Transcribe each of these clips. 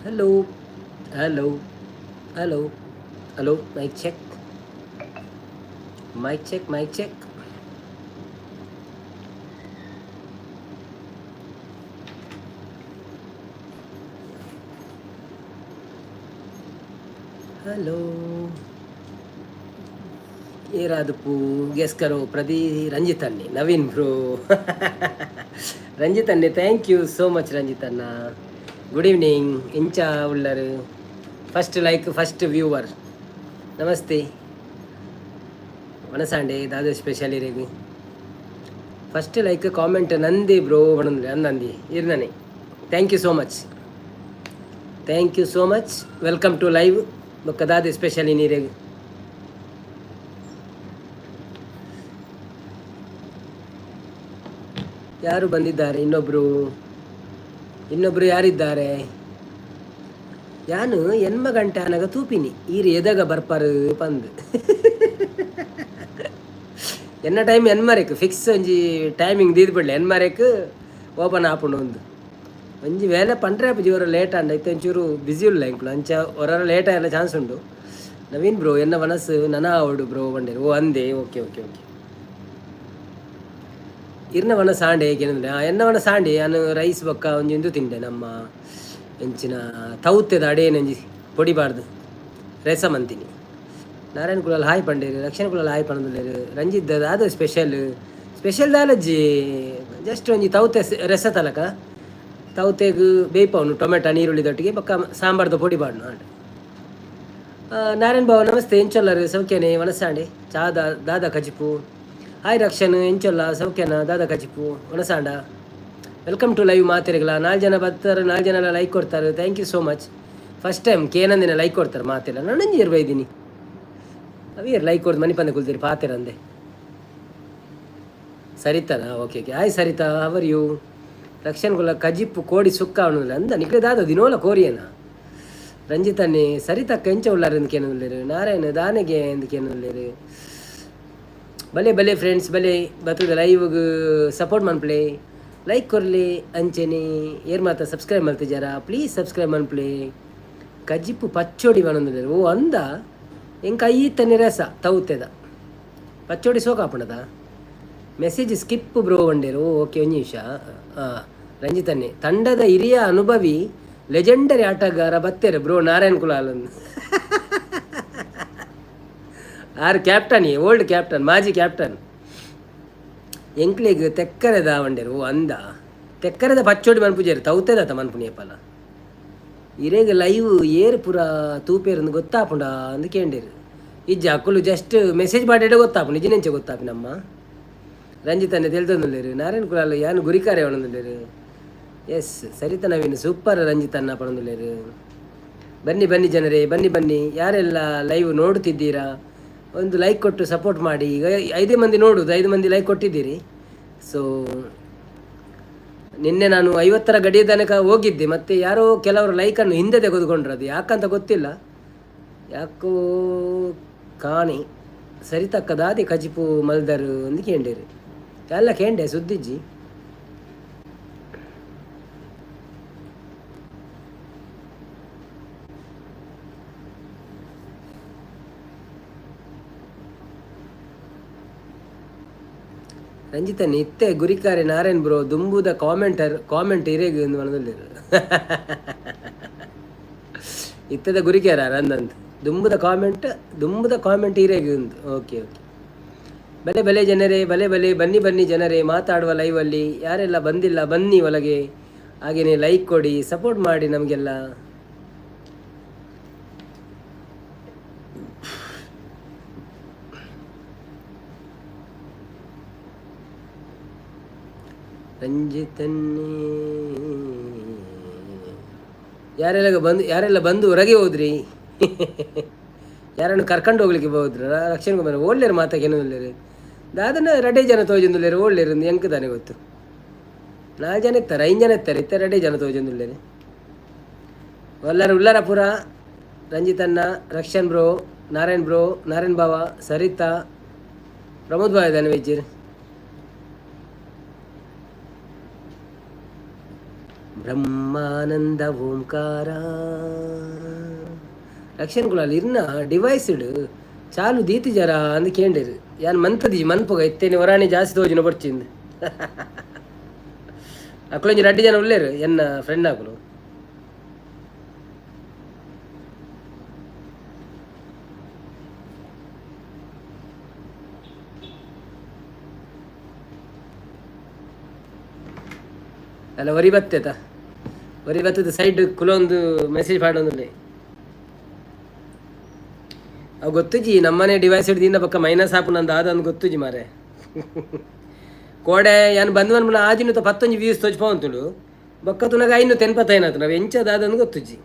Hello hello hello hello, mic check, mic check, mic check. Hello, ಏರಾದಪ್ಪು guess ಕರೋ ಪ್ರದೀ ರಂಜಿತ್ ಅನ್ನಿ, Naveen bro, Ranjith ಅನ್ನಿ. Thank you so much Ranjith Anna. Good evening. ಇಂಚ ಉಳ್ಳರು? First like, first viewer. ನಮಸ್ತೆ. ವನಸಾಂಡೆ ದಾದ special ಇರೇಗಿ? First like comment ನಂದಿ bro ಬಣಂದ್ರೆ ಅಂದಂದಿ ಇರ್ನನೆ. Thank you so much, thank you so much. Welcome to live. ಬೊಕ್ಕ ದಾದೆ ಸ್ಪೆಷಲ್ ನೀರೇಗ್? ಯಾರು ಬಂದಿದ್ದಾರೆ? ಇನ್ನೊಬ್ರು, ಇನ್ನೊಬ್ರು ಯಾರಿದ್ದಾರೆ? ಯಾನು ಎನ್ಮ ಗಂಟೆ ಅನಗ ತೂಪಿನಿ, ಈರು ಎದಗ ಬರ್ಪಾರು ಪಂದ್. ಎನ್ನ ಟೈಮ್ ಎನ್ಮರೆಕ್ ಫಿಕ್ಸ್ ಒಂಜಿ ಟೈಮಿಂಗ್ ದೀದ್ ಬಿಡ್ಲೆ, ಎನ್ಮರೆಕ್ ಓಪನ್ ಆಪುಂಡು. ಒಂದು ಒಂಜಿ ವೇಳೆ ಪಂಡ್ರೆ ಆಪುಜಿ, ಒರ ಲೇಟ್ ಆಂಡ. ಇತ್ತೆ ಒಂಚೂರು ಬ್ಯುಸಿ ಉಲ್ಲ ಎಂಕುಲು, ಅಂಚ ಒರ ಲೇಟ್ ಆಯಲ್ಲ ಚಾನ್ಸ್ ಉಂಡು. ನವೀನ್ ಬ್ರೋ, ಎನ್ನ ಮನಸ್ಸು ನನ ಆವಡು ಬ್ರೋ ಬಂಡೇರು. ಓ ಅಂದೆ, ಓಕೆ ಓಕೆ ಓಕೆ. ಇರ್ನ ವನ ಸಾಂಡೆ ಏನಂದ್ರೆ, ಎನ್ನ ವನ ಸಾಂಡೆ ಅನು ರೈಸ್ ಬೊಕ್ಕ ಒಂಜಿ ಇಂದು ತಿಂಡೆ. ನಮ್ಮ ಎಂಚಿನ ತೌತೆದ ಅಡೇನಂಜಿ ಪೊಡಿ ಬಾರ್ದು ರಸಮ್ ಅಂತೀನಿ. ನಾರಾಯಣ ಕುಲಾಲ್ ಹಾಯ್ ಪಂಡೇರು, ರಕ್ಷಣ್ ಕುಲಾಲ್ ಹಾಯ್ ಪಂಡೇರು. ರಂಜಿತ್, ದಾದ ಸ್ಪೆಷಲ್? ಸ್ಪೆಷಲ್ ದಾಲಜ್ಜಿ, ಜಸ್ಟ್ ಒಂಜಿ ತೌತೆ ರಸ ತಲಕ ತೌತೆಗ್ ಬೇಯ್ಪವನು ಟೊಮೆಟೊ ನೀರುಳ್ಳಿದೊಟ್ಟಿಗೆ, ಬೊಕ್ಕ ಸಾಂಬಾರ್ದ ಪೊಡಿ ಬಾಡ್ನು ಆಂಡ್. ನಾರಾಯಣ್ ಬಾಬು ನಮಸ್ತೆ. ಎಂಚೊಲ್ಲರು? ಸೌಖ್ಯನೆ? ವನಸಾಂಡೆ ಚಾ ದಾದ ಕಜಿಪು? ಹಾಯ್ ರಕ್ಷನ್, ಎಂಚೊಲ್ಲ? ಸೌಖ್ಯನ? ದಾದ ಕಜಿಪು? ವನಸಾಂಡ? Welcome to live ಮಾತೆರೆಗ್ಲ. ನಾಲ್ಕು ಜನ ಬರ್ತಾರೆ, ನಾಲ್ಕು ಜನ ಲೈಕ್ ಕೊಡ್ತಾರೆ. Thank you so much. First time ಕೇನಂದಿನ like ಕೊಡ್ತಾರೆ ಮಾತೆಲ್ಲ. ನಾನು ಇರ್ಬೈದೀನಿ ಅವಿಯರ್ like ಕೊಡ್ದು money ಪಂದೆ ಕುಲ್ತೀರಿ ಪಾತೆರಂದೆ. ಸರಿತಾನಾ? Okay okay. Hi Saritha, how are you? Rakshan ಕುಲ ಕಜಿಪ್ಪು ಕೋಡಿ ಸುಕ್ಕ ಅವನು ಅಂದ. ನಿಕ್ಲೆ ದಾದ ದಿನೋಲ ಕೋರಿಯನ? ರಂಜಿತನ್ನೇ, ಸರಿತಕ್ಕ ಎಂಚ ಉಳ್ಳಾರು ಎಂದಕೇನುಲ್ಲೇರು? ನಾರಾಯಣ ದಾನೆಗೆ ಎಂದಕೇನುಲ್ಲೇರು? ಬಲೆ ಬಲೆ ಫ್ರೆಂಡ್ಸ್, ಬಲೆ ಬತ್ತದ ಲೈವ್ಗ್ ಸಪೋರ್ಟ್ ಮನ್ಪ್ಲೆ, ಲೈಕ್ ಕೊರ್ಲಿ. ಅಂಚೆನೆ ಏರ್ ಮಾತ ಸಬ್ಸ್ಕ್ರೈಬ್ ಮಲ್ತಿಜಾರ, ಪ್ಲೀಸ್ ಸಬ್ಸ್ಕ್ರೈಬ್ ಮನ್ಪ್ಲೆ. ಕಜಿಪ್ಪು ಪಚ್ಚೋಡಿ ಬನೊಂದುಲ್ಲೆರ್. ಓ ಅಂದ, ಎಂಕ್ ಐತನೆ ರಸ ತೌತೆದ ಪಚ್ಚೋಡಿ ಸೋಕಾಪುಂಡದ. ಮೆಸೇಜ್ ಸ್ಕಿಪ್ ಬ್ರೋ వండేರು. ಓಕೆ, ಒಂದು ನಿಮಿಷ. ರಂಜಿತನ್ನೇ, ತಂಡದ ಹಿರಿಯ ಅನುಭವಿ ಲೆಜೆಂಡರಿ ಆಟಗಾರ ಬತ್ತೇರೆ ಬ್ರೋ ನಾರಾಯಣ್ ಕುಲಾಲ್. ಆರು ಕ್ಯಾಪ್ಟನ್, ಓಲ್ಡ್ ಕ್ಯಾಪ್ಟನ್, ಮಾಜಿ ಕ್ಯಾಪ್ಟನ್. ಎಂಕ್ಲೆಗ್ ತೆಕ್ಕರೆದ ವಂಡೇರು. ಓ ಅಂದ, ತೆಕ್ಕರೆದ ಪಚ್ಚೋಡಿ ಮನ್ಪುಜೇರು, ತೌತೆದತ ಮನ್ಪುನಿಯಪ್ಪಲ. ಇರೇಗ ಲೈವ್ ಏರ್ ಪೂರ ತೂಪೇರಂದು ಗೊತ್ತಾಪುಂಡ ಅಂದ್ ಕೇಂಡೇರು. ಇಜ್ಜ, ಅಕುಲು ಜಸ್ಟ್ ಮೆಸೇಜ್ ಪಾಡೇಡ ಗೊತ್ತಾಪುಂಡು, ನಿಜನೆಂಚ ಗೊತ್ತಾಪಿ. ನಮ್ಮ ರಂಜಿತನ್ನೇ ತೆಲ್ತೊಂದುಲ್ಲೆರ್. ನಾರಾಯಣ ಕುಲಾಲ್ ಯಾನ್ ಗುರಿಕಾರೆ ಪನೊಂದುಲ್ಲೆರ್. ಎಸ್, ಸರಿತ ನವೀನ್ ಸೂಪರ್ ರಂಜಿತನ್ನ ಪನೊಂದುಲ್ಲೆರ್. ಬನ್ನಿ ಬನ್ನಿ ಜನರೇ, ಬನ್ನಿ ಬನ್ನಿ. ಯಾರೆಲ್ಲ ಲೈವ್ ನೋಡುತ್ತಿದ್ದೀರಾ, ಒಂದು ಲೈಕ್ ಕೊಟ್ಟು ಸಪೋರ್ಟ್ ಮಾಡಿ. ಈಗ ಐದೇ ಮಂದಿ ನೋಡುವುದು, ಐದು ಮಂದಿ ಲೈಕ್ ಕೊಟ್ಟಿದ್ದೀರಿ. ಸೊ ನಿನ್ನೆ ನಾನು 50ರ ಗಡಿಯ ತನಕ ಹೋಗಿದ್ದೆ. ಮತ್ತೆ ಯಾರೋ ಕೆಲವರು ಲೈಕನ್ನು ಹಿಂದೆ ತೆಗೆದುಕೊಂಡ್ರು, ಅದು ಯಾಕಂತ ಗೊತ್ತಿಲ್ಲ, ಯಾಕೋ ಕಾಣಿ. ಸರಿತಕ್ಕ ದಾದಿ ಕಜಿಪು ಮಲ್ದರು ಅಂದು ಕೇಂಡೇರು. ಎಲ್ಲ ಕೇಂಡೆ ಸುದ್ದಿಜ್ಜಿ. ರಂಜಿತನ್, ಇತ್ತೆ ಗುರಿಕಾರೆ ನಾರಾಯಣ್ ಬ್ರೋ, ದುಂಬುದ ಕಾಮೆಂಟರ್ ಕಾಮೆಂಟ್ ಇರೇಗ್ ಎಂದು ಮನದಲ್ಲಿರು. ಇತ್ತದ ಗುರಿಕ್ಯಾರ ರಂದಂತ ದುಂಬುದ ಕಾಮೆಂಟ್, ದುಂಬುದ ಕಾಮೆಂಟ್ ಇರೇಗ್ ಎಂದು. ಓಕೆ ಓಕೆ, ಬಲೆ ಬಲೆ ಜನರೇ, ಬಲೆ ಬಲೆ, ಬನ್ನಿ ಬನ್ನಿ ಜನರೇ, ಮಾತಾಡುವ ಲೈವಲ್ಲಿ. ಯಾರೆಲ್ಲ ಬಂದಿಲ್ಲ, ಬನ್ನಿ ಒಳಗೆ. ಹಾಗೆಯೇ ಲೈಕ್ ಕೊಡಿ, ಸಪೋರ್ಟ್ ಮಾಡಿ ನಮಗೆಲ್ಲ. ರಂಜಿತನ್ನೇ, ಯಾರೆಲ್ಲ ಬಂದು, ಯಾರೆಲ್ಲ ಬಂದು ಹೊರಗೆ ಹೋದ್ರಿ? ಯಾರನ್ನು ಕರ್ಕೊಂಡು ಹೋಗ್ಲಿಕ್ಕೆ ಹೋದ್ರ? ರಕ್ಷಣೆ ಕುಮಾರ್ ಓಡ್ಲೇರು, ಮಾತಾಗೇನು ಇಲ್ಲೇರು. ದಾದನ ರಡೇ ಜನ ತೋಜೊಂದುಲ್ಲೇರು, ಓಡ್ಲೇರು ಎಂಕ್ ತಾನೆ ಗೊತ್ತು. ನಾಲ್ಕು ಜನ ಇತ್ತಾರೆ, ಐದು ಜನ ಇತ್ತಾರೆ, ಇತ್ತ ರಡೇ ಜನ ತೋಜೊಂದುಲ್ಲೇರು. ಎಲ್ಲರೂ ಉಳ್ಳಾರ ಪುರ. ರಂಜಿತಣ್ಣ, ರಕ್ಷನ್ ಬ್ರೋ, ನಾರಾಯಣ್ ಬ್ರೋ, ನಾರಾಯಣ್ ಬಾವ, ಸರಿತಾ, ಪ್ರಮೋದ್ ಬಾವ ಇದ್ದಾನೆ ವೆಜ್ಜಿರ್. ಬ್ರಹ್ಮಾನಂದ ಓಂಕಾರ. ರಕ್ಷಣ್ ಕುಲಾಲ್ ಇರ್ನ ಡಿವೈಸ್ಡ್ ಚಾಲು ದೀತಿ ಜರ ಅಂದ್ ಕೇಂಡೇರು. ಯಾನ್ ಮಂತದಿ ಮನ್ಪುಗ ಇತ್ತೇನೆ ಒರಾಣಿ ಜಾಸ್ತಿ ತೋಜುನ ಬೊಡ್ಚಿಂದ್. ಅಕುಲೊಂಜಿ ರಡ್ಡ್ ಜನ ಉಲ್ಲೇರು ಎನ್ನ ಫ್ರೆಂಡ್ ಅಕುಲು. ಅಲ್ಲ ಒರಿ ಬತ್ತೆತ, ಒರಿ ಬತ್ತದ ಸೈಡ್ ಕುಲೊಂದು ಮೆಸೇಜ್ ಪಾಡೊಂದುಲ್ಲೆ. ಅವು ಗೊತ್ತುಜಿ ನಮ್ಮನೆ ಡಿವೈಸ್ ಹಿಡ್ದಿಂದ ಬೊಕ್ಕ ಮೈನಸ್ ಆಪುನಂದು ಆದಂದು ಗೊತ್ತುಜಿ ಮಾರೆ. ಕೋಡೆ ಯಾನ್ ಬಂದ್ ಮನ್ಪುನ ಆಜಿನುತ ಪತ್ತೊಂಜಿ ವ್ಯೂಸ್ ತೋಜ್ಪಾವೊಂತುಂಡು. ಬೊಕ್ಕ ತುನಗ ಐನೂತ ಎನ್ಪತ್ತೈನ್ ಆತುಂಡು. ಅವು ಎಂಚ ದಾದಂದು ಗೊತ್ತುಜಿ.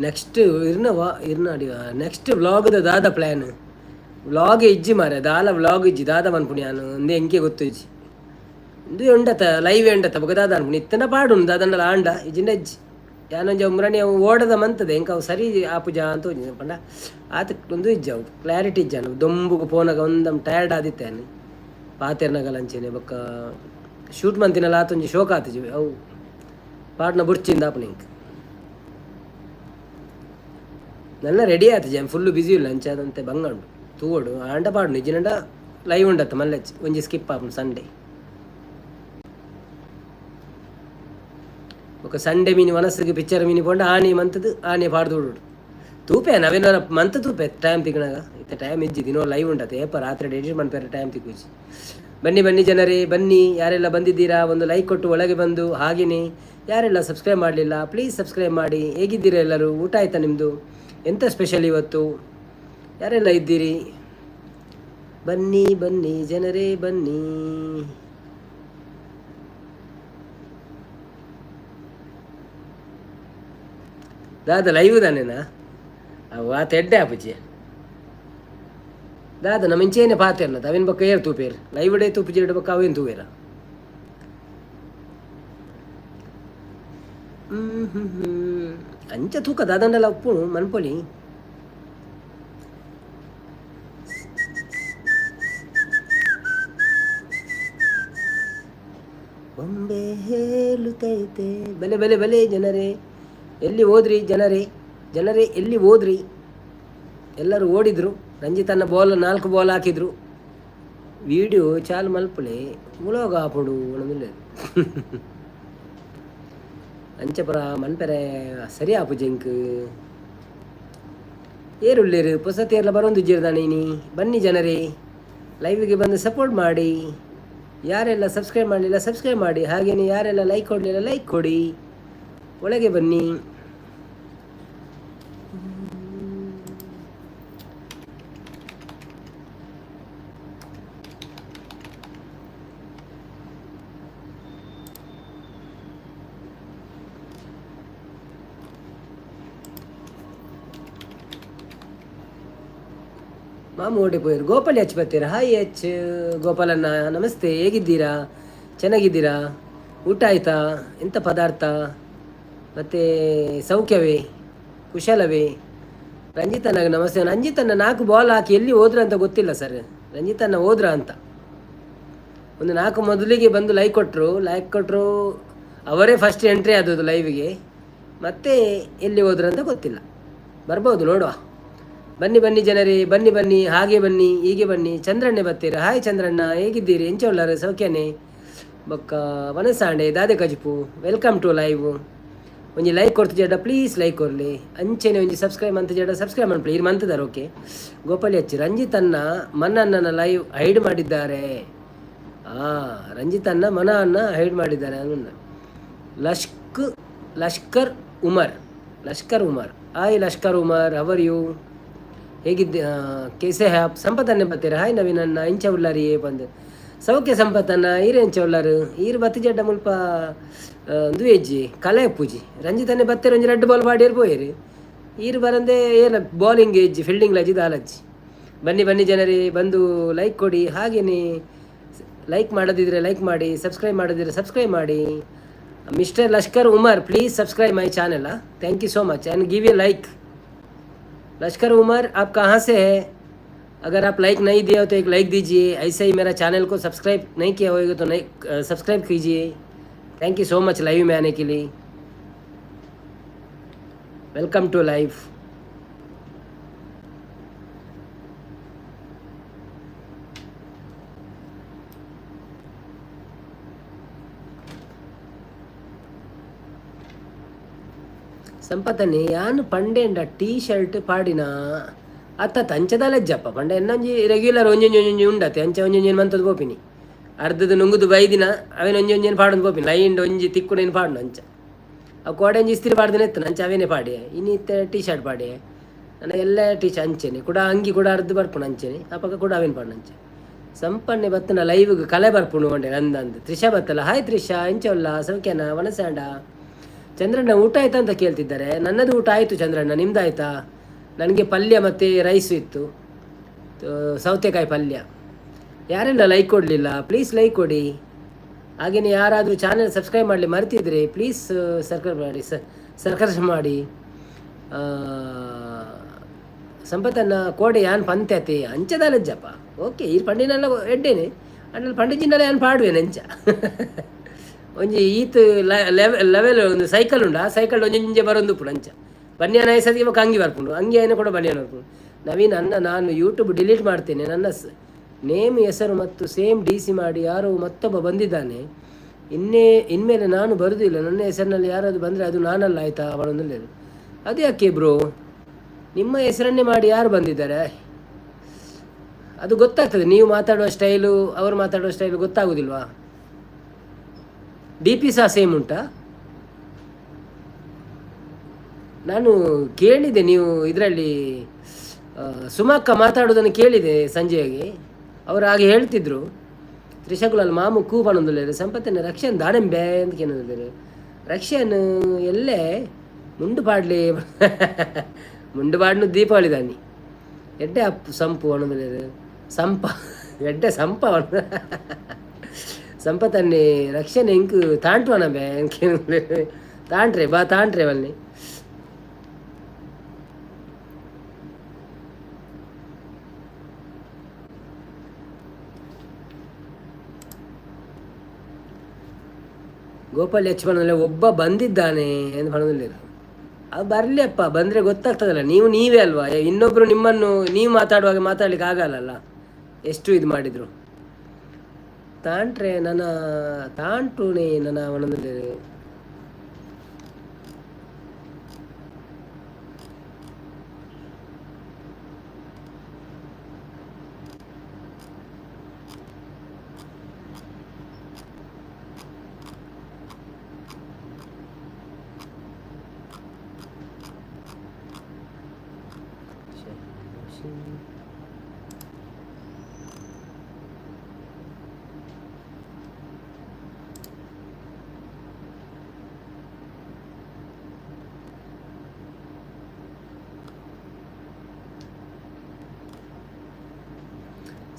ನೆಕ್ಸ್ಟ್ ಇರ್ನ ವಾ ಇರ್ನ ನೆಕ್ಸ್ಟ್ ವ್ಲಾಗ್ದ ದಾದ ಪ್ಲ್ಯಾನ್? ವ್ಲಾಗ್ ಇಜ್ಜಿ ಮಾರೆ, ದಾಲ ವ್ಲಾಗ್ ಇಜ್ಜಿ. ದಾದ ಮನ್ಪುಣಿ ಯಾನು ಒಂದೇ ಎಂಕೆ ಗೊತ್ತು ಇಜ್ಜಿ. ಇಂದು ಉಂಡತ ಲೈವ್ ಉಂಡತ ಬೊಕ ದಾದ ಅನ್ಪುಣಿ ಇತ್ತಂಡ ಪಾಡುಂಡು ದಾದಂಡಲ ಆಂಡ ಇಜ್ಜಿಂಡ ಇಜ್ಜಿ. ಯಾನೊಂಜಿ ಉಮ್ರಾಣಿ ಅವು ಓಡದ ಮಂತದೆ ಎಂಕ ಅವು ಸರಿ ಆಪುಜ ಅಂತ ಒಂಜಿ ಪಂಡ ಆತ ಒಂದು ಇಜ್ಜಿ, ಅವು ಕ್ಲಾರಿಟಿ ಇಜ್ಜ. ದೊಂಬುಗು ಪೋನಾಗ ಒಂದಮ್ ಟಯರ್ಡ್ ಆದಿತ್ತೆ ಯಾನ್ ಪಾತೆರ್ನಗಲ ಅಂಚೆನೆ. ಬೊಕ್ಕ ಶೂಟ್ ಮಂತಿನಲ ಆತೊಂಜಿ ಶೋಕ ಆತಿಜಿ ಅವು ಪಾಡ್ನ ಬುಡ್ಚಿಂದ ಆಪುನ ಎಂಕ್. ನನ್ನ ರೆಡಿ ಆತಿಜಿ, ಫುಲ್ಲು ಬಿಸಿ ಇಲ್ಲ ಅಂಚಾದಂತೆ ಬಂಗ ಉಂಡು ತೂವೊಡು. ಆಂಡ ಪಾಡುನು ಇಜ್ಜಿನಂಡ ಲೈವ್ ಉಂಡತ್ತ ಮಲ್ಲೆಚ್ಚಿ ಒಂಜಿ ಸ್ಕಿಪ್ ಆಪುಂಡು ಸಂಡೇ. ಬೊಕ ಸಂಡೆ ಮೀನಿ ವನಸ್ಸಿಗೆ ಪಿಕ್ಚರ್ ಮೀನಿ ಪೋಂಡ ಆನಿ ಮಂತದ್ದು ಆನೆ ಪಾಡ್ದು ಉಡುಡು ತೂಪೆ ನವೀನ ಮಂತ್ ತೂಪೆ ಟೈಮ್ ತಿಕ್ಕನಾಗ. ಇತ್ತೆ ಟೈಮ್ ಇಜ್ಜಿ, ದಿನೋ ಲೈವ್ ಉಂಡತ್ತೆ. ಏಪ ರಾತ್ರಿ ಎಡಿಟ್ ಮನ್ಪೆರೆ ಟೈಮ್ ತಿಕ್ಕುಜಿ. ಬನ್ನಿ ಬನ್ನಿ ಜನರೇ ಬನ್ನಿ. ಯಾರೆಲ್ಲ ಬಂದಿದ್ದೀರಾ ಒಂದು ಲೈಕ್ ಕೊಟ್ಟು ಒಳಗೆ ಬಂದು, ಹಾಗೆಯೇ ಯಾರೆಲ್ಲ ಸಬ್ಸ್ಕ್ರೈಬ್ ಮಾಡಲಿಲ್ಲ ಪ್ಲೀಸ್ ಸಬ್ಸ್ಕ್ರೈಬ್ ಮಾಡಿ. ಹೇಗಿದ್ದೀರಾ ಎಲ್ಲರೂ? ಊಟ ಆಯ್ತಾ ನಿಮ್ಮದು? ಎಂಥ ಸ್ಪೆಷಲ್ ಇವತ್ತು? ಯಾರೆಲ್ಲ ಇದ್ದೀರಿ? ಬನ್ನಿ ಬನ್ನಿ ಜನರೇ ಬನ್ನಿ. ದಾದ ಲೈವ್ ದಾನೇನಾ? ಅವು ಆತ ಎಡ್ಡೆ ಆಪುಜಿ ದಾದ ನಮ್ಮ ಇಂಚೇನೆ ಪಾತೆರ್ನ ಅವಿನ ಬೊಕ್ಕ ಏರ್ ತೂಪೇರ್ ಲೈವ್ ಡೇ ತೂಪುಜಿ ಬೊಕ್ಕ ಅವೇನು ತೂವೇರ. ಅಂಚ ತೂಕ ದಾದಂಡಲ ಉಪ್ಪುನು ಮನ್ಪೊಲಿ. ಬೊಂಬೆ ಹೇಳುತ್ತೈತೆ. ಬಲೆ ಬಲೆ ಬಲೆ ಜನರೇ, ಎಲ್ಲಿ ಹೋದ್ರಿ ಜನರೇ? ಜನರೇ ಎಲ್ಲಿ ಹೋದ್ರಿ? ಎಲ್ಲರೂ ಓಡಿದ್ರು. ರಂಜಿತನ್ನ ಬಾಲ್ 4 ಬಾಲ್ ಹಾಕಿದ್ರು. ವಿಡಿಯೋ ಚಾಲು ಮಲ್ಪಲೆ ಮುಲೋಗ ಆಪುಂಡು ಒಣದಿಲ್ಲ. ಅಂಚಪುರ ಮನ್ಪೆರೆ ಸರಿ ಆಪುಜಿ ಎಂಕ್. ಏರುಳ್ಳೇರು ಪೊಸತೇರ್ಲ ಬರೋಂದು ಇನಿ. ಬನ್ನಿ ಜನರೇ, ಲೈವ್ಗೆ ಬಂದು ಸಪೋರ್ಟ್ ಮಾಡಿ. ಯಾರೆಲ್ಲ ಸಬ್ಸ್ಕ್ರೈಬ್ ಮಾಡಲಿಲ್ಲ ಸಬ್ಸ್ಕ್ರೈಬ್ ಮಾಡಿ, ಹಾಗೆಯೇ ಯಾರೆಲ್ಲ ಲೈಕ್ ಕೊಡಲಿಲ್ಲ ಲೈಕ್ ಕೊಡಿ. ಒಳಗೆ ಬನ್ನಿ. ಮಾಮು ಓಡಿ ಪೋಯರು. ಗೋಪಾಲ್ ಎಚ್ ಬರ್ತೀರಾ? ಹಾಯ್ ಎಚ್ ಗೋಪಾಲಣ್ಣ, ನಮಸ್ತೆ. ಹೇಗಿದ್ದೀರಾ? ಚೆನ್ನಾಗಿದ್ದೀರಾ? ಊಟ ಆಯಿತಾ? ಎಂಥ ಪದಾರ್ಥ? ಮತ್ತು ಸೌಖ್ಯವೇ? ಕುಶಲವೇ? ರಂಜಿತಣ್ಣಗೆ ನಮಸ್ತೆ. ರಂಜಿತಣ್ಣ 4 ಬಾಲ್ ಹಾಕಿ ಎಲ್ಲಿ ಹೋದ್ರ ಅಂತ ಗೊತ್ತಿಲ್ಲ ಸರ್. ರಂಜಿತಣ್ಣ ಹೋದ್ರ ಅಂತ ಒಂದು 4 ಮೊದಲಿಗೆ ಬಂದು ಲೈಕ್ ಕೊಟ್ಟರು, ಲೈಕ್ ಕೊಟ್ಟರು. ಅವರೇ ಫಸ್ಟ್ ಎಂಟ್ರಿ ಆದದ್ದು ಲೈವ್ಗೆ. ಮತ್ತೆ ಎಲ್ಲಿ ಹೋದ್ರ ಅಂತ ಗೊತ್ತಿಲ್ಲ. ಬರ್ಬೋದು, ನೋಡುವ. ಬನ್ನಿ ಬನ್ನಿ ಜನರೇ, ಬನ್ನಿ ಬನ್ನಿ, ಹಾಗೆ ಬನ್ನಿ, ಹೀಗೆ ಬನ್ನಿ. ಚಂದ್ರಣ್ಣೆ ಬರ್ತೀರಾ? ಹಾಯ್ ಚಂದ್ರಣ್ಣ, ಹೇಗಿದ್ದೀರಿ? ಎಂಚ ಉಳ್ಳಾರು? ಸೌಖ್ಯನೇ? ಬೊಕ್ಕ ವನಸಾಂಡೆ ದಾದೆ ಕಜಿಪು, welcome to live. ಒಂಜಿ ಲೈಕ್ ಕೊಡ್ತು ಜಡ ಪ್ಲೀಸ್ ಲೈಕ್ ಕೊರ್ಲಿ. ಅಂಚೆನೆ ಒಂಜಿ ಸಬ್ಸ್ಕ್ರೈಬ್ ಅಂತ ಜಡ ಸಬ್ಸ್ಕ್ರೈಬ್ ಮಾಡ್ಲಿ. ಇರ್ ಮಂತದಾರ. ಓಕೆ ಗೋಪಾಲಿ ಹಚ್ಚಿ ರಂಜಿತನ್ನ ಮನನ್ನ ಲೈವ್ ಹೈಡ್ ಮಾಡಿದ್ದಾರೆ. ರಂಜಿತನ್ನ ಮನ ಅನ್ನ ಹೈಡ್ ಮಾಡಿದ್ದಾರೆ. ಅದನ್ನ Lashkar Umar, Lashkar Umar. Hi Lashkar Umar, how are you? ಹೇಗಿದ್ದೆ? ಕೇಸೆ ಹ್ಯಾಪ್ ಸಂಪತ್ತನ್ನೇ ಬರ್ತೀರಾ? ಹಾಯ್ ನವೀನಣ್ಣ, ಇಂಚ ಉಳ್ಳಾರಿ ಬಂದು ಸೌಖ್ಯ ಸಂಪತ್ತನ್ನ ಈರು ಎಂಚ ಉಳ್ಳಾರು? ಈರು ಬತ್ತಿ ಜಡ್ಡ ಮುಲ್ಪ ಒಂದು ಎಜ್ಜಿ ಕಲೆ ಪೂಜಿ. ರಂಜಿತನ್ನೇ ಬತ್ತೆರ ಒಂಜಿ ರೆಡ್ ಬಾಲ್ ಪಾಡಿಯರ್ ಪೋಯೇರಿ. ಈರು ಬರಂದೆ ಏನ ಬೌಲಿಂಗ್ ಎಜ್ಜಿ ಫೀಲ್ಡಿಂಗ್ ಲಜ್ಜಿ ದಾಲಜ್ಜಿ. ಬನ್ನಿ ಬನ್ನಿ ಜನರೇ, ಬಂದು ಲೈಕ್ ಕೊಡಿ. ಹಾಗೆಯೇ ಲೈಕ್ ಮಾಡದಿದ್ದರೆ ಲೈಕ್ ಮಾಡಿ, ಸಬ್ಸ್ಕ್ರೈಬ್ ಮಾಡದಿದ್ದರೆ ಸಬ್ಸ್ಕ್ರೈಬ್ ಮಾಡಿ. Mister Lashkar Umar, please subscribe my channel. Thank you so much and give a like. Lashkar Umar, आप कहाँ से है? अगर आप लाइक नहीं दिए हो तो एक लाइक दीजिए। ऐसे ही मेरा चैनल को सब्सक्राइब नहीं किया होगा तो नहीं सब्सक्राइब कीजिए। Thank you so much live में आने के लिए। Welcome to live. ಸಂಪತ್ತನಿ ಯಾನ್ ಪಂಡೇಂಡ ಟೀ ಶರ್ಟ್ ಪಾಡಿನ ಅತ್ತ ತಂಚದಲಜ್ಜಪ್ಪ ಪಂಡ ಎನ್ನೊಂಜಿ ರೆಗ್ಯುಲರ್ ಒಂಜೊಂಜಿ ಒಂಜೊಂಜಿ ಉಂಡತೆ ಅಂಚ ಒಂಜೊಂಜಿ ಮಂತದ ಪೋಪಿನಿ ಅರ್ಧದ ನುಂಗುದು ಬೈದಿನ ಅವೇನ ಒಂಜೊಂಜಿನ ಪಾಡೊಂದು ಪೋಪಿನಿ ಲೈಂಡ್ ಒಂಜಿ ತಿಕ್ಕುಡೇನು ಪಾಡುನು ಅಂಚ ಅವು ಕೋಡೆ ಒಂಜಿ ಇಸ್ತ್ರಿ ಪಾಡ್ದಿನ ಇತ್ತು ಅಂಚ ಅವೇನೆ ಪಾಡಿ ಇನ್ನಿತ್ತ ಟೀ ಶರ್ಟ್ ಪಾಡಿ ನನ್ನ ಎಲ್ಲ ಟೀ ಶರ್ಟ್ ಅಂಚೆನೆ ಕೂಡ ಅಂಗಿ ಕೂಡ ಅರ್ಧ ಬರ್ಪುಣ ಅಂಚೆನೆ ಅಪಗ ಕೂಡ ಅವೇನು ಪಾಡು ಅಂಚೆ. ಸಂಪನ್ನೆ ಬತ್ತನ ಲೈವ್ಗೆ ಕಲೆ ಬರ್ಪುಣು ಒಂಡೆ ಅಂದಂದು ತ್ರಿಷಾ ಬತ್ತಲ್ಲ. ಹಾಯ್ ತ್ರಿಷಾ, ಎಂಚೊಲ್ಲ ಸೌಖ್ಯನ ವನಸಾಂಡ? ಚಂದ್ರಣ್ಣ ಊಟ ಆಯ್ತಾ ಅಂತ ಕೇಳ್ತಿದ್ದಾರೆ. ನನ್ನದು ಊಟ ಆಯಿತು ಚಂದ್ರಣ್ಣ, ನಿಮ್ದು ಆಯಿತಾ? ನನಗೆ ಪಲ್ಯ ಮತ್ತು ರೈಸು ಇತ್ತು, ಸೌತೆಕಾಯಿ ಪಲ್ಯ. ಯಾರೆಲ್ಲ ಲೈಕ್ ಕೊಡಲಿಲ್ಲ ಪ್ಲೀಸ್ ಲೈಕ್ ಕೊಡಿ. ಹಾಗೆಯೇ ಯಾರಾದರೂ ಚಾನಲ್ ಸಬ್ಸ್ಕ್ರೈಬ್ ಮಾಡಲಿ ಮರ್ತಿದ್ರೆ ಪ್ಲೀಸ್ ಸರ್ಕಲ್ ಮಾಡಿ, ಸರ್ಕಸ್ ಮಾಡಿ. ಸಂಪತ್ತನ್ನ ಕೋಡೆ ಯಾನ್ ಪಂತೆ ಅತಿ ಅಂಚದಾಲಜ್ಜಪ್ಪ. ಓಕೆ, ಈ ಪಂಡಿನೆಲ್ಲ ಎಡ್ಡೇನೆ ಅಣ್ಣ ಪಂಡಿಜಿನೆಲ್ಲ ಯಾನ್ ಪಾಡುವೇನೆ ಅಂಚ. ಒಂಜಿ ಈತ್ ಲೆವೆಲ್ ಒಂದು ಸೈಕಲ್ ಉಂಡು, ಆ ಸೈಕಲ್ ಒಂಜಿ ಬರೊಂದು ಉಪ್ಪುಂಡು ಅಂಚ. ಬನ್ಯಾನ ಆಯ್ಸದಿಗೆ ಬೊಕ ಅಂಗಿ ಬರ್ಪುಂಡು, ಅಂಗಿ ಆಯ್ನ ಕೂಡ ಬನ್ಯಾನ ಬರ್ಪುಂಡು. ನವೀನ್ ಅಣ್ಣ, ನಾನು ಯೂಟ್ಯೂಬ್ ಡಿಲೀಟ್ ಮಾಡ್ತೇನೆ. ನನ್ನ ನೇಮ್ ಹೆಸರು ಮತ್ತು ಸೇಮ್ ಡಿ ಸಿ ಮಾಡಿ ಯಾರೋ ಮತ್ತೊಬ್ಬ ಬಂದಿದ್ದಾನೆ. ಇನ್ಮೇಲೆ ನಾನು ಬರುವುದಿಲ್ಲ. ನನ್ನ ಹೆಸರಿನಲ್ಲಿ ಯಾರಾದರೂ ಬಂದರೆ ಅದು ನಾನಲ್ಲ ಆಯಿತಾ ಅವಳೊಂದು. ಅದು ಯಾಕೆ ಬ್ರೋ? ನಿಮ್ಮ ಹೆಸರನ್ನೇ ಮಾಡಿ ಯಾರು ಬಂದಿದ್ದಾರೆ ಅದು ಗೊತ್ತಾಗ್ತದೆ. ನೀವು ಮಾತಾಡುವ ಸ್ಟೈಲು ಅವರು ಮಾತಾಡುವ ಸ್ಟೈಲು ಗೊತ್ತಾಗೋದಿಲ್ವಾ? ಡಿ ಪಿ ಸಹ ಸೇಮ್ ಉಂಟಾ? ನಾನು ಕೇಳಿದೆ, ನೀವು ಇದರಲ್ಲಿ ಸುಮಕ್ಕ ಮಾತಾಡೋದನ್ನು ಕೇಳಿದೆ ಸಂಜೆಯಾಗಿ, ಅವರು ಹಾಗೆ ಹೇಳ್ತಿದ್ರು. ತ್ರಿಶಕುಲಲ್ಲಿ ಮಾಮು ಕೂ ಪಣೊಂದುಲ್ಲೆರ್ ಸಂಪತ್ತಿನ ರಕ್ಷನ್ ದಾಡೆಂಬೆ ಅಂತ ಕೇನೊಂದುಲ್ಲೆರ್. ರಕ್ಷನ್ ಎಲ್ಲೆ ಮುಂಡು ಪಾಡ್ಲಿ, ಮುಂಡು ಪಾಡ್ನು ದೀಪಾವಳಿ ದಾನಿ ಎಡ್ಡೆ ಅಪ್ಪು ಸಂಪು ಪಣೊಂದುಲ್ಲೆರ್. ಸಂಪ ಎಡ್ಡೆ ಸಂಪ ಸಂಪತನ್ನಿ ರಕ್ಷಣೆ ಎಂಕ್ ತಾಂಟ್ವನ ಬೇ ತಾಂಟ್ರೆ ಬಾ ತಾಂಟ್ರೆ ಬನ್ನಿ. ಗೋಪಾಲ್ ಎಚ್ ಪಣಂದ್ರೆ ಒಬ್ಬ ಬಂದಿದ್ದಾನೆ ಎಂದು ಪಣೊಂದುಲ್ಲೆರ್. ಅದು ಬರಲಿ ಅಪ್ಪ, ಬಂದರೆ ಗೊತ್ತಾಗ್ತದಲ್ಲ. ನೀವು ನೀವೇ ಅಲ್ವಾ? ಇನ್ನೊಬ್ಬರು ನಿಮ್ಮನ್ನು ನೀವು ಮಾತಾಡುವಾಗ ಮಾತಾಡ್ಲಿಕ್ಕೆ ಆಗಲ್ಲ. ಎಷ್ಟು ಇದು ಮಾಡಿದರು ತಾಂಟ್ರೆ ನನ್ನ ತಾಂಟುನೆ ನನ್ನ ಪಣೊಂದುಲ್ಲೆರ್.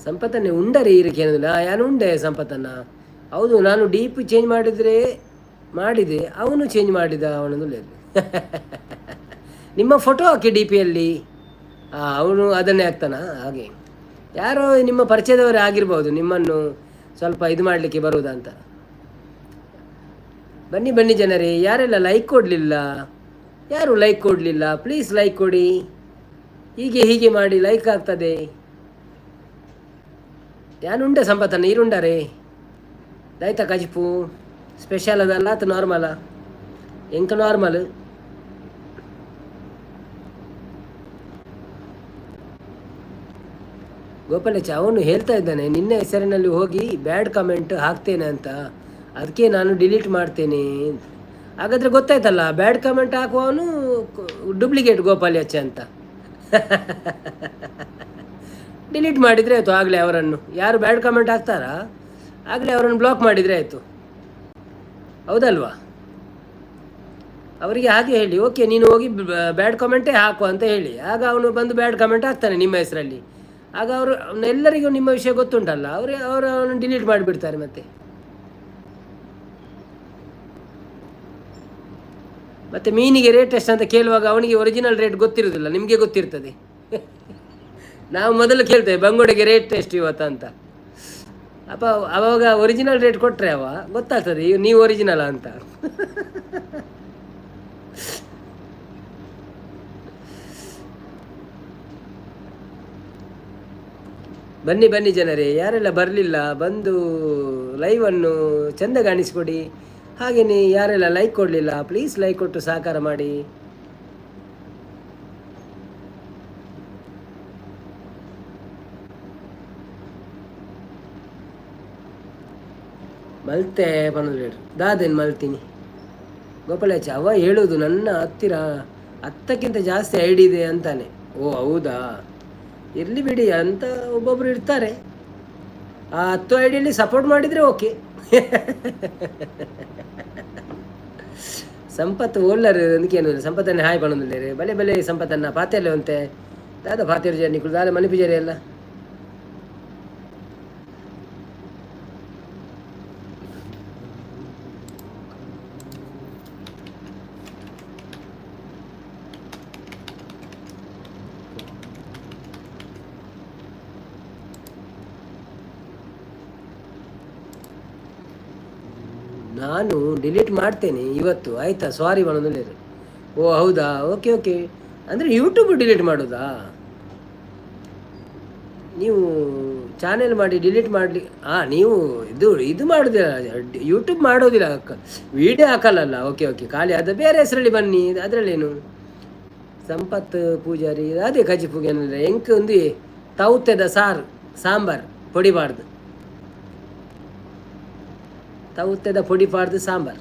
ಸಂಪತ್ತನ್ನೇ ಉಂಡರೆ ಈರಕ್ಕೆ ಏನಿಲ್ಲ ಯಾನು ಉಂಡೆ ಸಂಪತ್ತನ್ನ. ಹೌದು, ನಾನು ಡೀಪ್ ಚೇಂಜ್ ಮಾಡಿದರೆ ಮಾಡಿದೆ, ಅವನು ಚೇಂಜ್ ಮಾಡಿದ ಅವನೊಂದು. ನಿಮ್ಮ ಫೋಟೋ ಹಾಕಿ ಡಿ ಪಿಯಲ್ಲಿ, ಅವನು ಅದನ್ನೇ ಹಾಕ್ತಾನ. ಹಾಗೆ ಯಾರೋ ನಿಮ್ಮ ಪರಿಚಯದವರೇ ಆಗಿರ್ಬೋದು, ನಿಮ್ಮನ್ನು ಸ್ವಲ್ಪ ಇದು ಮಾಡಲಿಕ್ಕೆ ಬರುವುದಂತ. ಬನ್ನಿ ಬನ್ನಿ ಜನರೇ, ಯಾರೆಲ್ಲ ಲೈಕ್ ಕೊಡಲಿಲ್ಲ, ಯಾರು ಲೈಕ್ ಕೊಡಲಿಲ್ಲ ಪ್ಲೀಸ್ ಲೈಕ್ ಕೊಡಿ. ಹೀಗೆ ಹೀಗೆ ಮಾಡಿ ಲೈಕ್ ಆಗ್ತದೆ. ಯಾನುಂಡೆ ಸಂಪತ್ತನ್ನ ನೀರುಂಡರೆ ದಯತ ಕಜಿಪು ಸ್ಪೆಷಲ್ ಅದಲ್ಲ ಅದು ನಾರ್ಮಲ? ಎಂಕ ನಾರ್ಮಲ್. ಗೋಪಾಲಚ ಅವನು ಹೇಳ್ತಾ ಇದ್ದಾನೆ, ನಿನ್ನ ಹೆಸರಿನಲ್ಲಿ ಹೋಗಿ ಬ್ಯಾಡ್ ಕಮೆಂಟ್ ಹಾಕ್ತೇನೆ ಅಂತ, ಅದಕ್ಕೆ ನಾನು ಡಿಲೀಟ್ ಮಾಡ್ತೇನೆ. ಹಾಗಾದರೆ ಗೊತ್ತಾಯ್ತಲ್ಲ, ಬ್ಯಾಡ್ ಕಮೆಂಟ್ ಹಾಕುವವನು ಡೂಪ್ಲಿಕೇಟ್ ಗೋಪಾಲ್ ಅಚ್ಚ ಅಂತ. ಡಿಲೀಟ್ ಮಾಡಿದರೆ ಆಯಿತು ಆಗಲೇ ಅವರನ್ನು. ಯಾರು ಬ್ಯಾಡ್ ಕಮೆಂಟ್ ಹಾಕ್ತಾರಾ ಆಗಲೇ ಅವರನ್ನು ಬ್ಲಾಕ್ ಮಾಡಿದರೆ ಆಯಿತು, ಹೌದಲ್ವಾ? ಅವರಿಗೆ ಹಾಗೆ ಹೇಳಿ, ಓಕೆ ನೀನು ಹೋಗಿ ಬ್ಯಾಡ್ ಕಮೆಂಟೇ ಹಾಕು ಅಂತ ಹೇಳಿ. ಆಗ ಅವನು ಬಂದು ಬ್ಯಾಡ್ ಕಮೆಂಟ್ ಹಾಕ್ತಾನೆ ನಿಮ್ಮ ಹೆಸರಲ್ಲಿ. ಆಗ ಅವರು ಎಲ್ಲರಿಗೂ ನಿಮ್ಮ ವಿಷಯ ಗೊತ್ತುಂಟಲ್ಲ, ಅವರೇ ಅವರು ಅವನು ಡಿಲೀಟ್ ಮಾಡಿಬಿಡ್ತಾರೆ ಮತ್ತೆ. ಮತ್ತು ಮೀನಿಗೆ ರೇಟ್ ಎಷ್ಟು ಅಂತ ಕೇಳುವಾಗ ಅವನಿಗೆ ಒರಿಜಿನಲ್ ರೇಟ್ ಗೊತ್ತಿರೋದಿಲ್ಲ, ನಿಮಗೆ ಗೊತ್ತಿರ್ತದೆ. ನಾವು ಮೊದಲು ಕೇಳ್ತೇವೆ ಬಂಗುಡೆಗೆ ರೇಟ್ ಎಷ್ಟು ಇವತ್ತು ಅಂತ. ಅಪ್ಪ ಅವಾಗ ಒರಿಜಿನಲ್ ರೇಟ್ ಕೊಟ್ಟರೆ ಅವ ಗೊತ್ತಾಗ್ತದೆ ನೀವು ಒರಿಜಿನಲ್ ಅಂತ. ಬನ್ನಿ ಬನ್ನಿ ಜನರೇ, ಯಾರೆಲ್ಲ ಬರಲಿಲ್ಲ ಬಂದು ಲೈವನ್ನು ಚೆಂದ ಕಾಣಿಸ್ಕೊಡಿ. ಹಾಗೆಯೇ ಯಾರೆಲ್ಲ ಲೈಕ್ ಕೊಡಲಿಲ್ಲ ಪ್ಲೀಸ್ ಲೈಕ್ ಕೊಟ್ಟು ಸಹಕಾರ ಮಾಡಿ. ಮಲ್ತೆ ಪನ್ನೊಂದು ದಾದೇನು ಮಲ್ತೀನಿ ಗೋಪಾಲಾಚೆ ಅವ ಹೇಳೋದು ನನ್ನ ಹತ್ತಿರ 10ಕ್ಕಿಂತ ಜಾಸ್ತಿ ಐಡಿ ಇದೆ ಅಂತಾನೆ. ಓ ಹೌದಾ, ಇರಲಿ ಬಿಡಿ ಅಂತ ಒಬ್ಬೊಬ್ರು ಇರ್ತಾರೆ. ಆ 10 ಐಡಿಯಲ್ಲಿ ಸಪೋರ್ಟ್ ಮಾಡಿದರೆ ಓಕೆ. ಸಂಪತ್ತು ಓಲ್ಲರ್ ಅಂದಕೇನು ಸಂಪತ್ತನ್ನೇ ಹಾಯ್ ಪನ್ನೊಂದುಲ್ಲೆರ್ ಬಲೆ ಬಲೆ ಸಂಪತ್ತನ್ನ ಪಾತೆರ್ಲೆ ಒಂತೆ ದಾದ ಪಾತೆರ್ಜ ನಿಕುಲು ದಾದ ಮನಿಪುಜರೆ ಎಲ್ಲ. ನಾನು ಡಿಲೀಟ್ ಮಾಡ್ತೇನೆ ಇವತ್ತು ಆಯಿತಾ, ಸಾರಿ ಪನ್ನೊಂದುಲ್ಲೆರ್. ಓ ಹೌದಾ, ಓಕೆ ಓಕೆ. ಅಂದರೆ ಯೂಟ್ಯೂಬ್ ಡಿಲೀಟ್ ಮಾಡೋದಾ? ನೀವು ಚಾನೆಲ್ ಮಾಡಿ ಡಿಲೀಟ್ ಮಾಡಲಿ. ಹಾಂ, ನೀವು ಇದು ಇದು ಮಾಡೋದಿಲ್ಲ, ಯೂಟ್ಯೂಬ್ ಮಾಡೋದಿಲ್ಲ, ವೀಡಿಯೋ ಹಾಕಲ್ಲಲ್ಲ. ಓಕೆ ಓಕೆ, ಖಾಲಿ ಅದು ಬೇರೆ ಹೆಸರಲ್ಲಿ ಬನ್ನಿ, ಅದರಲ್ಲೇನು. ಸಂಪತ್ ಪೂಜಾರಿ ಅದೇ ಕಜಿಪುಗೆ ಎಂಕ್ ಒಂದು ತೌತೆದ ಸಾರು ಸಾಂಬಾರ್ ಪೊಡಿ ಬಾರ್ದು, ತೌತೆದ ಪೊಡಿ ಪಾಡ್ದು ಸಾಂಬಾರ್.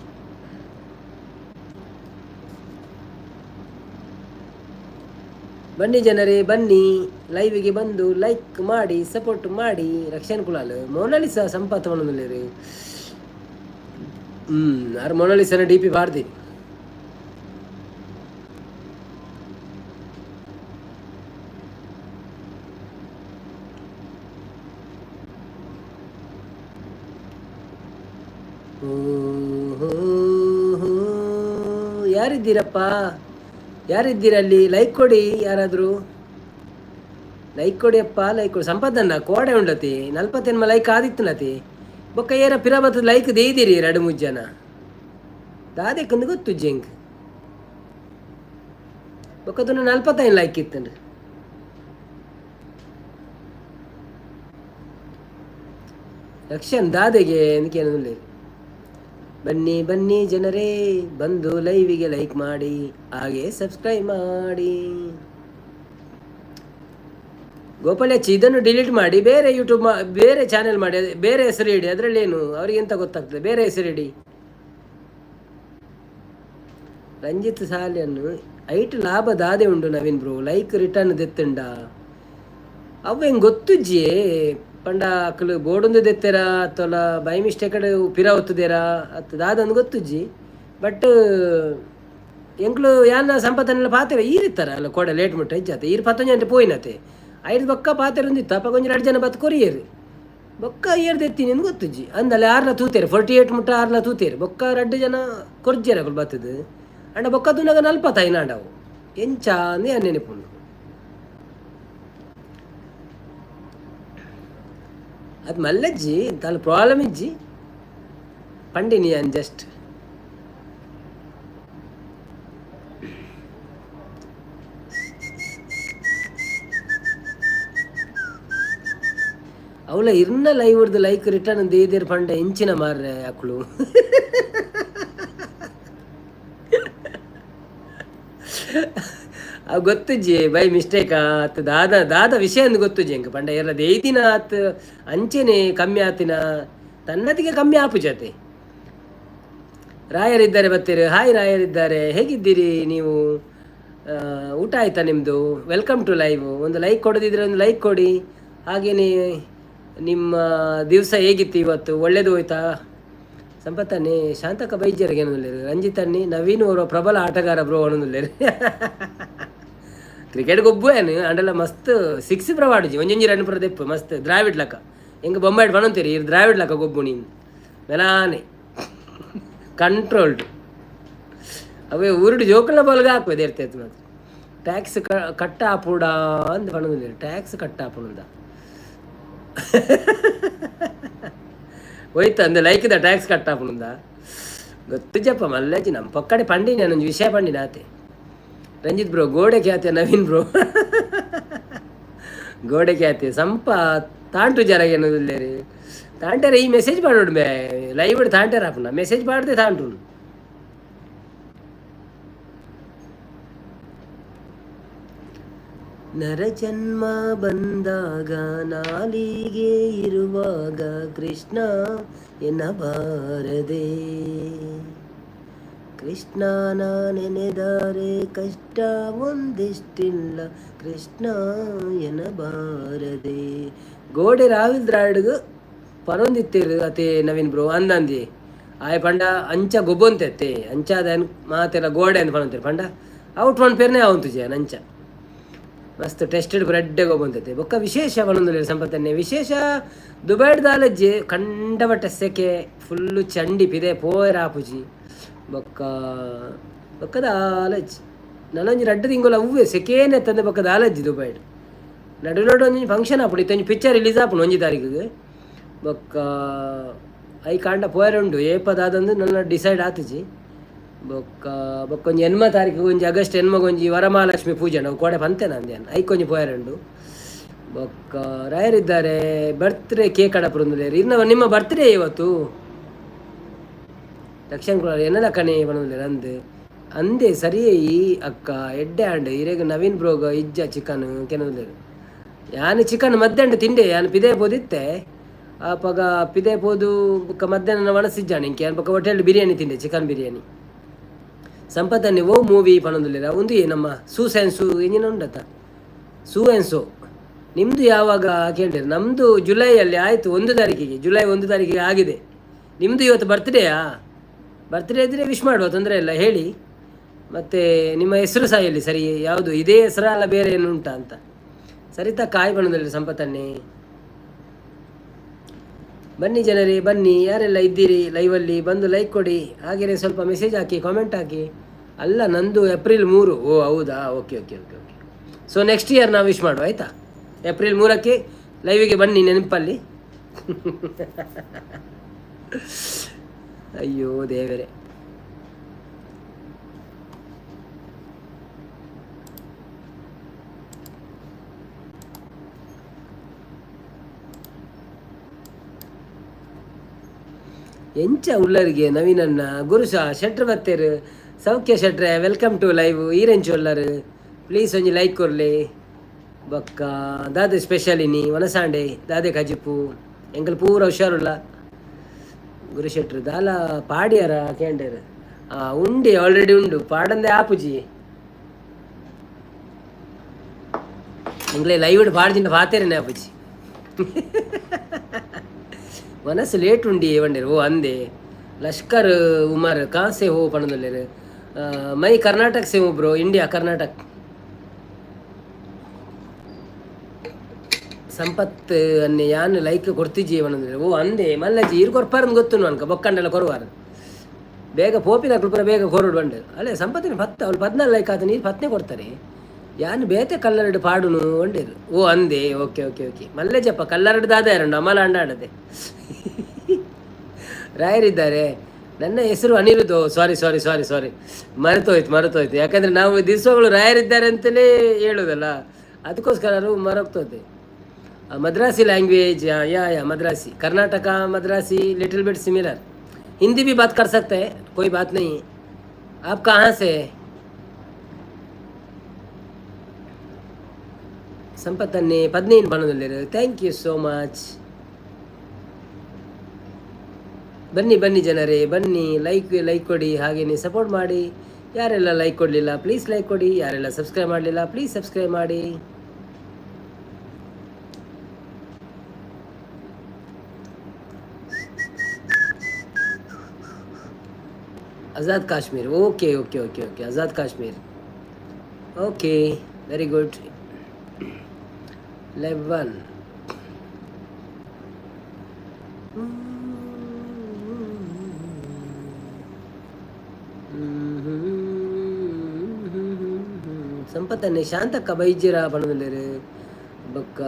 ಬನ್ನಿ ಜನರೇ ಬನ್ನಿ, ಲೈವಿಗೆ ಬಂದು ಲೈಕ್ ಮಾಡಿ ಸಪೋರ್ಟ್ ಮಾಡಿ. ರಕ್ಷಣ್ ಕುಲಾಲ್ ಮೊನಾಲಿಸಾ ಸಂಪತ್ ಪನ್ನೊಂದುಲ್ಲೆರ್. ಆರ್ ಮೊನಾಲಿಸನ ಡಿ ಪಿ ಪಾಡ್ದಿ. ಯಾರಿದ್ದೀರಪ್ಪ, ಯಾರಿದ್ದೀರಲ್ಲಿ? ಲೈಕ್ ಕೊಡಿ, ಯಾರಾದರೂ ಲೈಕ್ ಕೊಡಿ ಅಪ್ಪ, ಲೈಕ್ ಕೊಡಿ. ಸಂಪತ್ತನ್ನ ಕೋಡೆ ಉಂಡತಿ 48 ಲೈಕ್ ಆದಿತ್ತನತಿ ಬೊಕ್ಕ ಏರ ಪಿರ ಬತ್ತದ ಲೈಕ್ ದೇಯ್ದಿರಿ 2-3 ಜನ ದಾದೆಕ್ಕಂದು ಗೊತ್ತು ಜೆಂಗ್ ಬೊಕ್ಕದನ್ನು 45 ಲೈಕ್ ಇತ್ತಂಡ್ರಿ. ರಕ್ಷನ್ ದಾದೆಗೆ ಎಂದಕೇನೊಂದು. ಬನ್ನಿ ಬನ್ನಿ ಜನರೇ, ಬಂದು ಲೈವಿಗೆ ಲೈಕ್ ಮಾಡಿ, ಹಾಗೆ ಸಬ್ಸ್ಕ್ರೈಬ್ ಮಾಡಿ. ಗೋಪಾಲಚ್ಚಿ ಇದನ್ನು ಡಿಲೀಟ್ ಮಾಡಿ ಬೇರೆ ಯೂಟ್ಯೂಬ್ ಬೇರೆ ಚಾನೆಲ್ ಮಾಡಿ, ಬೇರೆ ಹೆಸರು ಇಡಿ, ಅದರಲ್ಲಿ ಏನು ಅವರಿಗೆ ಎಂತ ಗೊತ್ತಾಗ್ತದೆ, ಬೇರೆ ಹೆಸರು ಇಡಿ. ರಂಜಿತ್ ಸಾಲಿಯನ್ನು ಐಟ್ ಲಾಭ ದಾದೆ ಉಂಡು ನವೀನ್ bro, like return ದೆತ್ತುಂಡ ಅವು ಹೆಂಗೆ ಗೊತ್ತುಜ್ಜಿ ಪಂಡ ಅಕ್ಲು ಬೋರ್ಡೊಂದು ದೆತ್ತೆರ ತೊಲ ಬೈ ಮಿಸ್ಟೇಕ್ ಪಿರ ಒತ್ತುದೇರಾ ಅತ್ತು ದಾದಂದು ಗೊತ್ತುಜ್ಜಿ. ಬಟ್ ಎಂಕ್ಲು ಯಾನ ಸಂಪತ್ತನ್ನೆಲ್ಲ ಪಾತೆರ ಈರಿತ್ತರ ಅಲ್ಲ ಕೋಡೆ ಲೇಟ್ ಮುಟ್ಟ ಇಜ್ಜಾತೆ ಈರ್ ಪತ್ತೊಂಜಿ ಗಂಟೆ ಪೋಯಿನತೆ ಐದು ಬೊಕ್ಕ ಪಾತೆರ ಒಂದಿತ್ತು ಅಪ್ಪ ಕೊಂಚ 2 ಜನ ಬತ್ತು ಕೊರಿಯೇರು ಬೊಕ್ಕ ಏರ್ ದೆತ್ತೀನಿ ಅಂದ್ ಗೊತ್ತುಜ್ಜಿ. ಅಂದಲ್ಲ ಆರ್ಲ ತೂತೇರು 48 ಮುಟ್ಟ ಆರ್ಲ ತೂತೇರು ಬೊಕ್ಕ 2 ಜನ ಕೊರ್ಜೆರ್ ಅಕುಲು ಬತ್ತದು ಅಂಡ ಬೊಕ್ಕ ತೂನಗ 45 ಆಂಡವು ಎಂಚ ಅಂದ್ ಯಾನ್ ನೆನಪುಂಡು. ಅದು ಮಲ್ಲಜ್ಜಿ ತಲೆ ಪ್ರಾಬ್ಲಮ್ ಇಜ್ಜಿ ಪಂಡಿನಿ ಯಾನ್ ಜಸ್ಟ್. ಅವಳ ಇರ್ನ ಲೈವ್ ಹಿಡ್ದು ಲೈಕ್ ರಿಟರ್ನ್ ದೇದಿರ್ ಪಂಡ ಎಂಚಿನ ಮಾರ್ರೆ ಅಕ್ಲು. ಅವು ಗೊತ್ತುಜ್ಜಿ ಬೈ ಮಿಸ್ಟೇಕ್ ಆತ್ ದಾದ ದಾದ ವಿಷಯ ಅಂದ್ ಗೊತ್ತುಜ್ಜಿ ಎಂಕ್ ಪಂಡ ಏರ್ಲ ದೇಯ್ದಿನ ಆತ್ ಅಂಚೆನೆ ಕಮ್ಮಿ ಆತಿನ ತನ್ನತಿಗೆ ಕಮ್ಮಿ ಆಪುಜತೆ. ರಾಯರಿದ್ದಾರೆ ಬತ್ತೀರಿ, ಹಾಯ್ ರಾಯರಿದ್ದಾರೆ, ಹೇಗಿದ್ದೀರಿ ನೀವು? ಊಟ ಆಯ್ತಾ ನಿಮ್ಮದು? Welcome to live. ಒಂದು ಲೈಕ್ ಕೊಡದಿದ್ರೆ ಒಂದು ಲೈಕ್ ಕೊಡಿ. ಹಾಗೆಯೇ ನಿಮ್ಮ ದಿವಸ ಹೇಗಿತ್ತು ಇವತ್ತು, ಒಳ್ಳೇದು ಹೋಯ್ತಾ? ಸಂಪತ್ತನ್ನೇ ಶಾಂತಕ ಬೈದ್ಯರಿಗೆ ಏನೊಂದುಲ್ಲೆರ್, ರಂಜಿತನ್ನಿ ನವೀನ್ ಅವರ ಪ್ರಬಲ ಆಟಗಾರ ಬ್ರೋ ಅನ್ನೊಂದುಲ್ಲೆರ್. ಕ್ರಿಕೆಟ್ ಗೊಬ್ಬು ಏನು ಅಂಡಲ ಮಸ್ತ್ ಸಿಕ್ಸ್ ಪ್ರವಾಡುಜಿ ಒಂಜೊಂಜಿ ರನ್ ಪುರ ದೆಪ್ಪು ಮಸ್ತ್ ದ್ರಾವಿಡ್ ಲಕ್ಕ ಹೆಂಗೆ ಬೊಂಬಾಯ್ಡ್ ಪನೊಂತೀರಿ ಇರ್ ದ್ರಾವಿಡ್ ಲಕ್ಕ ಗೊಬ್ಬು ನೀನು ಮೆಲಾನೆ ಕಂಟ್ರೋಲ್ಡ್. ಅವೇ ಊರುಡು ಜೋಕುಲ್ನ ಬೋಲ್ಗ ಹಾಕುವೆ ದೇರ್ತೇತು ಮಾತ್ರ. ಟ್ಯಾಕ್ಸ್ ಕಟ್ಟ ಆಪುಡ ಅಂದ್ ಪನೊಂದುಲ್ಲೆರ್, ಟ್ಯಾಕ್ಸ್ ಕಟ್ಟ ಆಪುಂಡ ಹೋಯ್ತು ಅಂದ ಲೈಕ್ದ ಟ್ಯಾಕ್ಸ್ ಕಟ್ ಆಪುಂಡ ಗೊತ್ತುಜಪ್ಪ ಮಲ್ಲಜ್ಜಿ. ನಮ್ಮ ಪೊಕ್ಕಡೆ ಪಂಡಿನಿ ನಾನೊಂಜಿ ವಿಷಯ ಪಂಡಿನ ಆತೆ. ರಂಜಿತ್ ಬ್ರೋ ಗೋಡೆ ಖ್ಯಾತೆ, ನವೀನ್ ಬ್ರೋ ಗೋಡೆ ಖ್ಯಾತೆ. ಸಂಪ ತಾಂಟು ಜರ ಏನದಿಲ್ಲೇರಿ ತಾಂಟೇರ ಈ ಮೆಸೇಜ್ ಪಾಡೋಡು ಮೇ ಲೈವ್ ತಾಂಟೇರ ಆಪುಂಡ ಮೆಸೇಜ್ ಪಾಡದೆ ತಾಂಟು. ನರಜನ್ಮ ಬಂದಾಗ ನಾಲಿಗೆ ಇರುವಾಗ ಕೃಷ್ಣ ಎನ್ನಬಾರದೆ, ಕೃಷ್ಣನ ನೆನೆದರೆ ಕಷ್ಟ ಒಂದಿಷ್ಟಿಲ್ಲ, ಕೃಷ್ಣ ಎನ್ನಬಾರದೆ. ಗೋಡೆ ರಾವಿಲ್ ದ್ರಾವಿಡ್ಗ್ ಪನೊಂದಿತ್ತೆರ್ ಅತೆ ನವೀನ್ ಬ್ರೋ ಅಂದಂದಿ. ಆಯೆ ಪಂಡ ಅಂಚ ಗೊಬ್ಬೊಂತೆತ್ತೆ ಅಂಚಾದ ಮಾತೆಲ್ಲ ಗೋಡೆ ಅಂದ್ ಪನೊಂತೆರ್ ಪಂಡ ಔಟ್ ಪನ್ಪೆರ್ನೆ ಆವೊಂತುಜಿ ಯಾನ್ ಅಂಚ. ಮಸ್ತ್ ಟೆಸ್ಟೆಡ್ ಬ್ರೆಡ್ ಗೊಬ್ಬೊಂತತೆ. ಬೊಕ್ಕ ವಿಶೇಷ ಪನೊಂದುಲ್ಲೆರ್ ಸಂಪತ್ತನ್ನೆ. ವಿಶೇಷ ದುಬೈಡ್ ದಾಲಜ್ಜೆ ಕಂಡಬಟ್ಟೆ ಸೆಕೆ, ಫುಲ್ಲು ಚಂಡಿ, ಪಿದೆ ಪೋಯೆರೆ ಆಪುಜಿ. ಬೊಕ್ಕ ಬೊಕ್ಕ ದಾಲಜ್ಜಿ ನನೊಂಜಿ ರಡ್ಡ್ ತಿಂಗೊಲು ಅವ್ವೆ ಸೆಕೇನೆ ಅತ್ತಂದೆ ಬೊಕ್ಕ ದಾಲಜ್ಜಿ ದುಬೈಡ್. ನಡು ನಡು ಒಂಜಿ ಫಂಕ್ಷನ್ ಆಪುಂಡು, ಇತ್ತೆ ಒಂಜಿ ಪಿಕ್ಚರ್ ರಿಲೀಸ್ ಆಪುಂಡು 1 ತಾರೀಕಿಗ್. ಬೊಕ್ಕ ಐಕಾಂಡ ಪೋಯೆರೆ ಉಂಡು, ಏಪ ದಾದಂದು ನನ್ನ ಡಿಸೈಡ್ ಆತುಜಿ. ಬೊಕ್ಕ ಬೊಕ್ಕ ಒಂಜಿ 8 ತಾರೀಕು ಒಂಜಿ ಆಗಸ್ಟ್ 8 ಒಂಜಿ ವರಮಹಾಲಕ್ಷ್ಮಿ ಪೂಜೆ ಉಂಡು, ಅವು ಕೋಡೆ ಪಂತೆ ನಂದು ಯಾನ್, ಐಕೊಂಜಿ ಪೋಯೆರೆ ಉಂಡು. ಬೊಕ್ಕ ರಾಯರಿದ್ದಾರೆ ಬರ್ತ್ಡೇ ಕೇಕ್ ಕಡಪುರುಂದುಲ್ಲೆರ್. ಇರ್ನ ನಿಮ್ಮ ಬರ್ತ್ಡೇ ಇವತ್ತು ದಕ್ಷಿಣ ಕುಮಾರ್ ಎನ್ನಲ ಕಣೆ ಪನೊಂದುಲ್ಲೆರ್. ಅಂದ್ ಅಂದೆ ಸರಿಯೇ ಈ ಅಕ್ಕ ಎಡ್ಡೆ ಆಂಡ್. ಇರೆಗ್ ನವೀನ್ ಬ್ರೋಗ ಇಜ್ಜ ಚಿಕನ್ ಕೆನೊಂದುಲ್ಲೆರ್. ಯಾನ್ ಚಿಕನ್ ಮಧ್ಯಾಹ್ನ ತಿಂಡೆ, ಯಾನ್ ಪಿದೆ ಪೋದಿತ್ತೆ ಆಪಗ ಪಿದೆ ಪೋದು ಬೊಕ್ಕ ಮಧ್ಯಾಹ್ನ ವನಸ್ ಇಜ್ಜಾಂಡ್ ಇಂಕೆ ಯಾನ್ ಬೊಕ್ಕ ಹೋಟೆಲ್ ಬಿರಿಯಾನಿ ತಿಂಡೆ, ಚಿಕನ್ ಬಿರಿಯಾನಿ. ಸಂಪತ್ತನ್ನಿ ಓ ಮೂವಿ ಪನೊಂದುಲ್ಲೆರ್. ಉಂದು ನಮ್ಮ ಸೂ ಸೆನ್ಸು ಎಂಜಿನ ಉಂಡತ ಸೂ ಎನ್ಸೋ. ನಿಮ್ಮದು ಯಾವಾಗ ಕೇಳಿರಿ? ನಮ್ಮದು ಜುಲೈಯಲ್ಲಿ ಆಯಿತು, 1 ತಾರೀಕಿಗೆ, ಜುಲೈ 1 ತಾರೀಕಿಗೆ ಆಗಿದೆ. ನಿಮ್ಮದು ಇವತ್ತು ಬರ್ತ್ಡೇಯಾ? ಬರ್ತ್ಡೇ ಇದ್ದರೆ ವಿಶ್ ಮಾಡುವ, ತೊಂದರೆ ಇಲ್ಲ, ಹೇಳಿ. ಮತ್ತು ನಿಮ್ಮ ಹೆಸರು ಸಹ ಹೇಳಿ ಸರಿ, ಯಾವುದು ಇದೇ ಹೆಸರ ಅಲ್ಲ ಬೇರೆ ಏನು ಉಂಟಾ ಅಂತ. ಸರಿತಾ ಕಾಯಿ ಬಣ್ಣದಲ್ಲಿ ಸಂಪತ್ತನ್ನೇ. ಬನ್ನಿ ಜನರೇ, ಬನ್ನಿ. ಯಾರೆಲ್ಲ ಇದ್ದೀರಿ ಲೈವಲ್ಲಿ ಬಂದು ಲೈಕ್ ಕೊಡಿ, ಹಾಗೆಯೇ ಸ್ವಲ್ಪ ಮೆಸೇಜ್ ಹಾಕಿ, ಕಾಮೆಂಟ್ ಹಾಕಿ. ಅಲ್ಲ, ನಂದು ಏಪ್ರಿಲ್ 3. ಓ ಹೌದಾ? Okay okay okay okay so next year ನಾವು ವಿಶ್ ಮಾಡುವ, ಆಯಿತಾ? ಏಪ್ರಿಲ್ 3ಕ್ಕೆ ಲೈವಿಗೆ ಬನ್ನಿ ನೆನಪಲ್ಲಿ. ಅಯ್ಯೋ ದೇವರೇ. ಎಂಚ ಉಳ್ಳರಿಗೆ ನವೀನಣ್ಣ ಗುರುಷ ಶೆಟ್ರ್ ಬತ್ತೇರು. ಸೌಖ್ಯ ಶೆಟ್ರೆ, welcome to live. ಈರೆಂಚು ಉಲ್ಲರು? ಪ್ಲೀಸ್ ಒಂಜಿ ಲೈಕ್ ಕೊರ್ಲಿ. ಬೊಕ್ಕ ದಾದೆ ಸ್ಪೆಷಲ್ ಇನಿ ವನಸಾಂಡೆ? ದಾದೆ ಕಜಿಪು? ಎಂಕಲ್ ಪೂರ ಹುಷಾರುಲ್ಲ. ಗುರು ಶೆಟ್ರು ದಾಲ ಪಾಡ್ಯಾರ ಕೇಂಡೇರು. ಉಂಡಿ ಆಲ್ರೆಡಿ ಉಂಡು, ಪಾಡಂದೆ ಆಪುಜಿ. ಎಂಕ್ಲೆ ಲೈವ್ ಪಾಡ್ಜಿಂಡ ಪಾತೇರನೆ ಆಪುಜಿ. ಮನಸ್ಸು ಲೇಟ್ ಉಂಡಿ ವಂಡೇರು. ಓ ಅಂದೆ. ಲಷ್ಕರ್ ಉಮರ್ ಕಾಸೆ ಹೋ ಪಣದಲ್ಲೇರು. ಮೈ ಕರ್ನಾಟಕ ಸೇ ಬ್ರೋ, ಇಂಡಿಯಾ ಕರ್ನಾಟಕ. ಸಂಪತ್ ಅನ್ನೆ ಯಾನ್ ಲೈಕ್ ಕೊಡ್ತಿಜ್ಜಿ ಪನೊಂದುಲ್ಲೆರ್. ಓ ಅಂದೆ ಮಲ್ಲಜ್ಜಿ ಇರ್ ಕೊರ್ಪಾರಂದು ಗೊತ್ತು ಅನ್ಕ ಬೊಕ್ಕಂಡೆಲ್ಲ ಕೊರುವಾರ ಬೇಗ ಪೋಪಿನ ಪೂರ ಬೇಗ ಕೊರಡು ಬಂಡು. ಅಲ್ಲೇ ಸಂಪತ್ತಿನ ಪತ್ತು ಅವಳು 14 ಲೈಕ್ ಆತ ನೀರು ಪತ್ನೆ ಕೊಡ್ತಾರೆ. ಯಾನ್ ಬೇತೆ ಕಲ್ಲರಡು ಪಾಡುನು ಒಂಡೇರು. ಓ ಅಂದೆ. ಓಕೆ ಓಕೆ ಓಕೆ ಮಲ್ಲೆಜಪ್ಪ ಕಲ್ಲರಡು ದಾದ ಯಾರಂಡು ಅಮಲ ಅಂಡಾಡದೆ. ರಾಯರಿದ್ದಾರೆ. ನನ್ನ ಹೆಸರು ಅನಿರುದ್ಧ. ಸಾರಿ ಸಾರಿ ಸಾರಿ ಸಾರಿ, ಮರೆತೋಯ್ತು ಮರೆತೋಯ್ತು. ಯಾಕಂದರೆ ನಾವು ದಿವಸಗಳು ರಾಯರಿದ್ದಾರೆ ಅಂತಲೇ ಹೇಳೋದಲ್ಲ, ಅದಕ್ಕೋಸ್ಕರ ಮರಗ್ತೋದೆ. ಮದ್ರಾಸಿ ಲ್ಯಾಂಗ್ವೇಜ್? ಯಾ ಯಾ, Madrasi. Karnataka Madrasi little bit similar. Hindi भी बात कर सकते हैं, कोई बात नहीं. आप कहाँ से? ಸಂಪತ್ತನ್ನೇ 15 ಪನೊಂದುಲ್ಲೆರ್. Thank you so much. ಬನ್ನಿ ಬನ್ನಿ ಜನರೇ, ಬನ್ನಿ. ಲೈಕ್ ಲೈಕ್ ಕೊಡಿ, ಹಾಗೆಯೇ ಸಪೋರ್ಟ್ ಮಾಡಿ. ಯಾರೆಲ್ಲ ಲೈಕ್ ಕೊಡಲಿಲ್ಲ ಪ್ಲೀಸ್ ಲೈಕ್ ಕೊಡಿ. ಯಾರೆಲ್ಲ ಸಬ್ಸ್ಕ್ರೈಬ್ ಮಾಡಲಿಲ್ಲ ಪ್ಲೀಸ್ ಸಬ್ಸ್ಕ್ರೈಬ್ ಮಾಡಿ. Azad Kashmir. Okay okay okay okay, Azad Kashmir. Okay, very good. 11. ಸಂಪತ್ತನ್ನೇ Shantakka ಬೈಜ್ಯರ ಪನೊಂದುಲ್ಲೆರ್. ಬೊಕ್ಕ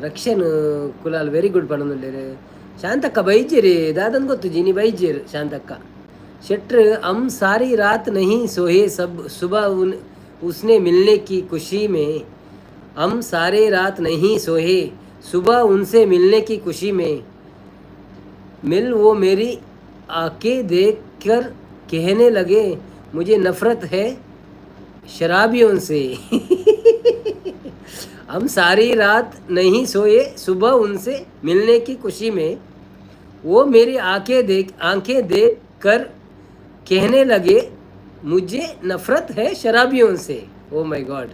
ರಕ್ಷಣ್ ಕುಲಾಲ್ ವೆರಿ ಗುಡ್ ಪನೊಂದುಲ್ಲೆರ್. ಶಾಂತಕ್ಕ ಬೈಜ್ಯೆರ್ ದಾದಂದ್ ಗೊತ್ತುಜಿ ಇನಿ ಬೈಜ್ಯೆರ್ ಶಾಂತಕ್ಕ. ಶೆಟ್ರ್ ಅಮ್ ಸಾರಿ ರಾತ್ ನಹಿ ಸೋಹೆ ಸಬ್ ಸುಬಾ ಉನ್ ಉಸ್ನೆ ಮಿಲ್ನೆ ಕಿ ಖುಷಿ ಮೇ ಅಮ್ ಸಾರಿ ರಾತ್ ನಹಿ ಸೋಹೆ ಸುಬಾ ಉನ್ಸೆ ಮಿಲ್ನೆ ಕಿ ಖುಷಿ ಮೇ मिल वो मेरी आंखें देख कर कहने लगे मुझे नफरत है शराबियों से। हम सारी रात नहीं सोए सुबह उनसे मिलने की खुशी में वो मेरी आंखें देख कर कहने लगे मुझे नफरत है शराबियों से। ओ my God,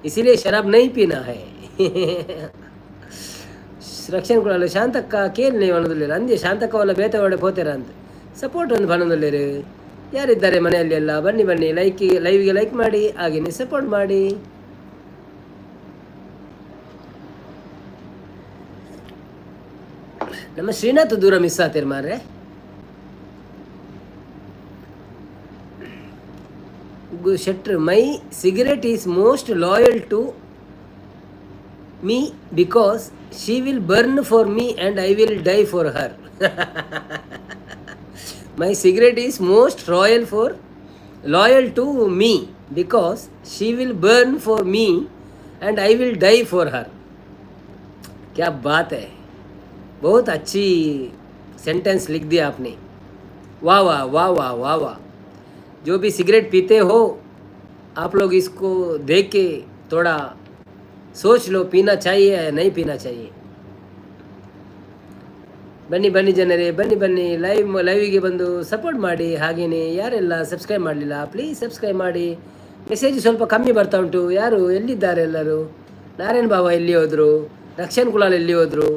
इसीलिए शराब नहीं पीना है। ರಕ್ಷಣ್ ಕುಲಾಲ್ ಶಾಂತಕ್ಕ ಕೇಳ್ನೆ ಪನೊಂದುಲ್ಲೆರ್ ಅಂದೆ ಶಾಂತಕ್ಕ ಒಲ್ಲ ಬೇತೆ ಒಡೆ ಪೋತೆರ ಅಂತ ಸಪೋರ್ಟ್ ಒಂದು ಪನೊಂದುಲ್ಲೆರ್. ಯಾರಿದ್ದಾರೆ ಮನೆಯಲ್ಲಿ ಎಲ್ಲ? ಬನ್ನಿ ಬನ್ನಿ, ಲೈಕ್ ಲೈವ್ಗೆ ಲೈಕ್ ಮಾಡಿ, ಹಾಗೆಯೇ ಸಪೋರ್ಟ್ ಮಾಡಿ. ನಮ್ಮ ಶ್ರೀನಾಥ್ ದೂರ ಮಿಸ್ ಆತೀರ್ ಮಾರ್ರೆ. ಶೆಟ್ರ್, my cigarette is most loyal to me because she will burn for me and I will die for her. My cigarette is most loyal to me because she will burn for me and I will die for her. क्या बात है, बहुत अच्छी sentence लिख दिया आपने। वाह वाह वाह वाह वाह वाह। जो भी सिगरेट पीते हो आप लोग इसको देख के थोड़ा सोच लो, पीना चाहिए या नहीं पीना चाहिए। ಬನ್ನಿ ಬನ್ನಿ ಜನರೇ, ಬನ್ನಿ ಬನ್ನಿ, ಲೈವಿಗೆ ಬಂದು ಸಪೋರ್ಟ್ ಮಾಡಿ. ಹಾಗೆಯೇ ಯಾರೆಲ್ಲ ಸಬ್ಸ್ಕ್ರೈಬ್ ಮಾಡಲಿಲ್ಲ ಪ್ಲೀಸ್ ಸಬ್ಸ್ಕ್ರೈಬ್ ಮಾಡಿ. ಮೆಸೇಜ್ ಸ್ವಲ್ಪ ಕಮ್ಮಿ ಬರ್ತಾ ಉಂಟು. ಯಾರು ಎಲ್ಲಿದ್ದಾರೆ ಎಲ್ಲರೂ? ನಾರಾಯಣ್ ಬಾಬಾ ಎಲ್ಲಿ ಹೋದರು? ರಕ್ಷಣ್ ಕುಲಾಲ್ ಎಲ್ಲಿ ಹೋದರು?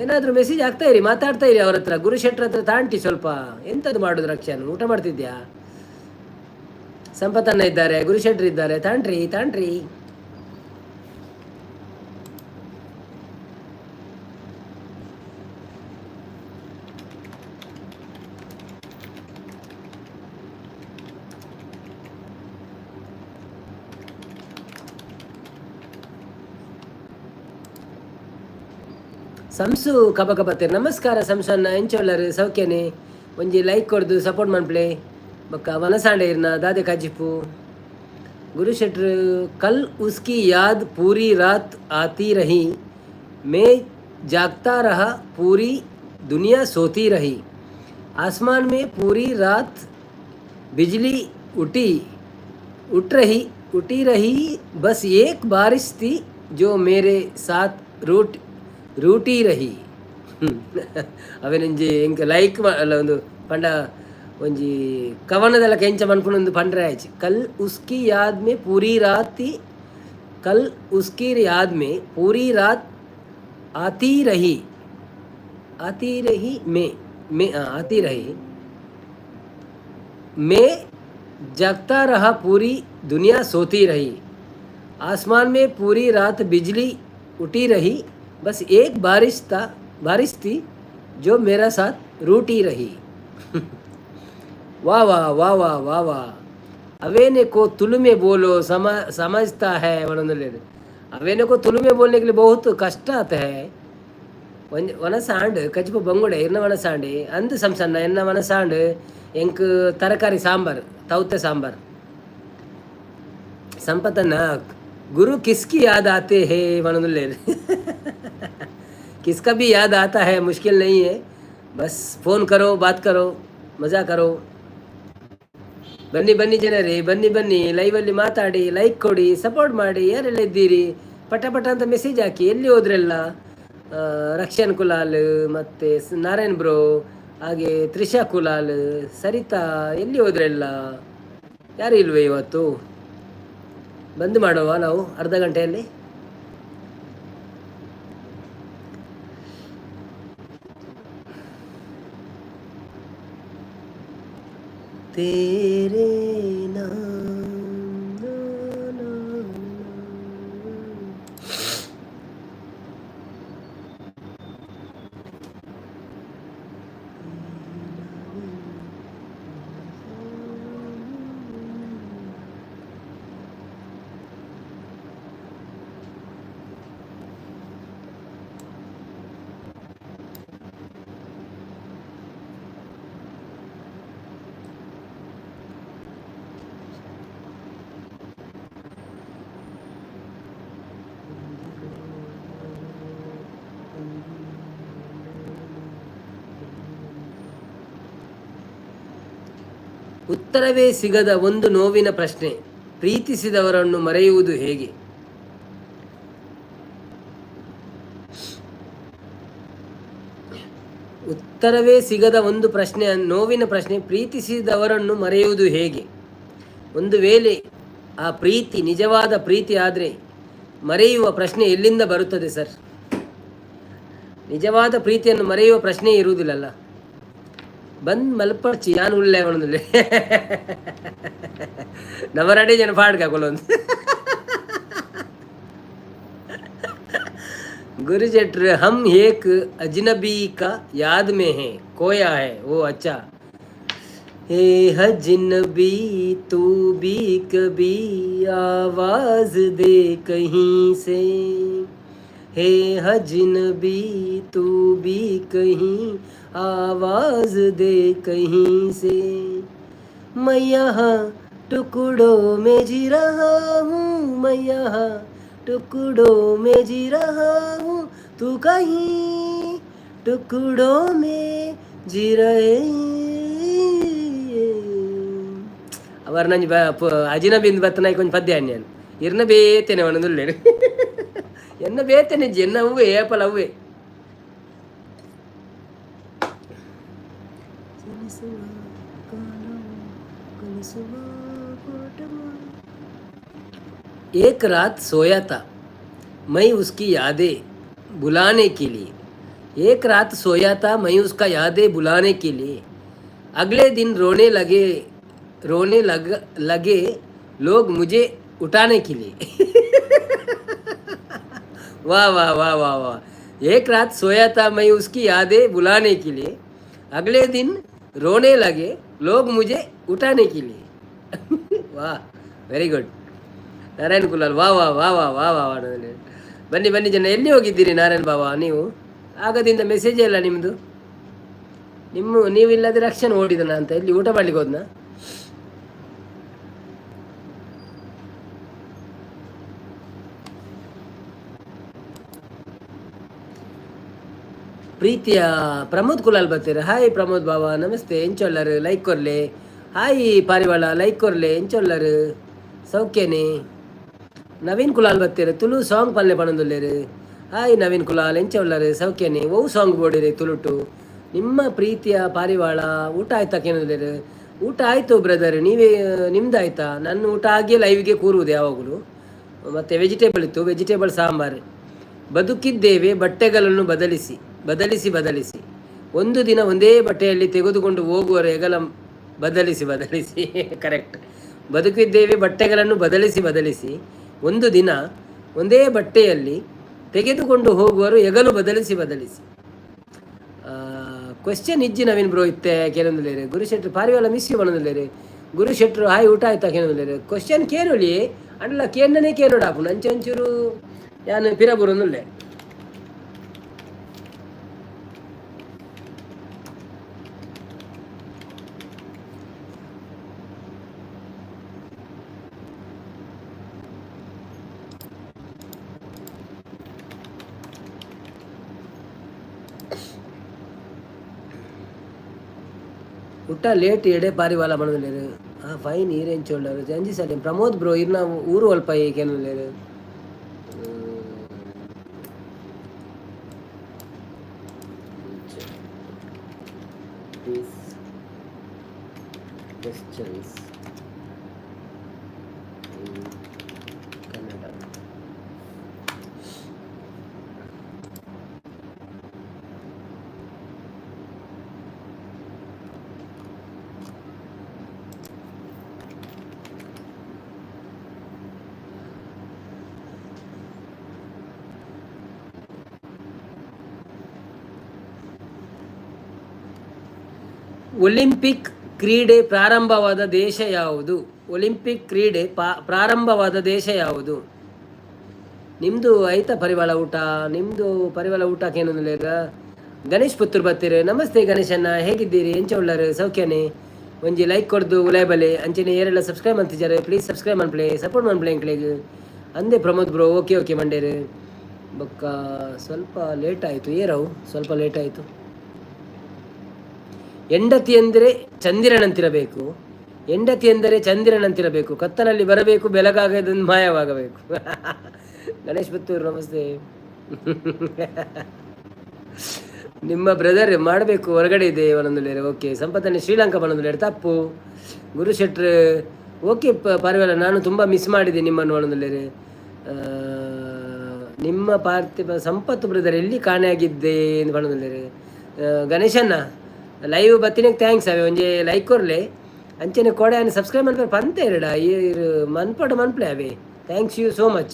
ಏನಾದರೂ ಮೆಸೇಜ್ ಆಗ್ತಾ ಇರಿ, ಮಾತಾಡ್ತಾ ಇರಿ ಅವ್ರ ಹತ್ರ. ಗುರು ಶೆಟ್ರ ಹತ್ರ ತಾಂಟಿ ಸ್ವಲ್ಪ. ಎಂಥದ್ದು ಮಾಡೋದು ರಕ್ಷಣ್, ಊಟ ಮಾಡ್ತಿದ್ಯಾ? ಸಂಪತ್ತಣ್ಣ ಇದ್ದಾರೆ, ಗುರು ಶೆಟ್ರು ಇದ್ದಾರೆ, ತಾಂಟ್ರಿ ತಾಂಟ್ರಿ. ಸಂಸು ಕಬ ಕಬತ್ತೇರು ನಮಸ್ಕಾರ ಸಂಸನ್ನ, ಎಂಚೊಲ್ಲರು ಸೌಖ್ಯನೆ? ಒಂಜಿ ಲೈಕ್ ಕೊಡ್ದು ಸಪೋರ್ಟ್ ಮನ್ಪ್ಲೆ. ಬೊಕ್ಕ ವನಸಾಂಡೆ ಇರ್ನ ದಾದೆ ಕಜಿಪು. ಗುರು ಶೆಟ್ರು, कल उसकी याद पूरी रात आती रही, मैं जागता रहा, पूरी दुनिया सोती रही, आसमान में पूरी रात बिजली उठी उठ रही उठी रही, बस एक बारिश थी जो मेरे साथ रूठी रही. ಅವೆನೊಂಜಿ ಎಂಕ್ ಲೈಕ್ ಅಲ್ಲ ಒಂದು ಪಂಡ ಒಂಜಿ ಕವನದಲ್ಲ ಕೆಂಚ ಮನ್ಪುನೊಂದು ಪಂಡ್ರೆ ಆಯ್ಚಿ. कल उसकी याद में पूरी रात, कल उसकी याद में पूरी रात आती रही, आती रही, मैं आती रही, मैं जागता रहा, पूरी दुनिया सोती रही, आसमान में पूरी रात बिजली उठी रही, बस एक बारिश थी जो मेरा साथ रूठी रही. वाह वाह वाह वाह वाह वाह. अवेने को तुलु में बोलो, समझता है. अवेने को तुलु में बोलने के लिए बहुत कष्ट आता है. ಒಂಜಿ ವನಸಾಂಡ್ ಕಜಿಪು ಬಂಗುಡೆ ಇರ್ನ ವನಸಾಂಡಿ ಅಂದು ಸಂಸನ್ನ ಎನ್ನ ವನಸಾಂಡ್. ಎಂಕ್ ತರಕಾರಿ ಸಾಂಬಾರ್, ತೌತೆ ಸಾಂಬಾರ್. ಸಂಪತನ್ನ गुरु किसकी याद आते हैं वनदुल्ले. किसका भी याद आता है, मुश्किल नहीं है, बस फ़ोन करो, बात करो, मज़ा करो. ಬನ್ನಿ ಬನ್ನಿ ಜನರೇ, ಬನ್ನಿ ಬನ್ನಿ, ಲೈವಲ್ಲಿ ಮಾತಾಡಿ, ಲೈಕ್ ಕೊಡಿ, ಸಪೋರ್ಟ್ ಮಾಡಿ. ಯಾರೆಲ್ಲ ಇದ್ದೀರಿ? ಪಟ ಪಟ ಅಂತ ಮೆಸೇಜ್ ಹಾಕಿ. ಎಲ್ಲಿ ಹೋದ್ರೆಲ್ಲ? ರಕ್ಷನ್ ಕುಲಾಲ್ ಮತ್ತು ನಾರಾಯಣ್ ಬ್ರೋ, ಹಾಗೆ ತ್ರಿಷಾ ಕುಲಾಲ್, ಸರಿತಾ, ಎಲ್ಲಿ ಹೋದ್ರೆಲ್ಲ? ಯಾರು ಇಲ್ವೇ ಇವತ್ತು? ಬಂದ್ ಮಾಡುವ ನಾವು ಅರ್ಧ ಗಂಟೆಯಲ್ಲಿ. तेरे नाम ना, ना, ना। ಉತ್ತರವೇ ಸಿಗದ ಒಂದು ನೋವಿನ ಪ್ರಶ್ನೆ, ಪ್ರೀತಿಸಿದವರನ್ನು ಮರೆಯುವುದು ಹೇಗೆ? ಉತ್ತರವೇ ಸಿಗದ ಒಂದು ಪ್ರಶ್ನೆ, ನೋವಿನ ಪ್ರಶ್ನೆ, ಪ್ರೀತಿಸಿದವರನ್ನು ಮರೆಯುವುದು ಹೇಗೆ? ಒಂದು ವೇಳೆ ಆ ಪ್ರೀತಿ ನಿಜವಾದ ಪ್ರೀತಿ ಆದರೆ ಮರೆಯುವ ಪ್ರಶ್ನೆ ಎಲ್ಲಿಂದ ಬರುತ್ತದೆ ಸರ್? ನಿಜವಾದ ಪ್ರೀತಿಯನ್ನು ಮರೆಯುವ ಪ್ರಶ್ನೆ ಇರುವುದಿಲ್ಲಲ್ಲ. ಬಂದ್ ಮಲ್ಪಡ್ಚಿ ಯಾನ್ ಉಲ್ಲೆ ಅವನದಲ್ಲಿ ನವರಡೆ ಜನ ಪಾಡ್ಗ ಕೊಲೊಂದು. गुरुजेट्र हम एक अजनबी का याद में है, खोया है वो। अच्छा, हे अजनबी तू भी कभी आवाज दे कहीं से, हे अजनबी तू भी कहीं आवाज दे कहीं से, मैं यहाँ टुकड़ों में जी रहा हूँ, मैं यहाँ टुकड़ों में जी रहा हूँ, तू कहीं टुकड़ों में जी रहे। ಅವರ್ ನಂಜಿ ಅಜಿನಬಿಂದ್ ಬತ್ತನಾಯ್ಕ ಒಂಜಿ ಪದ್ಯ ಅನ್ಯಾನ್ ಇರ್ನ ಬೇತೇನೆ ಅವನದುಲ್ಲೇನು ಎನ್ನ ಬೇತೇನೆ ಎನ್ನ ಅವ್ವೆ ಏಪಲ ಅವ್ವೆ. एक रात सोया था मैं उसकी यादें बुलाने के लिए, एक रात सोया था मैं उसका यादें बुलाने के लिए, अगले दिन रोने लगे, रोने लग लगे लोग मुझे उठाने के लिए। वाह वाह वाह वाह वाह। एक रात सोया था मैं उसकी यादें बुलाने के लिए, अगले दिन रोने लगे लोग मुझे उठाने के लिए। वाह, ವೆರಿ ಗುಡ್ ನಾರಾಯಣ್ ಕುಲಾಲ್. ವಾ ವಾ ವಾ ವಾ ವಾ ವಾ ವಾ. ಬನ್ನಿ ಬನ್ನಿ ಜನ. ಎಲ್ಲಿ ಹೋಗಿದ್ದೀರಿ ನಾರಾಯಣ್ ಬಾಬಾ ನೀವು? ಆಗದಿಂದ ಮೆಸೇಜೇ ಇಲ್ಲ ನಿಮ್ಮದು. ನಿಮ್ಮ ನೀವಿಲ್ಲದ್ರೆ ರಕ್ಷಣೆ ಓಡಿದನ ಅಂತ. ಎಲ್ಲಿ ಊಟ ಮಾಡ್ಲಿಕ್ಕೆ ಹೋದ್ನಾ? ಪ್ರೀತಿಯ ಪ್ರಮೋದ್ ಕುಲಾಲ್ ಬರ್ತೀರ. ಹಾಯ್ ಪ್ರಮೋದ್ ಬಾಬಾ, ನಮಸ್ತೆ. ಎಂಚೊಲ್ಲರು? ಲೈಕ್ ಕೊರ್ಲೆ. ಹಾಯ್ ಪಾರಿವಾಳ, ಲೈಕ್ ಕೊರ್ಲೆ. ಎಂಚೊಲ್ಲರು? ಸೌಖ್ಯನೇ? ನವೀನ್ ಕುಲಾಲ್ ಬರ್ತೀರ. ತುಳು ಸಾಂಗ್ ಪಲ್ಲೆ ಪಣಂದುಲ್ಲೇರು. ಹಾಯ್ ನವೀನ್ ಕುಲಾಲ್, ಎಂಚೊಲ್ಲರು? ಸೌಖ್ಯನೇ? ಓ ಸಾಂಗ್ ಬೋಡಿರಿ ತುಳುಟು? ನಿಮ್ಮ ಪ್ರೀತಿಯ ಪಾರಿವಾಳ, ಊಟ ಆಯ್ತಾ ಕೇಳಿದ್ರು. ಊಟ ಆಯಿತು ಬ್ರದರ್, ನೀವೇ ನಿಮ್ದು ಆಯ್ತಾ? ನನ್ನ ಊಟ ಆಗಿಯೇ ಲೈವ್ಗೆ ಕೂರುವುದು ಯಾವಾಗಲೂ. ಮತ್ತು ವೆಜಿಟೇಬಲ್ ಇತ್ತು, ವೆಜಿಟೇಬಲ್ ಸಾಂಬಾರು. ಬದುಕಿದ್ದೇವೆ ಬಟ್ಟೆಗಳನ್ನು ಬದಲಿಸಿ ಬದಲಿಸಿ ಬದಲಿಸಿ, ಒಂದು ದಿನ ಒಂದೇ ಬಟ್ಟೆಯಲ್ಲಿ ತೆಗೆದುಕೊಂಡು ಹೋಗುವರು ಹೆಗಲ ಬದಲಿಸಿ ಬದಲಿಸಿ. ಕರೆಕ್ಟ್. ಬದುಕಿದ್ದೇವೆ ಬಟ್ಟೆಗಳನ್ನು ಬದಲಿಸಿ ಬದಲಿಸಿ, ಒಂದು ದಿನ ಒಂದೇ ಬಟ್ಟೆಯಲ್ಲಿ ತೆಗೆದುಕೊಂಡು ಹೋಗುವರು ಹೆಗಲು ಬದಲಿಸಿ ಬದಲಿಸಿ. ಕ್ವಶನ್ ಇಜ್ಜಿ ನವೀನ್ ಬ್ರೋ ಇತ್ತೆ ಕೇಳೊಂದುಲ್ಲೇರು. ಗುರುಶೆಟ್ರು ಪಾರಿವಾಳ ಮಿಸ್ you ಪಣೊಂದುಲ್ಲೇರು. ಗುರು ಶೆಟ್ರು ಹಾಯ್, ಊಟ ಆಯ್ತಾ ಕೇಳೊಂದುಲ್ಲೇರು. ಕ್ವಶನ್ ಕೇನೊಲಿ ಅಂಡಲ ಕೇಂದನೇ ಕೇನೋಡಾಪುಂಡು. ಅಂಚೆ ಒಂಚೂರು ಯಾನ್ ಪಿರ ಬರೊಂದುಲ್ಲೆ. ಊಟ ಲೇಟ್ ಎಡೆ ಪಾರಿವಾಳ ಪಣೊಂದುಲ್ಲೇರು. ಹಾಂ ಫೈನ್, ಈರೆಂಚೋಳ್ಳರು ಜಂಜಿ ಸರಿ. ಪ್ರಮೋದ್ ಬ್ರೋ, ಇರ್ನ ಊರು ಅಲ್ಪ ಕೇನೊಂದುಲ್ಲೇರು. These questions in Kannada. Olympic ಕ್ರೀಡೆ ಪ್ರಾರಂಭವಾದ ದೇಶ ಯಾವುದು? ಒಲಿಂಪಿಕ್ ಕ್ರೀಡೆ ಪ್ರಾರಂಭವಾದ ದೇಶ ಯಾವುದು? ನಿಮ್ಮದು ಆಯ್ತಾ ಪರಿವಾಳ ಊಟ? ನಿಮ್ಮದು ಪರಿವಾಳ ಊಟಕ್ಕೆ ಏನೊಂದಿಲ್ಲ. ಗಣೇಶ್ ಪುತ್ತೂರು ಬರ್ತೀರಿ. ನಮಸ್ತೆ ಗಣೇಶಣ್ಣ, ಹೇಗಿದ್ದೀರಿ? ಎಂಚ ಉಳ್ಳಾರು? ಸೌಖ್ಯನೇ? ಒಂಜಿ ಲೈಕ್ ಕೊಡ್ದು ಉಲಾಯ್ ಬಲೆ. ಅಂಚನೆ ಏರೆಲ್ಲ ಸಬ್ಸ್ಕ್ರೈಬ್ ಮಂತಿದ್ದಾರೆ, ಪ್ಲೀಸ್ ಸಬ್ಸ್ಕ್ರೈಬ್ ಮನ್ಪ್ಲೆ, ಸಪೋರ್ಟ್ ಮನ್ಪ್ಲೆ ಎಂಕ್ಲೆಗ್. ಅಂದೆ ಪ್ರಮೋದ್ ಬ್ರೋ, ಓಕೆ ಓಕೆ ಮಂಡೇರು. ಬೊಕ್ಕ ಸ್ವಲ್ಪ ಲೇಟ್ ಆಯಿತು ಏರವು, ಸ್ವಲ್ಪ ಲೇಟ್ ಆಯಿತು. ಹೆಂಡತಿ ಎಂದರೆ ಚಂದಿರನಂತಿರಬೇಕು. ಹೆಂಡತಿ ಎಂದರೆ ಚಂದಿರನಂತಿರಬೇಕು, ಕತ್ತಲಲ್ಲಿ ಬರಬೇಕು, ಬೆಳಗಾಗದೊಂದು ಮಾಯವಾಗಬೇಕು. ಗಣೇಶ್ ಪುತ್ತೂರು ನಮಸ್ತೆ. ನಿಮ್ಮ ಬ್ರದರ್ ಮಾಡಬೇಕು, ಹೊರಗಡೆ ಇದೆ ಒಂದೊಂದು. ಓಕೆ, ಸಂಪತ್ತಲ್ಲಿ ಶ್ರೀಲಂಕಾ ಬಂದೊಂದು ತಪ್ಪು. ಗುರು ಶೆಟ್ರ್ ಓಕೆ, ಪರವಾಗಿಲ್ಲ, ನಾನು ತುಂಬ ಮಿಸ್ ಮಾಡಿದೆ ನಿಮ್ಮನ್ನು ಒಂದೊಂದು. ನಿಮ್ಮ ಪಾರ್ಥಿವ ಸಂಪತ್ತು ಬ್ರದರ್ ಎಲ್ಲಿ ಕಾಣೆಯಾಗಿದ್ದೆ ಎಂದು ಪಣೊಂದುಲ್ಲೆರ್. ಗಣೇಶಣ್ಣ ಲೈವ್ ಬತ್ತಿನ thanks ಅವೆ. ಒಂಜಿ ಲೈಕ್ ಕೊರ್ಲೆ, ಅಂಚನೆ ಕೋಡೆ ಸಬ್ಸ್ಕ್ರೈಬ್ ಮನ್ಪರೆ ಪಂತೆ ಇರಡ ಈರ್ ಮನ್ಪಡ ಮನ್ಪ್ಲೆ ಅವೆ. Thanks you so much.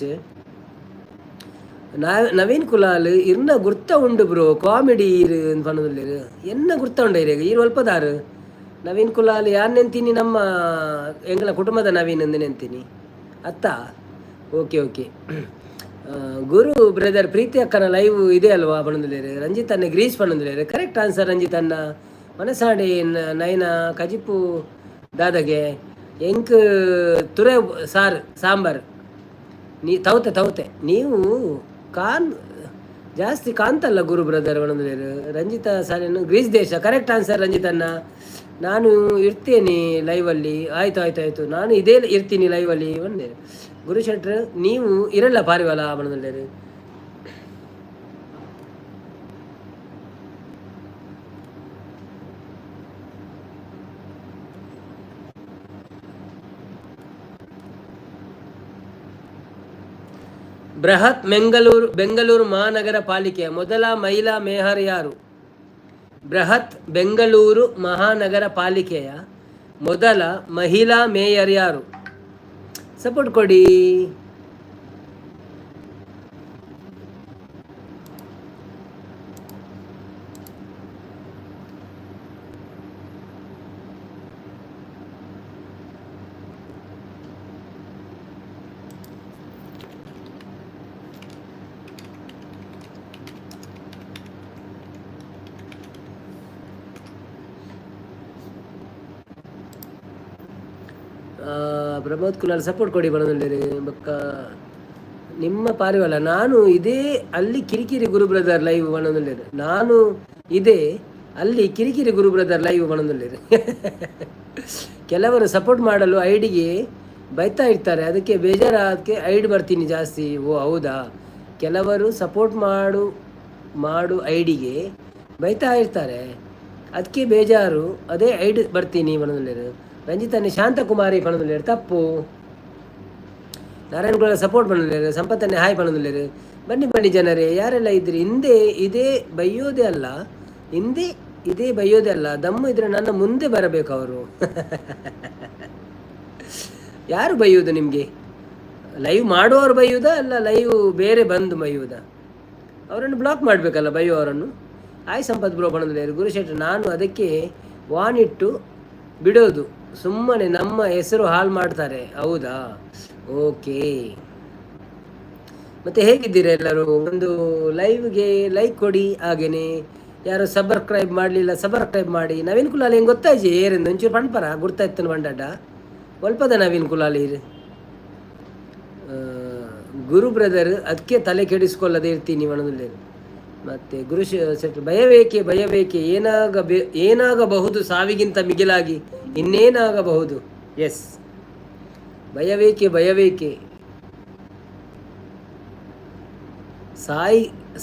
Naveen Kulal ಇರ್ನ ಗುರ್ತ ಉಂಡು ಬ್ರೋ, ಕಾಮಿಡಿ ಈರ್ ಪನೊಂದುಲ್ಲೆರ್. ಎನ್ನ ಗುರ್ತ ಉಂಡು ಇರೆಗ್? ಈರ್ ಒಲ್ಪದಾರು? ನವೀನ್ ಕುಲಾಲ್ ಯಾರು ನೆಂತೀನಿ? ನಮ್ಮ ಎಂಗಳ ಕುಟುಂಬದ ನವೀನ್ ಅಂದು ನೆಂತೀನಿ ಅತ್ತ. Okay okay. Guru brother, Preethi ಅಕ್ಕನ ಲೈವ್ ಇದೆ ಅಲ್ವಾ ಪನೊಂದುಲ್ಲೆರ್. ರಂಜಿತ್ ಅಣ್ಣ ಗ್ರೀಸ್ ಪನೊಂದುಲ್ಲೆರ್. ಕರೆಕ್ಟ್ ಆನ್ಸರ್ ರಂಜಿತ್ ಅಣ್ಣ. ಮನಸಾಡಿ ನೈನ ಕಜಿಪು ದಾದಗೆ ಎಂಕ್ ತುರೆ ಸಾರು ಸಾಂಬಾರ್ ನೀ ತೌತೆ ತೌತೆ ನೀವು ಕಾನ್ ಜಾಸ್ತಿ ಕಾಂತಲ್ಲ ಗುರು ಬ್ರದರ್ ಪನೊಂದುಲ್ಲೆರ್. ರಂಜಿತಾ ಸಾಲೇನು ಗ್ರೀಸ್ ದೇಶ. ಕರೆಕ್ಟ್ ಆನ್ಸರ್ ರಂಜಿತ್ ಅಣ್ಣ. ನಾನು ಇರ್ತೇನೆ ಲೈವಲ್ಲಿ. ಆಯ್ತು ಆಯ್ತು ಆಯಿತು, ನಾನು ಇದೇ ಇರ್ತೀನಿ ಲೈವಲ್ಲಿ ಒಂದೇ. ಗುರು ಶೆಟ್ರ್ ನೀವು ಇರಲ್ಲ ಪಾರಿವಾಲ ಪನೊಂದುಲ್ಲೆರ್. ಬೃಹತ್ ಬೆಂಗಳೂರು ಬೆಂಗಳೂರು ಮಹಾನಗರ ಪಾಲಿಕೆಯ ಮೊದಲ ಮಹಿಳಾ ಮೇಯರ್ ಯಾರು? ಬೃಹತ್ ಬೆಂಗಳೂರು ಮಹಾನಗರ ಪಾಲಿಕೆಯ ಮೊದಲ ಮಹಿಳಾ ಮೇಯರ್ ಯಾರು? ಸಪೋರ್ಟ್ ಕೊಡಿ. ಪ್ರಮೋದ್ ಕುಲಾಲ್ ಸಪೋರ್ಟ್ ಕೊಡಿ ಬರೋದುಂಡೇರಿ. ಬೊಕ್ಕ ನಿಮ್ಮ ಪಾರಿವಾಳ ನಾನು ಇದೇ ಅಲ್ಲಿ ಕಿರಿಕಿರಿ ಗುರು ಬ್ರದರ್ ಲೈವ್ ಬಣ್ಣದಲ್ಲಿರು. ನಾನು ಇದೇ ಅಲ್ಲಿ ಕಿರಿಕಿರಿ ಗುರು ಬ್ರದರ್ ಲೈವ್ ಬಣ್ಣದಲ್ಲಿರು. ಕೆಲವರು ಸಪೋರ್ಟ್ ಮಾಡಲು ಐಡಿಗೆ ಬೈತಾ ಇರ್ತಾರೆ, ಅದಕ್ಕೆ ಬೇಜಾರಾದಕ್ಕೆ ಐಡ್ ಬರ್ತೀನಿ ಜಾಸ್ತಿ. ಓ ಹೌದಾ? ಕೆಲವರು ಸಪೋರ್ಟ್ ಮಾಡು ಮಾಡು ಐಡಿಗೆ ಬೈತಾ ಇರ್ತಾರೆ, ಅದಕ್ಕೆ ಬೇಜಾರು, ಅದೇ ಐಡ್ ಬರ್ತೀನಿ ಬಣ್ಣದಲ್ಲಿರು. ರಂಜಿತನೇ ಶಾಂತಕುಮಾರಿ ಪಣೊಂದುಲ್ಲೆರ್ ತಪ್ಪು. ನಾರಾಯಣಗೌಡ ಸಪೋರ್ಟ್ ಪಣೊಂದುಲ್ಲೆರ್. ಸಂಪತ್ತನ್ನೇ ಹಾಯ್ ಪಣೊಂದುಲ್ಲೆರ್. ಬನ್ನಿ ಬನ್ನಿ ಜನರೇ, ಯಾರೆಲ್ಲ ಇದ್ರಿ. ಹಿಂದೆ ಇದೇ ಬೈಯೋದೇ ಅಲ್ಲ, ಹಿಂದೆ ಇದೇ ಬೈಯೋದೇ ಅಲ್ಲ, ದಮ್ಮು ಇದ್ರೆ ನನ್ನ ಮುಂದೆ ಬರಬೇಕು ಅವರು. ಯಾರು ಬೈಯೋದು ನಿಮಗೆ? ಲೈವ್ ಮಾಡುವವರು ಬೈಯುವುದಾ, ಅಲ್ಲ ಲೈವ್ ಬೇರೆ ಬಂದು ಬೈಯುವುದಾ? ಅವರನ್ನು ಬ್ಲಾಕ್ ಮಾಡಬೇಕಲ್ಲ ಬೈಯುವವರನ್ನು. ಆಯ್ ಸಂಪತ್ ಬ್ರೋ ಪಣೊಂದುಲ್ಲೆರ್. ಗುರುಶೆಟ್ರು ನಾನು ಅದಕ್ಕೆ ವಾನಿಟ್ಟು ಬಿಡೋದು, ಸುಮ್ಮನೆ ನಮ್ಮ ಹೆಸರು ಹಾಳು ಮಾಡ್ತಾರೆ. ಹೌದಾ? ಓಕೆ. ಮತ್ತೆ ಹೇಗಿದ್ದೀರಾ ಎಲ್ಲರೂ? ಒಂದು ಲೈವ್ಗೆ ಲೈಕ್ ಕೊಡಿ, ಹಾಗೇನೆ ಯಾರು ಸಬ್ಸ್ಕ್ರೈಬ್ ಮಾಡಲಿಲ್ಲ ಸಬ್ಸ್ಕ್ರೈಬ್ ಮಾಡಿ. ನವೀನ್ ಕುಲಾಲ್ ಹೆಂಗೆ ಗೊತ್ತಾಯ್ತು ಏರಿಂದ ಒಂಚೂರು ಪಣ್ಪರ ಗುರ್ತಾಯ್ತು ಬಂಡಾಡ ಒಲ್ಪದ ನವೀನ್ ಕುಲಾಲ್ ಇರು. ಗುರು ಬ್ರದರ್ ಅದಕ್ಕೆ ತಲೆ ಕೆಡಿಸ್ಕೊಳ್ಳದೆ ಇರ್ತೀನಿ ಮನದಲ್ಲಿ. ಮತ್ತು ಗುರು ಶೆಟ್ರು ಭಯವೇಕೆ ಭಯವೇಕೆ, ಏನಾಗಬಹುದು ಸಾವಿಗಿಂತ ಮಿಗಿಲಾಗಿ ಇನ್ನೇನಾಗಬಹುದು? ಎಸ್, ಭಯವೇಕೆ ಭಯವೇಕೆ,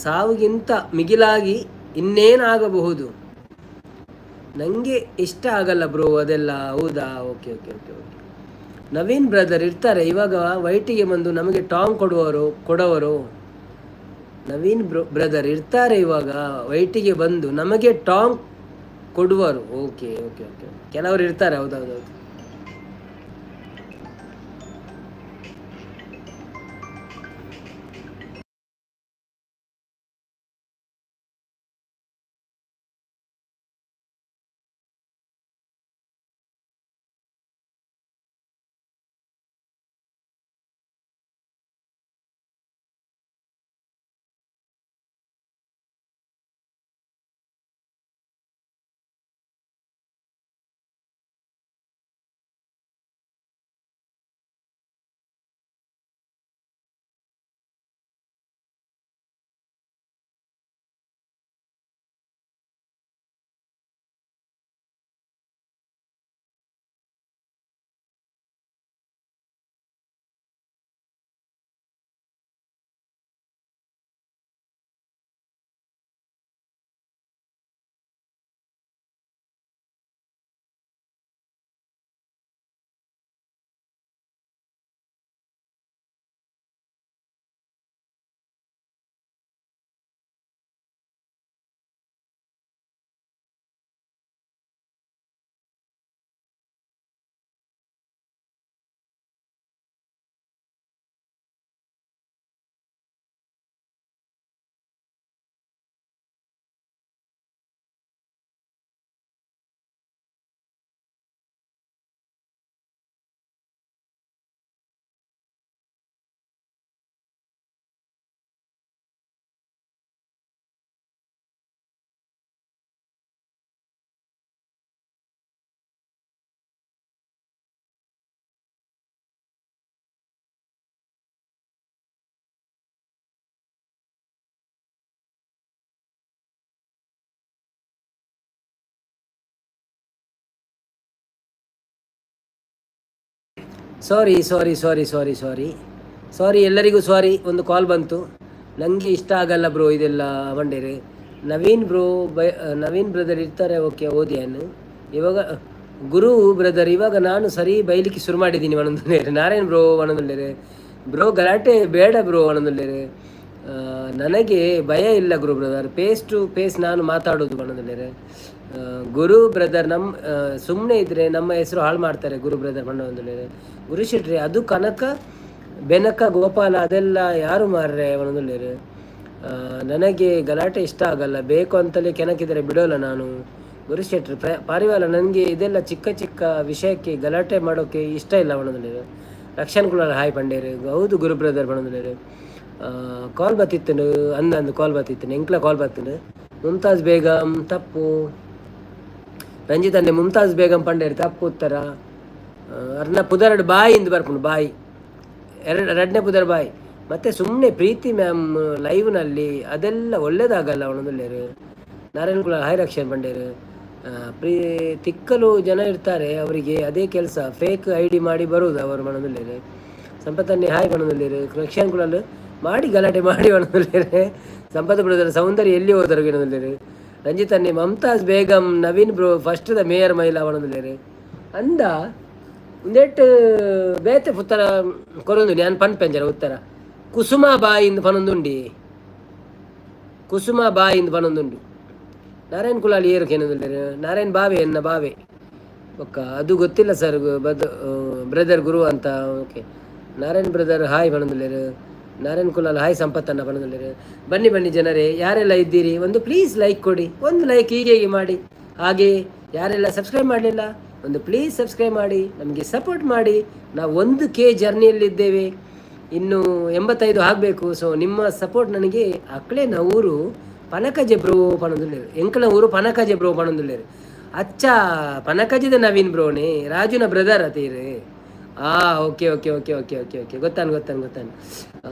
ಸಾವಿಗಿಂತ ಮಿಗಿಲಾಗಿ ಇನ್ನೇನಾಗಬಹುದು? ನನಗೆ ಇಷ್ಟ ಆಗಲ್ಲ ಬ್ರೋ ಅದೆಲ್ಲ. ಹೌದಾ? Okay okay okay okay. Naveen brother ಇರ್ತಾರೆ ಇವಾಗ ವೈಟಿಗೆ ಬಂದು ನಮಗೆ ಟಾಂಗ್ ಕೊಡೋವರು. ನವೀನ್ ಬ್ರದರ್ ಇರ್ತಾರೆ ಇವಾಗ ವೈಟಿಗೆ ಬಂದು ನಮಗೆ ಟಾಂಗ್ ಕೊಡುವರು. ಓಕೆ ಓಕೆ ಓಕೆ, ಕೆಲವರು ಇರ್ತಾರೆ. ಹೌದೌದೌದು. Sorry, sorry, sorry, sorry, sorry, sorry, ಎಲ್ಲರಿಗೂ ಸಾರಿ. ಒಂದು ಕಾಲ್ ಬಂತು. ನನಗೆ ಇಷ್ಟ ಆಗಲ್ಲ ಬ್ರೋ ಇದೆಲ್ಲ ಬಂಡೇರಿ. ನವೀನ್ ಬ್ರೋ ಬೈ, ನವೀನ್ ಬ್ರದರ್ ಇರ್ತಾರೆ. ಓಕೆ, ಓದಿಯಾನು ಇವಾಗ. ಗುರು ಬ್ರದರ್, ಇವಾಗ ನಾನು ಸರಿ ಬೈಲಿಕ್ಕೆ ಶುರು ಮಾಡಿದ್ದೀನಿ ಒಂದೊಂದು. ನಾರಾಯಣ್ ಬ್ರೋ ಒಂದೊಂದು. ಬ್ರೋ, ಗಲಾಟೆ ಬೇಡ ಬ್ರೋ ಒಂದೊಂದು. ನನಗೆ ಭಯ ಇಲ್ಲ ಗುರು brother, face to face ನಾನು ಮಾತಾಡೋದು ಬಣ್ಣದಲ್ಲಿರೆ. ಗುರು ಬ್ರದರ್, ನಮ್ಮ ಸುಮ್ಮನೆ ಇದ್ದರೆ ನಮ್ಮ ಹೆಸರು ಹಾಳು ಮಾಡ್ತಾರೆ ಗುರು ಬ್ರದರ್ ಬಣ್ಣದಲ್ಲಿರೆ. ಗುರು ಶೆಟ್ರಿ, ಅದು ಕನಕ ಬೆನಕ ಗೋಪಾಲ ಅದೆಲ್ಲ ಯಾರು ಮಾರ್ರೆ ಒಂದೊಂದು. ನನಗೆ ಗಲಾಟೆ ಇಷ್ಟ ಆಗಲ್ಲ, ಬೇಕು ಅಂತಲೇ ಕೆಣಕಿದರೆ ಬಿಡೋಲ್ಲ ನಾನು. ಗುರು ಶೆಟ್ರು, ಪಾರಿವಾಳ, ನನಗೆ ಇದೆಲ್ಲ ಚಿಕ್ಕ ಚಿಕ್ಕ ವಿಷಯಕ್ಕೆ ಗಲಾಟೆ ಮಾಡೋಕ್ಕೆ ಇಷ್ಟ ಇಲ್ಲ ಬಣ್ಣದಲ್ಲಿ. ರಕ್ಷಣ್ ಕುಲಾಲ್ ಹಾಯ್ ಪಂಡೇರು. ಹೌದು ಗುರು ಬ್ರದರ್ ಬಣ್ಣದಲ್ಲಿ. ಕಾಲ್ ಬತ್ತಿತ್ತು ಅಂದ ಅಂದು ಕಾಲ್ ಬತ್ತಿತ್ತು, ಎಂಕ್ಲ ಕಾಲ್ ಬತ್ತಿನ. ಮುಮ್ತಾಜ್ ಬೇಗಂ ತಪ್ಪು. ರಂಜಿತ್ ಅಂದೆ ಮುಮ್ತಾಜ್ ಬೇಗಂ ಪಂಡೇರು, ತಪ್ಪು ಉತ್ತರ. ಅರ್ನ ಪುದರಡು ಬಾಯಿ ಇಂದು ಬರ್ಪುಂಡು. ಬಾಯಿ ಎರಡು, ಎರಡನೇ ಪುದರ್ ಬಾಯಿ. ಮತ್ತೆ ಸುಮ್ಮನೆ ಪ್ರೀತಿ ಮ್ಯಾಮ್ ಲೈವ್ನಲ್ಲಿ ಅದೆಲ್ಲ ಒಳ್ಳೇದಾಗಲ್ಲ ಅವನೊಂದುಳ್ಳೇರು. ನಾರಾಯಣ ಕುಲ ಹಾಯ್. ರಕ್ಷಣ್ ಪಂಡೇರು, ಪ್ರೀ ತಿಕ್ಕಲು ಜನ ಇರ್ತಾರೆ, ಅವರಿಗೆ ಅದೇ ಕೆಲಸ, ಫೇಕ್ ಐಡಿ ಮಾಡಿ ಬರುವುದು ಅವರು ಮನದಲ್ಲೇರು. ಸಂಪತ್ತನ್ನೇ ಹಾಯ್ ಬಣ್ಣದಲ್ಲಿರು. ರಕ್ಷಣ್ ಕುಲಲ್ ಮಾಡಿ ಗಲಾಟೆ ಮಾಡಿ ಬಣ್ಣದಲ್ಲಿರು. ಸಂಪತ್ ಬ್ರದರ್, ಸೌಂದರ್ಯ ಎಲ್ಲಿ ಹೋದರು ಗಿಣದಲ್ಲಿರು. Ranjith ಅನ್ನೆ Mumtaz Begum. Naveen bro, first the mayor ಮಹಿಳಾ ಬಣ್ಣದಲ್ಲಿರು ಅಂದ. ಒಂದೆಟ್ಟು ಬೇತೆ ಪುತ್ತರ ಕೊರೊಂದು ನಾನು ಪನ್ಪೆಂಜರ ಉತ್ತರ. ಕುಸುಮ ಬಾಯಿ ಇಂದು ಪನೊಂದುಂಡಿ, ಕುಸುಮ ಬಾಯಿ ಇಂದು ಪನೊಂದುಂಡು. ನಾರಾಯಣ್ ಕುಲಾಲ್ ಏರು ಕೇನೊಂದುಲ್ಲೆರ್. ನಾರಾಯಣ್ ಬಾವೆ, ಎನ್ನ ಬಾವೆ. ಬೊಕ್ಕ ಅದು ಗೊತ್ತಿಲ್ಲ ಸರ್ ಬದ್ ಬ್ರದರ್ ಗುರು ಅಂತ. ಓಕೆ, ನಾರಾಯಣ್ ಬ್ರದರ್ ಹಾಯ್ ಪನೊಂದುಲ್ಲೆರ್. ನಾರಾಯಣ್ ಕುಲಾಲ್ ಹಾಯ್, ಸಂಪತ್ತನ್ನ ಪನೊಂದುಲ್ಲೆರ್. ಬನ್ನಿ ಬನ್ನಿ ಜನರೇ, ಯಾರೆಲ್ಲ ಇದ್ದೀರಿ, ಒಂದು ಪ್ಲೀಸ್ ಲೈಕ್ ಕೊಡಿ. ಒಂದು ಲೈಕ್ ಹೀಗೆ ಹೀಗೆ ಮಾಡಿ. ಹಾಗೆ ಯಾರೆಲ್ಲ ಸಬ್ಸ್ಕ್ರೈಬ್ ಮಾಡಲಿಲ್ಲ, ಒಂದು ಪ್ಲೀಸ್ ಸಬ್ಸ್ಕ್ರೈಬ್ ಮಾಡಿ, ನಮಗೆ ಸಪೋರ್ಟ್ ಮಾಡಿ. ನಾವು 1K ಜರ್ನಿಯಲ್ಲಿದ್ದೇವೆ, ಇನ್ನು 85 ಆಗಬೇಕು. ಸೊ ನಿಮ್ಮ ಸಪೋರ್ಟ್ ನನಗೆ. ಅಕ್ಲೇನ ಊರು ಪನಕಜೆ ಬ್ರೋ ಪನೊಂದುಲ್ಲೆರ್. ಎಂಕಲ ಊರು ಪನಕಜೆ ಬ್ರೋ ಪನೊಂದುಲ್ಲೆರ್. ಅಚ್ಚ, ಪನಕಜದ ನವೀನ್ ಬ್ರೋನೆ, ರಾಜುನ ಬ್ರದರ್ ಅತೀರು. ಆ okay okay okay okay okay okay ಗೊತ್ತಾನು ಗೊತ್ತಾನು ಗೊತ್ತಾನು.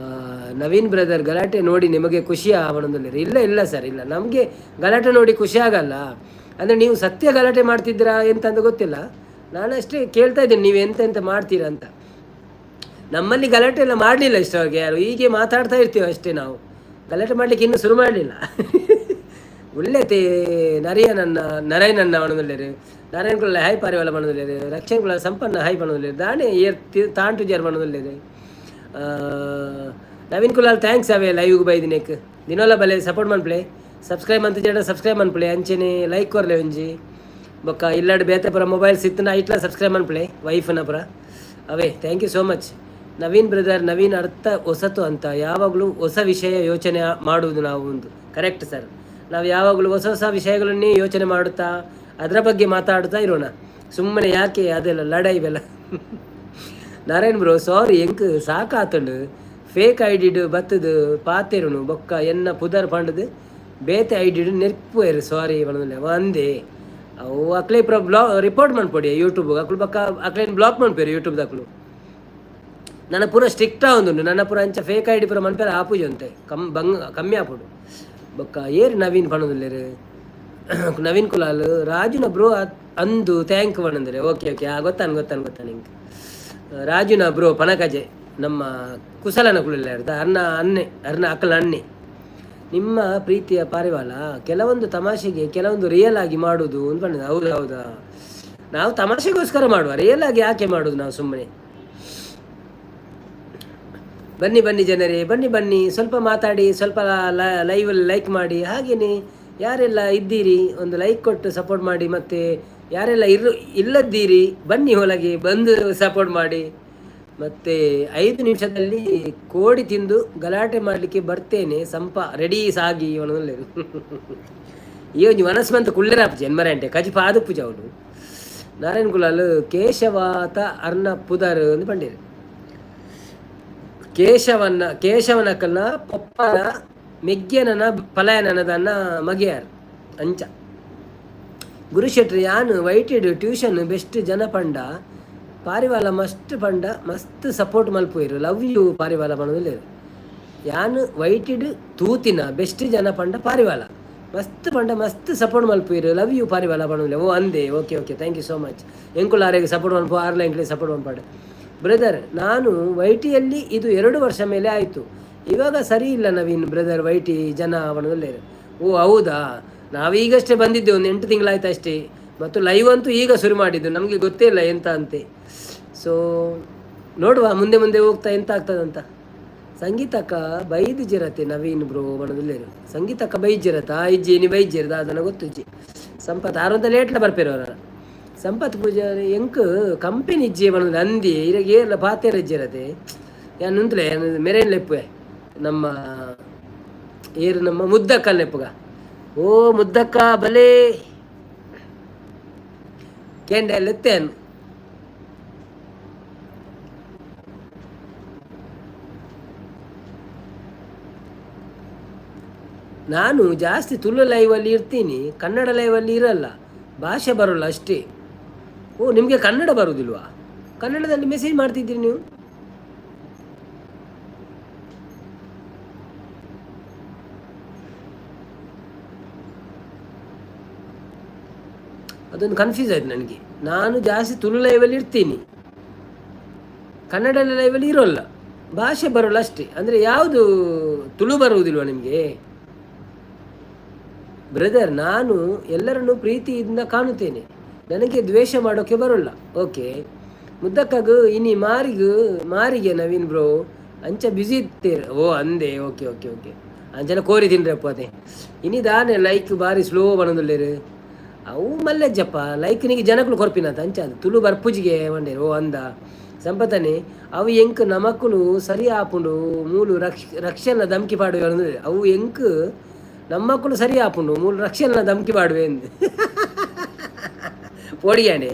ನವೀನ್ ಬ್ರದರ್, ಗಲಾಟೆ ನೋಡಿ ನಿಮಗೆ ಖುಷಿ ಪನೊಂದುಲ್ಲೆರ್. ಇಲ್ಲ ಇಲ್ಲ ಸರ್, ಇಲ್ಲ. ನಮಗೆ ಗಲಾಟೆ ನೋಡಿ ಖುಷಿ ಆಗಲ್ಲ. ಅಂದರೆ ನೀವು ಸತ್ಯ ಗಲಾಟೆ ಮಾಡ್ತಿದ್ದೀರಾ ಎಂತ ಅಂತ ಗೊತ್ತಿಲ್ಲ. ನಾನು ಅಷ್ಟೇ ಕೇಳ್ತಾ ಇದ್ದೀನಿ, ನೀವು ಎಂತ ಎಂತ ಮಾಡ್ತೀರಾ ಅಂತ. ನಮ್ಮಲ್ಲಿ ಗಲಾಟೆ ಎಲ್ಲ ಮಾಡಲಿಲ್ಲ ಇಷ್ಟವರೆಗೆ ಯಾರು. ಹೀಗೆ ಮಾತಾಡ್ತಾ ಇರ್ತೀವಿ ಅಷ್ಟೇ ನಾವು. ಗಲಾಟೆ ಮಾಡಲಿಕ್ಕೆ ಇನ್ನೂ ಶುರು ಮಾಡಲಿಲ್ಲ. ಒಳ್ಳೆ ನರಿಯ ನನ್ನ ನರಯನನ್ನ ಪನೊಂದುಲ್ಲೆರ್. ನಾರಾಯಣ ಕುಲ ಹಾಯ್, ಪಾರಿವಾಳ ಪನೊಂದುಲ್ಲೆರ್. ರಕ್ಷಣ್ ಕುಲ ಸಂಪನ್ನ ಹಾಯ್ ಪನೊಂದುಲ್ಲೆರ್. ದಾನೆ ಏರ್ ತಾಂಟು ಜೇರ್ ಪನೊಂದುಲ್ಲೆರ್. ನವೀನ್ ಕುಲಾಲ್, thanks ಅವೇ ಲೈವ್ಗೆ ಬೈದಿನೇಕ್. ದಿನೋಲ ಬಲೆ ಸಪೋರ್ಟ್ ಮನ್ಪುಲೆ. ಸಬ್ಸ್ಕ್ರೈಬ್ ಅಂತ ಜಡ ಸಬ್ಸ್ಕ್ರೈಬ್ ಮನ್ಪುಲೆ. ಅಂಚೆನೆ ಲೈಕ್ ಕೊರ್ಲೆ ಒಂಜಿ. ಬೊಕ್ಕ ಇಲ್ಲಡ್ ಬೇತೆ ಪುರ ಮೊಬೈಲ್ ಸಿತ್ತನ ಐಟ್ಲ ಸಬ್ಸ್ಕ್ರೈಬ್ ಮನ್ಪುಲೆ, ವೈಫ್ನ ಪುರ ಅವೇ. Thank you so much Naveen brother. Naveen ಅರ್ಥ ಹೊಸತು ಅಂತ, ಯಾವಾಗಲೂ ಹೊಸ ವಿಷಯ ಯೋಚನೆ ಮಾಡುವುದು ನಾವು ಒಂದು. ಕರೆಕ್ಟ್ ಸರ್, ನಾವು ಯಾವಾಗಲೂ ಹೊಸ ಹೊಸ ವಿಷಯಗಳನ್ನೇ ಯೋಚನೆ ಮಾಡುತ್ತಾ ಅದರ ಬಗ್ಗೆ ಮಾತಾಡ್ತಾ ಇರೋಣ. ಸುಮ್ಮನೆ ಯಾಕೆ ಅದೆಲ್ಲ ಲಡಾಯಿ ಇವೆಲ್ಲ? ನಾರಾಯಣ್ ಬ್ರೋ, ಸಾರಿ, ಎಂಕ್ ಸಾಕಾತಂಡು. ಫೇಕ್ ಐಡಿಡ್ ಬತ್ತದು ಪಾತೆರುನು, ಬೊಕ್ಕ ಎನ್ನ ಪುದರ್ ಪಂಡದು ಬೇತೆ ಐಡಿಡ್ ನೆರ್ಪುವೆರ್, ಸಾರಿ ಪನೊಂದುಲ್ಲೆ. ಒಂದೇ ಅವು ಅಕ್ಲೆ ಪ್ರ ಬ್ಲಾ ರಿಪೋರ್ಟ್ ಮನ್ಪೊಡಿ ಯೂಟ್ಯೂಬ್ ಅಕ್ಲು. ಬೊಕ್ಕ ಅಕ್ಲೇನ್ ಬ್ಲಾಕ್ ಮನ್ಪೇರು ಯೂಟ್ಯೂಬ್ ದಕ್ಲು. ನನ್ನ ಪೂರ ಸ್ಟ್ರಿಕ್ಟ್ ಆವೊಂದುಂಡು. ನನ್ನ ಪೂರ ಅಂಚ ಫೇಕ್ ಐಡಿ ಪೂರ ಮನ್ಪೆರ ಆಪುಜಿ ಅಂತೆ, ಕಮ್ ಬಂಗ್ ಕಮ್ಮಿ ಆಪುಂಡು. ಬೊಕ್ಕ ಏರ್ ನವೀನ್ ಪನೊಂದುಲ್ಲೆರ್. ನವೀನ್ ಕುಲಾಲ್ ರಾಜುನ ಬ್ರೋ ಅಂದು, thank ಪನೊಂದುಲ್ಲೆ. ಓಕೆ ಓಕೆ, ಆ ಗೊತ್ತಾನು ಗೊತ್ತಾನು ಗೊತ್ತಾನು ಇಂಕ್. ರಾಜುನ ಬ್ರೋ ಪನಕಜೆ, ನಮ್ಮ ಕುಸಲನ ಕುಲಲ್ಲ ಅರ್ನ ಅನ್ನೆ, ಅರ್ನ ಅಕ್ಕಲ ಅಣ್ಣೆ. ನಿಮ್ಮ ಪ್ರೀತಿಯ ಪಾರಿವಾಳ, ಕೆಲವೊಂದು ತಮಾಷೆಗೆ, ಕೆಲವೊಂದು ರಿಯಲ್ ಆಗಿ ಮಾಡುವುದು ಅಂತ ಬಂದಿದೆ. ಹೌದು, ಹೌದಾ? ನಾವು ತಮಾಷೆಗೋಸ್ಕರ ಮಾಡುವ, ರಿಯಲ್ ಆಗಿ ಯಾಕೆ ಮಾಡುದು ನಾವು ಸುಮ್ಮನೆ? ಬನ್ನಿ ಬನ್ನಿ ಜನರೇ, ಬನ್ನಿ ಬನ್ನಿ, ಸ್ವಲ್ಪ ಮಾತಾಡಿ, ಸ್ವಲ್ಪ ಲೈವ್ ಲೈಕ್ ಮಾಡಿ. ಹಾಗೆಯೇ ಯಾರೆಲ್ಲ ಇದ್ದೀರಿ, ಒಂದು ಲೈಕ್ ಕೊಟ್ಟು ಸಪೋರ್ಟ್ ಮಾಡಿ. ಮತ್ತು ಯಾರೆಲ್ಲ ಇಲ್ಲದ್ದೀರಿ, ಬನ್ನಿ, ಒಳಗೆ ಬಂದು ಸಪೋರ್ಟ್ ಮಾಡಿ. ಮತ್ತು 5 ನಿಮಿಷದಲ್ಲಿ ಕೋಡಿ ತಿಂದು ಗಲಾಟೆ ಮಾಡಲಿಕ್ಕೆ ಬರ್ತೇನೆ ಸಂಪ, ರೆಡಿ ಸಾಗಿ. ಈ ಒಂಜಿ ಮನಸ್ಸು ಮಂತ ಕುಳ್ಳೆರಾಪು ಜನ್ಮರಂಟೆ ಕಜಿಪ ಆದುಪ್ಪು ಅವಳು. ನಾರಾಯಣ ಕುಲಾಲ್, ಕೇಶವಾತ ಅರ್ನ ಪುದರ್ ಅಂದ್ ಪಂಡೇರು. ಕೇಶವನ್ನ ಕೇಶವನಕಲ್ನ ಪೊಪ್ಪನ ಮೆಗ್ಯನನ ಪಲಯನನದನ್ನ ಮಗೆಯಾರ್ ಅಂಚ. ಗುರುಶೆಟ್ರು, ಯಾನ್ ವೈಟೆಡ್ ಟ್ಯೂಷನ್ ಬೆಸ್ಟ್ ಜನ ಪಂಡ ಪಾರಿವಾಳ, ಮಸ್ತ್ ಪಂಡ ಮಸ್ತ್ ಸಪೋರ್ಟ್ ಮಲ್ಪುವೆರ್, ಲವ್ you ಪಾರಿವಾಳ ಪನೊಂದುಲ್ಲೆರ್. ಯಾನ್ ವೈಟಿಡ್ ತೂತಿನ ಬೆಸ್ಟ್ ಜನ ಪಂಡ ಪಾರಿವಾಳ, ಮಸ್ತ್ ಪಂಡ ಮಸ್ತ್ ಸಪೋರ್ಟ್ ಮಲ್ಪುವೆರ್, ಲವ್ you ಪಾರಿವಾಳ ಪನೊಂದುಲ್ಲೆ. ಓ ಅಂದೆ, okay okay, thank you so much. ಎಂಕುಲು ಆರೆಗ್ ಸಪೋರ್ಟ್ ಮನ್ಪು, ಆರ್ಲ ಎಂಕ್ಲೆ ಸಪೋರ್ಟ್ ಮನ್ಪಾಡು. ಬ್ರದರ್, ನಾನು ವೈಟಿಯಲ್ಲಿ ಇದು 2 ವರ್ಷ ಮೇಲೆ ಆಯಿತು. ಇವಾಗ ಸರಿ ಇಲ್ಲ ನವೀನ್ ಬ್ರದರ್, ವೈಟಿ ಜನ ಅವನದಲ್ಲೇ. ಓ, ಹೌದಾ? ನಾವೀಗಷ್ಟೇ ಬಂದಿದ್ದೆ, ಒಂದು 8 ತಿಂಗಳಾಯ್ತು ಅಷ್ಟೇ. ಮತ್ತು ಲೈವ್ ಅಂತೂ ಈಗ ಶುರು ಮಾಡಿದ್ದು. ನಮಗೆ ಗೊತ್ತೇ ಇಲ್ಲ ಎಂತ ಅಂತೆ. ಸೊ ನೋಡುವ, ಮುಂದೆ ಮುಂದೆ ಹೋಗ್ತಾ ಎಂತ ಆಗ್ತದಂತ. ಸಂಗೀತಕ್ಕ ಬೈದಿಜಿರತೆ ನವೀನ್ ಬ್ರೋ ಬಣದಲ್ಲೇ. ಸಂಗೀತಕ್ಕ ಬೈಜಿರತ ಇಜ್ಜಿ ನೀ ಬೈಜಿರದ ಅದನ್ನ ಗೊತ್ತಿಜ್ಜಿ. ಸಂಪತ್ ಆರಂತ ಲೇಟ್ಲ ಬರ್ಪೇರವರ. ಸಂಪತ್ ಪೂಜಾರಿ, ಎಂಕ್ ಕಂಪೆನಿ ಇಜ್ಜಿ ಬಣದ ಅಂದಿ. ಇರಗೆ ಏರ್ಲ ಪಾತೇರ ಇಜ್ಜಿರತೆ. ಯಾನ್ ನುಂತ್ಲೆ ಮೆರೇನ್ ಲೆಪ್ಪುವೆ. ನಮ್ಮ ಏರು ನಮ್ಮ ಮುದ್ದಕ್ಕ ಲೆಪ್ಪುಗ. ಓ ಮುದ್ದಕ್ಕ, ಬಲೆ ಕೇಂಡೆ ಲೆತ್ತೇನು. ನಾನು ಜಾಸ್ತಿ ತುಳು ಲೈವಲ್ಲಿ ಇರ್ತೀನಿ, ಕನ್ನಡ ಲೈವಲ್ಲಿ ಇರಲ್ಲ. ಭಾಷೆ ಬರೋಲ್ಲ ಅಷ್ಟೇ. ಓ, ನಿಮಗೆ ಕನ್ನಡ ಬರುವುದಿಲ್ವಾ? ಕನ್ನಡದಲ್ಲಿ ಮೆಸೇಜ್ ಮಾಡ್ತಿದ್ದೀರಿ ನೀವು. ಅದೊಂದು ಕನ್ಫ್ಯೂಸ್ ಆಯ್ತು ನನಗೆ. ನಾನು ಜಾಸ್ತಿ ತುಳು ಲೈವಲ್ಲಿ ಇರ್ತೀನಿ, ಕನ್ನಡ ಲೈವಲ್ಲಿ ಇರೋಲ್ಲ, ಭಾಷೆ ಬರೋಲ್ಲ ಅಷ್ಟೇ. ಅಂದರೆ ಯಾವುದು, ತುಳು ಬರುವುದಿಲ್ವಾ ನಿಮಗೆ? ಬ್ರದರ್, ನಾನು ಎಲ್ಲರನ್ನೂ ಪ್ರೀತಿಯಿಂದ ಕಾಣುತ್ತೇನೆ. ನನಗೆ ದ್ವೇಷ ಮಾಡೋಕೆ ಬರೋಲ್ಲ. ಓಕೆ. ಮುದ್ದಕ್ಕಗು ಇನಿ ಮಾರಿಗು ಮಾರಿಗೆ ನವೀನ್ ಬ್ರೋ ಅಂಚ ಬ್ಯುಸಿ ಇತ್ತೀರ. ಓ, ಅಂದೆ. Okay okay okay. ಅಂಚನ ಕೋರಿ ತಿನ್ರಪ್ಪ. ಅದೇ ಇನಿ ದಾನೆ ಲೈಕ್ ಬಾರಿ ಸ್ಲೋ ಬನೊಂದುಲ್ಲೆರ್. ಅವು ಮಲ್ಲೆಜ್ಜಪ್ಪ, ಲೈಕ್ ನಿಗೆ ಜನಕುಲು ಕೊರ್ಪಿನಂತ ಅಂಚ ಅದು ತುಳು ಬರ್ಪುಜಿಗೆ ಮಂಡೇರು. ಓ, ಅಂದ. ಸಂಪತನೆ ಅವು ಎಂಕ್ ನಮಕುಲು ಸರಿ ಆಪುಂಡು ಮೂಲು ರಕ್ಷಣ ಧಮ್ಕಿ ಪಾಡುವೆ. ಅವು ಎಂಕ್ ನಮ್ಮಕ್ಕಳು ಸರಿ ಆಪುಂಡು ಮೂಲು ರಕ್ಷಣ ಧಮ್ಕಿ ಪಾಡುವೆ ಎಂದು ಪೋಡಿಯಾನೆ.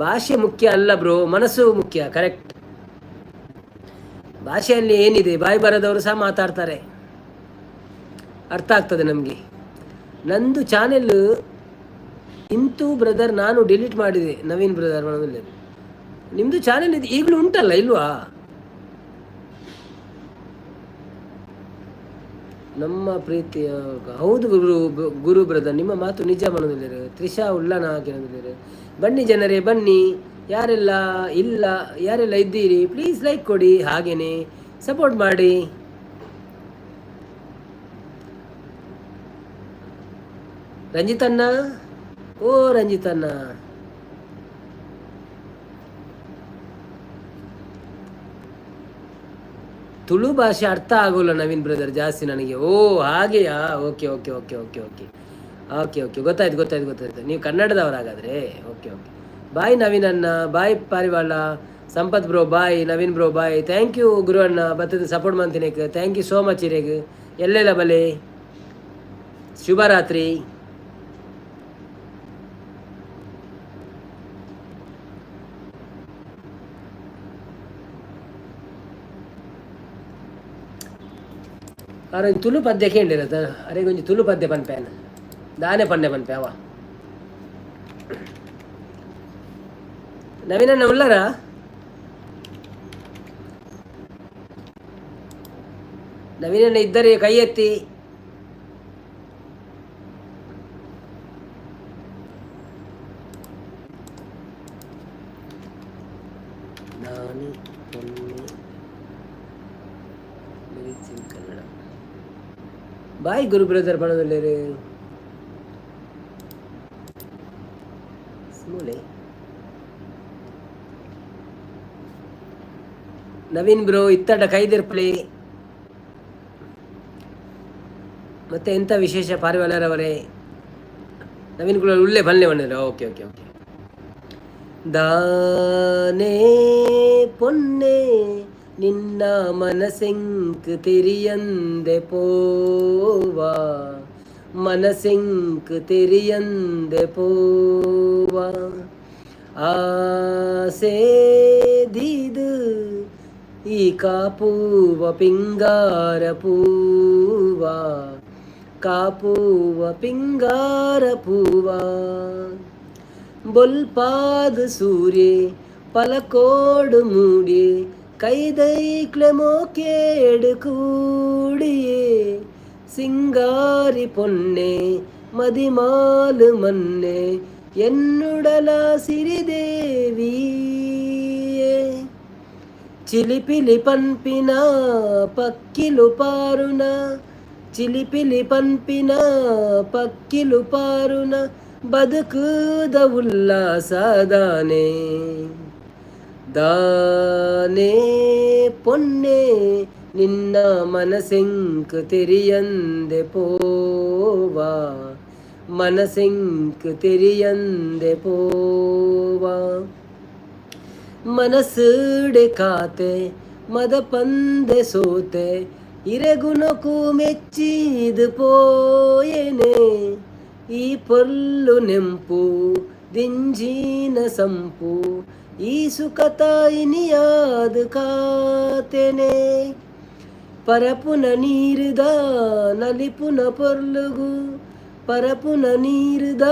ಭಾಷೆ ಮುಖ್ಯ ಅಲ್ಲ ಬ್ರೋ, ಮನಸ್ಸು ಮುಖ್ಯ. ಕರೆಕ್ಟ್. ಭಾಷೆಯಲ್ಲಿ ಏನಿದೆ? ಬಾಯಿ ಬರದವರು ಸಹ ಮಾತಾಡ್ತಾರೆ, ಅರ್ಥ ಆಗ್ತದೆ ನಮಗೆ. ನಂದು ಚಾನೆಲ್ ಇಂತು ಬ್ರದರ್, ನಾನು ಡಿಲೀಟ್ ಮಾಡಿದೆ. ನವೀನ್ ಬ್ರದರ್, ನಿಮ್ಮದು ಚಾನೆಲ್ ಇದು ಈಗಲೂ ಉಂಟಲ್ಲ, ಇಲ್ವಾ? ನಮ್ಮ ಪ್ರೀತಿಯ ಹೌದು ಗುರು, ಗುರು ಬ್ರದರ್, ನಿಮ್ಮ ಮಾತು ನಿಜ. ಮನದಲ್ಲಿರು ತ್ರಿಷಾ ಉಳ್ಳನ ಕೇಳಿದ್ರು. ಬನ್ನಿ ಜನರೇ, ಬನ್ನಿ. ಯಾರೆಲ್ಲ ಇಲ್ಲ, ಯಾರೆಲ್ಲ ಇದ್ದೀರಿ, ಪ್ಲೀಸ್ ಲೈಕ್ ಕೊಡಿ, ಹಾಗೇನೆ ಸಪೋರ್ಟ್ ಮಾಡಿ. ರಂಜಿತಣ್ಣ, ಓ ರಂಜಿತಣ್ಣ. ತುಳು ಭಾಷೆ ಅರ್ಥ ಆಗೋಲ್ಲ ನವೀನ್ ಬ್ರದರ್ ಜಾಸ್ತಿ ನನಗೆ. ಓ, ಹಾಗೆಯಾ? Okay okay okay okay okay okay okay. ಗೊತ್ತಾಯ್ತು ಗೊತ್ತಾಯ್ತು ಗೊತ್ತಾಯ್ತು. ನೀವು ಕನ್ನಡದವರಾಗಾದ್ರೆ. Okay okay. ಬಾಯ್ ನವೀನ್ ಅಣ್ಣ, bye Parivala. Sampath bro bye, Naveen bro bye. Thank you Guru ಅಣ್ಣ, ಬತ್ತದ ಸಪೋರ್ಟ್ ಮಾಡ್ತೀನಿ. Thank you so much ಇರೇಗ್. ಎಲ್ಲೆಲ್ಲ ಬಲೆ. ಶುಭರಾತ್ರಿ. ಅರೆ, ತುಳು ಪದ್ಯ ಕೇಳಿರತ್ತ? ಅರೆ, ಕೊಂಚ ತುಳು ಪದ್ಯ ಪನ್ಪೇನ. ದಾನೆ ಪನ್ನೆ ಪನ್ಪೆ ಅವ. ನವೀನಣ್ಣ ಉಲ್ಲರ? ನವೀನಣ್ಣ ಇದ್ದರೆ ಕೈ ಎತ್ತಿ. ನಾನು ಪೊನ್ನೆ lyrics in Kannada. Bye Guru brother. ಬಣದಲ್ಲೇರು ಸ್ಮೂಲೆ. ನವೀನ್ ಬ್ರೋ, ಇತ್ತಡ ಕೈದಿರ್ಪಳಿ. ಮತ್ತೆ ಎಂಥ ವಿಶೇಷ ಪಾರಿವಾಳರವರೇ? ನವೀನ್ ಕೂಡ ಉಳ್ಳೆ ಬಲ್ಲೆ ಬಂದಿಲ್ಲ. Okay okay okay. ದಾನೇ ಪೊನ್ನೆ ನಿನ್ನ ಮನಸೆಂಕ್ ತೆರಿಯಂದೆ ಪೋವಾ, ಮನಸೆಂಕ್ ತೆರಿಯಂದೆ ಪೋವಾ, ಆಸೆ ದೀದು ಈ ಕಾಪೂವ ಪಿಂಗಾರ ಪೂವ, ಕಾಪೂವ ಪಿಂಗಾರ ಪೂವ, ಬೊಲ್ಪಾದ ಸೂರ್ಯೆ ಪಲಕೋಡು ಮೂಡಿ ಕೈದೈಕ್ಲೆ ಮೋಕೇಡು ಕೂಡಿಯೇ, ಸಿಂಗಾರಿ ಪೊನ್ನೆ ಮದಿಮಾಲು ಮನ್ನೆ ಎನ್ನುಡಲ ಸಿರಿದೇವಿಯೇ. ಚಿಲಿಪಿಲಿ ಪನ್ಪಿನ ಪಕ್ಕಿಲು ಪಾರುನ, ಚಿಲಿಪಿಲಿ ಪನ್ಪಿನ ಪಕ್ಕಿಲು ಪಾರುನ ಬದುಕುದ ಉಲ್ಲಾಸದಾನೆ. ದಾನೆ ಪೊನ್ನೆ ನಿನ್ನ ಮನಸೆಂಕ್ ತೆರಿಯಂದೆ ಪೋವಾ, ಮನಸೆಂಕ್ ತೆರಿಯಂದೆ ಪೋವಾ. ಮನಸ್ಸುಡೆ ಕಾತೆ ಮದ ಪಂದೆ ಸೋತೆ, ಇರೆಗುಣಕು ಮೆಚ್ಚಿದು ಪೋಯೆನೆ. ಈ ಪೊರ್ಲು ನೆಂಪು ದಿಂಜಿನ ಸಂಪು, ಈ ಸುಖತ ಇನಿಯಾದ ಕಾತೆನೆ. ಪರಪುನ ನೀರುದ ನಲಿಪುನ ಪೊರ್ಲುಗು, ಪರಪುನ ನೀರುದ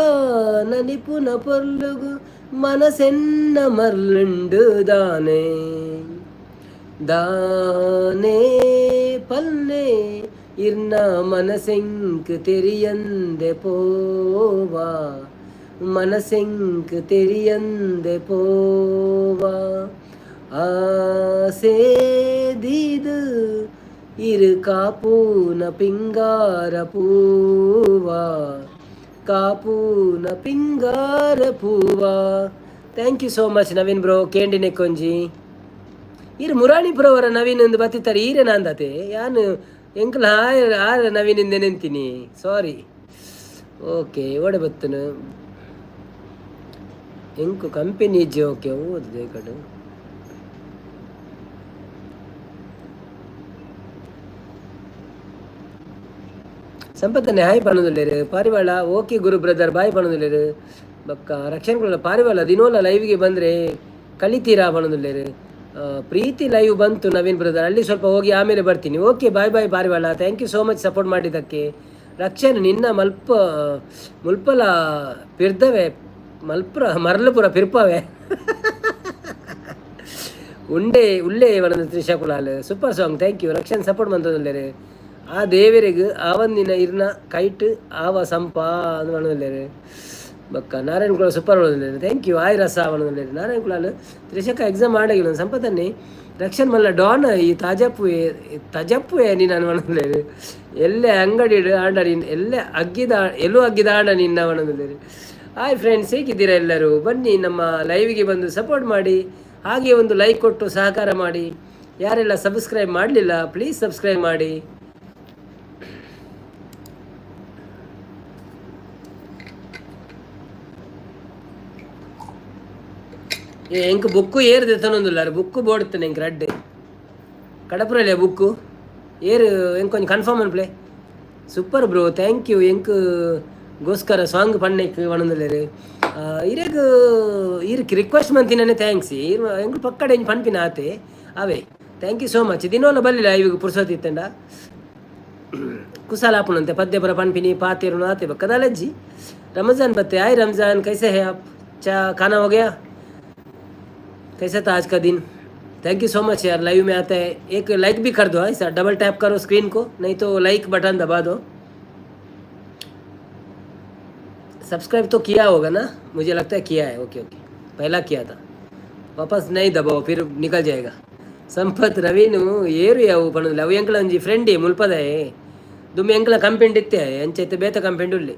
ನಲಿಪುನ ಪೊರ್ಲುಗು ಮನಸೆನ್ನ ಮರ್ಲುಂಡು ದಾನೆ. ದಾನೆ ಪಲ್ನೆ ಇರ್ನ ಮನಸೆಂಕ್ ತೆರಿಯಂದೆ ಪೋವಾ, ಮನಸೆಂಕ್ ತೆರಿಯಂದೆ ಪೋವಾ. ಆಸೆ ದೀದು ಇರು ಕಾಪೂನ ಪಿಂಗಾರ ಪೂವಾ, ಕಾಪೂನ ಪಿಂಗಾರ ಪೂವಾ. Thank you so much Naveen bro. ಕೇಂಡಿನೆ ಕೊಂಜಿ ಇರು ಮುರಾಣಿಪುರವರ ನವೀನ್ ಎಂದು ಬತ್ತಿತ್ತಾರೆ ಈರೆ ನಾಂದತೆ ಯಾನು ಎಂಕಲ ಆರ ನವೀನ್ ಇಂದ ನೆಂತೀನಿ, ಸಾರಿ. ಓಕೆ, ಓಡೆ ಬತ್ತನು ಎಂಕು ಕಂಪೆನಿ ಇಜ್ಜಿ. ಓಕೆ, ಓದಿದೆ ಕಡೆ. ಸಂಪತ್ತನೆ ಹಾಯ್ ಪನ್ನೊಂದುಲ್ಲೆರ್ ಪಾರಿವಾಳ. Okay Guru brother, boy ಪನ್ನೊಂದುಲ್ಲೆರ್. ಬೊಕ್ಕ ರಕ್ಷಣ್ ಕುಲ ಪಾರಿವಾಳ ದಿನೋಲ ಲೈವ್ಗೆ ಬಂದರೆ ಕಲಿತೀರಾ ಪನ್ನೊಂದುಲ್ಲೆರ್. ಪ್ರೀತಿ ಲೈವ್ ಬಂತು ನವೀನ್ ಬ್ರದರ್, ಅಲ್ಲಿ ಸ್ವಲ್ಪ ಹೋಗಿ ಆಮೇಲೆ ಬರ್ತೀನಿ. ಓಕೆ, ಬಾಯ್ ಬಾಯ್ ಪಾರಿವಾಳ, thank you so much support ಮಾಡಿದ್ದಕ್ಕೆ. ರಕ್ಷಣ್ ನಿನ್ನ ಮಲ್ಪ ಮುಲ್ಪಲ ಪಿರ್ದವೆ ಮಲ್ಪುರ ಮರಲಪುರ ಪಿರ್ಪವೆ ಉಂಡೆ ಉಲ್ಲೇ ವನದ Trisha Kulal. Super song, thank you Rakshan support ಮಂತೊಂದುಲ್ಲೆರ್. ಆ ದೇವರಿಗೆ ಆವಂದಿನ ಇರ್ನ ಕೈಟ್ ಆವ ಸಂಪ ಅಂದ್ ಪನೊಂದುಲ್ಲೆರ್. ಬೊಕ್ಕ ನಾರಾಯಣ ಕುಲಾಲ್ ಸೂಪರ್ ಪನೊಂದುಲ್ಲೆರ್, thank you. ಆಯ್ ರಸ ಪನೊಂದುಲ್ಲೆರ್ ನಾರಾಯಣ ಕುಲಾಲ್. ತ್ರಿಷಕ ಎಕ್ಸಾಮ್ ಆಡಗಿಲ್ಲ ಸಂಪತನ್ನಿ. ರಕ್ಷಣ್ ಮಲ್ಲ ಡಾನ್ ಈ ತಾಜಪ್ಪು ತಜಪ್ಪು ನಿನ್ನ ಪನೊಂದುಲ್ಲೆರ್. ಎಲ್ಲೆ ಅಂಗಡಿ ಆಂಡ ನಿನ್ನ ಎಲ್ಲೆ ಅಗ್ಗಿದ ಎಲ್ಲೂ ಅಗ್ಗಿದ ಆಂಡ ನಿನ್ನ ಪನೊಂದುಲ್ಲೆರ್. ಹಾಯ್ ಫ್ರೆಂಡ್ಸ್, ಹೇಗಿದ್ದೀರಾ ಎಲ್ಲರೂ? ಬನ್ನಿ ನಮ್ಮ ಲೈವ್ಗೆ ಬಂದು ಸಪೋರ್ಟ್ ಮಾಡಿ, ಹಾಗೆ ಒಂದು ಲೈಕ್ ಕೊಟ್ಟು ಸಹಕಾರ ಮಾಡಿ. ಯಾರೆಲ್ಲ ಸಬ್ಸ್ಕ್ರೈಬ್ ಮಾಡಲಿಲ್ಲ ಪ್ಲೀಸ್ ಸಬ್ಸ್ಕ್ರೈಬ್ ಮಾಡಿ. ಏ ಎಂಕ್ ಬುಕ್ಕು ಏರು ದೆತ್ತೊಂದುಲ್ಲಾರ್ ಬುಕ್ಕು ಬೋಡ್ತನೆ ಎಂಕ್ ರಡ್ಡ್ ಕಡಪುರಲೆ ಬುಕ್ಕು ಏರು ಎಂಕ್ ಒಂಜಿ ಕನ್ಫರ್ಮ್ ಅನ್ಪ್ಲೆ. Super bro, thank you. ಎಂಕ್ ಗೋಸ್ಕರ ಸಾಂಗ್ ಪಣ್ಣೆಕ್ ಪನೊಂದುಲ್ಲೆರ್. ಇರೆಗ್ ಈರ್ ರಿಕ್ವೆಸ್ಟ್ ಮಂತಿನನೆ thanks. ಈರ್ ಎಂಕ್ ಪಕ್ಕಡೆ ಇಂಚ ಪನ್ಪಿನ ಆತೆ ಅವೇ. Thank you so much. ದಿನೋಲ ಬಲ್ಲಿಲ್ಲ ಇವಾಗ ಪುರ್ಸೊತ್ತು ಇತ್ತಂಡ ಕುಸಾಲ ಆಪುನಂತೆ ಪದ್ಯ ಪರ ಪನ್ಪಿನಿ ಪಾತೆರುನು ಆತೆ ಬೊಕ್ಕ ದಾಲಜ್ಜಿ. रमज़ान बत्ते आए रमज़ान, कैसे है आप? चा खाना हो गया? कैसा था आज का दिन? Thank you so much यार, लाइव में आता है एक लाइक भी कर दो, ऐसा डबल टैप करो स्क्रीन को, नहीं तो लाइक बटन दबा दो। सब्सक्राइब तो किया होगा ना? मुझे लगता है किया है। ओके ओके, पहला किया था, वापस नहीं दबाओ फिर निकल जाएगा। ಸಂಪತ್ ರವೀನು ಏರು ಯಾವು ಪಣುದಿಲ್ಲ ಅವು ಎಂಕ್ಲ ಒಂಜಿ ಫ್ರೆಂಡ್ ಮುಲ್ಪದಾಯೆ ದುಮ್ಮೆ ಎಂಕ್ಲ ಕಂಪೆಂಡ್ ಇತ್ತೆ ಅಂಚೈತೆ ಬೇತ ಕಂಪೆಂಡ್ ಉಲ್ಲೆ.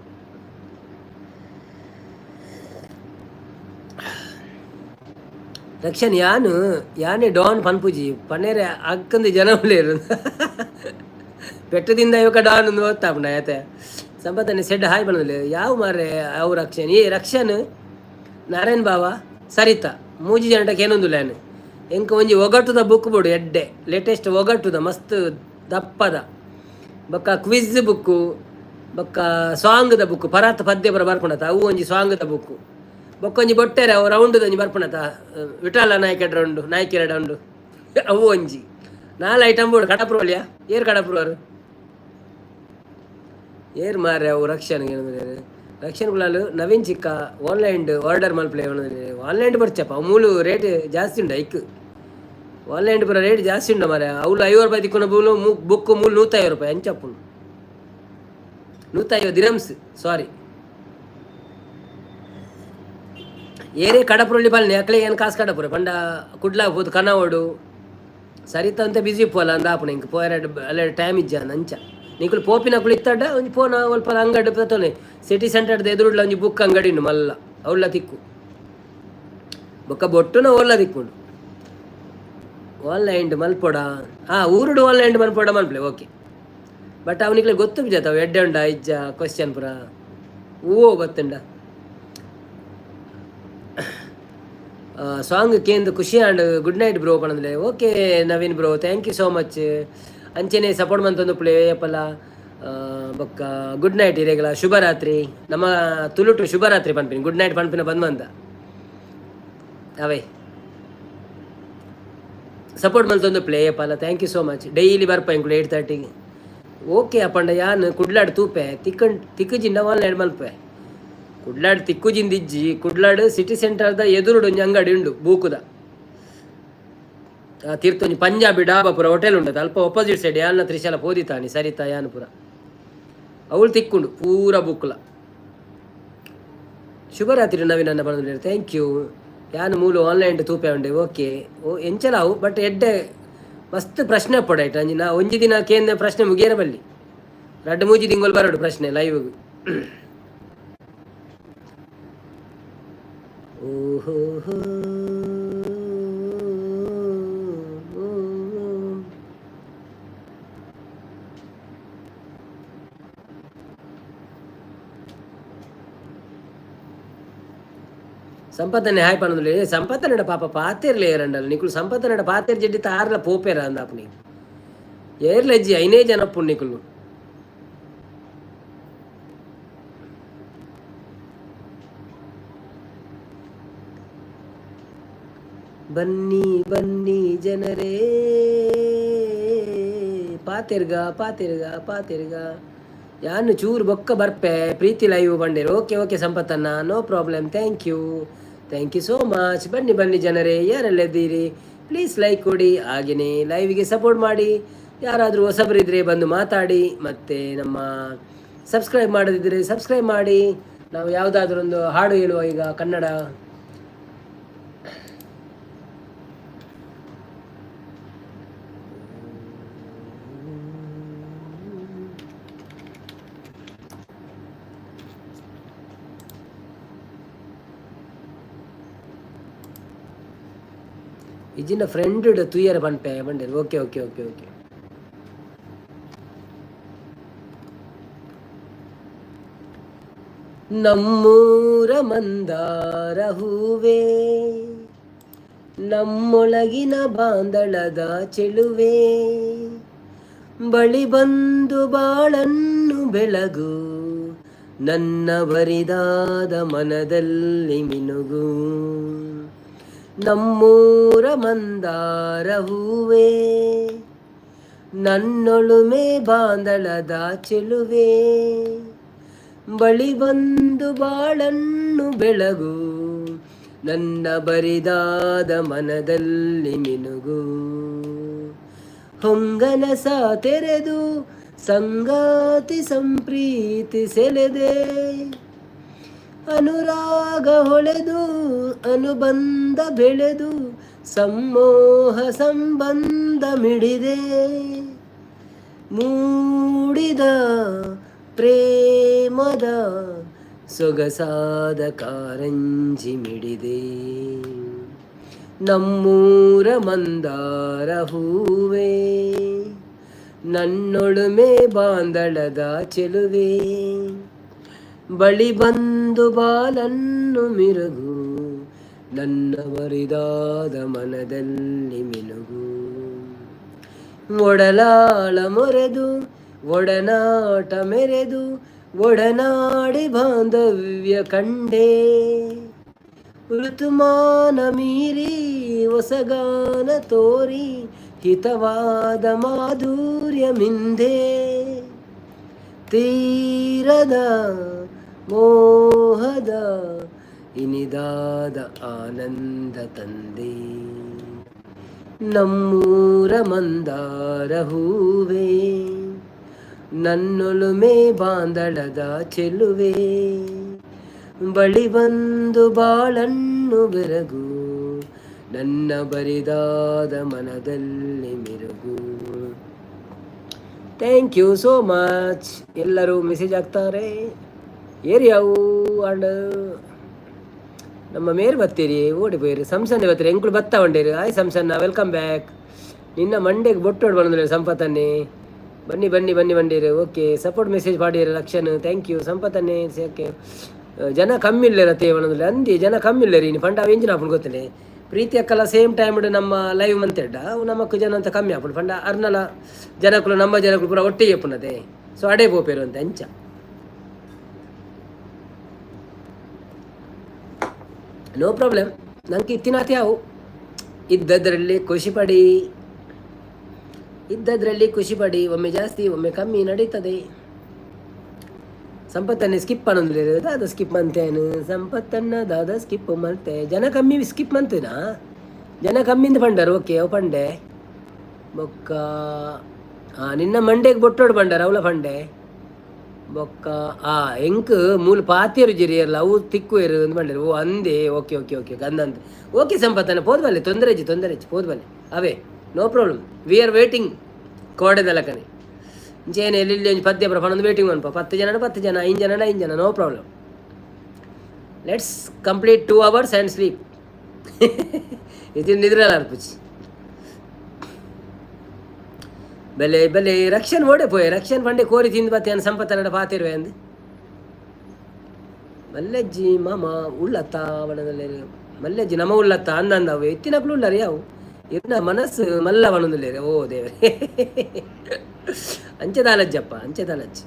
ರಕ್ಷಣ್ ಯಾನು ಯಾನೆ ಡಾನ್ ಪನ್ಪುಜಿ ಪನೇರೆ ಅಕ್ಕಂದು ಜನ ಉಲ್ಲೇರು ಪೆಟ್ಟದಿಂದ ಇವಾಗ ಡಾನ್ ಒಂದು ಓದ್ತಾಪುಂಡ ಆಯ್ತೆ. ಸಂಪತ್ತನೆ ಸೆಡ್ ಹಾಯ್ ಪಣುದಿಲ್ಲ ಯಾವ ಮಾರ್ರೆ ಅವು ರಕ್ಷಣ್. ಏ ರಕ್ಷಣ್ ನಾರಾಯಣ್ ಬಾವ ಸರಿತಾ ಮೂಜಿ ಜನಟಕ್ಕೆ ಏನೊಂದುಲ್ಲ ಯಾನು ಎಂಕ್ ಒಂಜಿ ಒಗಟ್ಟುದ ಬುಕ್ ಬೋಡು ಎಡ್ಡೆ ಲೇಟೆಸ್ಟ್ ಒಗಟ್ಟುದ ಮಸ್ತ್ ದಪ್ಪದ ಬೊಕ್ಕ ಕ್ವಿಜ್ ಬುಕ್ಕು ಬೊಕ್ಕ ಸಾಂಗ್ದ ಬುಕ್ ಪರಾತ್ ಪದ್ಯ ಪರ ಬರ್ಪುಂಡತ ಅವು ಒಂಜಿ ಸಾಂಗ್ದ ಬುಕ್ಕು ಬೊಕ್ಕ ಒಂಜಿ ಬೊಟ್ಟೆರೆ ಅವು ರೌಂಡ್ ಒಂಜಿ ಬರ್ಪುಂಡತ ವಿಠಲ ನಾಯಕಡ್ ರೌಂಡು ನಾಯಕಿರ ರೌಂಡು ಅವು ಒಂಜಿ ನಾಲ್ ಐಟಮ್ ಬೋಡು ಕಡಪುರೋಲಿಯಾ ಏರ್ ಕಡಪುರವರು ಏರ್ ಮಾರ್ರೆ ಅವು ರಕ್ಷಣ್ ರಕ್ಷಣ್ ಕುಲಾಲ್ ನವೀನ್ ಚಿಕ್ಕ ಆನ್ಲೈನ್ ಆರ್ಡರ್ ಮಲ್ಪಲೆ. ಆನ್ಲೈನ್ ಬರ್ಚಪ್ಪ ಅವು ಮೂಲು ರೇಟ್ ಜಾಸ್ತಿ ಉಂಡು ಐಕ್ ಆನ್ಲೈನ್ ಪೂರ ರೇಟ್ ಜಾಸ್ತಿ ಉಂಡು ಮಾರ್ರೆ. ಅವ್ಲು 50 ರೂಪಾಯಿ ತಿಕ್ಕುನ ಬೂಲು ಬುಕ್ ಮೂಲು 150 ರೂಪಾಯಿ ಅಂಚಪ್ಪುಂಡು 150 ದಿರಮ್ಸ್ ಸಾರಿ. ಏರೇ ಕಡಪುರೊಳ್ಳಿ ಬಲ್ನೆ ಅಕ್ಲೆಗ್ ಏನ್ ಕಾಸು ಕಡಪುರ ಪಂಡ ಕುಡ್ಲ ಪೋದು ಕನವೋಡು. ಸರಿತ ಅಂತ ಬಿಸಿ ಪೋಲ ಅಂದ ಆಪುಣ ಇಂಕ್ ಪೋಯರ ಅಲ್ಲ ಟೈಮ್ ಇಜ್ಜ ಅಂಚ. ನಿಕುಲು ಪೋಪಿನಕುಲು ಇತ್ತಡ ಒಂಜಿ ಪೋನ ಒಲ್ಪ ಅಂಗಡಿ ಪತೊನೆ ಸಿಟಿ ಸೆಂಟರ್ದ ಎದುರುಡ್ಲ ಒಂಜಿ ಬುಕ್ ಅಂಗಡಿ ಉಂಡು ಮಲ್ಲ, ಅವ್ಲ ತಿಕ್ಕು. ಬೊಕ್ಕ ಬೊಟ್ಟುನ ಓಲ್ಲ ತಿಕ್ಕುಂಡು. ಆನ್ಲೈನ್ ಮಲ್ಪೊಡ, ಹಾಂ ಊರುಡು ಆನ್ಲೈನ್ ಮಲ್ಪೊಡ ಮಲ್ಪಲೆ ಓಕೆ. ಬಟ್ ಅವನಿಗೆ ಗೊತ್ತು ಬಿಜಾತ ಅವು ಎಡ್ಡೆ ಉಂಡ ಇಜ್ಜ ಕ್ವಶನ್ ಪುರ ಓ ಗೊತ್ತುಂಡ. ಸಾಂಗ್ ಕೇಂದು ಖುಷಿ ಆಂಡ್. ಗುಡ್ ನೈಟ್ ಬ್ರೋ ಪಣಂದ್ರೆ. Okay Naveen bro, thank you so much. ಅಂಚೆನೆ ಸಪೋರ್ಟ್ ಮಂತೊಂದು ಪ್ಲೇ ಅಪ್ಪಲ. ಬೊಕ್ಕ ಗುಡ್ ನೈಟ್ ಇರೇಗಲ, ಶುಭರಾತ್ರಿ. ನಮ್ಮ ತುಳುಟು ಶುಭರಾತ್ರಿ ಪನ್ಪಿನಿ, ಗುಡ್ ನೈಟ್ ಪನ್ಪಿನ ಬಂದ್ ಅವೇ ಸಪೋರ್ಟ್ ಮಂತೊಂದು ಪ್ಲೇ ಅಪ್ಪಲ. Thank you so much. Daily ಬರ್ಪ ಇಂಕುಲು 8:30ಗೆ. ಓಕೆ ಅಪ್ಪಂಡ ಯಾನ್ ಕುಡ್ಲಾಡ್ ತೂಪೆ ತಿಕ್ಕಂಡ್ ತಿಕ್ಕುಜಿಂಡ ಆನ್ಲೈನ್ ಮಲ್ಪೆ. ಕುಡ್ಲಾಡ್ ತಿಕ್ಕುಜಿಂದ ಇಜ್ಜಿ, ಕುಡ್ಲಾಡ್ ಸಿಟಿ ಸೆಂಟರ್ದ ಎದುರುಡು ಒಂಜಿ ಅಂಗಡಿ ಉಂಡು ಬೂಕುದ. ಆ ತೀರ್ಥ ಒಂಜಿ ಪಂಜಾಬಿ ಡಾಬಾ ಪುರ ಹೋಟೆಲ್ ಉಂಟು ಅಲ್ಪ ಅಪೋಸಿಟ್ ಸೈಡ್. ಯಾನ್ನ ತ್ರಿಶಾಲ ಪೋದಿತಾನಿ ಸರಿತಾ ಯಾನ್ ಪುರ ಅವಳು ತಿಕ್ಕುಂಡು ಪೂರ ಬುಕ್ಲ. ಶುಭರಾತ್ರಿ ನವೀನ್ ಬಂದ್ರೆ, thank you. ಯಾನ್ ಮೂಲು ಆನ್ಲೈನ್ ತೂಪೆ ಉಂಡೆ. ಓಕೆ, ಓ ಎಂಚಲಾವು ಬಟ್ ಎಡ್ಡೆ ಮಸ್ತ್ ಪ್ರಶ್ನೆ ಪೊಡೈಟ್ ಅಂಜಿ. ನಾ ಒಂಜಿ ದಿನ ಕೇಂದ್ರ ಪ್ರಶ್ನೆ ಮುಗಿಯರ ಬಲ್ಲಿ, ರಡ್ಡು ಮೂಜಿ ತಿಂಗಳು ಬರೋಡು ಪ್ರಶ್ನೆ ಲೈವ್. ಓಹೋ ಸಂಪತ್ತನೆ ಹಾಯ್ ಪನೊಂದುಲ್ಲೆ. ಸಂಪತ್ತನಡ ಪಾಪ ಪಾತೆರ್ಲೆ ಏರಂಡಲ್ ನಿಕುಲು. ಸಂಪತ್ತನಡ ಪಾತೆರ್ ಜಡ್ಡಿ ತಾರ್ಲ ಪೋಪೇರ ಅಂದಾಪುನಿ ಏರ್ಲೆಜ್ಜಿ ಐನೇ ಜನ ಪುಣ್ಣಿಕುಲು. ಬನ್ನಿ ಬನ್ನಿ ಜನರೇ, ಪಾತೆರ್ಗ ಪಾತೆರ್ಗ ಪಾತೆರ್ಗ. ಯಾನು ಚೂರು ಬೊಕ್ಕ ಬರ್ಪೆ ಪ್ರೀತಿ ಲೈವ್ ಬಂಡೇರು. ಓಕೆ ಓಕೆ ಸಂಪತ್ತಣ್ಣ, no problem. Thank you, thank you so much. ಬನ್ನಿ ಬನ್ನಿ ಜನರೇ, ಯಾರೆಲ್ಲ ಇದ್ದೀರಿ ಪ್ಲೀಸ್ ಲೈಕ್ ಕೊಡಿ, ಹಾಗೆಯೇ ಲೈವ್ಗೆ ಸಪೋರ್ಟ್ ಮಾಡಿ. ಯಾರಾದರೂ ಹೊಸಬರಿದ್ದರೆ ಬಂದು ಮಾತಾಡಿ, ಮತ್ತು ನಮ್ಮ ಸಬ್ಸ್ಕ್ರೈಬ್ ಮಾಡದಿದ್ದರೆ ಸಬ್ಸ್ಕ್ರೈಬ್ ಮಾಡಿ. ನಾವು ಯಾವುದಾದ್ರೂ ಒಂದು ಹಾಡು ಹೇಳುವ ಈಗ ಕನ್ನಡ. ಇಜಿನ ಫ್ರೆಂಡ್ ತುಯ್ಯರ ಪನ್ಪೆ ಬಂಡೆ. Okay okay okay okay. ನಮ್ಮೂರ ಮಂದಾರ ಹೂವೇ, ನಮ್ಮೊಳಗಿನ ಬಾಂದಳದ ಚೆಲುವೆ, ಬಳಿ ಬಂದು ಬಾಳನ್ನು ಬೆಳಗು, ನನ್ನ ಬರಿದಾದ ಮನದಲ್ಲಿ ಮಿನುಗು. ನಮ್ಮೂರ ಮಂದಾರ ಹೂವೇ, ನನ್ನೊಳುಮೆ ಬಾಂದಳದ ಚೆಲುವೆ, ಬಳಿ ಬಂದು ಬಾಳನ್ನು ಬೆಳಗು, ನನ್ನ ಬರಿದಾದ ಮನದಲ್ಲಿ ಮಿನುಗು. ಹೊಂಗನಸ ತೆರೆದು ಸಂಗಾತಿ ಸಂಪ್ರೀತಿ ಸೆಳೆದೆ, ಅನುರಾಗ ಹೊಳೆದು ಅನುಬಂಧ ಬೆಳೆದು ಸಮ್ಮೋಹ ಸಂಬಂಧ ಮಿಡಿದೆ. ಮೂಡಿದ ಪ್ರೇಮದ ಸೊಗಸಾದ ಕಾರಂಜಿ ಮಿಡಿದೆ. ನಮ್ಮೂರ ಮಂದಾರ ಹೂವೇ, ನನ್ನೊಳುಮೆ ಬಾಂದಳದ ಚೆಲುವೆ, ಬಳಿ ಬಂದು ಬಾಲನ್ನು ಮಿರುಗು, ನನ್ನ ಬರಿದಾದ ಮನದಲ್ಲಿ ಮಿನುಗು. ಒಡಲಾಳ ಮೊರೆದು ಒಡನಾಟ ಮೆರೆದು ಒಡನಾಡಿ ಬಾಂಧವ್ಯ ಕಂಡೆ, ಋತುಮಾನ ಮೀರಿ ಹೊಸಗಾನ ತೋರಿ ಹಿತವಾದ ಮಾಧುರ್ಯ ಮಿಂದೆ. ತೀರದ ಮೋಹದ ಇನಿದಾದ ಆನಂದ ತಂದೆ. ನಮ್ಮೂರ ಮಂದಾರ ಹೂವೇ, ನನ್ನೊಲುಮೆ ಬಾಂದಳದ ಚೆಲುವೆ, ಬಳಿ ಬಂದು ಬಾಳನ್ನು ಬೆರಗು, ನನ್ನ ಬರಿದಾದ ಮನದಲ್ಲಿ ಮಿರುಗು. Thank you so much. ಎಲ್ಲರೂ ಮೆಸೇಜ್ ಹಾಕ್ತಾರೆ. ಏರಿಯಾವು ಅಂಡ್ ನಮ್ಮ ಮೇರ್ ಬತ್ತೀರಿ, ಓಡಿ ಪೋಯಿರಿ. ಸಂಸನ್ನೆ ಬತ್ತೀರಿ, ಎಂಕುಲು ಬತ್ತ ಬಂಡೇರು. ಆಯ್ ಸಂಸನ್ನ, welcome back. ನಿನ್ನ ಮಂಡೆಗೆ ಬೊಟ್ಟೋಡು ಬಂದ್ರೆ ಸಂಪತ್ತನ್ನೇ. ಬನ್ನಿ ಬನ್ನಿ ಬನ್ನಿ ಬಂಡೀರು. Okay, support message ಪಾಡಿರು Rakshan, thank you ಸಂಪತ್ತನ್ನೇ. Okay, ಜನ ಕಮ್ಮಿ ಇಲ್ಲರತ್ತೆ ಒಣಂದ್ರೆ ಅಂದಿ. ಜನ ಕಮ್ಮಿ ಇಲ್ಲ ರೀ ಪಂಡ ಅವು ಎಂಜಿನ ಆಪುಂಡು ಗೊತ್ತಿಲ್ಲ. ಪ್ರೀತಿ ಅಕ್ಕಲ ಸೇಮ್ ಟೈಮ್ ನಮ್ಮ ಲೈವ್ ಮಂತೆಡ್ಡ ಅವು ನಮಕ್ ಜನ ಅಂತ ಕಮ್ಮಿ ಆಪುಂಡು. ಪಂಡ ಅರ್ನಲ ಜನಕುಲು, ನಮ್ಮ ಜನಕುಲು ಪೂರ ಒಟ್ಟಿಗೆ ಪುನದೆ. ಸೊ ಅಡೆ ಪೋಪೇರು ಅಂತ ಅಂಚ. No problem. ನಂಗೆ ಇತ್ತಿನಾತಿ ಅವು. ಇದ್ದದ್ರಲ್ಲಿ ಖುಷಿ ಪಡಿ, ಇದ್ದದ್ರಲ್ಲಿ ಖುಷಿ ಪಡಿ. ಒಮ್ಮೆ ಜಾಸ್ತಿ, ಒಮ್ಮೆ ಕಮ್ಮಿ ನಡೀತದೆ. ಸಂಪತ್ತನ್ನೇ ಸ್ಕಿಪ್ ಅನ್ನೊಂದು ದಾದ ಸ್ಕಿಪ್ ಮಂತೇನು? ಸಂಪತ್ತನ್ನ ದಾದ ಸ್ಕಿಪ್ ಮಂತೆ? ಜನ ಕಮ್ಮಿ, ಸ್ಕಿಪ್ ಮಂತೇನಾ? ಜನ ಕಮ್ಮಿಂದ ಪಂಡರು. ಓಕೆ, ಅವು ಪಂಡೆ. ಬೊಕ್ಕ ನಿನ್ನ ಮಂಡೆಗೆ ಬೊಟ್ಟೋಡು ಬಂಡಾರ ಅವಲ ಪಂಡೆ. ಬೊಕ್ಕ ಎಂಕ್ ಮೂಲ ಪಾತಿಯರು ಜಿರಿಯರ್ಲ, ಅವು ತಿಕ್ಕು ಅಂದ್ ಪಂಡೇರು. ಓ ಅಂದೆ, okay okay okay ಗಂದಂತ. Okay ಸಂಪತ್ತನ್ನ, ಪೋದ್ ಬಲ್ಲೆ, ತೊಂದರೆ ಇಜ್ಜಿ, ತೊಂದರೆ ಇಜ್ಜಿ, ಪೋದ್ ಬಲ್ಲೆ ಅವೇ. No problem, we are waiting. ಕೋಡೆದಲಕನೆ ಇಂಚೇನೆ ಎಲ್ಲಿ ಒಂಜಿ ಪದ್ಯ ಪನೊಂದು ವೇಟಿಂಗ್ ಮನ್ಪ. 10 ಜನ 10 ಜನ, 5 ಜನ 5 ಜನ, no problem. Let's complete 2 hours and sleep. ಇದು ನಿದ್ರೆಲ್ಲ ಅರ್ಪುಚಿ. ಬೆಲೆ ಬೆಲೆ ರಕ್ಷನ್ ಓಡೆ ಪೋಯೆ. ರಕ್ಷನ್ ಪಂಡೆ ಕೋರಿ ತಿಂದು ಬತ್ತೆ ಸಂಪತ್ತನಡ ಪಾತಿರುವೆ ಅಂದು. ಮಲ್ಲೆಜ್ಜಿ ಮಾಮ ಉಳ್ಳತ್ತ ಬಣದಲ್ಲಿ. ಮಲ್ಲೆಜ್ಜಿ ನಮ ಉಳ್ಳತ್ತ ಅಂದಂದ. ಅವು ಎತ್ತಿನಕ್ಲು ಉಳ್ಳರಿ ಅವು. ಇರ್ನ ಮನಸ್ಸು ಮಲ್ಲ ಬಣದುಲ್ಲೇರೆ. ಓ ದೇವರೇ, ಅಂಚೆದಾಲಜ್ಜಪ್ಪ, ಅಂಚೆದಾಲಜ್ಜಿ.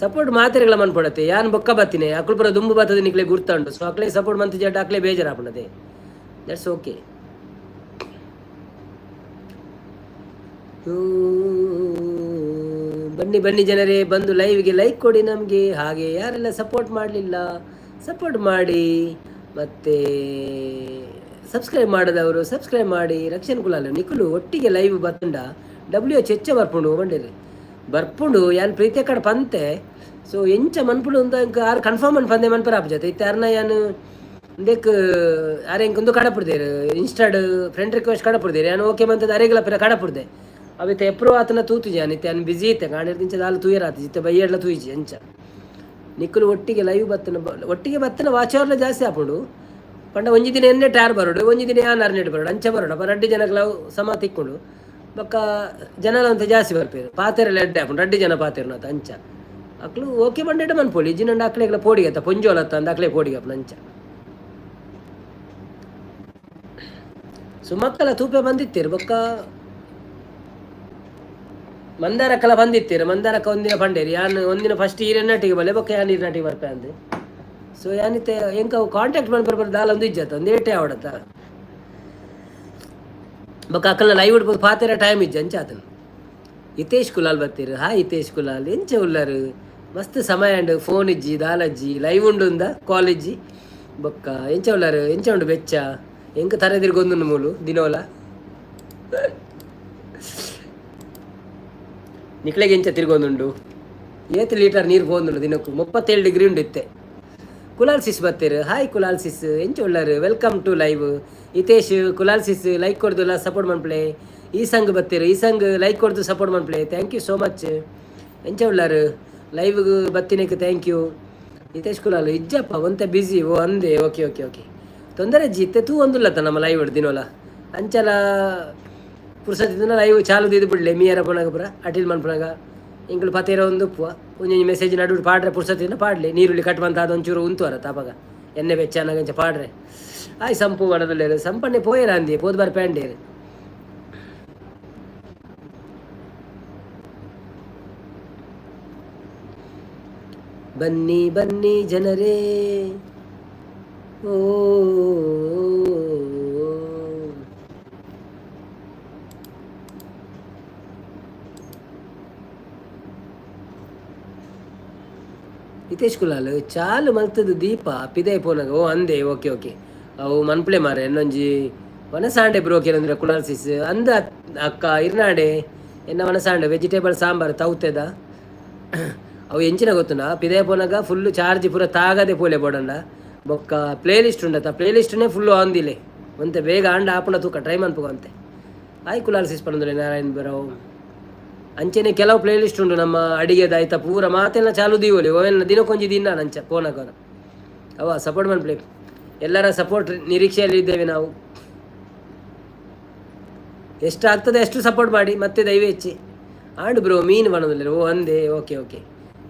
ಸಪೋರ್ಟ್ ಮಾತೆರೆಗಳ ಮನ್ಪಡತ್ತೆ. ಯಾನ್ ಬೊಕ್ಕ ಬತ್ತಿನಿ, ಅಕುಲು ಪೂರ ದುಂಬು ಬತ್ತದ, ನಿಕ್ಲೆ ಗುರ್ತಂಡು. ಸೊ ಅಕ್ಲೆ ಸಪೋರ್ಟ್ ಮಂತ್ ಜಡ್ಡ ಅಕ್ಲೆ ಬೇಜಾರಾಪುಂಡತೆ. That's okay. ಬನ್ನಿ ಬನ್ನಿ ಜನರೇ, ಬಂದು ಲೈವ್ಗೆ ಲೈಕ್ ಕೊಡಿ ನಮಗೆ. ಹಾಗೆ ಯಾರೆಲ್ಲ ಸಪೋರ್ಟ್ ಮಾಡಲಿಲ್ಲ, ಸಪೋರ್ಟ್ ಮಾಡಿ. ಮತ್ತು ಸಬ್ಸ್ಕ್ರೈಬ್ ಮಾಡದವರು ಸಬ್ಸ್ಕ್ರೈಬ್ ಮಾಡಿ. ರಕ್ಷಣ್ ಕುಲಾಲ ನಿಕುಲು ಒಟ್ಟಿಗೆ ಲೈವ್ ಬತ್ತುಂಡ ಡಬ್ಲ್ಯೂ ಎಚ್ ಹೆಚ್ಚ ಬರ್ಪುಂಡು ಬಂಡಿರಿ ಬರ್ಪುಂಡು. ಯಾನ್ ಪ್ರೀತಿಯ ಕಡೆ ಪಂತೆ. ಸೊ ಎಂಚ ಮನ್ಪುಂಡು ಅಂತ ಇಂಕ್ ಆರ್ ಕನ್ಫರ್ಮ್ ಅನ್ ಪಂದೆ ಮನ್ಪರ ಆಪುಜತೆ. ಇತ್ತೆ ಅರ್ನ ಯಾನ್ ಇಂದೆಕ್ ಆರ್ ಎಂಕ್ ಉಂದು ಕಡಪುಡ್ದೇರು, ಇನ್ಸ್ಟಾಡ್ ಫ್ರೆಂಡ್ ರಿಕ್ವೆಸ್ಟ್ ಕಡಪುಡ್ದೇರು. ಯಾನ್ ಓಕೆ ಮಂತದ ಅರೆಗ್ಲ ಪಿರ ಕಡಪುಡ್ದೆ. ಅವಿತ್ತೆ ಎಪ್ರೂವ್ ಆತನ ತೂತು ಜಾನ್. ಇತ್ತೆ ಯಾನ್ ಬಿಸಿ ಇತ್ತೆ ಕಾಣಿರ್ದಿಂಚ ದಾಲ ತೂಯರ ಆತು. ಇತ್ತೆ ಬಯ್ಯಡ್ಲ ತೂಯಿಜಿ ಅಂಚ. ನಿಕ್ಕುಲು ಒಟ್ಟಿಗೆ ಲೈವ್ ಬತ್ತನ, ಒಟ್ಟಿಗೆ ಬತ್ತನ ವಾಚವರ್ಲ ಜಾಸ್ತಿ ಆಪುಂಡು. ಪಂಡ ಒಂಜಿ ದಿನ ಎನ್ನೆ ಟ್ಯಾರ್ ಬರೋಡು, ಒಂಜಿ ದಿನ ಯಾನ್ ಅರ್ನೆಟ್ ಬರೋಡು, ಅಂಚ ಬರೋಡು. ಅಪ್ಪ ರಡ್ಡಿ ಜನಕ್ಲ ಸಮ ತಿಕ್ಕೊಂಡು ಬೊಕ್ಕ ಜನಲ ಅಂತ ಜಾಸ್ತಿ ಬರ್ಪೇರು. ಪಾತೆರೆಲ್ಲ ಎಡ್ಡೆ ಆಪುಂಡು, ರಡ್ಡಿ ಜನ ಪಾತೆರುನತ ಅಂಚ. ಅಕ್ಲು ಓಕೆ ಬಂಡೆಟ ಮನ್ಪೊಲಿ. ಇಜ್ಜಿನಂಡ ಅಕ್ಲೆಗ್ಲ ಪೋಡಿಗೆ ಪೊಂಜೋಲತ್ತ ಅಂದ ಅಕ್ಲೆ ಪೋಡಿಗೆ ಆಪುಂಡು ಅಂಚ. ಸುಮಕ್ಕಲ ತೂಪೆ ಬಂದಿತ್ತೀರು. ಬೊಕ್ಕ ಮಂದಾರಕ್ಕಲ ಬಂದಿತ್ತೀರು. ಮಂದಾರಕ್ಕ ಒಂದಿನ ಪಂಡೇರಿ, ಯಾನ್ ಒಂದಿನ ಫಸ್ಟ್ ಈರೆನ್ನಟಿಗೆ ಬಲ್ಲೆ, ಬೊಕ್ಕ ಯಾನ್ ಈರ್ನಟಿಗೆ ಬರ್ಪೆ ಅಂದೆ. ಸೊ ಯಾನಿತ್ತೆ ಎಂಕ ಅವು ಕಾಂಟ್ಯಾಕ್ಟ್ ಮನ್ಪರ ದಾಲ ಒಂದು ಇಜ್ಜತ್ತ, ಒಂದು ಏಟೆ ಆವಡತ್ತ. ಬೊಕ್ಕ ಅಕ್ಕಲ್ನ ಲೈವ್ ಇಡ್ಬೋದು ಪಾತೆರ ಟೈಮ್ ಇಜ್ಜ ಅಂಚ ಆತನ. ಹಿತೇಶ್ ಕುಲಾಲ್ ಬತ್ತೀರು. ಹಾಯ್ ಹಿತೇಶ್ ಕುಲಾಲ್, ಎಂಚ ಉಲ್ಲರು? ಮಸ್ತ್ ಸಮಯ ಅಂಡ್ ಫೋನ್ ಇಜ್ಜಿ, ದಾಲಜ್ಜಿ, ಲೈವ್ ಉಂಡು ಉಂದ ಕಾಲೇಜಿ. ಬೊಕ್ಕ ಎಂಚ ಉಲ್ಲರು? ಎಂಚ ಉಂಡು ಬೆಚ್ಚ? ಎಂಕ ತರೆದಿರ್ಗೊಂದು ಮೂಲು ದಿನೋಲ. ನಿಕ್ಲೆಗೆ ಎಂಚ ತಿರ್ಗೊಂದುಂಡು? ಏತ್ ಲೀಟರ್ ನೀರು ಪೋಂದುಂಡು ದಿನಕ್ಕೂ? 37 ಡಿಗ್ರಿ ಉಂಡು ಇತ್ತೆ. ಕುಲಾಲ್ ಸಿಸ್ ಬತ್ತೀರು. ಹಾಯ್ ಕುಲಾಲ್ ಸಿಸ್, ಎಂಚ ಉಳ್ಳರು? Welcome to live. Hitesh Kulal sis like ಕೊಡ್ದುಲ್ಲ, support ಮನ್ಪ್ಲೆ. ಈ ಸಂಘ ಬತ್ತೀರು. ಈ ಸಂಘ ಲೈಕ್ ಕೊಡ್ದು ಸಪೋರ್ಟ್ ಮನ್ಪ್ಲೆ. Thank you so much. ಎಂಚ ಉಳ್ಳರು? ಲೈವ್ ಬತ್ತಿನಕ್ಕೆ thank you. Hitesh Kulal ಇಜ್ಜಪ್ಪ, ಒಂತೆ ಬಿಸಿ. ಓ ಅಂದೆ, okay okay okay, ತೊಂದರೆ ಇಜ್ಜಿ. ಇತ್ತೆ ತೂ ಒಂದುಲ್ಲತ್ತ ನಮ್ಮ ಲೈವ್ ದಿನೋಲ. ಅಂಚಲ ಪುರ್ಸತ್ತಿನ ಲೈವ್ ಚಾಲು ದಿದ್ದು ಬಿಡ್ಲೆ. ಮೀಯರ ಪುನಗ ಪುರ ಅಟಿಲ್ ಮನ್ಪುನಗ ಇಂಕುಲು ಪತೇರ ಒಂದು ಉಪ್ಪುವ. ಒಂಜೊಂಜಿ ಮೆಸೇಜ್ ನಡುಡು ಪಾಡ್ರೆ ಪುರ್ಸತ್ತಿನ ಪಾಡ್ಲೆ. ನೀರುಳ್ಳಿ ಕಟ್ಟುವಂತ ಅದೊಂಚೂರು ಉಂತು ತಾಪಗ ಎಣ್ಣೆ ಬೆಚ್ಚ ಅನ್ನಗಂಚ ಪಾಡ್ರೆ. ಆಯ್ ಸಂಪು ಬಡದಲ್ಲೇರು. ಸಂಪನ್ನೆ ಪೋಯರ ಅಂದಿ, ಪೋದು ಬಾರ್ ಪ್ಯಾಂಡೇರು. ಬನ್ನಿ ಬನ್ನಿ ಜನರೇ. ಓ ಹಿತೇಶ್ ಕುಲಾಲ್ ಚಾಲು ಮಲ್ತದ ದೀಪ ಪಿದೈ ಪೋನಾಗ. ಓ ಅಂದೆ, ಓಕೆ ಓಕೆ, ಅವು ಮನ್ಪ್ಲೆ ಮಾರೆ. ಎನ್ನೊಂಜಿ ವನಸಾಂಡೆ ಬ್ರೋ ಕೇಳಂದ್ರೆ ಕುಲಾಲ್ ಸಿಸ್ ಅಂದ. ಅಕ್ಕ ಇರ್ನಾಡೆ ಎನ್ನ ವನಸಾಂಡೆ ವೆಜಿಟೇಬಲ್ ಸಾಂಬಾರ್ ತೌತೆದ. ಅವು ಎಂಚಿನ ಗೊತ್ತುಂಡ? ಪಿದೈ ಪೋನಾಗ ಫುಲ್ ಚಾರ್ಜ್ ಪೂರ ತಾಗದೆ ಪೋಲೆ ಬೋಡಂಡ. ಬೊಕ್ಕ ಪ್ಲೇ ಲಿಸ್ಟ್ ಉಂಡತ, ಪ್ಲೇ ಲಿಸ್ಟ್ನೇ ಫುಲ್ ಆಂದಿಲೆ. ಒಂತೆ ಬೇಗ ಆಂಡ ಆಪುಂಡ ತೂಕ ಟ್ರೈ ಮನ್ಪುಗ ಅಂತೆ. ಆಯ್ ಕುಲಾಲ್ ಸಿಸ್ ಪನೊಂದುಲ್ಲೆ ನಾರಾಯಣ್ ಬರವ್. ಅಂಚೆನೆ ಕೆಲವು ಪ್ಲೇ ಲಿಸ್ಟ್ ಉಂಡು ನಮ್ಮ ಅಡಿಗೆದ, ಐತ ಪೂರ ಮಾತೆಲ್ಲ ಚಾಲು ದೀವೊಲಿ. ಅವೆನ್ ದಿನಕ್ಕೊಂಜಿ ದಿನ ಅಂಚ ಪೋನಗ ಅವ ಸಪೋರ್ಟ್ ಮನ್ಪುಲೆ. ಎಲ್ಲರ ಸಪೋರ್ಟ್ ನಿರೀಕ್ಷೆಯಲ್ಲಿ ಇದ್ದೇವೆ ನಾವು. ಎಷ್ಟು ಆಗ್ತದೆ ಅಷ್ಟು ಸಪೋರ್ಟ್ ಮಾಡಿ ಮತ್ತೆ ದೈವ ಹೆಚ್ಚಿ. ಆಂಡ್ ಬ್ರೋ ಮೀನು ಪನೊಂದುಲ್ಲೆರ್. ಓ ಅಂದೆ, ಓಕೆ ಓಕೆ.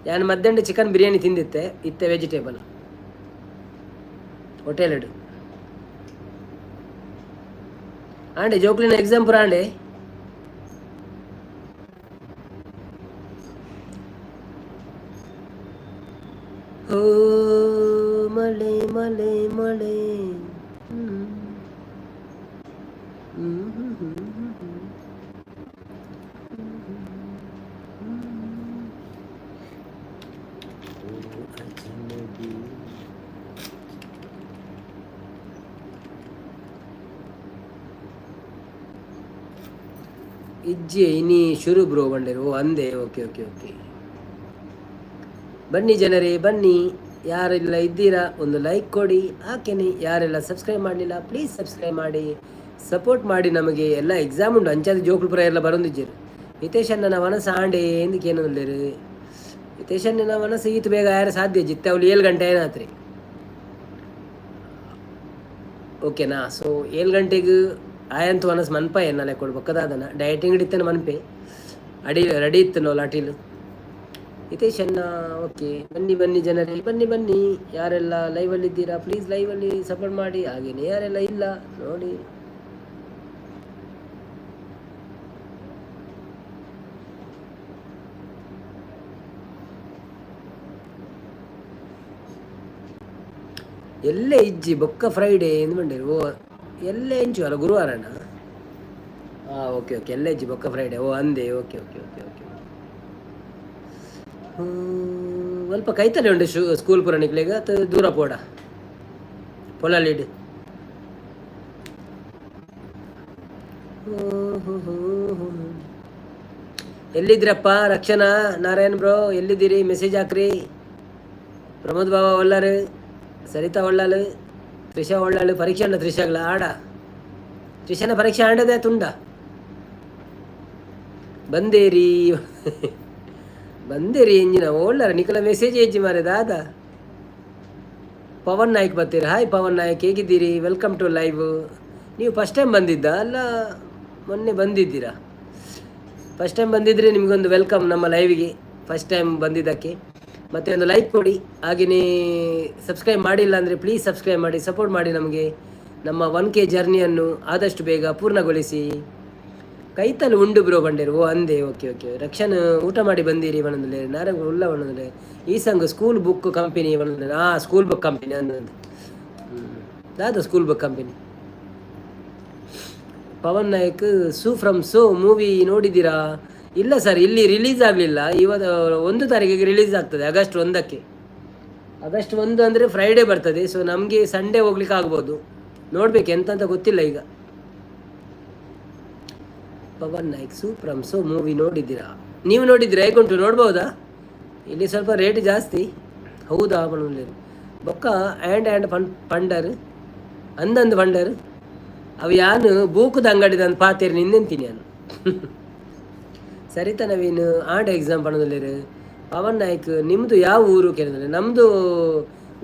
ಯಾನ್ ಮಧ್ಯಾಹ್ನ ಚಿಕನ್ ಬಿರಿಯಾನಿ ತಿಂದಿತ್ತೆ, ಇತ್ತೆ ವೆಜಿಟೇಬಲ್ ಹೋಟೆಲ್. ಆಂಡೆ ಜೋಕ್ಲಿನ ಎಕ್ಸಾಮ್ ಪೂರ ಆಂಡೆ. ಓ ಮಳೆ ಮಳೆ ಮಳೆ ಹ್ಮ್. ಹ್ಮ್ ಹ್ಮ್ ಹ್ಮ್ ಹ್ಮ್ ಹ್ಮ್. ಓ ಅಜ್ನಬಿ. ಇಜ್ಜೆ ಇನಿ ಶುರು ಬ್ರೋ ಬಂಡೇರು. ಓ ಅಂದೆ, ಓಕೆ ಓಕೆ ಓಕೆ. ಬನ್ನಿ ಜನರೇ ಬನ್ನಿ. ಯಾರೆಲ್ಲ ಇದ್ದೀರಾ ಒಂದು ಲೈಕ್ ಕೊಡಿ. ಹಾಕೇನೆ ಯಾರೆಲ್ಲ ಸಬ್ಸ್ಕ್ರೈಬ್ ಮಾಡಲಿಲ್ಲ, ಪ್ಲೀಸ್ ಸಬ್ಸ್ಕ್ರೈಬ್ ಮಾಡಿ, ಸಪೋರ್ಟ್ ಮಾಡಿ ನಮಗೆ. ಎಲ್ಲ ಎಕ್ಸಾಮ್ ಉಂಟು, ಅಂಚಾದ ಜೋಕುಲು ಪುರ ಎಲ್ಲ ಬರೊಂದಿಜ್ಜೆರ್. ಹಿತೇಶ್ ಅಣ್ಣನ ವನಸ್ ಆಂಡೆ ಎಂದಕ್ಕೆ. ಹಿತೇಶ್ ಅಣ್ಣನ ವನಸ್ ಈತ್ ಬೇಗ ಯಾರು ಸಾಧ್ಯ ಜಿತ್ತೆ. ಅವಳು 7 ಗಂಟೆ ಏನಾತ್ರಿ, ಓಕೆನಾ? ಸೊ 7 ಗಂಟೆಗೆ ಆಯಂತು ವನಸ್ ಮನ್ಪ ಎನ್ನಲೆ ಕೊಡು ಬೊಕ್ಕದಾದನ ಡಯಟಿಂಗ್ ಇತ್ತನ ಮನ್ಪೆ ಅಡಿ ರೆಡಿ ಇತ್ತು ನೋ ಲಾಟಿಲು. ಹಿತೇಶ್ ಅಣ್ಣ, ಓಕೆ. ಬನ್ನಿ ಬನ್ನಿ ಜನರೇ, ಬನ್ನಿ ಬನ್ನಿ. ಯಾರೆಲ್ಲ ಲೈವಲ್ಲಿ ಇದ್ದೀರಾ, ಪ್ಲೀಸ್ ಲೈವಲ್ಲಿ ಸಪೋರ್ಟ್ ಮಾಡಿ. ಹಾಗೇನೆ ಯಾರೆಲ್ಲ ಇಲ್ಲ ನೋಡಿ. ಎಲ್ಲೇ ಇಜ್ಜಿ ಬೊಕ್ಕ ಫ್ರೈಡೇ ಎಂದು ಬಂಡೇರು. ಓ ಎಲ್ಲೇ ಎಂಚು ಅಲ್ಲ ಗುರುವಾರನ? ಹಾಂ, ಓಕೆ ಓಕೆ. ಎಲ್ಲೇ ಇಜ್ಜಿ ಬೊಕ್ಕ ಫ್ರೈಡೇ. ಓ ಅಂದೆ, ಓಕೆ ಓಕೆ ಓಕೆ ಓಕೆ. ಅಲ್ಪ ಕೈತಲೆ ಉಂಡು ಶು ಸ್ಕೂಲ್ ಪೂರ ನಿಕ್ಲೆಗ್ ಅತ್ತ ದೂರ ಪೋಡ ಪೊಲಲಿಡ್? ಎಲ್ಲಿದ್ರಪ್ಪ ರಕ್ಷಣಾ, ನಾರಾಯಣ್ ಬ್ರೋ, ಎಲ್ಲಿದ್ದೀರಿ? ಮೆಸೇಜ್ ಹಾಕ್ರಿ. ಪ್ರಮೋದ್ ಬಾಬಾ ಒಳ್ಳಾರು, ಸರಿತಾ ಒಳ್ಳಾಲು, ತ್ರಿಷಾ ಒಳ್ಳಾಳು. ಪರೀಕ್ಷೆ ಉಂಡ ತ್ರಿಷಾಗ್ಲ? ಆಡ ತ್ರಿಷಾನ ಪರೀಕ್ಷೆ ಆಂಡದೆ ತುಂಡ. ಬಂದೇರಿ ಬಂದೇರಿ ಎಂಜಿನ ಓಳ್ಳಾರ ನಿಕಲ ಮೆಸೇಜ್ ಏಜಿ ಮಾರೆ ದಾದ. ಪವನ್ ನಾಯ್ಕ್ ಬರ್ತೀರಿ. ಹಾಯ್ ಪವನ್ ನಾಯ್ಕ್, ಹೇಗಿದ್ದೀರಿ? Welcome to live. ನೀವು ಫಸ್ಟ್ ಟೈಮ್ ಬಂದಿದ್ದ ಅಲ್ಲ, ಮೊನ್ನೆ ಬಂದಿದ್ದೀರಾ? ಫಸ್ಟ್ ಟೈಮ್ ಬಂದಿದ್ದರೆ ನಿಮಗೊಂದು welcome ನಮ್ಮ ಲೈವಿಗೆ. ಫಸ್ಟ್ ಟೈಮ್ ಬಂದಿದ್ದಕ್ಕೆ ಮತ್ತೆ ಒಂದು ಲೈಕ್ ಕೊಡಿ. ಹಾಗೆಯೇ ಸಬ್ಸ್ಕ್ರೈಬ್ ಮಾಡಿಲ್ಲ ಅಂದರೆ ಪ್ಲೀಸ್ ಸಬ್ಸ್ಕ್ರೈಬ್ ಮಾಡಿ, ಸಪೋರ್ಟ್ ಮಾಡಿ ನಮಗೆ. ನಮ್ಮ 1K ಜರ್ನಿಯನ್ನು ಆದಷ್ಟು ಬೇಗ ಪೂರ್ಣಗೊಳಿಸಿ. ಕೈತಲ್ ಉಂಡು ಬ್ರೋ ಬಂಡೇರು. ಓ ಅಂದೆ, ಓಕೆ ಓಕೆ. ರಕ್ಷಣ್ ಊಟ ಮಾಡಿ ಬಂದಿರಿ ಬಣಂದ್ರೆ. ನಾರಂಗ ಉಲ್ಲ ಬಣಂದ್ರೆ. ಈ ಸಂಘ ಸ್ಕೂಲ್ ಬುಕ್ ಕಂಪನಿ ಬಣಂದ್ರೆ. ಹಾಂ, ಸ್ಕೂಲ್ ಬುಕ್ ಕಂಪನಿ ಅಂದಂದು ದಾದ ಸ್ಕೂಲ್ ಬುಕ್ ಕಂಪನಿ. ಪವನ್ ನಾಯಕ್, ಸು ಫ್ರಮ್ ಸೋ ಮೂವಿ ನೋಡಿದ್ದೀರಾ? ಇಲ್ಲ ಸರ್, ಇಲ್ಲಿ ರಿಲೀಸ್ ಆಗಲಿಲ್ಲ. ಇವಾಗ 1 ತಾರೀಕಿಗೆ ರಿಲೀಸ್ ಆಗ್ತದೆ, ಆಗಸ್ಟ್ 1ಕ್ಕೆ. ಆಗಸ್ಟ್ 1 ಅಂದರೆ ಫ್ರೈಡೇ ಬರ್ತದೆ. ಸೊ ನಮಗೆ ಸಂಡೇ ಹೋಗ್ಲಿಕ್ಕೆ ಆಗ್ಬೋದು. ನೋಡ್ಬೇಕು, ಎಂತ ಅಂತ ಗೊತ್ತಿಲ್ಲ ಈಗ. ಪವನ್ ನಾಯ್ಕ್, ಸು ಫ್ರಮ್ ಸೋ ಮೂವಿ ನೋಡಿದ್ದೀರಾ? ನೀವು ನೋಡಿದ್ದೀರಾ? ಹೇಗುಂಟು? ನೋಡ್ಬೋದಾ? ಇಲ್ಲಿ ಸ್ವಲ್ಪ ರೇಟ್ ಜಾಸ್ತಿ. ಹೌದಾ? ಬೊಕ್ಕ ಆ್ಯಂಡ್ ಆ್ಯಂಡ್ ಪಂಡರ್ ಅಂದಂದು ಪಂಡರ್. ಅವು ಯಾನು ಬೂಕುದ ಅಂಗಡಿದಂದು ಪಾತೇರಿ ನಿಂದೆಂತೀನಿ ನಾನು. ಸರಿತಾ ನವೀನ್, ಆಂಡ ಎಕ್ಸಾಮ್ ಪಣದಲ್ಲಿರು. ಪವನ್ ನಾಯ್ಕ್, ನಿಮ್ಮದು ಯಾವ ಊರು ಕೇಳಿದ್ರೆ, ನಮ್ಮದು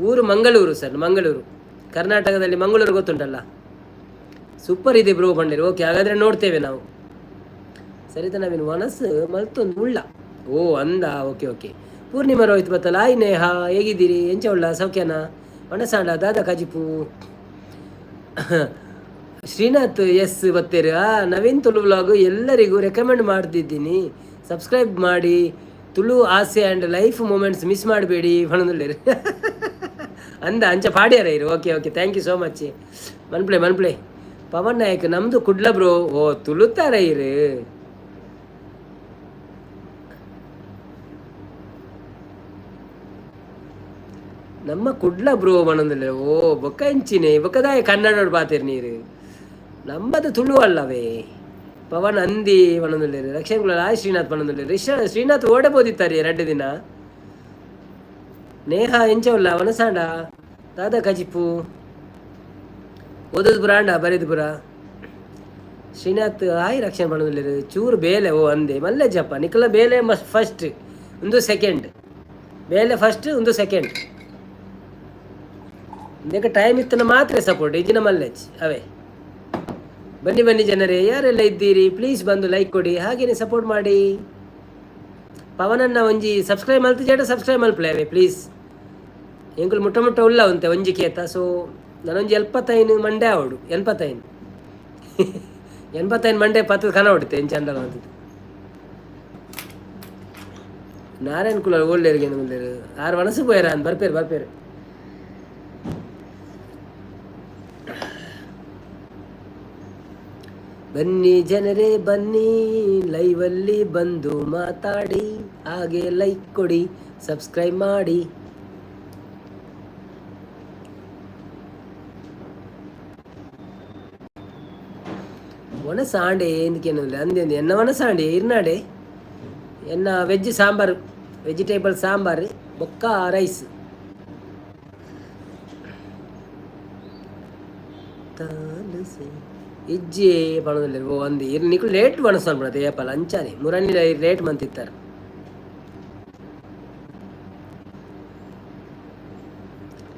ಊರು ಮಂಗಳೂರು ಸರ್, ಮಂಗಳೂರು. ಕರ್ನಾಟಕದಲ್ಲಿ ಮಂಗಳೂರು ಗೊತ್ತುಂಟಲ್ಲ? ಸೂಪರ್ ಇದೆ ಬ್ರೋ ಬಂಡಿರು. ಓಕೆ, ಹಾಗಾದರೆ ನೋಡ್ತೇವೆ ನಾವು. ಸರಿತಾ ನವೀನ್, ಮನಸ್ಸು ಮಲ್ತೊಂದು ಉಳ್ಳ. ಓ ಅಂದ, ಓಕೆ ಓಕೆ. ಪೂರ್ಣಿಮಾ ರೋಹಿತ್ ಬತ್ತಲ್ಲ. ಆಯ್ ನೇಹ, ಹೇಗಿದ್ದೀರಿ? ಎಂಚ ಉಳ್ಳ, ಸೌಖ್ಯನಾ? ಮನಸಾಂಡ ದಾದ ಕಜಿಪು? ಶ್ರೀನಾಥ್ ಎಸ್ ಬತ್ತೇರು. ಆ ನವೀನ್ ತುಳು ವ್ಲಾಗ್ ಎಲ್ಲರಿಗೂ ರೆಕಮೆಂಡ್ ಮಾಡ್ತಿದ್ದೀನಿ, ಸಬ್ಸ್ಕ್ರೈಬ್ ಮಾಡಿ. ತುಳು ಆಸೆ ಆ್ಯಂಡ್ ಲೈಫ್ ಮೂಮೆಂಟ್ಸ್ ಮಿಸ್ ಮಾಡಬೇಡಿ ಪಣದುಲ್ಲೇರು. ಅಂದ ಅಂಚ ಪಾಡ್ಯಾರ ಇರು. Okay okay, thank you so much. ಮನ್ಪ್ಲೆ ಮನ್ಪ್ಲೆ. ಪವನ್ ನಾಯಕ್, ನಮ್ಮದು ಕುಡ್ಲ ಬ್ರೋ. ಓ ತುಳುತ್ತಾರ ಇರು. ನಮ್ಮ ಕುಡ್ಲ ಬ್ರೋ ಮನಂದಿಲ್ಲ. ಓ ಬೊಕ್ಕ ಇಂಚಿನೆ ಬೊಕ್ಕದಾಯ ಕನ್ನಡ ಬಾತಿರ್ ನೀರು. ನಮ್ಮದು ತುಳು ಅಲ್ಲವೇ ಪವನ್ ಅಂದಿ ಪಣೊಂದುಲ್ಲೆರ್. ರಕ್ಷಣ್ ಆಯ್ ಶ್ರೀನಾಥ್ ಪಣೊಂದುಲ್ಲೆರ್. ಶ್ರೀನಾಥ್ ಓಡೆ ಬೋದಿತ್ತಾರೆ 2 ದಿನ. ನೇಹ ಎಂಚ ಉಲ್ಲ? ವನಸಾಂಡ ದಾದಾ ಕಜಿಪು? ಓದೋದು ಪುರ ಅಂಡ ಬರೆದು ಪುರ. ಶ್ರೀನಾಥ್ ಆಯ್ ರಕ್ಷಣೆ ಪಡೋದಿಲ್ಲ ಚೂರು ಬೇಲೆ. ಓ ಅಂದೆ ಮಲ್ಲೆ ಜಪ್ಪ ನಿಕಲ ಬೇಲೆ ಮಸ್ ಫಸ್ಟ್ ಒಂದು ಸೆಕೆಂಡ್ ಬೇಲೆ ಫಸ್ಟ್ ಒಂದು ಸೆಕೆಂಡ್. ಇದಕ್ಕೆ ಟೈಮ್ ಇತ್ತನ ಮಾತ್ರ ಸಪೋರ್ಟ್ ಇಜ್ಜಿನ ಮಲ್ಲೆಜ್ ಅವೇ. ಬನ್ನಿ ಬನ್ನಿ ಜನರೇ, ಯಾರೆಲ್ಲ ಇದ್ದೀರಿ ಪ್ಲೀಸ್ ಬಂದು ಲೈಕ್ ಕೊಡಿ, ಹಾಗೇನೆ ಸಪೋರ್ಟ್ ಮಾಡಿ. ಪವನನ್ನ ಒಂಜಿ ಸಬ್ಸ್ಕ್ರೈಬ್ ಮಲ್ತು ಜಡ ಸಬ್ಸ್ಕ್ರೈಬ್ ಮಲ್ಪಲೆ ಅವೇ ಪ್ಲೀಸ್. ಎಂಕುಲು ಮುಟ್ಟ ಮುಟ್ಟ ಉಲ್ಲ ಉಂತೆ ಒಂಜಿ ಕೇತ. ಸೊ ನಾನೊಂಜಿ 75 ಮಂಡೆ ಆವಡು, 85 85 ಮಂಡೆ ಪತ್ತು ಕನ ಹೊಡಿತೆ ಎಂಚಂಡಲ ಅಂತದ್ದು. ನಾರಾಯಣ ಕುಲ ಓಲ್ಲೇರಿಗೆ ಉಲ್ಲೇರು ಆರು ಮನಸ್ಸು ಪೋಯರ ಬರ್ಪೇರು ಬರ್ಪೇರು. ಬನ್ನಿ ಜನರೇ ಬನ್ನಿ, ಲೈವಲ್ಲಿ ಬಂದು ಮಾತಾಡಿ, ಹಾಗೆ ಲೈಕ್ ಕೊಡಿ, ಸಬ್ಸ್ಕ್ರೈಬ್ ಮಾಡಿ. ಒಣಸಾಂಡೆ ಎಂದಕ್ಕೇನಿಲ್ಲ ಅಂದೆ ಎನ್ನ ಒಣಸಾಂಡೆ ಇರ್ನಾಡೆ ಎನ್ನ ವೆಜ್ ಸಾಂಬಾರು, ವೆಜಿಟೇಬಲ್ ಸಾಂಬಾರು ಬೊಕ್ಕ ರೈಸ್. ಇಜ್ಜಿ ಪಣದಿಲ್ಲ. ಓ ಅಂದು ಇರ್ ನಿಕುಲು ಲೇಟ್ ಒಣಸ್ ಅನ್ಪುಣತೆ ಏಪಲ ಅಂಚಾನೆ ಮುರನಿ ಲೇಟ್ ಮಂತಿತ್ತಾರೆ.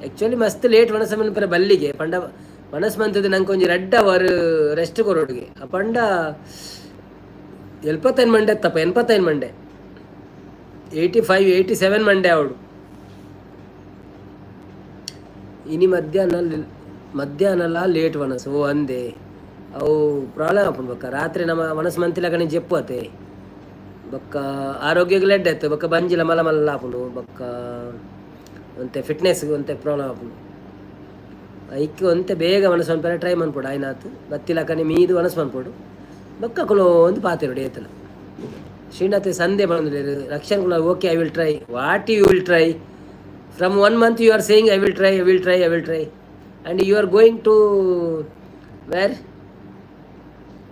ಆ್ಯಕ್ಚುಲಿ ಮಸ್ತ್ ಲೇಟ್ ಒಣಸ ಮನ್ಪುರ ಬಲ್ಲಿಗೆ ಪಂಡ ಮನಸ್ ಮಂತದ್ದು ನಂಗೆ ಒಂಜಿ ರಡ್ಡ್ ಅವರ್ ರೆಸ್ಟ್ ಕೊರೊಡುಗೆ. ಆ ಪಂಡ 75 ಮಂಡೆ ತಪ್ಪ 85 ಮಂಡೆ 85 87 ಮಂಡೆ ಅವಡು. ಇನಿ ಮಧ್ಯಾಹ್ನ ಮಧ್ಯಾಹ್ನಲ ಲೇಟ್ ವನಸ್. ಓ ಅಂದೆ ಅವು ಪ್ರಾಬ್ಲಮ್ ಆಪುಂಡು. ಬೊಕ್ಕ ರಾತ್ರಿ ನಮ್ಮ ಮನಸ್ಸು ಮಂತಿಲಕನೆ ಜೆಪ್ಪು ಅತೆ ಬೊಕ್ಕ ಆರೋಗ್ಯಗ್ ಲೆಡ್ಡೆ ಆತು. ಬೊಕ್ಕ ಬಂಜಿಲ ಮಲ್ಲ ಮಲ್ಲ ಆಪುಂಡು. ಬೊಕ್ಕ ಒಂತೆ ಫಿಟ್ನೆಸ್ ಒಂತೆ ಪ್ರಾಬ್ಲಮ್ ಆಪುಂಡು. ಐಕ್ ಒಂತೆ ಬೇಗ ಮನಸ್ಸು ಮನ್ಪೆರೆ ಟ್ರೈ ಮನ್ಪೊಡು ಆಯ್ನಾತ್ ಬತ್ತಿಲಕನೆ ಮೀದು ಮನಸ್ಸು ಮನ್ಪೊಡು. ಬೊಕ್ಕ ಕುಲೋಂದು ಪಾತೆರೊಡು ಏತಲ. ಶ್ರೀನಾಥ್ ಸಂದೆ ಪನೊಂದುಲ್ಲೆರ್ ರಕ್ಷಣ್ ಕುಲ okay I will try. What you will try? From one month you are saying I will try, I will try, I will try, and you are going to where?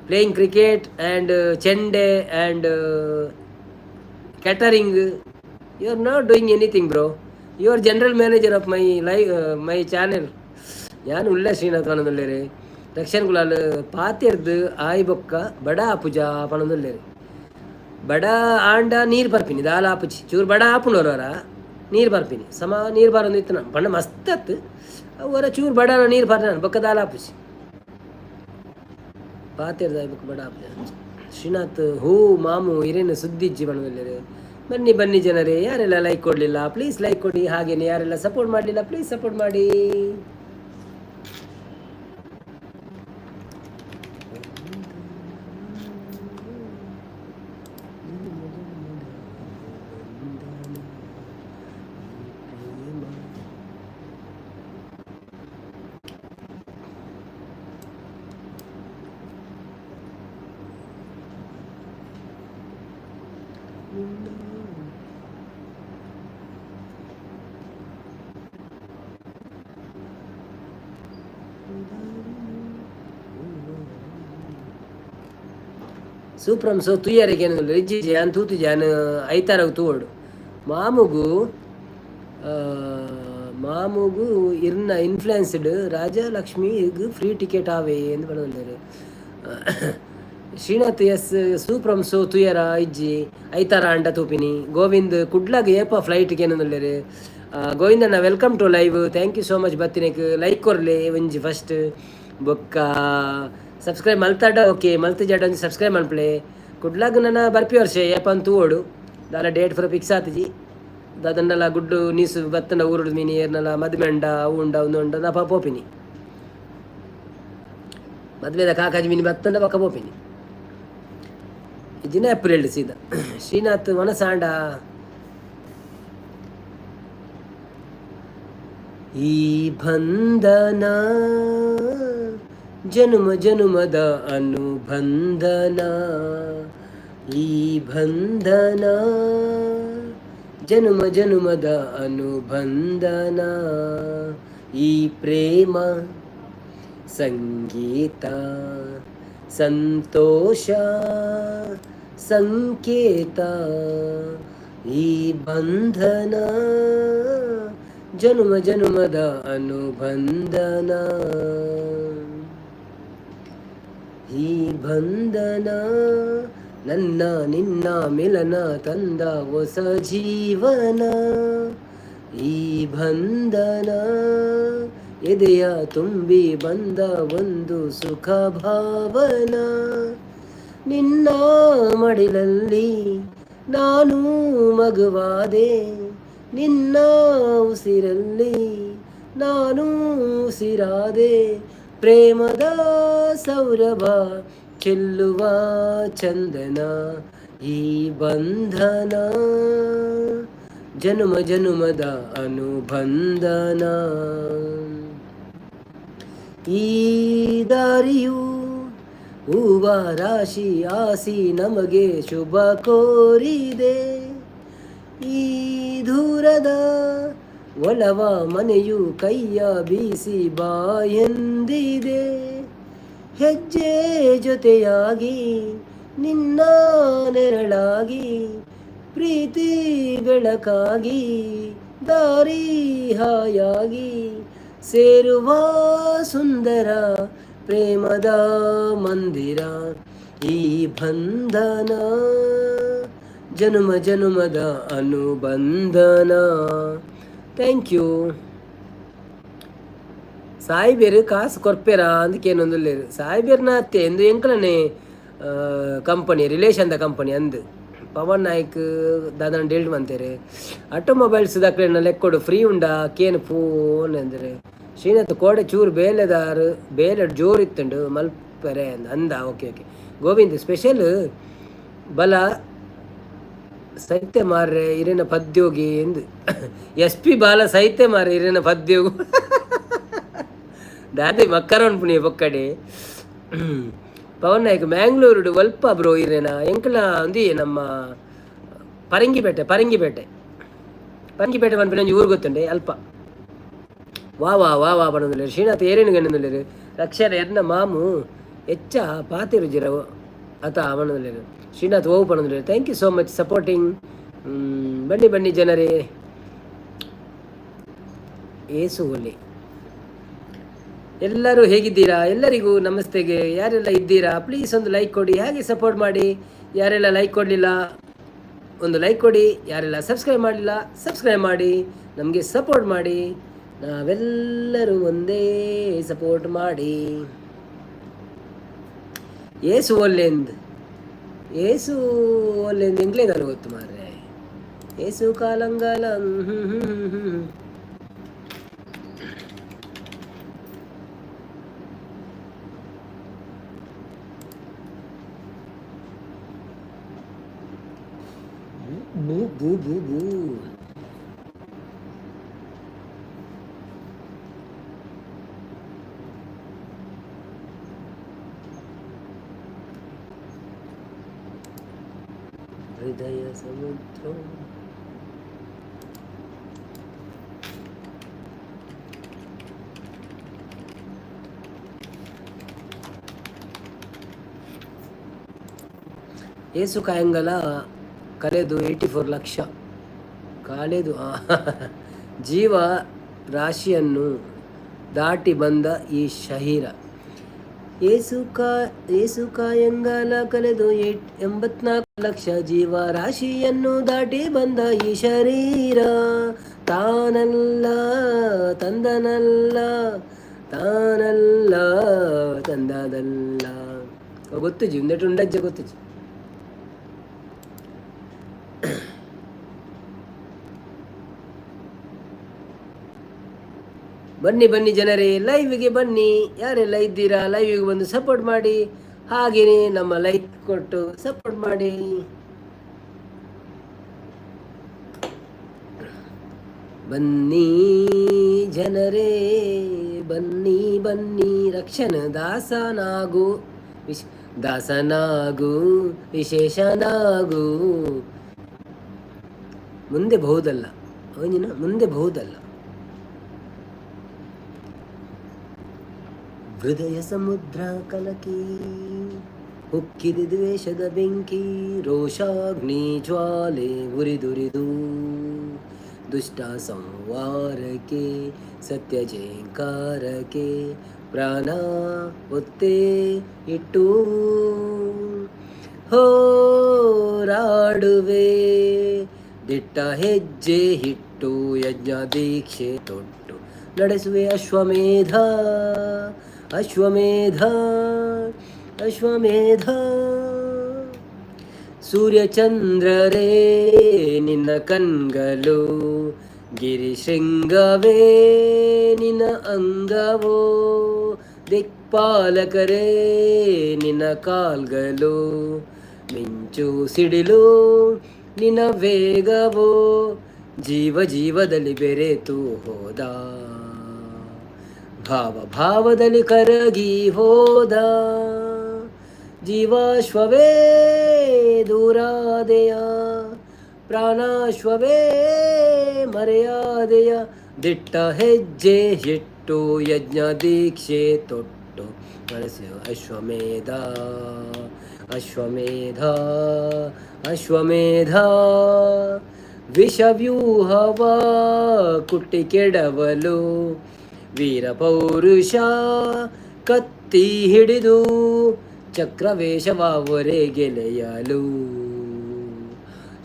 Playing cricket and chende and catering. You are not doing anything, bro. You are general manager of my live, my channel. ಯಾನ್ ಉಲ್ಲ ಶ್ರೀನಾಥ್ ಪನೊಂದುಲ್ಲೆರ್. ರಕ್ಷಣ್ ಕುಲಾಲ್ ಪಾತೆರ್ದ್ ಆಯ್ ಬೊಕ್ಕ ಬಡ ಆಪುಜ ಪನೊಂದುಲ್ಲೆರ್. ಬಡ ಆಂಡ ನೀರು ಬರ್ಪಿನಿ ದಾಲ ಆಪುಜಿ. ಚೂರು ಬಡ ಆಪುಂಡು ಒರ ನೀರು ಬರ್ಪಿನಿ ಸಮ ನೀರು ಬರೊಂದು ಇತ್ತನ ಪಂಡ ಮಸ್ತ್ ಅತ್ ಅವು ಒರ ಚೂರು ಬಡ ನೀರು ಬರ್ನ ಬೊಕ್ಕ ದಾಲ ಆಪುಜಿ. ಪಾತೆರ್ದ್ ಆಯ್ ಬೊಕ್ಕ ಬಡ ಆಪುಜ. ಶ್ರೀನಾಥ್ ಹೂ ಮಾಮು ಇರೇನು ಸುದ್ದಿಜ್ಜಿ ಪನೊಂದುಲ್ಲೆರ್. ಬನ್ನಿ ಬನ್ನಿ ಜನರೇ, ಯಾರೆಲ್ಲ ಲೈಕ್ ಕೊಡಲಿಲ್ಲ ಪ್ಲೀಸ್ ಲೈಕ್ ಕೊಡಿ, ಹಾಗೇನೆ ಯಾರೆಲ್ಲ ಸಪೋರ್ಟ್ ಮಾಡಲಿಲ್ಲ ಪ್ಲೀಸ್ ಸಪೋರ್ಟ್ ಮಾಡಿ. ಸೂಪ್ರಮ್ ಸೊ ತುಯ್ಯರಿಗೆ ಇಜ್ಜಿ ಯಾನ್ ತೂತುಜಿ ಯಾನ್ ಐತಾರಗ್ ತೂವೊಡು. ಮಾಮುಗು ಮಾಮುಗು ಇರ್ನ ಇನ್ಫ್ಲುಯೆನ್ಸ್ಡ್ ರಾಜಲಕ್ಷ್ಮಿಗ್ ಫ್ರೀ ಟಿಕೆಟ್ ಆವೆ ಎಂದು ಪನೊಂದುಲ್ಲೆರ್. ಶ್ರೀನಾಥ್ ಎಸ್ ಸೂಪ್ರಮ್ ಸೊ ತುಯರ ಇಜ್ಜಿ ಐತಾರ ಅಂಡ ತೂಪಿನಿ. ಗೋವಿಂದ್ ಕುಡ್ಲಾಗ್ ಏಪ ಫ್ಲೈಟ್ ಕೇನೊಂದುಲ್ಲೆರ್. ಗೋವಿಂದಣ್ಣ welcome to live, thank you so much ಬತ್ತಿನೆಕ್. Like ಕೊರ್ಲೆ ಒಂಜಿ ಫಸ್ಟ್, ಬೊಕ್ಕ ಸಬ್ಸ್ಕ್ರೈಬ್ ಮಲ್ತಾಡ ಓಕೆ ಮಲ್ತ್ ಜಾಡ ಒಂಜಿ ಸಬ್ಸ್ಕ್ರೈಬ್ ಮನ್ಪುಲೆ. ಕುಡ್ಲಾಗ್ ನನ ಬರ್ಪಿ ವರ್ಷ ಏಪನ್ ತೂವೊಡು ದಾಲ ಡೇಟ್ ಪೂರ ಫಿಕ್ಸ್ ಆತಿಜಿ. ದಾದಂಡಲ ಗುಡ್ಡು ನೀಸು ಬತ್ತಂಡ ಊರುಡು ಮೀನಿ ಏರ್ನಲ ಮದ್ಮೆ ಉಂಡ ಅವು ಉಂಡ ಉಂದು ಉಂಡ ನಾ ಪೋಪಿನಿ. ಮದ್ಮೆದ ಕಾಕಾಜಿ ಮೀನಿ ಬತ್ತಂಡ ಬೊಕ್ಕ ಪೋಪಿನಿ. ಇಜ್ಜಿನ ಏಪ್ರಿಲ್ ಸೀದಾ. ಶ್ರೀನಾಥ್ ಮನಸಾಂಡ ಈ ಬಂಧನ ಜನುಮ ಜನುಮದ ಅನುಬಂಧನ, ಈ ಬಂಧನ ಜನುಮ ಜನುಮದ ಅನುಬಂಧನ, ಈ ಪ್ರೇಮ ಸಂಗೀತ ಸಂತೋಷ ಸಂಕೇತ, ಈ ಬಂಧನ ಜನುಮ ಜನುಮದ ಅನುಬಂಧನ. ಈ ಬಂಧನ ನನ್ನ ನಿನ್ನ ಮಿಲನ ತಂದ ಹೊಸ ಜೀವನ. ಈ ಬಂಧನ ಎದೆಯ ತುಂಬಿ ಬಂದ ಒಂದು ಸುಖ ಭಾವನ. ನಿನ್ನ ಮಡಿಲಲ್ಲಿ ನಾನು ಮಗುವಾದೆ, ನಿನ್ನ ಉಸಿರಲ್ಲಿ ನಾನು ಉಸಿರಾದೆ. ಪ್ರೇಮದ ಸೌರಭ ಚೆಲ್ಲುವ ಚಂದನ. ಈ ಬಂಧನ ಜನುಮ ಜನುಮದ ಅನುಬಂಧನ. ಈ ದಾರಿಯು ಹೂವ ರಾಶಿ ಆಸಿ ನಮಗೆ ಶುಭ ಕೋರಿದೆ. ಈ ದೂರದ ಒಲವ ಮನೆಯು ಕೈಯ ಬೀಸಿ ಬಾಯೆಂದಿದೆ. ಹೆಜ್ಜೆ ಜೊತೆಯಾಗಿ ನಿನ್ನ ನೆರಳಾಗಿ, ಪ್ರೀತಿ ಬೆಳಕಾಗಿ, ದಾರಿ ಹಾಯಾಗಿ ಸೇರುವ ಸುಂದರ ಪ್ರೇಮದ ಮಂದಿರ. ಈ ಬಂಧನ ಜನುಮ ಜನುಮದ ಅನುಬಂಧನ. Thank you. ಸಾಯಿಬೇರು ಕಾಸು ಕೊರ್ಪೇರಾ ಅಂದಕೇನೊಂದುಲ್ಲೇರು. ಸಾಯಿಬೇರ್ನ ಅತ್ತೆ ಎಂದು ಎಂಕಲನೆ ಕಂಪನಿ, ರಿಲೇಷನ್ದ ಕಂಪನಿ ಅಂದು. ಪವನ್ ನಾಯ್ಕ್ ದಾದನ ಡೀಲ್ಡ್ ಮಂತೇರು. ಆಟೋಮೊಬೈಲ್ಸ್ ದಕ್ಲೆನ ಲೆಕ್ಕೊಡು ಫ್ರೀ ಉಂಡಾ ಕೇನ್ ಫೋನ್ ಅಂದರೆ. ಶ್ರೀನಾಥ್ ಕೋಡೆ ಚೂರು ಬೇಲೆದಾರು, ಬೇಲೆ ಜೋರು ಇತ್ತುಂಡು ಮಲ್ಪೆರೆ ಅಂದ. ಓಕೆ ಓಕೆ ಗೋವಿಂದ್ ಸ್ಪೆಷಲ್ ಬಲ ಸೈತ್ಯ ಮಾರ್ರೆ ಇರಿನ ಪದ್ಯೋಗಿ ಎಂದು. ಎಸ್ ಪಿ ಬಾಲ ಸೈತ್ಯ ಮಾರ್ರೆ ಇರಿನ ಪದ್ಯೋಗು ದಾದೆ ಮಕ್ಕರವನ್ ಪುಣಿ ಬೊಕ್ಕಡೆ. ಪವನ್ ನಾಯ್ಕ್ ಮ್ಯಾಂಗ್ಳೂರುಡು ಒಲ್ಪ ಬ್ರೋ ಇರೇನ? ಎಂಕಲ ಅಂದಿ ನಮ್ಮ ಪರಂಗಿಪೇಟೆ, ಪರಂಗಿಪೇಟೆ, ಪರಂಗಿಪೇಟೆ ಪನ್ಪಿನ ಒಂಜಿ ಊರು ಗೊತ್ತುಂಡೆ, ಅಲ್ಪ. ವಾ ವಾ ವಾ ವಾ ಪನೊಂದುಲ್ಲೆರ್. ಶ್ರೀನಾಥ್ ಏರೇನು ಗಂಡಂದುಲ್ಲೆರ್. ರಕ್ಷರ ಎರ್ನ ಮಾಮು ಎಚ್ಚ ಪಾತೆರುಜಿರ ಅತ ಪನೊಂದುಲ್ಲೆರ್. Srinath ಓವು ಪನೊಂದುಲ್ಲೆರ್. Thank you so much supporting. ಬನ್ನಿ ಬನ್ನಿ ಜನರೇ. ಏಸು ಒಲೆ. ಎಲ್ಲರೂ ಹೇಗಿದ್ದೀರಾ? ಎಲ್ಲರಿಗೂ ನಮಸ್ತೆಗೆ. ಯಾರೆಲ್ಲ ಇದ್ದೀರಾ, ಪ್ಲೀಸ್ ಒಂದು ಲೈಕ್ ಕೊಡಿ, ಹಾಗೆ ಸಪೋರ್ಟ್ ಮಾಡಿ. ಯಾರೆಲ್ಲ ಲೈಕ್ ಕೊಡಲಿಲ್ಲ, ಒಂದು ಲೈಕ್ ಕೊಡಿ. ಯಾರೆಲ್ಲ ಸಬ್ಸ್ಕ್ರೈಬ್ ಮಾಡಲಿಲ್ಲ, ಸಬ್ಸ್ಕ್ರೈಬ್ ಮಾಡಿ, ನಮಗೆ ಸಪೋರ್ಟ್ ಮಾಡಿ. ನಾವೆಲ್ಲರೂ ಒಂದೇ, ಸಪೋರ್ಟ್ ಮಾಡಿ. ಏಸು ಒಲ್ಲೆಂದ್, ಏಸು ಒಲ್ಲೆಂದ್ ಎಂಗ್ಲೇದಾರು ಗೊತ್ತು ಮಾರ್ರೆ. ಏಸು ಕಾಲಂಗಾಲ. ಹ್ಮ್ ಹ್ಮ್ ಹ್ಮ್ ಹ್ಮ್. ಬೂ ಬೂ ಬೂ ಬೂ. ಹೃದಯ ಸಮುದ್ರ. ಏಸು ಕಾಯಂಗಲ ಕಲೆದು 84 ಲಕ್ಷ ಕಾಲೆದು ಜೀವ ರಾಶಿಯನ್ನು ದಾಟಿ ಬಂದ ಈ ಶರೀರ. ಏಸು ಕಾ ಏಸು ಕಾಯಂಗಾಲ ಕಲೆದು 84 ಲಕ್ಷ ಜೀವ ರಾಶಿಯನ್ನು ದಾಟಿ ಬಂದ ಈ ಶರೀರ. ತಾನಲ್ಲ ತಂದನಲ್ಲ, ತಾನಲ್ಲ ತಂದದಲ್ಲ. ಗೊತ್ತುಜಿ ಉಂದೆಟ್ ಉಂಡಜ್ಜ ಗೊತ್ತುಜಿ. ಬನ್ನಿ ಬನ್ನಿ ಜನರೇ, ಲೈವ್ಗೆ ಬನ್ನಿ. ಯಾರೆಲ್ಲ ಇದ್ದೀರಾ, ಲೈವ್ಗೆ ಬಂದು ಸಪೋರ್ಟ್ ಮಾಡಿ. ಹಾಗೆಯೇ ನಮ್ಮ ಲೈಕ್ ಕೊಟ್ಟು ಸಪೋರ್ಟ್ ಮಾಡಿ. ಬನ್ನಿ ಜನರೇ, ಬನ್ನಿ ಬನ್ನಿ. ರಕ್ಷಣ ದಾಸನಾಗು, ದಾಸನಾಗು, ವಿಶೇಷನಾಗು. ಮುಂದೆ ಬಹುದಲ್ಲ ಅವನಿನ, ಮುಂದೆ ಬಹುದಲ್ಲ. ಹೃದಯ ಸಮುದ್ರ ಕಲಕಿ ಉಕ್ಕಿದೆ ದ್ವೇಷದ ಬೆಂಕಿ, ರೋಷಾಗ್ನಿ ಜ್ವಾಲೆ ಉರಿದುರಿದು. ದುಷ್ಟ ಸಂಹಾರಕ್ಕೆ, ಸತ್ಯ ಜಯಂಕಾರಕ್ಕೆ ಪ್ರಾಣ ಒತ್ತೆ ಇಟ್ಟು ಹೋರಾಡುವೆ. ದಿಟ್ಟ ಹೆಜ್ಜೆ ಇಟ್ಟು, ಯಜ್ಞ ದೀಕ್ಷೆ ತೊಟ್ಟು ನಡೆಸುವೆ ಅಶ್ವಮೇಧ, ಅಶ್ವಮೇಧ, ಅಶ್ವಮೇಧ. ಸೂರ್ಯಚಂದ್ರರೇ ನಿನ್ನ ಕಣ್ಗಳು, ಗಿರಿಶೃಂಗವೇ ನಿನ್ನ ಅಂಗವೋ, ದಿಕ್ಪಾಲಕರೇ ನಿನ್ನ ಕಾಲ್ಗಳು, ಮಿಂಚು ಸಿಡಿಲು ನಿನ್ನ ವೇಗವೋ, ಜೀವ ಜೀವದಲ್ಲಿ ಬೆರೆತು ಹೋದ, ಭಾವ ಭಾವದಲ್ಲಿ ಕರಗಿ ಹೋದ, ಜೀವಾಶ್ವವೇ ದೂರಾದೆಯ, ಪ್ರಾಣಾಶ್ವವೇ ಮರೆಯಾದೆಯ, ದಿಟ್ಟ ಹೆಜ್ಜೆ ಇಟ್ಟು, ಯಜ್ಞ ದೀಕ್ಷೆ ತೊಟ್ಟು ನಡೆಸು ಅಶ್ವಮೇಧ, ಅಶ್ವಮೇಧ, ಅಶ್ವಮೇಧ. ವಿಷವ್ಯೂಹವ ಕುಟ್ಟಿ ಕೆಡವಲು ವೀರ ಪೌರುಷ ಕತ್ತಿ ಹಿಡಿದು ಚಕ್ರವೇಷವ ಗೆಲೆಯಲು,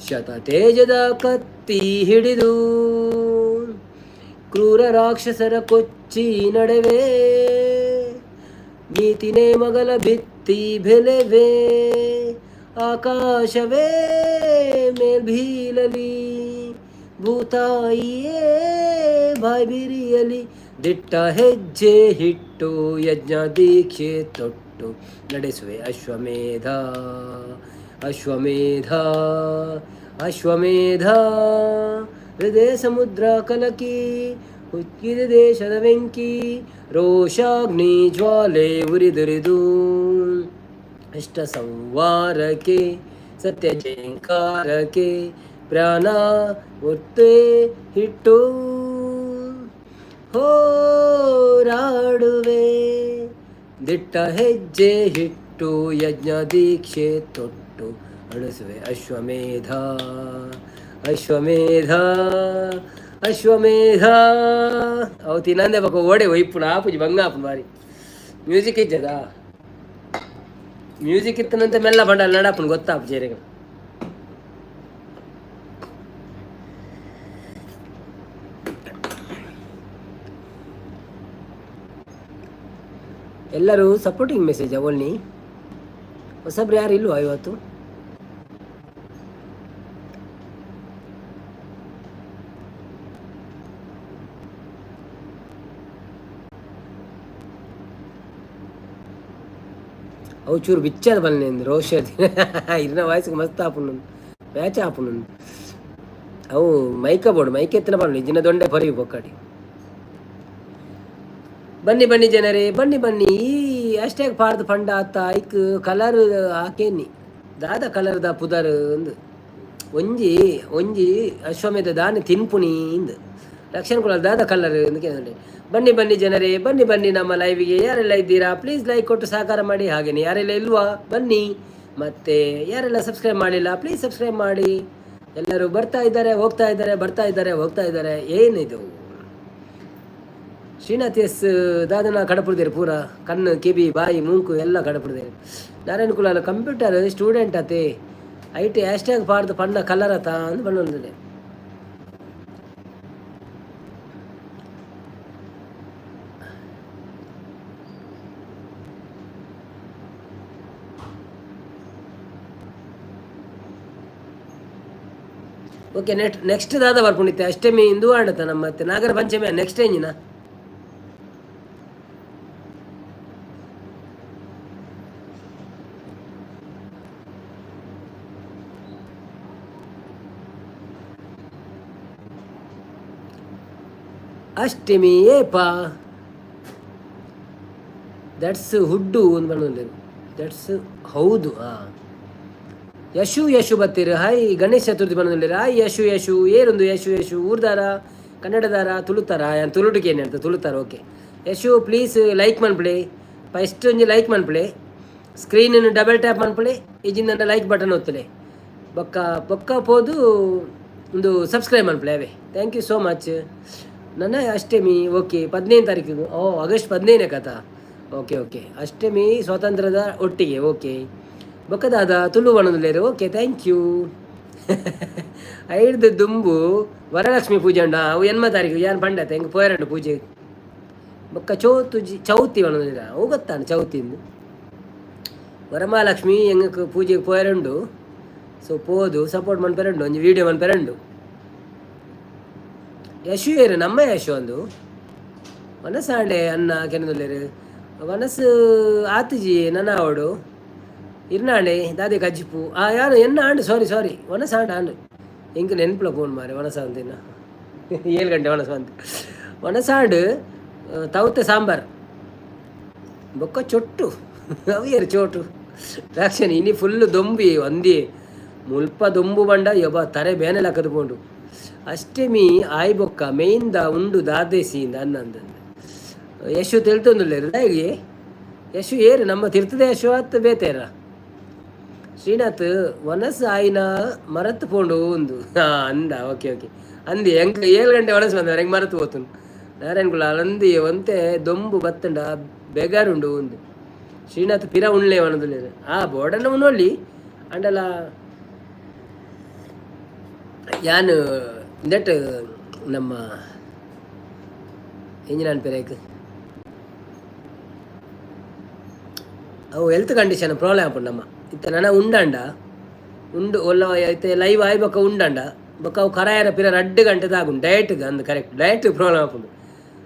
ಶತತೇಜದ ಕತ್ತಿ ಹಿಡಿದು ಕ್ರೂರ ರಾಕ್ಷಸರ ಕೊಚ್ಚಿ ನಡೆವೆ, ನೀತಿ ನೇಮಗಳ ಬಿತ್ತಿ ಬೆಳೆವೆ, ಆಕಾಶವೇ ಮೇಲ್ಬೀಳಲಿ, ಭೂತಾಯಿಯೇ ಬಾಯ್ ಬಿರಿಯಲಿ, ದಿಟ್ಟ ಹೆಜ್ಜೆ ಇಟ್ಟು, ಯಜ್ಞ ದೀಕ್ಷೆ ತೊಟ್ಟು ನಡೆಸುವೆ ಅಶ್ವಮೇಧ, ಅಶ್ವಮೇಧ, ಅಶ್ವಮೇಧ. ಹೃದಯ ಸಮುದ್ರ ಕಲಕಿ ಉಕ್ಕಿದ ದೇಶದ ಬೆಂಕಿ, ರೋಷಾಗ್ನಿ ಜ್ವಾಲೆ ಉರಿದುರಿದು, ಅಷ್ಟ ಸಂವಾರಕ್ಕೆ ಸತ್ಯ ಜಯಂಕಾರಕ್ಕೆ ಪ್ರಾಣ ಒತ್ತೆ ಇಟ್ಟು ಹೋರಾಡುವೆ. ದಿಟ್ಟ ಹೆಜ್ಜೆ ಇಟ್ಟು, ಯಜ್ಞ ದೀಕ್ಷೆ ತೊಟ್ಟು ಅಳಿಸುವೆ ಅಶ್ವಮೇಧ, ಅಶ್ವಮೇಧ, ಅಶ್ವಮೇಧ. ಅವು ತಿನ್ನಂದೆ ಬೊಕ ಓಡೆ ಒಯ್ಪುಣ ಆಪುಜಿ, ಬಂಗ ಆಪುಂಡು. ಬಾರಿ ಮ್ಯೂಸಿಕ್ ಇಜ್ಜದ, ಮ್ಯೂಸಿಕ್ ಇತ್ತನಂತೆ ಮೆಲ್ಲ ಬಂಡ ನಡಾಪುಂಡು, ಗೊತ್ತಾಪು ಜೇರೆಗಳು. ಎಲ್ಲರೂ ಸಪೋರ್ಟಿಂಗ್ ಮೆಸೇಜ್ ಅವಲ್ನಿ. ಹೊಸಬ್ರು ಯಾರು ಇಲ್ವಾ ಇವತ್ತು? ಅವು ಚೂರು ಬಿಚ್ಚದ ಬನ್ನಿ ರೋಷ ಇರ್ನ ವಾಯ್ಸ್ಗೆ ಮಸ್ತ್ ಆಪುಂಡು, ಮ್ಯಾಚ್ ಆಪುಂಡು. ಅವು ಮೈಕ ಬೋಡು, ಮೈಕ್ ಎತ್ತಿನ ಬನ್ನಿ ಜಿನ ದೊಂಡೆ ಪರಿ ಬೊಕ್ಕಡಿ. ಬನ್ನಿ ಬನ್ನಿ ಜನರೇ, ಬನ್ನಿ ಬನ್ನಿ. ಈ ಹ್ಯಾಶ್ಟ್ಯಾಗ್ ಪಾಡ್ದು ಪಂಡ ಅತ್ತ ಐಕ್ ಕಲರ್ ಹಾಕೇನಿ, ದಾದ ಕಲರ್ದ ಪುದರ್ ಅಂದು ಒಂಜಿ ಒಂಜಿ ಅಶ್ವಮೇಧ ದಾನೆ ತಿನ್ಪುಣಿ ಇಂದು ರಕ್ಷಣ್ ಕುಲ ದಾದ ಕಲರ್ ಅಂದ್ ಕೇಳಿ. ಬನ್ನಿ ಬನ್ನಿ ಜನರೇ, ಬನ್ನಿ ಬನ್ನಿ. ನಮ್ಮ ಲೈವಿಗೆ ಯಾರೆಲ್ಲ ಇದ್ದೀರಾ, ಪ್ಲೀಸ್ ಲೈಕ್ ಕೊಟ್ಟು ಸಹಕಾರ ಮಾಡಿ. ಹಾಗೇನೆ ಯಾರೆಲ್ಲ ಇಲ್ವಾ, ಬನ್ನಿ. ಮತ್ತೆ ಯಾರೆಲ್ಲ ಸಬ್ಸ್ಕ್ರೈಬ್ ಮಾಡಿಲ್ಲ, ಪ್ಲೀಸ್ ಸಬ್ಸ್ಕ್ರೈಬ್ ಮಾಡಿ. ಎಲ್ಲರೂ ಬರ್ತಾ ಇದ್ದಾರೆ, ಹೋಗ್ತಾ ಇದ್ದಾರೆ, ಬರ್ತಾ ಇದ್ದಾರೆ, ಹೋಗ್ತಾ ಇದ್ದಾರೆ. ಏನಿದು? ಶ್ರೀನಾಥ್ ಎಸ್ ದಾದನ ಕಡಪುಡ್ದೇರು ಪೂರ ಕಣ್ಣು, ಕಿವಿ, ಬಾಯಿ, ಮೂಂಕು ಎಲ್ಲ ಕಡಪುಡ್ದೇರು. ನಾರಾಯಣ ಕುಲಾಲ ಕಂಪ್ಯೂಟರ್ ಸ್ಟೂಡೆಂಟ್ ಅತೆ, IT hashtag ಪಾಡ್ದು ಪಣ್ಣ ಕಲರ್ ಅತ ಅಂದ್ ಪಣ್ಣೊಂದಿದೆ. ಓಕೆ, ನೆಕ್ಸ್ಟ್ ನೆಕ್ಸ್ಟ್ ದಾದ ಬರ್ಕೊಂಡಿತ್ತೆ. ಅಷ್ಟಮಿ ಇಂದು ಆಡತ ನಮ್ಮ ಮತ್ತೆ ನಾಗರ ಪಂಚಮಿ ನೆಕ್ಸ್ಟ್ ಎಂಜಿನ. ಅಷ್ಟಮಿ ಏಪ? That's ಹುಡ್ಡು ಒಂದು ಬಂದು, that's ಹೌದು. ಹಾಂ, ಯಶು ಯಶು ಬತ್ತೀರು. ಹಾಯ್, ಗಣೇಶ ಚತುರ್ಥಿ ಬಂದಿಲ್ಲ. ಹಾಯ್ ಯಶು ಯಶು, ಏರೊಂದು ಯಶು ಯಶು ಊರ್ದಾರ, ಕನ್ನಡದಾರ, ತುಳುತಾರ? ತುಳುಟಿಗೆ ಏನು ಅಂತ ತುಳುತಾರ. ಓಕೆ ಯಶು, ಪ್ಲೀಸ್ ಲೈಕ್ ಮನ್ಪುಲೆ. ಫಸ್ಟ್ ಒಂಜಿ ಲೈಕ್ ಮನ್ಪುಲೆ. ಸ್ಕ್ರೀನ್ ಡಬಲ್ ಟ್ಯಾಪ್ ಮನ್ಪುಲೆ, ಇಜಿಂದ ಲೈಕ್ ಬಟನ್ ಒತ್ತಲೆ. ಬೊಕ್ಕ ಬೊಕ್ಕ ಪೋದು ಒಂದು ಸಬ್ಸ್ಕ್ರೈಬ್ ಮನ್ಪುಲೆ ಅವೇ. Thank you so much. ನನ್ನ ಅಷ್ಟಮಿ ಓಕೆ 15 ತಾರೀಕಿಗೆ. ಓ, ಆಗಸ್ಟ್ 15 ಕಥಾ. ಓಕೆ ಓಕೆ, ಅಷ್ಟಮಿ ಸ್ವಾತಂತ್ರ್ಯದ ಒಟ್ಟಿಗೆ. ಓಕೆ, ಬೊಕ್ಕದಾದ ತುಳು ಬಣ್ಣದುಲ್ಲೇರು. Okay, thank you. ಐಡ್ದು ದುಂಬು ವರಲಕ್ಷ್ಮಿ ಪೂಜೆ ಉಂಡು. ಅವು ಎನ್ಮ ತಾರೀಕು ಯಾನ್ ಪಂಡತೆ ಹೆಂಗೆ ಪೋಯರಂಡು ಪೂಜೆ. ಬೊಕ್ಕ ಚೌತುಜಿ ಚೌತಿ ಪನೊಂದಿಲ್ಲ, ಅವು ಗೊತ್ತಾನು ಚೌತಿಂದು. ವರಮಹಾಲಕ್ಷ್ಮಿ ಎಂಕ್ ಪೂಜೆಗೆ ಪೋಯರುಂಡು. ಸೊ ಪೋದು ಸಪೋರ್ಟ್ ಮನ್ಪೆರುಂಡು, ಒಂಜಿ ವೀಡಿಯೋ ಮನ್ಪೆರುಂಡು. ಯಶು ಏರು ನಮ್ಮ ಯಶು ಅಂದು ವನಸಾಂಡೆ ಅನ್ನ ಕೆನದುಲ್ಲೇರು. ವನಸು ಆತುಜಿ ನನ ಆವಡು ಇರ್ನಾಂಡೆ ದಾದೆ ಕಜ್ಜಿಪು. ಆ ಯಾರು ಎನ್ನ ಆಂಡು, ಸಾರಿ ಸಾರಿ, ವನಸಾಂಡ ಆಂಡು. ಎಂಕ್ ನೆನ್ಪುಲ ಫೋನ್ ಮಾರೆ. ವನಸ ಅಂತಿನ 7 ಗಂಟೆ ವನಸ ಅಂತ. ವನಸಾಂಡು ತೌತೆ ಸಾಂಬಾರ್ ಬೊಕ್ಕ ಚೊಟ್ಟು. ಅವು ಚೋಟು ರಾಕ್ಷನ್. ಇನಿ ಫುಲ್ ದೊಂಬಿ ಒಂದಿ ಮುಲ್ಪ ದೊಂಬು ಬಂಡ ಯೊಬ ತರೆ ಬೇನೆ ಲಕ್ಕದು ಪೋಂಡು. ಅಷ್ಟಮಿ ಆಯ್ ಬೊಕ್ಕ ಮೇಯಿಂದ ಉಂಡು ದಾದೇಸಿ ಅನ್ನಂದಂದು. ಯಶು ತಿಳ್ತೊಂದುಲ್ಲೇರು ದಾಯಿಗೆ. ಯಶು ಏರು ನಮ್ಮ ತಿರ್ತದೆ ಯಶು ಅತ್ತು ಬೇತೇರ. ಶ್ರೀನಾಥ್ ವನಸ್ ಆಯಿನ ಮರತ್ ಪೋಂಡು ಉಂದು. ಹಾಂ ಅಂದ, ಓಕೆ ಓಕೆ ಅಂದಿ. ಎಂಕ್ 7 ಗಂಟೆ ವನಸ್ ಬಂದವರು ಹೆಂಗೆ ಮರತ್ ಪೋತುಂಡು. ನಾರಾಯಣ ಕುಲ ಅಂದಿ ಒಂತೆ ದೊಂಬು ಬತ್ತಂಡ ಬೆಗಾರುಂಡು ಉಂದು. ಶ್ರೀನಾಥ್ ಪಿರ ಉಣ್ಲೆ ವನದುಲ್ಲೇರು. ಆ ಬೋರ್ಡನ್ನ ಉಣ್ಣೊಳ್ಳಿ ಅಂಡಲ ಯಾನ್ ಇಂದೆಟ್ ನಮ್ಮ ಎಂಜಿನ ಪೆರೇಕ್ ಅವು ಹೆಲ್ತ್ ಕಂಡೀಷನ್ ಪ್ರಾಬ್ಲಮ್ ಆಪುಂಡು ನಮ್ಮ. ಇತ್ತೆ ನನ ಉಂಡಂಡ ಉಂಡು ಒಲ್ಲ ಇತ್ತೆ ಲೈವ್ ಆಯ್ ಬೊಕ್ಕ ಉಂಡಂಡ ಬೊಕ್ಕ ಅವು ಕರಾಯರ ಪಿರ 2 ಗಂಟೆ ತಾಗುಂಡು ಡಯಟ್ಗೆ ಅಂದು. ಕರೆಕ್ಟ್ ಡಯಟ್ ಪ್ರಾಬ್ಲಮ್ ಆಪುಂಡು.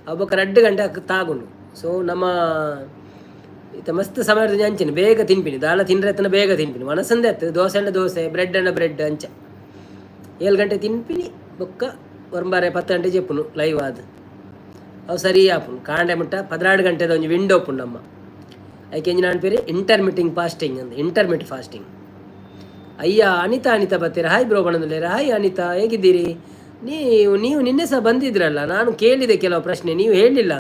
ಅವು ಬೊಕ್ಕ 2 ಗಂಟೆ ತಾಗುಂಡು. ಸೊ ನಮ್ಮ ಇತ್ತೆ ಮಸ್ತ್ ಸಮಯ ಅಂಚಿನ ಬೇಗ ತಿನ್ಪಿನಿ, ದಾಲ ತಿನ್ರೆ ಎತ್ತನ ಬೇಗ ತಿನ್ಪಿನಿ. ಮನಸ್ಸಂದೆ ಅತ್ತು ದೋಸೆ ಅಂಡ ದೋಸೆ, ಬ್ರೆಡ್ ಅಂಡ ಬ್ರೆಡ್ ಅಂಚ. 7 ಗಂಟೆ ತಿನ್ಪಿನಿ, ಬೊಕ್ಕ ಒರಂಬಾರೆ 10 ಗಂಟೆ ಜೆಪ್ಪುನು ಲೈವ್ ಆದ್. ಅವು ಸರಿ ಆಪುಂಡು. ಕಾಂಡೆ ಮುಟ್ಟ 12 ಗಂಟೆದ ಒಂಜಿ ವಿಂಡೋ ಉಪ್ಪುಂಡು ನಮ್ಮ. ಐಕ್ ಎಂಜಿನ ಅನ್ಪೇರಿ ಇಂಟರ್ಮಿಟಿಂಗ್ ಫಾಸ್ಟಿಂಗ್ ಅಂದ್, ಇಂಟರ್ಮಿಟ್ ಫಾಸ್ಟಿಂಗ್. ಅಯ್ಯ ಅನಿತಾ ಅನಿತಾ ಬರ್ತೀರಾ? ಹಾಯ್ ಬ್ರೋ ಬಣ್ಣದಲ್ಲೇರ. ಹಾಯ್ ಅನಿತಾ, ಹೇಗಿದ್ದೀರಿ ನೀವು? ನೀವು ನಿನ್ನೆ ಸಹ ಬಂದಿದ್ರಲ್ಲ, ನಾನು ಕೇಳಿದೆ ಕೆಲವು ಪ್ರಶ್ನೆ, ನೀವು ಹೇಳಲಿಲ್ಲ.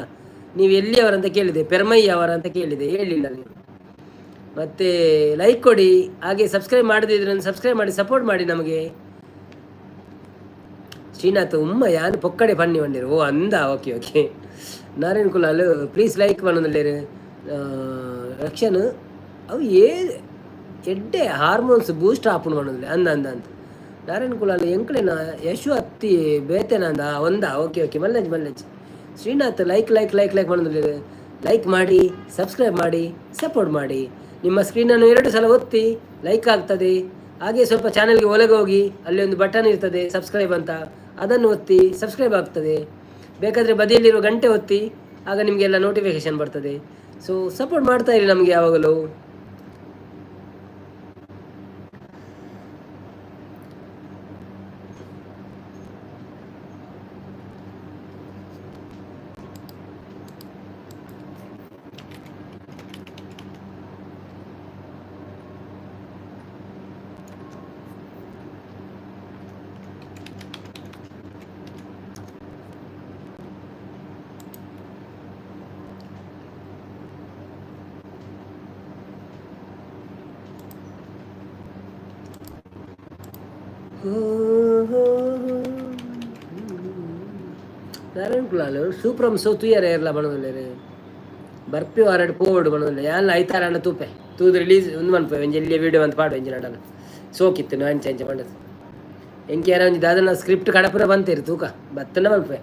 ನೀವು ಎಲ್ಲಿಯವರಂತ ಕೇಳಿದೆ, ಪೆರ್ಮಯ್ಯ ಅವರಂತ ಕೇಳಿದೆ, ಹೇಳಲಿಲ್ಲ ನೀವು. ಮತ್ತು ಲೈಕ್ ಕೊಡಿ, ಹಾಗೆ ಸಬ್ಸ್ಕ್ರೈಬ್ ಮಾಡದಿದ್ರೆ ಸಬ್ಸ್ಕ್ರೈಬ್ ಮಾಡಿ ಸಪೋರ್ಟ್ ಮಾಡಿ ನಮಗೆ. ಶ್ರೀನಾಥ್ ಉಮ್ಮ ಯಾನ್ ಪೊಕ್ಕಡೆ ಪನ್ನಿ ಬಂದಿರು. ಓ ಅಂದ, okay okay. Narayan Kulal please like ಪನ್ನೊಂದುಲ್ಲೇರು. Rakshan ಅವು ಏ ಎಡ್ಡೆ ಹಾರ್ಮೋನ್ಸ್ ಬೂಸ್ಟ್ ಆಪುಂಡು ಪನ್ನೊಂದುಲ್ಲೆ. ಅಂದ ಅಂದ ಅಂತ ನಾರಾಯಣ ಕುಲಾಲ್. ಎಂಕ್ಲೆನ ಯಶು ಅತ್ತಿ ಬೇತೆನಂದ ಒಂದ. ಓಕೆ ಓಕೆ, ಮಲ್ಲಜ್ ಮಲ್ಲಜ್. Srinath like like like like ಪನ್ನೊಂದುಲ್ಲೇರು. Like ಮಾಡಿ, ಸಬ್ಸ್ಕ್ರೈಬ್ ಮಾಡಿ, ಸಪೋರ್ಟ್ ಮಾಡಿ. ನಿಮ್ಮ ಸ್ಕ್ರೀನನ್ನು 2 ಸಲ ಒತ್ತಿ ಲೈಕ್ ಆಗ್ತದೆ. ಹಾಗೆ ಸ್ವಲ್ಪ ಚಾನಲ್ಗೆ ಒಳಗೆ ಹೋಗಿ ಅಲ್ಲಿ ಒಂದು ಬಟನ್ ಇರ್ತದೆ ಸಬ್ಸ್ಕ್ರೈಬ್ ಅಂತ, ಅದನ್ನು ಒತ್ತಿ ಸಬ್ಸ್ಕ್ರೈಬ್ ಆಗ್ತದೆ. ಬೇಕಾದರೆ ಬದಿಯಲ್ಲಿರುವ ಗಂಟೆ ಒತ್ತಿ, ಆಗ ನಿಮಗೆಲ್ಲ ನೋಟಿಫಿಕೇಷನ್ ಬರ್ತದೆ. ಸೊ ಸಪೋರ್ಟ್ ಮಾಡ್ತಾ ಇರಿ ನಮಗೆ ಯಾವಾಗಲೂ. ನಾರಾಯಣ ಕುಲಾಲ್ ಸೂಪ್ರಮ್ ಸೋ ತೂಯರ ಏರ್ಲ ಬಣದಲ್ಲೇರು. ಬರ್ಪಿ ವಾರಡ್ ಪೋವಡು ಬಣದಲ್ಲ. ಯಾನ್ಲ ಐತಾರ ಅಣ್ಣ ತೂಪೆ ತೂದು ರಿಲೀಸ್ ಒಂದು ಮನ್ಪೆ ಒಂಜಿ ಎಲ್ಲಿಯ ವೀಡಿಯೋ ಅಂತ ಪಾಡು. ಎಂಜಿನ ಅಡಲ ಸೋಕಿತ್ತು ಅಂಚೆ ಅಂಚೆ ಪಂಡದು. ಎಂಕೆ ಯಾರ ಒಂಜಿ ದಾದನ ಸ್ಕ್ರಿಪ್ಟ್ ಕಡಪುರ ಬಂತೇರು ತೂಕ ಬತ್ತನ ಮನ್ಪೆ.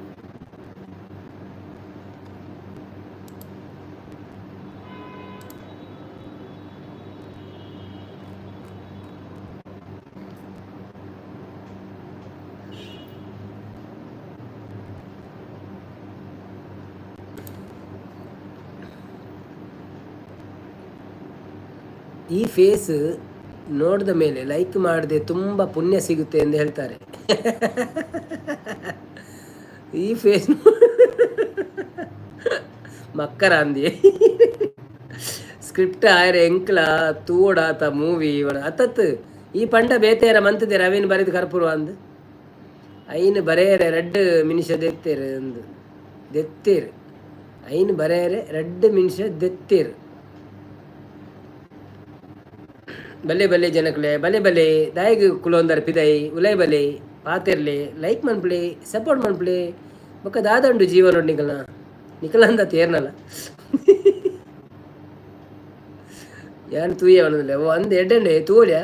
ಈ ಫೇಸ್ ನೋಡಿದ ಮೇಲೆ ಲೈಕ್ ಮಾಡದೆ ತುಂಬ ಪುಣ್ಯ ಸಿಗುತ್ತೆ ಎಂದು ಹೇಳ್ತಾರೆ. ಈ ಫೇಸ್ ಮಕ್ಕರ ಅಂದಿ ಸ್ಕ್ರಿಪ್ಟ್ ಆಯರೆ ಎಂಕ್ಲ ತೂಡಾತ ಮೂವಿ ಅತ್ತತ್. ಈ ಪಂಡ ಬೇತೇರ ಮಂತದೆ ರವೀನ್ ಬರೆದು ಕರ್ಪುರು ಅಂದ್ ಐನ್ ಬರೇರೆ ರಡ್ಡ್ ಮಿನಿಷ ದೆತ್ತೇರು ಅಂದು ದೆತ್ತೇರು. ಐನ್ ಬರೇರೆ ರಡ್ಡ್ ಮಿನಿಷ ದೆತ್ತೇರು. ಬಲ್ಲೆ ಬಲ್ಲೆ ಜನಕುಲೆ, ಬಲೆ ಬಲೆ ದಾಯಿಗ್ ಕುಲೊಂದರ್ ಪಿದೈ ಉಲೈ ಬಲೆ ಪಾತೆರ್ಲೆ, ಲೈಕ್ ಮನ್ಪುಲೆ, ಸಪೋರ್ಟ್ ಮನ್ಪುಲೆ. ಬೊಕ್ಕ ದಾದಂಡು ಜೀವನ ನಿಕಲ್ನ ನಿಕಲಂದ ತೇರ್ನಲ್ಲ. ಯಾನ್ ತೂಯೆ ಪನೊಂದುಲ್ಲೆ. ಓ ಅಂದ್ ಎಡ್ಡೆಂಡೆ ತೂವೊಲಿಯಾ?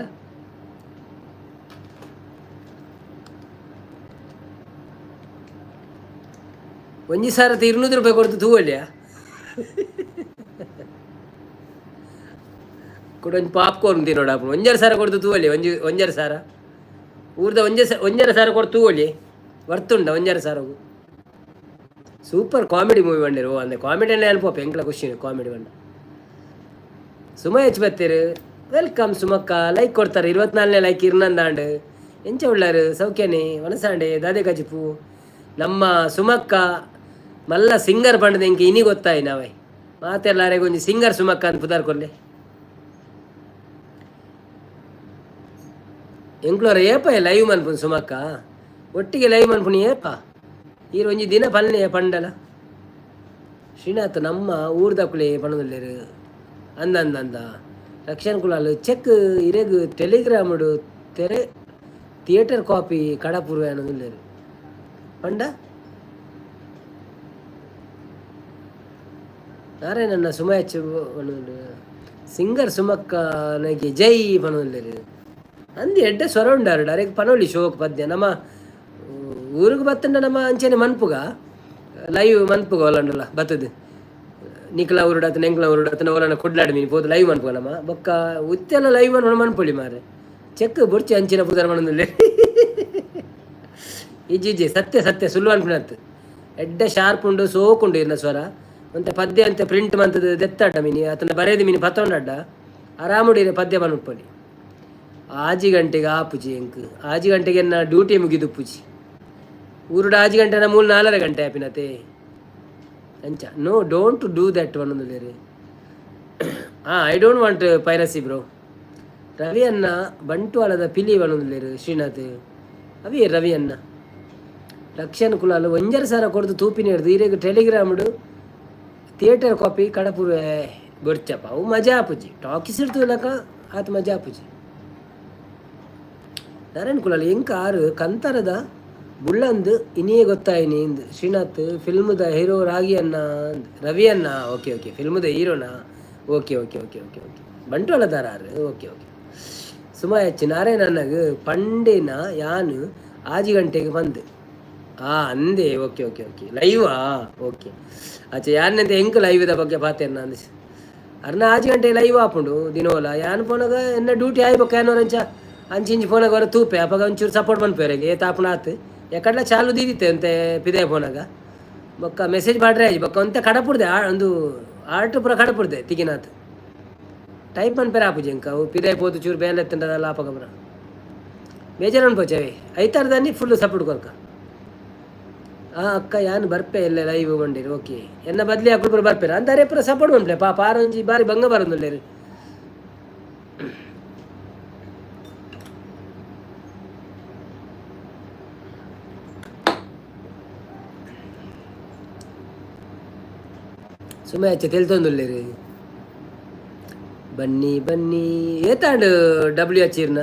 ಒಂಜಿ ಸಾರತ್ ಇರ್ನೂದು ರೂಪಾಯಿ ಕೊರ್ದು ತೂವೊಲಿಯಾ? ಕುಡ ಒಂಜಿ ಪಾಪ್ಕಾರ್ನ್ ತಿನ್ನೋಡಾಪುಂಡು. ಒಂಜರೆ ಸಾರ ಕೊರ್ದು ತೂವೊಲಿ, ಒಂಜಿ ಒಂಜರೆ ಸಾರ ಊರ್ದ ಒಂಜೆ ಒಂಜರೆ ಸಾರ ಕೊರ್ದು ತೂವೊಲಿ, ವರ್ತುಂಡ ಒಂಜರೆ ಸಾರಗು? ಸೂಪರ್ ಕಾಮಿಡಿ ಮೂವಿ ಬಂದಿರು. ಓ ಅಂದೆ, ಕಾಮಿಡಿ ಅನ್ಪೋಪ ಎಂಕ್ಲ ಖುಷಿ ಕಾಮಿಡಿ ಬಂಡ. ಸುಮ ಹೆಚ್ಚು ಬತ್ತೀರು. Welcome ಸುಮಕ್ಕ. ಲೈಕ್ ಕೊಡ್ತಾರೆ, 24ನೇ ಲೈಕ್ ಇರ್ನಂದಾಂಡ್. ಎಂಚ ಉಳ್ಳಾರು? ಸೌಖ್ಯನೆ? ವನಸಾಂಡೆ ದಾದೆ ಕಜಿಪು? ನಮ್ಮ ಸುಮಕ್ಕ ಮಲ್ಲ ಸಿಂಗರ್ ಪಂಡದ ಎಂಕೆ ಇನಿ ಗೊತ್ತಾಯಿ ನಾವೇ. ಮಾತೆಲ್ಲಾರೆಗ್ ಒಂಜಿ ಸಿಂಗರ್ ಸುಮಕ್ಕ ಅಂತ ಪುದಾರ್ ಕೊರ್ಲೆ. ಎಂಕ್ಲೋರ ಏಪ ಲೈವ್ ಮನ್ಪುನು ಸುಮಕ್ಕ? ಒಟ್ಟಿಗೆ ಲೈವ್ ಮನ್ಪುನಿ ಏಪ? ಈರ್ ಒಂಜಿ ದಿನ ಪನ್ಲೆ ಪಂಡಲ. ಶ್ರೀನಾಥ್ ನಮ್ಮ ಊರ್ದಕುಲೆ ಪನೊಂದುಲ್ಲೆರ್. ಅಂದ ಅಂದ ಅಂದ. ರಕ್ಷಣ್ ಕುಲಾಲ್ ಚೆಕ್ ಇರೆಗ್ ಟೆಲಿಗ್ರಾಮ್ಡ್ ತೆರೆ ಥಿಯೇಟರ್ ಕಾಪಿ ಕಡಪುರ್ವೆ ಅನ್ನೊಂದುಲ್ಲೆರ್ ಪಂಡ. ನಾರಾಯಣಣ್ಣ ಸುಮಾಯಚ್ ಪನೊಂದು ಸಿಂಗರ್ ಸುಮಕ್ಕ ನಗೆ ಜೈ ಪನೊಂದುಲ್ಲೆರ್. ಅಂದ್ ಎಡ್ಡೆ ಸ್ವರ ಉಂಡಾರು ಅರೆಗ್ ಪನೊಲಿ ಶೋಕ್ ಪದ್ಯ. ನಮ್ಮ ಊರುಗು ಬತ್ತಂಡ ನಮ್ಮ ಅಂಚನೆ ಮನ್ಪುಗ, ಲೈವ್ ಮನ್ಪುಗ. ಒಲಂಡಲ ಬತ್ತದು ನಿಕ್ಲ ಊರುಡಾತ ನೆಂಕ್ಲ ಊರುಡಾತ ಓಲನ ಕುಡ್ಲಾಡ್ ಮೀನು ಪೋದು ಲೈವ್ ಮನ್ಪುಗ ನಮ್ಮ. ಬೊಕ್ಕ ಉತ್ತೆಲ್ಲ ಲೈವ್ ಮನ್ಪುನ ಮನ್ಪೊಲಿ ಮಾರೆ. ಚೆಕ್ ಬೊರ್ಚಿ ಅಂಚಿನ ಪುದರ್ ಮನೊಂದುಲ್ಲೆ. ಇಜ್ಜಿ ಇಜ್ಜಿ, ಸತ್ಯ ಸತ್ಯ, ಸುಳ್ಳು ಅನ್ಪುನತ್. ಎಡ್ಡೆ ಶಾರ್ಪ್ ಉಂಡು, ಸೋಕುಂಡು ಇರ್ನ ಸ್ವರ. ಒಂತೆ ಪದ್ಯ ಅಂತೆ ಪ್ರಿಂಟ್ ಮಂತದ ದೆತ್ತಡ್ಡ ಮಿನಿ ಅತನ ಬರೇದಿ ಮಿನಿ ಪತ್ತೊಂಡಡ್ಡ ಆರಾముಡಿರೆ ಪದ್ಯ ಮನ್ಪೊಲಿ. ಆಜಿ ಗಂಟೆಗೆ ಆಪುಜಿ ಎಂಕ್. ಆಜಿ ಗಂಟೆಗೆ ಎನ್ನ ಡ್ಯೂಟಿ ಮುಗಿದುಪ್ಪುಜಿ. ಊರುಡು ಆಜಿ ಗಂಟೆನ ಮೂಲು ನಾಲರೆ ಗಂಟೆ ಆಪಿನತೆ ಅಂಚ. No, don't do that ಪನೊಂದುಲ್ಲೆರ್. ಹಾಂ, I don't want piracy bro. Ravi ಅಣ್ಣ ಬಂಟ್ವಾಳದ ಪಿಲಿ ಪನೊಂದುಲ್ಲೆರ್ ಶ್ರೀನಾಥ್. ಅವೇ ರವಿ ಅಣ್ಣ. ರಕ್ಷಣ್ ಕುಲಾಲ್ ಒಂಜರೆ ಸಾರ ಕೊರ್ದು ತೂಪಿನ ಹಿಡ್ದು ಇರೆಗ್ ಟೆಲಿಗ್ರಾಮ್ಡ್ ಥಿಯೇಟರ್ ಕಾಪಿ ಕಡಪುರ್ವೆ. ಬೊರ್ಚಪ್ಪ, ಅವು ಮಜಾ ಆಪುಜಿ. ಟಾಕೀಸ್ ತೂಲಕ ಆತ್ ಮಜಾ ಆಪುಜಿ. ನಾರಾಯಣ್ ಕುಲಾಲ್ ಎಂಕ್ ಆರು ಕಂತರದ ಬುಳ್ಳಂದು ಇನಿಯೇ ಗೊತ್ತಾಯಿನಿ ಇಂದ್. ಶ್ರೀನಾಥ್ ಫಿಲ್ಮ್ದ ಹೀರೋ ರಾಗಿ ಅಣ್ಣ ಅಂದ್. ರವಿ ಅಣ್ಣ, ಓಕೆ ಓಕೆ, ಫಿಲ್ಮ್ದ ಹೀರೋನಾ? Okay okay okay okay okay. ಬಂಟ್ವಾಳದಾರ ಆರು? Okay okay. ಸುಮಾ ಹೆಚ್ಚು ನಾರಾಯಣ ಅಣ್ಣಗ್ ಪಂಡಿನ ಯಾನ್ ಆಜಿ ಗಂಟೆಗೆ ಬಂದು. ಆ ಅಂದೆ, ಓಕೆ ಓಕೆ ಓಕೆ. ಲೈವಾ? ಓಕೆ. ಅಚ್ಚ, ಯಾನ್ನಂತೆ ಎಂಕ್ ಲೈವ್ದ ಬಗ್ಗೆ ಪಾತೆರ್ನ ಅಂದ್. ಅರ್ನ ಆಜಿ ಗಂಟೆ ಲೈವ್ ಆಪುಂಡು ದಿನೋಲ. ಯಾನ್ ಪೋನಾಗ ಎನ್ನ ಡ್ಯೂಟಿ ಆಯ್ ಬೊಕ್ಕ ಯಾನೋರಂಚ ಅಂಚಿ ಇಂಚಿ ಪೋನಾಗ ಹೊರ ತೂಪೆ. ಅಪಗ ಒಂಚೂರು ಸಪೋರ್ಟ್ ಮನ್ಪುವೆರ್. ಏತ್ ಆಪುಂಡು ಆತ್. ಎಕಡ್ಲ ಚಾಲು ದೀದಿತ್ತೆ ಅಂತೆ ಪಿದಯ ಪೋನಾಗ. ಬೊಕ್ಕ ಮೆಸೇಜ್ ಪಾಡ್ರೆ ಆಯ್ಜಿ. ಬೊಕ್ಕ ಒಂತೆ ಕಡಪುಡ್ದೆ, ಒಂದು ಆರ್ಟ್ ಪೂರ ಕಡಪುಡ್ದೆ. ತಿಕಿನಾತ್ ಟೈಪ್ ಮನ್ಪೆರೆ ಆಪುಜಿ ಎಂಕ್. ಅವು ಪಿದಯ್ ಪೋದು ಚೂರು ಬೇಲೆ ಇತ್ತುಂಡದಲ್ಲ, ಅಪಗ ಪೂರ ಬೇಜಾರು ಅನ್ಪೋಚವೆ. ಐತಾರದಾನಿ ಫುಲ್ ಸಪೋರ್ಟ್ ಕೊರ್ಕ. ಆ ಅಕ್ಕ ಯಾನ್ ಬರ್ಪೆ ಎಲ್ಲ ಲೈವ್ ಬಂಡಿರು. ಓಕೆ, ಎನ್ನ ಬದ್ಲಿ ಅಕುಲು ಪೂರ ಬರ್ಪೆರ್ ಅಂತಾರೆ. ಪೂರ ಸಪೋರ್ಟ್ ಮನ್ಪುಲೆ ಪಾಪ. ಆರೊಂಜಿ ಬಾರಿ ಬಂಗ ಬರೊಂದುಲ್ಲೆರ್. ಸುಮ್ಮನೆ ಅಚ್ಚೆ ತೆಲ್ತೊಂದುಲ್ಲೆರ್. ಬನ್ನಿ ಬನ್ನಿ. ಏತಾಂಡ್ ಡಬ್ಲ್ಯೂ ಹಚ್ಚಿರ್ನ?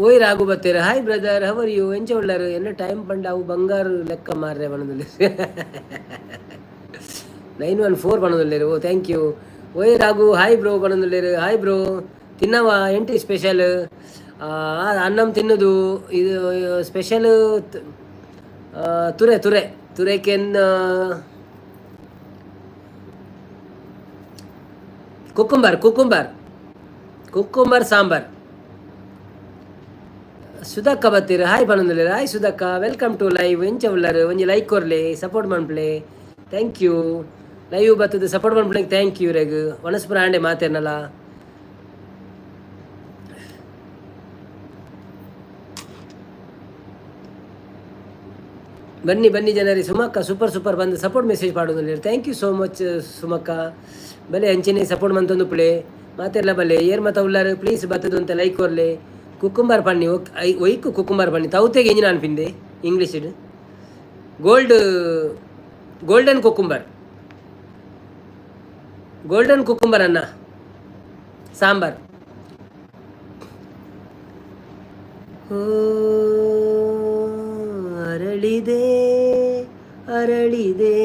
ಓಯ್ Raghu ಬತ್ತೀರ. Hi brother, how are you? ಎಂಚ ಉಳ್ಳಾರು? ಎನ್ನ ಟೈಮ್ ಪಂಡ ಅವು ಬಂಗಾರು ಲೆಕ್ಕ ಮಾರ್ರೆ ಪನೊಂದುಲ್ಲೆರ್. 914 ಪನೊಂದುಲ್ಲೆರ್. ಓ thank you. ಓಯ್ ರಾಘು, ಹಾಯ್ ಬ್ರೋ ಪನೊಂದುಲ್ಲೆರ್. Hi bro. ತಿನ್ನವ? ಎಂಟಿ ಸ್ಪೆಷಲ್? ಅನ್ನಂ ತಿನ್ನುದು. ಇದು ಸ್ಪೆಷಲ್ ತುರೆ ತುರೆ ತುರೆಕೆನ್ ಕುಕ್ಕುಂಬರ್ ಕುಕ್ಕುಂಬರ್ ಕುಕ್ಕುಂಬರ್ ಸಾಂಬಾರ್. ಸುಧಕ್ಕ ಬತ್ತೀರ್, ಹಾಯ್ ಪನೊಂದುಲ್ಲೆರ್. ಹಾಯ್ ಸುಧಕ್ಕ, welcome to live. ಎಂಚ ಉಲ್ಲರ್? ಒಂಜಿ ಲೈಕ್ ಕೊರ್ಲೆ, ಸಪೋರ್ಟ್ ಮನ್ಪುಲೆ. Thank you. ಲೈವ್ ಬತ್ತದ ಸಪೋರ್ಟ್ ಮಾಡ್ಬಿಡಿ. Thank you ರೆಗ್ ವನಸ್ಪುರ ಆಂಡೆ ಮಾತೇನಲ್ಲ. ಬನ್ನಿ ಬನ್ನಿ ಜನರಿ. ಸುಮಕ್ಕ ಸೂಪರ್ ಸೂಪರ್ ಬಂದು ಸಪೋರ್ಟ್ ಮೆಸೇಜ್ ಪಾಡೋದು. Thank you so much ಸುಮಕ್ಕ. ಬಲೆ ಅಂಚಿನೆ ಸಪೋರ್ಟ್ ಮಂತೊಂದು ಪ್ಲೇ ಮಾತೆರ್ಲ ಬಲ್ಲೆ. ಏರ್ ಮತ ಉಲ್ಲಾರು ಪ್ಲೀಸ್ ಬತ್ತದು ಅಂತ ಲೈಕ್ ಕೊರ್ಲೆ. ಕುಕ್ಕುಂಬರ್ ಪನ್ನಿ ಒಯ್ಕು ಕುಕ್ಕುಂಬರ್ ಪನ್ನಿ ತೌತೆಗೆ ಎಂಜಿನ ಅನ್ಪಿಂದೆ English gold golden cucumber, golden cucumber ಅನ್ನ ಸಾಂಬಾರ್. ಓ ಅರಳಿದೆ ಅರಳಿದೆ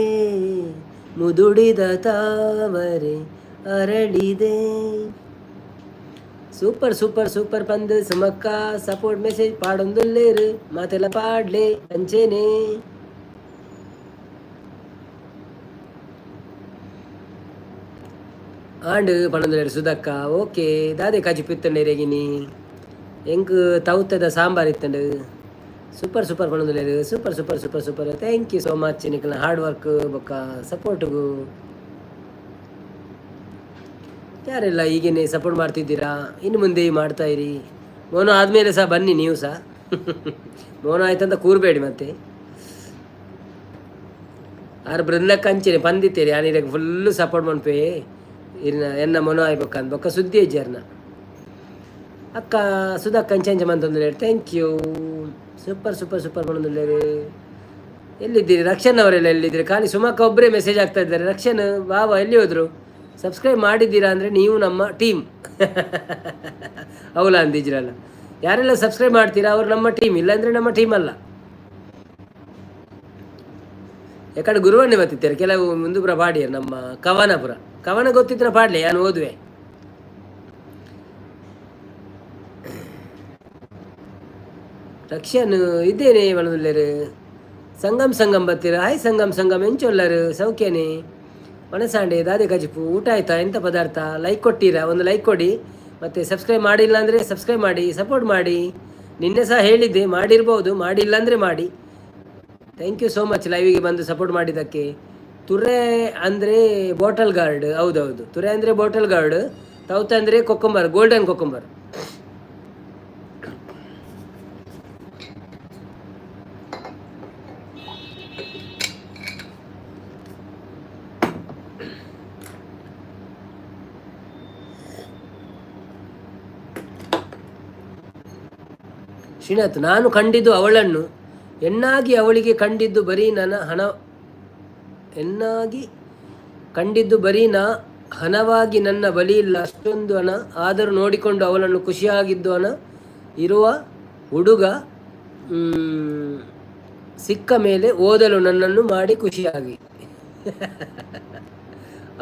ಮುದುಡಿದ ತಾವರೆ ಅರಳಿದೆ. ಸೂಪರ್ ಸೂಪರ್ ಸೂಪರ್ ಪಂದ್ ಸುಮಕ್ಕ ಸಪೋರ್ಟ್ ಮೆಸೇಜ್ ಪಾಡೊಂದುಲ್ಲೇರು ಮಾತೆಲ್ಲ ಪಾಡ್ಲೆ ಅಂಚೇನೆ. ಆಂಡ್ ಪಣೊಂದುಲ್ಲೇರು ಸುಧಕ್ಕ. ಓಕೆ, ದಾದೆ ಕಜಿಪು ಇತ್ತಂಡೆ ರೆಗಿನಿ? ಎಂಕ್ ತೌತದ ಸಾಂಬಾರ್ ಇತ್ತಂಡು. ಸೂಪರ್ ಸೂಪರ್ ಪಣೊಂದುಲ್ಲೇರು. Super super super super. Thank you so much ನಿಕಲ್ನ hard work ಬೊಕ್ಕ ಸಪೋರ್ಟ್ಗು. ಯಾರೆಲ್ಲ ಈಗೇನೆ ಸಪೋರ್ಟ್ ಮಾಡ್ತಿದ್ದೀರಾ, ಇನ್ನು ಮುಂದೆ ಮಾಡ್ತಾ ಇರಿ. ಮೋನು ಆದಮೇಲೆ ಸಹ ಬನ್ನಿ ನೀವು ಸಹ. ಮೋನ ಆಯ್ತಂತ ಕೂರಬೇಡಿ ಮತ್ತೆ. ಆರು ಬೃಂದಕ್ಕೆ ಅಂಚೆನೆ ಪಂದಿತ್ತೇರಿ ಆನಿರಗ್ ಫುಲ್ಲು ಸಪೋರ್ಟ್ ಮನ್ಪೆ ಇರ್ನ ಎನ್ನ ಮನೋ ಆಯ್ಬೇಕಂದ್ ಬೊಕ್ಕ ಸುದ್ದಿ ಇಜ್ಜಾರ್ನ. ಅಕ್ಕ ಸುಧಕ್ಕ ಅಂಚೆ ಮಂತೊಂದುಲ್ಲೇರು. Thank you. Super super super ಪಣೊಂದುಲ್ಲೇರು. ಎಲ್ಲಿದ್ದೀರಿ ರಕ್ಷಣ್ ಅವರೆಲ್ಲ? ಎಲ್ಲಿದ್ದೀರಿ? ಖಾಲಿ ಸುಮಕ್ಕ ಒಬ್ಬರೇ ಮೆಸೇಜ್ ಆಗ್ತಾ ಇದ್ದಾರೆ. ರಕ್ಷಣ್ ಬಾಬಾ ಎಲ್ಲಿ ಹೋದರು? ಸಬ್ಸ್ಕ್ರೈಬ್ ಮಾಡಿದ್ದೀರಾ ಅಂದರೆ ನೀವು ನಮ್ಮ ಟೀಮ್. ಹೌಲಾ ಅಂದಿದ್ದೀರಲ್ಲ. ಯಾರೆಲ್ಲ ಸಬ್ಸ್ಕ್ರೈಬ್ ಮಾಡ್ತೀರಾ ಅವರು ನಮ್ಮ ಟೀಮ್, ಇಲ್ಲಾಂದರೆ ನಮ್ಮ ಟೀಮ್ ಅಲ್ಲ. ಯಾಕಂದ್ರೆ ಗುರುವನ್ನೇ ಬತ್ತಿತ್ತಾರೆ ಕೆಲವು ಮುಂದುಪುರ ಪಾಡಿಯರು ನಮ್ಮ ಕವನಪುರ. ಕವನ ಗೊತ್ತಿದ್ರೆ ಪಾಡ್ಲಿ, ನಾನು ಓದುವೆ. ರಕ್ಷನ್ ಇದ್ದೇನೆ ಮನದುಲ್ಲೇರು. ಸಂಗಮ್ ಸಂಗಮ್ ಬತ್ತೀರ. ಹಾಯ್ ಸಂಗಮ್ ಸಂಗಮ್, ಎಂಚೊಲ್ಲರು ಸೌಖ್ಯನೇ? ಮನಸಾಂಡೆ ದಾದೆ ಕಜಿಪು ಊಟ ಆಯ್ತಾ? ಎಂಥ ಪದಾರ್ಥ? ಲೈಕ್ ಕೊಟ್ಟಿರಾ? ಒಂದು ಲೈಕ್ ಕೊಡಿ. ಮತ್ತು ಸಬ್ಸ್ಕ್ರೈಬ್ ಮಾಡಿಲ್ಲ ಅಂದರೆ ಸಬ್ಸ್ಕ್ರೈಬ್ ಮಾಡಿ, ಸಪೋರ್ಟ್ ಮಾಡಿ. ನಿನ್ನೆ ಸಹ ಹೇಳಿದ್ದೆ, ಮಾಡಿರ್ಬೋದು, ಮಾಡಿಲ್ಲ ಅಂದರೆ ಮಾಡಿ. Thank you so much ಲೈವಿಗೆ ಬಂದು ಸಪೋರ್ಟ್ ಮಾಡಿದ್ದಕ್ಕೆ. ತುರೆ ಅಂದರೆ ಬಾಟಲ್ ಗಾರ್ಡ್. ಹೌದೌದು, ತುರೆ ಅಂದರೆ ಬಾಟಲ್ ಗಾರ್ಡ್, ತೌತ ಅಂದರೆ ಕೊಕ್ಕಂಬರ್, ಗೋಲ್ಡನ್ ಕೊಕ್ಕಂಬರ್. ಶ್ರೀನಾಥ್, ನಾನು ಕಂಡಿದ್ದು ಅವಳನ್ನು ಹೆಣ್ಣಾಗಿ, ಅವಳಿಗೆ ಕಂಡಿದ್ದು ಬರೀ ನನ್ನ ಹಣ. ಹೆಣ್ಣಾಗಿ ಕಂಡಿದ್ದು ಬರೀ ನಾ ಹಣವಾಗಿ. ನನ್ನ ಬಳಿ ಇಲ್ಲ ಅಷ್ಟೊಂದು ಹಣ, ಆದರೂ ನೋಡಿಕೊಂಡು ಅವಳನ್ನು ಖುಷಿಯಾಗಿದ್ದು. ಹಣ ಇರುವ ಹುಡುಗ ಸಿಕ್ಕ ಮೇಲೆ ಓದಲು ನನ್ನನ್ನು ಮಾಡಿ ಖುಷಿಯಾಗಿ.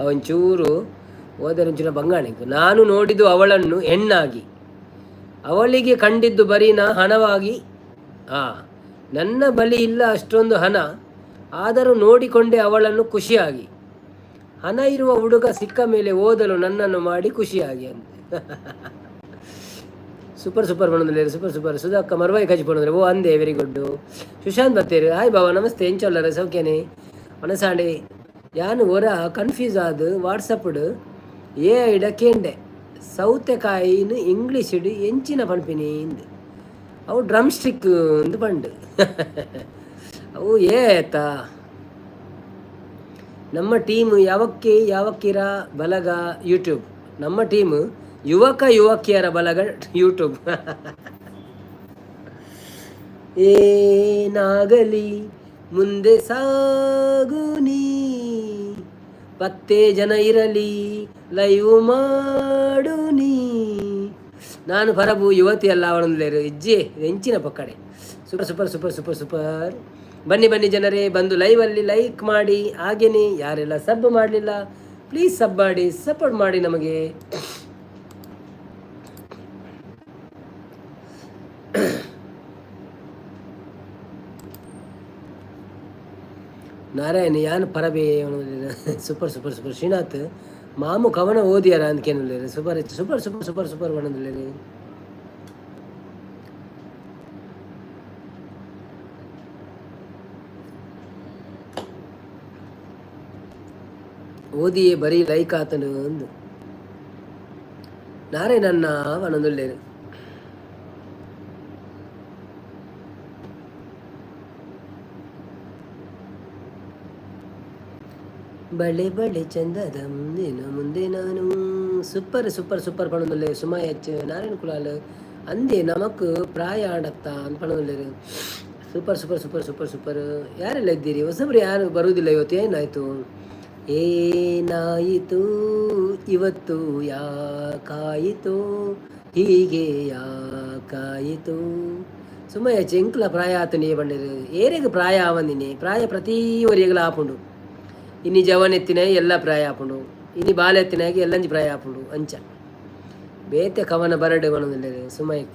ಅವೊಂಚೂರು ಓದಲೊಂಚೂರು ಬಂಗಾಣಿಕು. ನಾನು ನೋಡಿದ್ದು ಅವಳನ್ನು ಹೆಣ್ಣಾಗಿ, ಅವಳಿಗೆ ಕಂಡಿದ್ದು ಬರೀ ನಾ ಹಣವಾಗಿ. ನನ್ನ ಬಳಿ ಇಲ್ಲ ಅಷ್ಟೊಂದು ಹಣ, ಆದರೂ ನೋಡಿಕೊಂಡೆ ಅವಳನ್ನು ಖುಷಿಯಾಗಿ. ಹಣ ಇರುವ ಹುಡುಗ ಸಿಕ್ಕ ಮೇಲೆ ಓದಲು ನನ್ನನ್ನು ಮಾಡಿ ಖುಷಿಯಾಗಿ ಅಂತ. ಸೂಪರ್ ಸೂಪರ್ ಬಂದ್ರೆ ಸೂಪರ್ ಸೂಪರ್. ಸುಧಾಕ್ಕ ಮರ್ವಾಯಿ ಕಜಿ ಪಣಂದ್ರೆ ಓ ಅಂದೆ. Very good. ಸುಶಾಂತ್ ಬತ್ತೇರು. ಹಾಯ್ ಬಾವ, ನಮಸ್ತೆ, ಎಂಚೊಲ್ಲರ ಸೌಖ್ಯನೆ? ಮನಸಾಂಡೆ ಯಾನು ಒರ ಕನ್ಫ್ಯೂಸ್ ಆದ್ ವಾಟ್ಸಪ್ಡ್ ಏ ಐಡ ಕೇಂಡೆ, ಸೌತೆಕಾಯಿನ ಇಂಗ್ಲೀಷಿಡ್ ಎಂಚಿನ ಪನ್ಪಿನಿ ಇಂದ್. ಅವು ಡ್ರಮ್ ಸ್ಟಿಕ್ ಅಂದು ಪಂಡು. ಅವು ಏ ಆಯ್ತಾ. ನಮ್ಮ ಟೀಮ್ ಯಾವಕ್ಕೆ ಯಾವಕ್ಕಿರ ಬಲಗ ಯೂಟ್ಯೂಬ್. ನಮ್ಮ ಟೀಮ್ ಯುವಕ ಯುವಕಿಯರ ಬಲಗ ಯೂಟ್ಯೂಬ್. ಏನಾಗಲಿ ಮುಂದೆ ಸಾಗು ನೀ, ಪತ್ತೆ ಜನ ಇರಲಿ ಲೈವ್ ಮಾಡು ನೀ. ನಾನು ಪರಬು ಯುವತಿ ಅಲ್ಲ ಅವಳೊಂದ್ಲೇರು ಇಜ್ಜೆ ಹೆಂಚಿನ ಪಕ್ಕಡೆ. Super super super super super. ಬನ್ನಿ ಬನ್ನಿ ಜನರೇ, ಬಂದು ಲೈವಲ್ಲಿ ಲೈಕ್ ಮಾಡಿ. ಹಾಗೆಯೇ ಯಾರೆಲ್ಲ ಸಬ್ ಮಾಡಲಿಲ್ಲ ಪ್ಲೀಸ್ ಸಬ್ ಮಾಡಿ, ಸಪೋರ್ಟ್ ಮಾಡಿ ನಮಗೆ. ನಾರಾಯಣ ಯಾನ್ ಪರಬೆ. Super super super. Srinath ಮಾಮು ಕವನ ಓದಿಯಾರ ಅಂದ್ಕೇನುಲ್ಲೇರು. Super super super super super ಪಣೊಂದುಲ್ಲೇರು. ಓದಿಯೇ ಬರೀ ಲೈಕ್ ಆತನು ಅಂದು ನಾರಾಯಣನ್ನ ಪನೊಂದುಲ್ಲೆರ್. ಬಳೆ ಬಳೆ ಚಂದದ ಮುಂದಿನ ಮುಂದೆ ನಾನು. ಸೂಪರ್ ಸೂಪರ್ ಸೂಪರ್ ಪಣೊಂದುಲ್ಲೆ ಸುಮಾ ಎಚ್. ನಾರಾಯಣ ಕುಲಾಲ್ ಅಂದೆ ನಮಕ್ ಪ್ರಾಯ ಆಂಡತ್ತ ಅಂದ್ ಪಣೊಂದುಲ್ಲೆರ್. Super super super super super. ಯಾರೆಲ್ಲ ಇದ್ದೀರಿ? ಹೊಸಬ್ರು ಯಾರು ಬರುವುದಿಲ್ಲ ಇವತ್ತು, ಏನಾಯ್ತು? ಏನಾಯಿತು ಇವತ್ತು, ಯಾಕಾಯಿತು ಹೀಗೆ ಯಾಕಾಯಿತು? ಸುಮಯ ಎಂಕ್ಲ ಪ್ರಾಯ ಆತನಿ ಪಂಡೆರ್. ಏರೆಗ್ ಪ್ರಾಯ ಆವಂದಿನಿ? ಪ್ರಾಯ ಪ್ರತಿ ಒರಿಯಗ್ಲ ಆಪುಂಡು. ಇನಿ ಜವನೆತ್ತಿನ ಎಲ್ಲ ಪ್ರಾಯ ಆಪುಂಡು, ಇನಿ ಬಾಲೆತ್ತಿನಾಗ ಎಲ್ಲಂಜಿ ಪ್ರಾಯ ಆಪುಂಡು. ಅಂಚ ಬೇತೆ ಕವನ ಬರಡೆ ಪನೊಂದುಲ್ಲೆರ್ ಸುಮಯ್.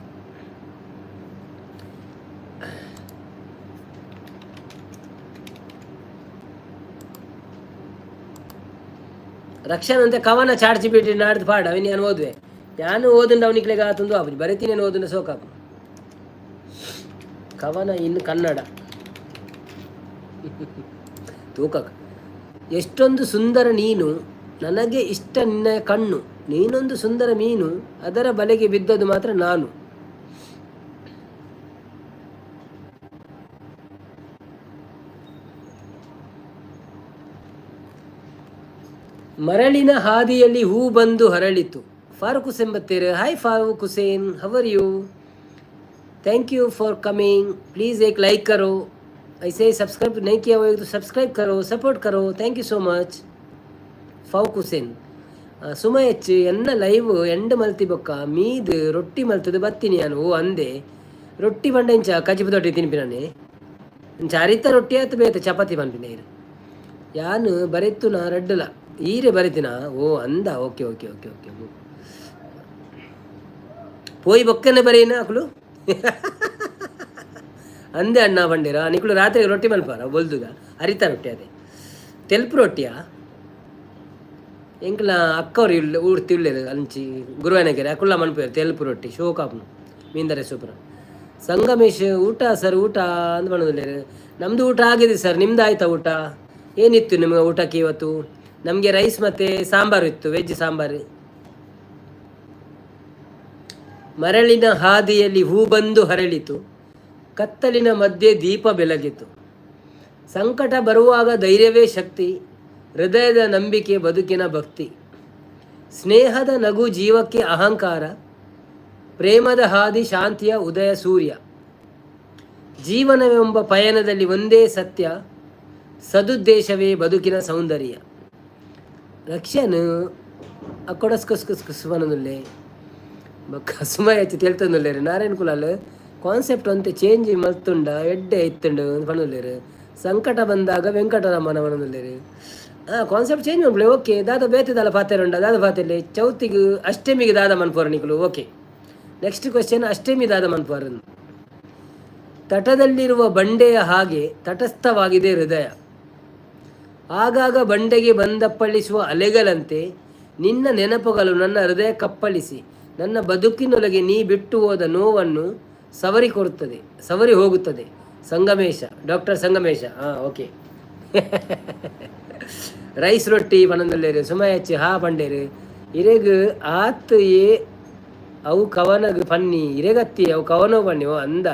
ರಕ್ಷಣಂತೆ ಕವನ ಚಾಟ್ ಜಿಪಿಟಿ ನಾಡ್ದು ಪಾಡ ಅವಿನಿ ಯಾನ್ ಓದುವೆ. ಯಾನು ಓದುಂಡ ಅವನಿಕ್ಲೆಗ್ ಆತುಂದು ಆಪುಜಿ, ಬರೆತಿನೇನು ಓದುಂಡ ಸೋಕಾಪು. ಕವನ ಇನ್ ಕನ್ನಡ ತೂಕಕ್. ಎಷ್ಟೊಂದು ಸುಂದರ ನೀನು, ನನಗೆ ಇಷ್ಟ ನಿನ್ನ ಕಣ್ಣು, ನೀನೊಂದು ಸುಂದರ ಮೀನು, ಅದರ ಬಲೆಗೆ ಬಿದ್ದದ್ದು ಮಾತ್ರ ನಾನು. ಮರಳಿನ ಹಾದಿಯಲ್ಲಿ ಹೂ ಬಂದು ಹರಳಿತು. ಫಾರೂಕ್ ಹುಸೇನ್ ಬತ್ತೇರು. Hi Farooq Hussain, how are you? Thank you for coming. Please एक लाइक करो, ऐसे ही सब्सक्राइब नहीं किया हुआ तो सब्सक्राइब करो, सपोर्ट करो. Thank you so much Farooq Hussain. Suma H ಎನ್ನ ಲೈವ್ ಎಂಡ್ ಮಲ್ತಿ ಬೊಕ್ಕ ಮೀದ್ ರೊಟ್ಟಿ ಮಲ್ತದು ಬತ್ತೀನಿ ಯಾನು. ಓ ಅಂದೆ, ರೊಟ್ಟಿ ಪಂಡ ಇಂಚ ಕಜಿಪು ದೊಟ್ಟಿ ತಿನ್ಪಿನಾನೆ? ಇಂಚ ಅರಿತ ರೊಟ್ಟಿ ಆತು ಬೇತೆ ಚಪಾತಿ ಪನ್ಪಿನ ಇರು. ಯಾನು ಬರೆತ್ತುನ ರಡ್ಡುಲ ಈರೆ ಬರೆತಿನ? ಓ ಅಂದ, ಓಕೆ ಓಕೆ ಓಕೆ ಓಕೆ. ಪೋಯಿ ಬೊಕ್ಕನೆ ಬರೆಯಿನ ಅಕುಲು. ಅಂದೆ ಅಣ್ಣ ಬಂಡಿರ ನಿಕುಲು ರಾತ್ರಿ ರೊಟ್ಟಿ ಮಲ್ಪಾರ ಬೊಲ್ದುದ ಅರಿತ ರೊಟ್ಟಿ, ಅದೇ ತೆಲ್ಪು ರೊಟ್ಟಿಯಾ? ಎಂಕ್ಲ ಅಕ್ಕವ್ರು ಇಲ್ಲ ಊರು ತಿಳ್ಳೆರು ಅಂಚಿ ಗುರುವಾನಕೆರೆ, ಅಕುಲ್ಲ ಮನ್ಪುವೆರ್ ತೆಲ್ಪು ರೊಟ್ಟಿ, ಶೋಕಾಪುನು ಮೀಂದರೆ ಸೂಪರ್. ಸಂಗಮೇಶ್ ಊಟ ಸರ್, ಊಟ ಅಂದ್ ಪನೊಂದುಲ್ಲೆರ್. ನಮ್ಮದು ಊಟ ಆಗಿದೆ ಸರ್, ನಿಮ್ದು ಆಯ್ತಾ ಊಟ? ಏನಿತ್ತು ನಿಮಗೆ ಊಟಕ್ಕೆ ಇವತ್ತು? ನಮಗೆ ರೈಸ್ ಮತ್ತು ಸಾಂಬಾರು ಇತ್ತು, ವೆಜ್ ಸಾಂಬಾರು. ಮರಳಿನ ಹಾದಿಯಲ್ಲಿ ಹೂ ಬಂದು ಹರಳಿತು, ಕತ್ತಲಿನ ಮಧ್ಯೆ ದೀಪ ಬೆಳಗಿತು. ಸಂಕಟ ಬರುವಾಗ ಧೈರ್ಯವೇ ಶಕ್ತಿ, ಹೃದಯದ ನಂಬಿಕೆ ಬದುಕಿನ ಭಕ್ತಿ. ಸ್ನೇಹದ ನಗು ಜೀವಕ್ಕೆ ಅಹಂಕಾರ, ಪ್ರೇಮದ ಹಾದಿ ಶಾಂತಿಯ ಉದಯ ಸೂರ್ಯ. ಜೀವನವೆಂಬ ಪಯಣದಲ್ಲಿ ಒಂದೇ ಸತ್ಯ, ಸದುದ್ದೇಶವೇ ಬದುಕಿನ ಸೌಂದರ್ಯ. ರಕ್ಷನ್ ಅಕ್ಕೊಡಸ್ಕಸ್ ಪನೊಂದುಲ್ಲೆ. ಬೊಕ್ಕ ಸುಮಯಚ್ಚಿ ತೆಲ್ತೊಂದುಲ್ಲೆರ್. ನಾರಾಯಣ ಕುಲಾಲ್ ಕಾನ್ಸೆಪ್ಟ್ ಒಂತೆ ಚೇಂಜ್ ಮಲ್ತುಂಡ ಎಡ್ಡೆ ಇತ್ತುಂಡು ಪನೊಂದುಲ್ಲೆರ್. ಸಂಕಟ ಬಂದಾಗ ವೆಂಕಟರಮಣ ಪನೊಂದುಲ್ಲೆರ್. ಕಾನ್ಸೆಪ್ಟ್ ಚೇಂಜ್ ಮನ್ಪುಲೆ. ಓಕೆ, ದಾದ ಬೇತೆ ದಾಲ ಪಾತೆರುಂಡ? ದಾದ ಪಾತೆರ್ಲೆ? ಚೌತಿಗ್ ಅಷ್ಟಮಿಗೆ ದಾದ ಮನ್ಪುವರ್ ನಿಕುಲು? ಓಕೆ, ನೆಕ್ಸ್ಟ್ ಕ್ವಶನ್, ಅಷ್ಟಮಿ ದಾದ ಮನ್ಪುವರ್? ತಟದಲ್ಲಿರುವ ಬಂಡೆಯ ಹಾಗೆ ತಟಸ್ಥವಾಗಿದೆ ಹೃದಯ, ಆಗಾಗ ಬಂಡೆಗೆ ಬಂದಪ್ಪಳಿಸುವ ಅಲೆಗಳಂತೆ ನಿನ್ನ ನೆನಪುಗಳು ನನ್ನ ಹೃದಯ ಕಪ್ಪಳಿಸಿ ನನ್ನ ಬದುಕಿನೊಳಗೆ ನೀ ಬಿಟ್ಟು ಹೋದ ನೋವನ್ನು ಸವರಿ ಕೊಡುತ್ತದೆ, ಸವರಿ ಹೋಗುತ್ತದೆ. ಸಂಗಮೇಶ, ಡಾಕ್ಟರ್ ಸಂಗಮೇಶ. ಹಾಂ, ಓಕೆ. ರೈಸ್ ರೊಟ್ಟಿ ಪನೊಂದುಲ್ಲೆರ್. ಸುಮಯಚ್ಚಿ ಹಾ ಪಂಡೇರು. ಇರೆಗ್ ಆತ್ ಏ ಅವು ಕವನಗ್ ಪನ್ನಿ, ಇರೆಗತ್ತಿ ಅವು ಕವನೋ ಪನ್ನಿ. ಓ ಅಂದ,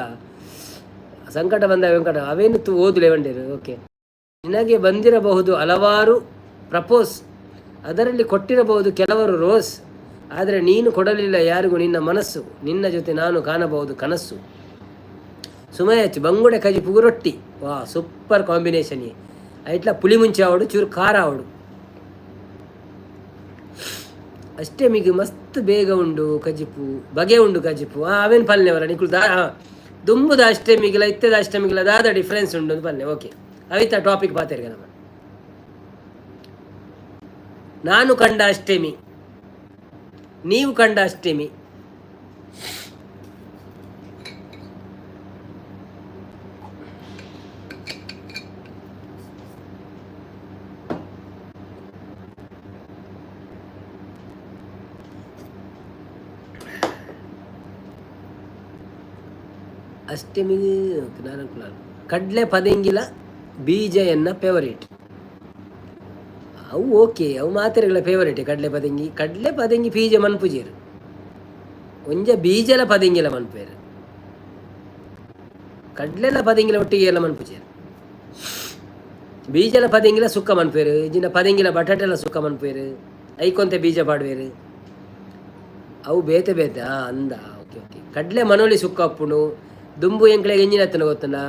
ಸಂಕಟ ಬಂದ ವೆಂಕಟ ಅವೇನು ತು ಓದುಲೆ ಪಂಡೇರು. ಓಕೆ. ನಿನಗೆ ಬಂದಿರಬಹುದು ಹಲವಾರು ಪ್ರಪೋಸ್, ಅದರಲ್ಲಿ ಕೊಟ್ಟಿರಬಹುದು ಕೆಲವರು ರೋಸ್, ಆದರೆ ನೀನು ಕೊಡಲಿಲ್ಲ ಯಾರಿಗೂ ನಿನ್ನ ಮನಸ್ಸು, ನಿನ್ನ ಜೊತೆ ನಾನು ಕಾಣಬಹುದು ಕನಸ್ಸು. ಸುಮಯಚ್ ಬಂಗುಡೆ ಕಜಿಪುಗು ರೊಟ್ಟಿ, ವಾ ಸೂಪರ್ ಕಾಂಬಿನೇಷನ್. ಐಟ್ಲ ಪುಳಿ ಮುಂಚೆ ಆವಡು, ಚೂರು ಖಾರ ಆವಡು ಅಷ್ಟೇ. ಮಿಗ್ ಮಸ್ತ್ ಬೇಗ ಉಂಡು ಕಜಿಪು, ಬಗೆ ಉಂಡು ಕಜಿಪು. ಅವೇನು ಪಲ್ಲೆ ಅವರ ನಿಕುಲು ದಾ ದುಂಬುದ ಅಷ್ಟೇ ಮಿಗಿಲ ಇತ್ತೆದ ಅಷ್ಟಮಿಗಿಲ ದಾದ ಡಿಫ್ರೆನ್ಸ್ ಉಂಡು ಪಲ್ಲೆ. ಓಕೆ, ಅವಿತ ಟಾಪಿಕ್ ಪಾತೆರ್ಗ ನಮ್ಮ. ನಾನು ಕಂಡ ಅಷ್ಟಮಿ, ನೀವು ಕಂಡ ಅಷ್ಟಮಿ. ಅಷ್ಟಮಿಗೆ ನಾನು ಕಡಲೆ ಪದೆಂಗಿಲ ಬೀಜ ಎನ್ನ ಫೇವರೇಟ್. ಅವು ಓಕೆ, ಅವು ಮಾತೆರೆಗಳ ಫೇವರೇಟ್. ಕಡಲೆ ಪದೆಂಗಿ, ಕಡಲೆ ಪದೆಂಗಿ ಬೀಜ ಮನ್ಪುಜೆರ್, ಒಂಜ ಬೀಜಲ ಪದೆಂಗಿಲ ಮನ್ಪುವೆರ್. ಕಡ್ಲೆಲ ಪದೆಂಗಿಲ ಒಟ್ಟಿಗೆ ಎಲ್ಲ ಮನ್ಪುಜೆರ್. ಬೀಜಲ ಪದೆಂಗಿಲ ಸುಕ್ಕ ಮನ್ಪುವೆರ್, ಇಜ್ಜಿಂಡ ಪದೆಂಗಿಲ ಬಟಾಟೆಲ ಸುಕ್ಕ ಮನ್ಪುವೆರ್, ಐಕೊಂತೆ ಬೀಜ ಪಾಡುವೆರ್. ಅವು ಬೇತೆ ಬೇತೆ. ಅಂದ, ಓಕೆ ಓಕೆ. ಕಡಲೆ ಮನೋಲಿ ಸುಕ್ಕ ಉಪ್ಪುಂಡು. ದುಂಬು ಎಂಕ್ಲೆಗ್ ಎಂಜಿನ ಎತ್ತನ ಗೊತ್ತುಂಡಾ?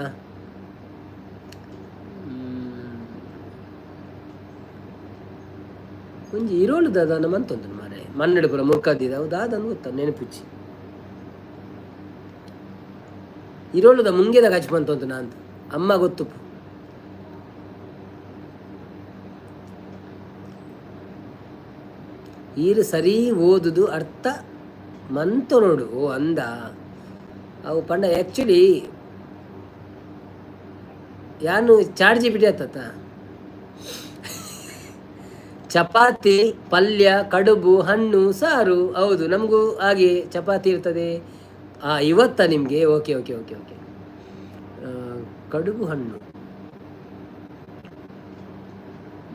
ಒಂಜಿ ಇರೋಲು ದಾದ ಮಂತೊಂದು ಮಾರೆ, ಮಣ್ಣಡು ಪೂರ ಮುರ್ಕದ್ದಿದ. ಅವು ದಾದ ಗೊತ್ತ ನೆನಪುಚ್ಚಿ. ಇರೋಲುದ ಮುಂಗೆದ ಕಚ್ ಮಂತೊಂತು ನಾಂತ ಅಮ್ಮ ಗೊತ್ತುಪ್ಪು. ಈರು ಸರಿ ಓದುದು ಅರ್ಥ ಮಂತೊನೊಡು. ಓ ಅಂದ, ಅವು ಪಂಡ ಆ್ಯಕ್ಚುಲಿ ಯಾನು ಚಾಟ್ ಜಿಪಿಟಿ ಆತತ್ತ. ಚಪಾತಿ, ಪಲ್ಯ, ಕಡುಬು, ಹಣ್ಣು, ಸಾರು. ಹೌದು, ನಮಗೂ ಹಾಗೆ ಚಪಾತಿ ಇರ್ತದೆ. ಇವತ್ತ ನಿಮಗೆ? Okay okay okay okay. ಕಡುಬು, ಹಣ್ಣು.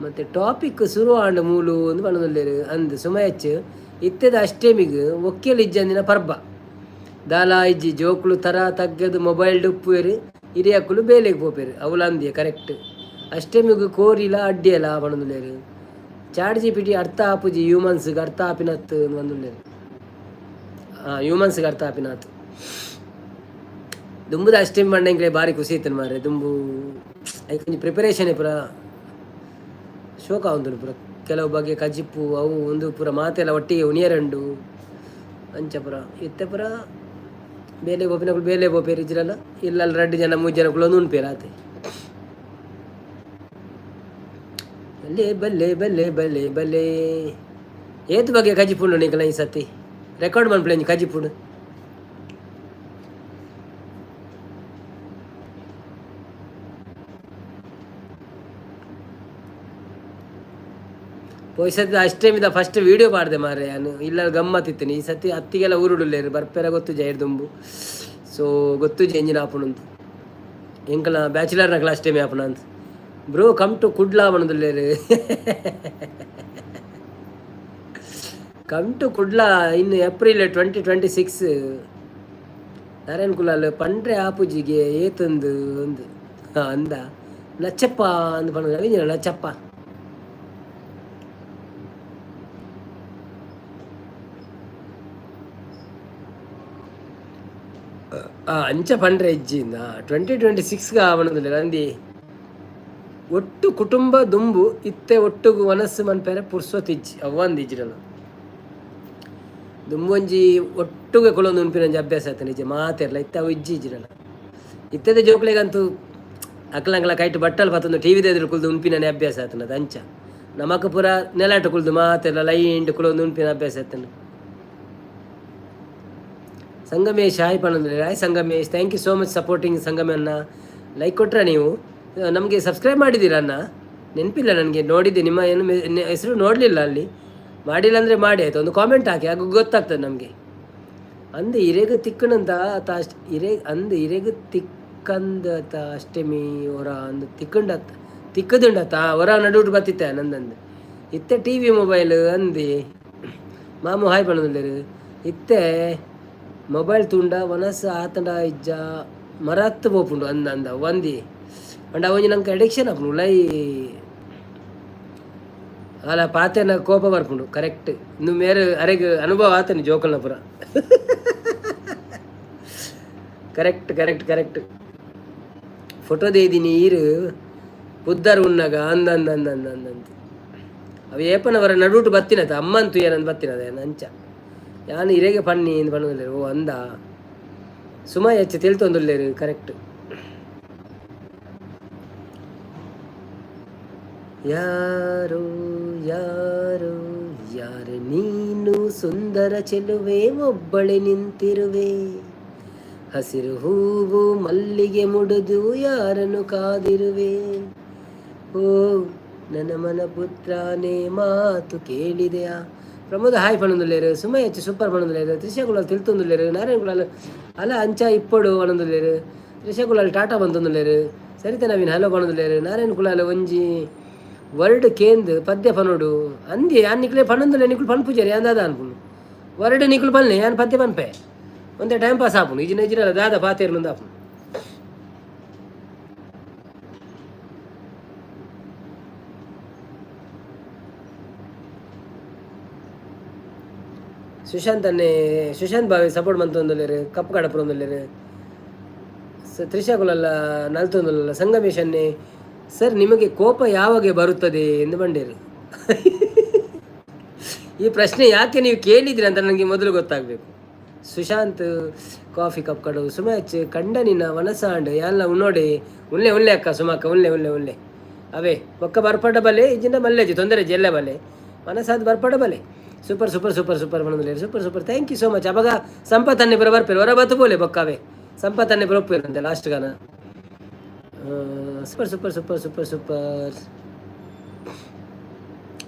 ಮತ್ತು ಟಾಪಿಕ್ ಶುರು ಆಂಡ ಮೂಲು ಒಂದು ಪನೊಂದುಲ್ಲೆರ್. ಅಂದ್ ಸುಮಯಚ್, ಇತ್ತೆದ ಅಷ್ಟೆಮಿಗ್ ಒಕ್ಕೆಲ್ ಇಜ್ಜಂದಿನ ಪರ್ಬ ದಾಲ ಇಜ್ಜಿ. ಜೋಕುಲು ತರ ತಗ್ಗದು ಮೊಬೈಲ್ ಉಪ್ಪುವೆರ್, ಹಿರಿಯಕ್ಕುಲು ಬೇಲೆಗ್ ಪೋಪೆರ್. ಅವುಲ ಅಂದಿಯ ಕರೆಕ್ಟ್. ಅಷ್ಟೆಮಿಗ್ ಕೋರಿಲ ಅಡ್ಡಿಯಲ ಪನೊಂದುಲ್ಲೆರ್. ಚಾಟ್ ಜಿಪಿಟಿ ಅರ್ಥ ಆಪುಜಿ ಹ್ಯೂಮನ್ಸ್ಗೆ, ಅರ್ಥ ಆಪಿನತ್ ಬಂದುಲ್ಲೆರ್. ಹ್ಯೂಮನ್ಸ್ಗೆ ಅರ್ಥ ಆಪಿನಾತ್. ದುಂಬುದ ಅಷ್ಟೆಮಿ ಪಂಡ ಎಂಕ್ಲೆ ಬಾರಿ ಖುಷಿ ಇತ್ತು ಮಾರ್ರೆ. ದುಂಬು ಐಕ್ ಒಂಜಿ ಪ್ರಿಪರೇಷನ್ ಪೂರ ಶೋಕ ಆವೊಂದುಂಡು ಪೂರ. ಕೆಲವು ಬಗೆ ಕಜಿಪ್ಪು ಅವು ಉಂದು ಪೂರ ಮಾತೆಲ್ಲ ಒಟ್ಟಿಗೆ ಉನಿಯರಂಡು ಅಂಚ ಪೂರ. ಇತ್ತೆ ಪೂರ ಬೇಲೆ ಪೋಪಿನಕುಲು ಬೇಲೆ ಪೋಪೆರ್, ಇಜ್ಜಿರಲ್ಲ ಇಲ್ಲಲ್ ರಡ್ಡ್ ಜನ ಮೂಜಿ ಜನ ಕುಲೊಂದು ಉನ್ಪೆರ್ ಆತೆ. ಬಲ್ಲೆ ಬಲ್ಲೆ ಬಲ್ಲೆ ಬಲ್ಲೆ ಬಲ್ಲೆ. ಏತ್ ಬಗೆ ಕಜಿಪುಂಡು ನಿಕಲ ಈ ಸತಿ? ರೆಕಾರ್ಡ್ ಮನ್ಪುಲೆ ಒಂಜಿ ಕಜಿಪುಡು. ಪೋಯಿ ಸತಿ ಅಷ್ಟೆಮಿದ ಫಸ್ಟ್ ವೀಡಿಯೋ ಪಾಡ್ದೆ ಮಾರ್ರೆ ಯಾನ್. ಇಲ್ಲ ಗಮ್ಮತ್ತಿತ್ತಿನಿ. ಈ ಸತಿ ಅತ್ತಿಗೆಲ್ಲ ಊರುಡುಲ್ಲೆರ್, ಬರ್ಪೆರ ಗೊತ್ತುಜ ದುಂಬು. ಸೊ ಗೊತ್ತುಜ ಎಂಜಿನ ಆಪುಂಡು. ಎಂಕಲ್ನ ಬ್ಯಾಚುಲರ್ನಕಲ ಅಷ್ಟೆಮಿ ಆಪುನ ಅಂತ. ಬ್ರೋ, ಕಮ್ ಟು Kudla ಪನೊಂದುಲ್ಲೆರ್. Come to Kudla in April 2026. Narayan Kulal ಪಂಡ್ರೆ ಆಪುಜಿಗೆ ಏತಂದು ಒಂದು ಅಂದ. ಲಚ್ಚಪ್ಪ ಅಂದ್ ಪಂಡ ಲಚ್ಚಪ್ಪ. ಅಂಚ ಪಂಡ್ರೆ ಇಜ್ಜಿಂದ 2026 ಆವಣದಿಲ್ಲ ಅಂದಿ. ಒಟ್ಟು ಕುಟುಂಬ ದುಂಬು, ಇತ್ತೆ ಒಟ್ಟುಗು ವನಸ್ಸು ಮನ್ಪೆರೆ ಪುರ್ಸೊತ್ ಇಜ್ಜಿ. ಅವ್ವಂದು ಇಜ್ಜಿಡಲ. ದುಂಬೊಂಜಿ ಒಟ್ಟುಗೆ ಕುಲೊಂದು ಉನ್ಪಿನಂಜಿ ಅಭ್ಯಾಸ ಆಯ್ತು ನಿಜ ಮಾತೆರ್ಲ. ಇತ್ತೆ ಅವು ಇಜ್ಜಿ, ಇಜ್ಜಿಡಲ. ಇತ್ತೆದ ಜೋಕ್ಲೆಗಂತೂ ಅಕ್ಲಂಗ್ಲ ಕೈಟ್ ಬಟ್ಟಲ್ ಪತ್ತೊಂದು ಟಿವಿ ಎದುರು ಕುಲ್ದು ಉನ್ಪಿನನೆ ಅಭ್ಯಾಸ ಆತನದು. ಅಂಚ ನಮಕ್ ಪೂರ ನೆಲಾಟ ಕುಲ್ದು ಮಾತೆರ್ಲ ಲೈಂಡ್ ಕುಲೊಂದು ಉನ್ಪಿನ ಅಭ್ಯಾಸ ಆತನ. ಸಂಗಮೇಶ್ ಹಾಯ್ ಪನೊಂದುಲ್ಲೆರ್. Hi Sangamesh, thank you so much supporting. ಸಂಗಮನ್ನ like ಕೊಟ್ರ ನೀವು? ನಮಗೆ ಸಬ್ಸ್ಕ್ರೈಬ್ ಮಾಡಿದ್ದೀರ ಅಣ್ಣ? ನೆನಪಿಲ್ಲ ನನಗೆ, ನೋಡಿದ್ದೆ ನಿಮ್ಮ ಏನು ಹೆಸರು ನೋಡಲಿಲ್ಲ ಅಲ್ಲಿ. ಮಾಡಿಲ್ಲ ಅಂದರೆ ಮಾಡಿ ಆಯಿತು, ಒಂದು ಕಾಮೆಂಟ್ ಹಾಕಿ, ಆಗ ಗೊತ್ತಾಗ್ತದೆ ನಮಗೆ. ಅಂದು ಇರೆಗ್ ತಿಕ್ಕಣಂತ ಆತ ಅಷ್ಟು ಇರೆ ಅಂದು ಇರೆಗ್ ತಿಕ್ಕಂದತ ಅಷ್ಟಮಿ ಹೊರ ಅಂದು ತಿಕ್ಕಂಡತ್ತ ತಿಕ್ಕದುಂಡತ ಹೊರ ನಡುಟು ಬತ್ತಿತ್ತೆ ನಂದಂದು. ಇತ್ತೆ ಟಿವಿ ಮೊಬೈಲ್ ಅಂದಿ. ಮಾಮು ಹಾಯ್ ಪನೊಂದುಲ್ಲೆರ್. ಇತ್ತೆ ಮೊಬೈಲ್ ತೂಂಡ ವನಸ್ ಆತಂಡ ಇಜ್ಜ ಮರತ್ ಪೋಪುಂಡು. ಅಂದ ಅಂದ ಒಂದಿ ಪಂಡ ಒಂಜಿ ನಂಗೆ ಅಡಿಕ್ಷನ್ ಆಪುಂಡು ಉಲಯಿ. ಅಲ್ಲ, ಪಾತೆನ ಕೋಪ ಬರ್ಪುಂಡು. ಕರೆಕ್ಟ್. ಇನ್ನು ಮೇರೆ ಅರೆಗ್ ಅನುಭವ ಆತನಿ ಜೋಕಲ್ನ ಪುರ. Correct correct correct. ಫೋಟೋ ದೇದಿನಿ ಈರು ಪುದ್ದರ್ ಉನ್ನಗ. ಅಂದ ಅಂದ ಅಂದ ಅಂದ ಅಂದ. ಅವು ಏಪನವರ ನಡುಟು ಬತ್ತಿನತ ಅಮ್ಮಂತು ಏನಂದು ಬತ್ತಿನದ ಅಂಚ ಯಾನ್ ಇರೆಗೆ ಪನ್ನಿ ಇಂದ್ ಪನೊಂದುಲ್ಲೆರ್. ಓ ಅಂದ, ಸುಮ ಹೆಚ್ಚು ತೆಲ್ತೊಂದುಲ್ಲೆರ್. ಕರೆಕ್ಟ್. ಯಾರೋ ಯಾರೋ ಯಾರು ನೀನು ಸುಂದರ ಚೆಲುವೆ, ಒಬ್ಬಳೆ ನಿಂತಿರುವೆ. ಹಸಿರು ಹೂವು ಮಲ್ಲಿಗೆ ಮುಡಿದು ಯಾರನ್ನು ಕಾದಿರುವೆ? ಓ ನನ್ನ ಮನ ಪುತ್ರನೇ, ಮಾತು ಕೇಳಿದೆಯಾ? ಪ್ರಮೋದ ಹಾಯ್ ಪನೊಂದುಲ್ಲೆರ್. ಸುಮ ಹೆಚ್ಚು ಸೂಪರ್ ಪನೊಂದುಲ್ಲೆರ್. ತ್ರಿಷಾ ಕುಲಾಲ್ ತಿಳ್ತೊಂದುಲ್ಲೆರ್. ನಾರಾಯಣ ಕುಲಾಲ್ ಅಲ ಅಂಚ ಇಪ್ಪೊಡು ಪನೊಂದುಲ್ಲೆರ್. ತ್ರಿಷಾ ಕುಲಾಲ್ ಟಾಟಾ ಬಂತೊಂದುಲ್ಲೆರ್. ಸರಿತಾ ನವೀನ್ ಹಲೋ ಪನೊಂದುಲ್ಲೆರ್. ನಾರಾಯಣ ಕುಲಾಲ್ ಒಂಜಿ ವರ್ಡ್ ಕೇಂದ್ ಪದ್ಯ ಪನೋಡು ಅಂದೆ. ಯಾನ್ ನಿಕ್ಲೆ ಪನೊಂದುಲ್ಲೆ, ನಿಕುಲು ಪನ್ಪುಜೆರ್. ಯಾನ್ ದಾದ ಅನ್ಪುನು? ವರ್ಡ್ ನಿಕುಲು ಪನ್ಲೆ, ಯಾನ್ ಪದ್ಯ ಪನ್ಪೆ. ಒಂತೆ ಟೈಮ್ ಪಾಸ್ ಆಪುಂಡು. ಇಜಿನ ಇಜಿನ ದಾದ ಪಾತೆರ್ನು ಆಪುಂಡು. ಸುಶಾಂತ್ ಅನ್ನೆ, ಸುಶಾಂತ್ ಬಾವೆ ಸಪೋರ್ಟ್ ಮಂತೊಂದುಲ್ಲೆರ್, ಕಪ್ಪು ಕಡಪುರೊಂದುಲ್ಲೆರ್. ತ್ರಿಷಾ ಕುಲಲ್ಲ ನಲ್ತೊಂದುಲ್ಲ. ಸಂಗಮೇಶ್ ಅನ್ನೆ, ಸರ್ ನಿಮಗೆ ಕೋಪ ಯಾವಾಗ ಬರುತ್ತದೆ ಎಂದು ಬಂಡೇರು. ಈ ಪ್ರಶ್ನೆ ಯಾಕೆ ನೀವು ಕೇಳಿದ್ರಿ ಅಂತ ನನಗೆ ಮೊದಲು ಗೊತ್ತಾಗಬೇಕು. ಸುಶಾಂತ್ ಕಾಫಿ ಕಪ್ ಕಡು ಸುಮಾಚ್ ಕಂಡನಿನ ವನಸಾಂಡ್ ಯಾನ್ಲ ಉನ್ನೋಡಿ. ಉನ್ಲೆ ಉನ್ಲೆ ಅಕ್ಕ, ಸುಮಕ್ಕ ಉನ್ಲೆ ಉನ್ಲೆ ಉನ್ಲೆ. ಅವೇ ಬೊಕ್ಕ ಬರ್ಪಡ ಬಲೆ ಇಜ್ಜಿಂಡ ಮಲ್ಲೆಜಿ ತೊಂದರೆ ಜೆಲ್ಲೆ ಬಲೆ ಮನಸಾದ್ ಬರ್ಪಡ ಬಲೆ. ಸೂಪರ್ ಸೂಪರ್ ಸೂಪರ್ ಸೂಪರ್ ಬಂದ್ರೆ super super, thank you so much. ಅವಾಗ ಸಂಪತ್ ಅನ್ನೆ ಪುರ ಬರ್ಪೇರು ಹೊರ ಬತ್ತು ಬೋಲೆ ಬೊಕ್ಕವೇ ಸಂಪತ್ ಅನ್ನೆ ಪುರ ಅಂತೆ ಲಾಸ್ಟ್ ಗಾನ. Super super super super super.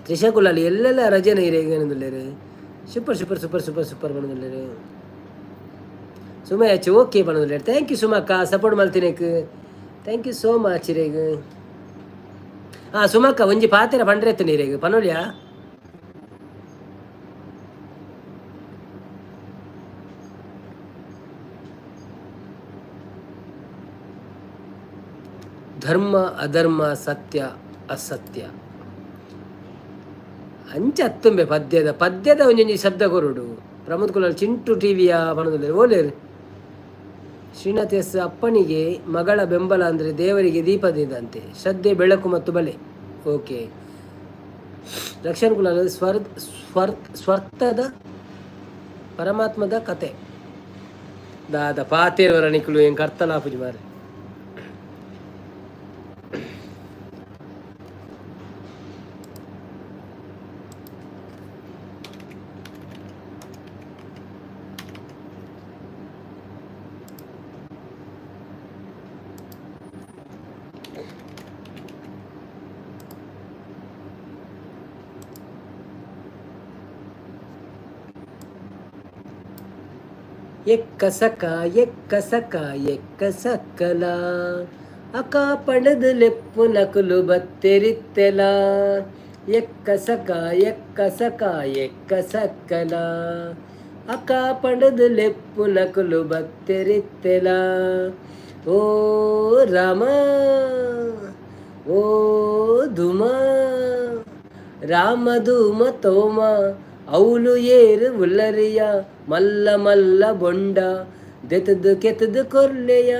Trisha Kulal ಎಲ್ಲೆಲ್ಲ ರಜೆನ ಇರೇಗೇನಂದುಲ್ಲೇರು. Super super super super super ಬಂದುಲ್ಲೇರು. ಸುಮಾ ಹೆಚ್ಚು ಓಕೆ ಬಂದುಲ್ಲೇರು. Thank you ಸುಮಕ್ಕ, ಸಪೋರ್ಟ್ ಮಲ್ತಿನೇಕ್ thank you so much ಇರೇಗ್. ಹಾಂ ಸುಮಕ್ಕ, ಒಂಜಿ ಪಾತೆರ ಪಂಡ್ರೆತ್ತು ನೀರೇಗ್ ಪನೋಲಿಯಾ? ಧರ್ಮ ಅಧರ್ಮ ಸತ್ಯ ಅಸತ್ಯ ಅಂಚ ಅತ್ತುಂಬೆ ಪದ್ಯದ ಪದ್ಯದ ಒಂಜೊಂಜಿ ಶಬ್ದ ಕೊರುಡು. ಪ್ರಮೋದ್ ಕುಲಾಲ್ ಚಿಂಟು ಟಿವಿಯ ಪನೊಂದುಲ್ಲೆರ್ ಓಲೇರ್. ಶ್ರೀನಾಥ್ ಎಸ್ ಅಪ್ಪನಿಗೆ ಮಗಳ ಬೆಂಬಲ ಅಂದರೆ ದೇವರಿಗೆ ದೀಪದಿದಂತೆ, ಶ್ರದ್ಧೆ ಬೆಳಕು ಮತ್ತು ಬಲೆ. ಓಕೆ. ರಕ್ಷಣ್ ಕುಲಾಲ್ ಸ್ವರ್ ಸ್ವರ್ ಸ್ವರ್ಥದ ಪರಮಾತ್ಮದ ಕತೆ ದಾದ ಪಾತೇರವರ ನಿಕುಲು ಏನ್ ಕರ್ತಲಾಪುಜಿ ಮಾರೆ. ಎಕ್ಕ ಸಕ ಎಕ್ಕ ಸಕ ಎಕ್ಕ ಸಕ್ಕಲ ಅಕ ಪಣದು ಲೆಪ್ಪು ನಕುಲು ಬತ್ತೆರಿತ್ತೆಲ ಎಕ್ಕ ಸಕ ಎಕ್ಕ ಸಕ ಎಕ್ಕ ಸಕ್ಕಲ ಅಕ ಪಣದು ಲೆಪ್ಪು ನಕುಲು ಬತ್ತೆರಿತ್ತೆಲ. ಓ ರಾಮ ಓ ಧುಮ ರಾಮ ಧೂಮ ತೋಮ ಅವುಲು ಏರು ಉಲ್ಲರಿಯ ಮಲ್ಲ ಮಲ್ಲ ಬೊಂಡ ದೆತದು ಕೆತದು ಕೊರ್ಲೆಯ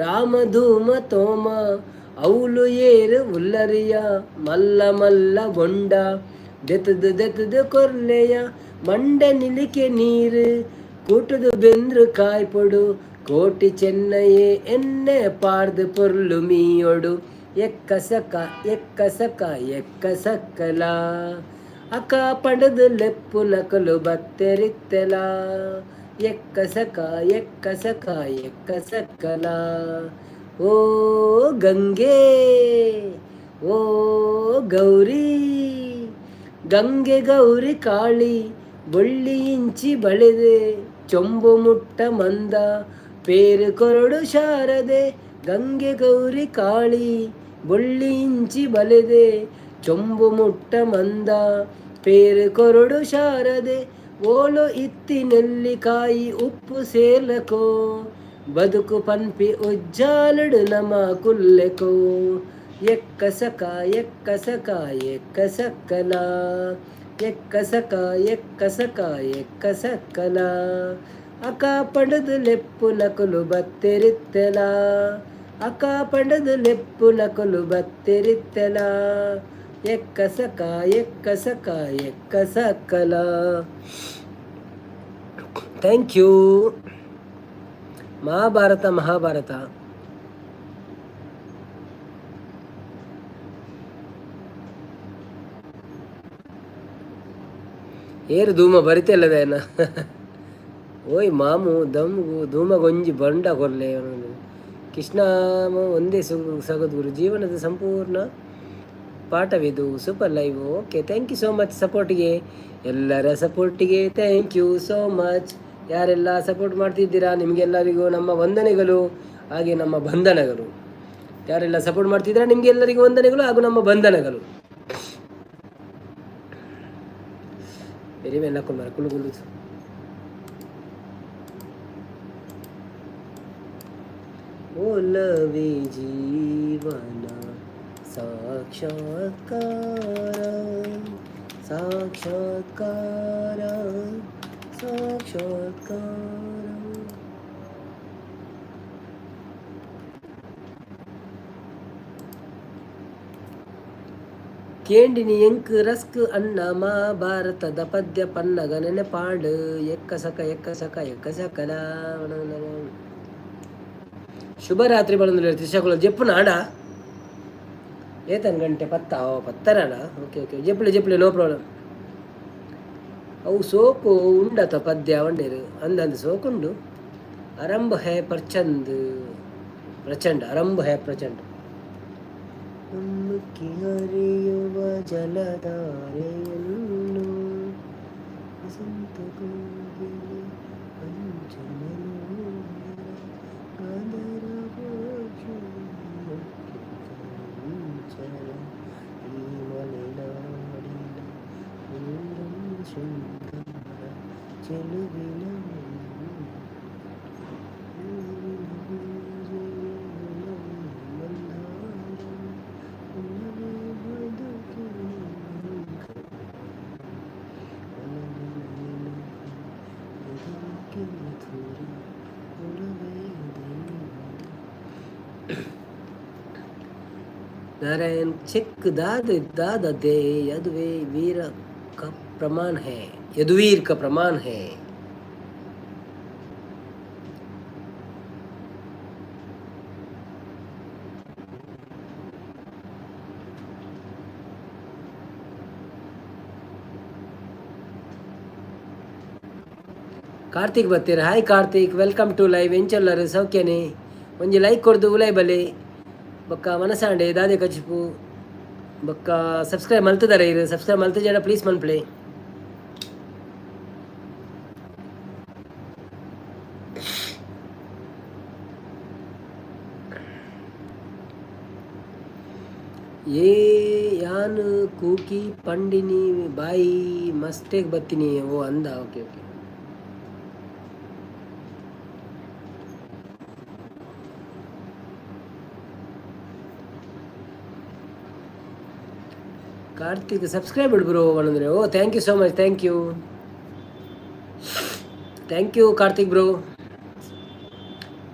ರಾಮ ಧೂಮ ತೋಮ ಅವುಲು ಏರು ಉಲ್ಲರಿಯ ಮಲ್ಲ ಮಲ್ಲ ಬೊಂಡ ದೆತದು ದೆತದು ಕೊರ್ಲೆಯ ಮಂಡ ನಿಲಿಕೆ ನೀರು ಕೂಟದು ಬೆಂದ್ರು ಕಾಯ್ಪೊಡು ಕೋಟಿ ಚೆನ್ನಯೇ ಎನ್ನೆ ಪಾರ್ದು ಪೊರ್ಲು ಮೀಯೊಡು ಎಕ್ಕ ಸಕ ಎಕ್ಕ ಸಕ ಎಕ್ಕ ಸಕ್ಕಲ ಅಕ ಪಂಡದು ಲೆಪ್ಪು ನಕಲು ಬತ್ತೆರಿತ್ತೆಲ ಎಕ್ಕ ಸಕ ಎಕ್ಕ ಸಕ ಎಕ್ಕ ಸಕ್ಕಲ. ಓ ಗಂಗೆ ಓ ಗೌರಿ ಗಂಗೆ ಗೌರಿ ಕಾಳಿ ಬೊಳ್ಳಿ ಇಂಚಿ ಬಳೆದೆ ಚೊಂಬು ಮುಟ್ಟ ಮಂದ ಪೇರು ಕೊರಡು ಶಾರದೆ ಗಂಗೆ ಗೌರಿ ಕಾಳಿ ಬೊಳ್ಳಿ ಇಂಚಿ ಬಲೆದೆ ಚೊಂಬು ಮುಟ್ಟ ಮಂದ ಪೇರು ಕೊರಡು ಶಾರದೆ ಓಲು ಇತ್ತಿ ನೆಲ್ಲಿಕಾಯಿ ಉಪ್ಪು ಸೇಲಕೋ ಬದುಕು ಪನ್ಪಿ ಉಜ್ಜಾಲುಡು ನಮ ಕುಲ್ಲೆಕೋ ಎಕ್ಕ ಸಕ ಎಕ್ಕ ಸಕ ಎಕ್ಕ ಸಕ್ಕಲ ಎಕ್ಕ ಸಕ ಎಕ್ಕ ಸಕ ಎಕ್ಕ ಸಕ್ಕಲ ಅಕ ಪಂಡದು ಲೆಪ್ಪು ನಕುಲು ಬತ್ತೆರಿತ್ತೆಲ ಅಕ ಪಂಡದು ಲೆಪ್ಪು ನಕುಲು ಬತ್ತೆರಿತ್ತೆಲ ಎಕ್ಕ ಸಕ ಎಕ್ಕ ಸಕ ಎಕ್ಕ ಸಕ್ಕಲ. Thank you. Mahabharata Mahabharata ಏರು ಧೂಮ ಬರಿತೆಲ್ಲದೇನ ಓಯ್ ಮಾಮು ದಮ್ಗು ಧೂಮಗೊಂಜಿ ಬಂಡ ಕೊರ್ಲೆ. ಕೃಷ್ಣ ಒಂದೇ ಸಗದ್ಗುರು ಜೀವನದ ಸಂಪೂರ್ಣ ಪಾಠವಿದು. Super live. Okay, thank you so much ಸಪೋರ್ಟಿಗೆ, ಎಲ್ಲರ ಸಪೋರ್ಟಿಗೆ thank you so much. ಯಾರೆಲ್ಲ ಸಪೋರ್ಟ್ ಮಾಡ್ತಿದ್ದೀರಾ ನಿಮಗೆಲ್ಲರಿಗೂ ನಮ್ಮ ವಂದನೆಗಳು, ಹಾಗೆ ನಮ್ಮ ಬಂಧನಗಳು. ಯಾರೆಲ್ಲ ಸಪೋರ್ಟ್ ಮಾಡ್ತಿದ್ದೀರಾ ನಿಮಗೆಲ್ಲರಿಗೂ ವಂದನೆಗಳು ಹಾಗೂ ನಮ್ಮ ಬಂಧನಗಳು. ಬೆರಿ ನಕ್ಕೊಂಡು ಮರ ಕುಳ್ಳು ಕುಳ್ಳು. ಒಲವೇ ಜೀವನ ಸಾಕ್ಷಾತ್ಕಾರ, ಸಾಕ್ಷಾತ್ಕಾರ, ಸಾಕ್ಷಾತ್ಕಾರ. ಕೇಂಡಿನಿ ಎಂಕ್ ರಸ್ಕ್ ಅಣ್ಣ ಮಹಾಭಾರತದ ಪದ್ಯ ಪನ್ನಗ ನೆನೆಪಾಂಡ್ ಎಕ್ಕ ಸಕ ಎಕ್ಕ ಸಕ ಎಕ್ಕ ಸಕಲ. ಶುಭರಾತ್ರಿ ಬಂದು ತ್ರಿಶಾಕುಲ ಜೆಪ್ಪು ನಾಡ ಏತನ್ ಗಂಟೆ ಪತ್ತ ಓ ಪತ್ತರಣ. ಓಕೆ ಓಕೆ, ಜೆಪ್ಪುಲೆ ಜೆಪ್ಪುಲೆ, ನೋ ಪ್ರಾಬ್ಲಮ್. ಅವು ಸೋಕು ಉಂಡತ ಪದ್ಯ ಒಂಡೇರು ಅಂದಂದು ಸೋಕುಂಡು. ಅರಂಭ ಹೇ ಪ್ರಚಂದ್ ಪ್ರಚಂಡ, ಅರಂಭ ಹೇ ಪ್ರಚಂಡ. ಉಮ್ಮುಕ್ಕಿ ಹರಿಯುವ ಜಲಧಾರೆಯನ್ನು ವಸಂತ ಕೋಗಿಲೆ ಪಂಚಮನೋಹರ ಗಾಂಧಾರ ಪಕ್ಷಿ ಈ ಮಲೆನಾಡಿನ ಊರಂ ಶೃಂಗಾರ ಚೆಲುವಿನ ಮಂದಾರ ಒಲವೇ ಬದುಕಿನ ಒಲವಿನ ನೆನಪು ಎದೆಗೆ ಮಧುರ ಒಲವೇ ದೈವ. नारायण चेक दाद दाद दे यदुवे वीर का प्रमाण है, यदुवीर का प्रमाण है. ಕಾರ್ತಿಕ್ ಬರ್ತೀರ? Hi Karthik, welcome to live. ಎಂಚೊಲ್ಲರು ಸೌಖ್ಯನೆ? ಒಂಜಿ ಲೈಕ್ ಕೊರ್ದು ಉಲೈ ಬಲೆ. ಬೊಕ್ಕ ಮನಸಾಂಡೆ ದಾದೆ ಕಚಿಪು. ಬೊಕ್ಕ ಸಬ್ಸ್ಕ್ರೈಬ್ ಮಲ್ತದಾರೆ ಇರು? ಸಬ್ಸ್ಕ್ರೈಬ್ ಮಲ್ತ ಜನ ಪ್ಲೀಸ್ ಮನ್ಪ್ಲೆ. ಏ ಯಾನ್ ಕೂಕಿ ಪಂಡಿನಿ ಬಾಯಿ ಮಸ್ಟೇಕ್ ಬತ್ತೀನಿ. ಓ ಅಂದ, okay okay. Karthik subscribe bro ಅಂದ್ರೆ. ಓ, thank you so much, thank you, thank you Karthik bro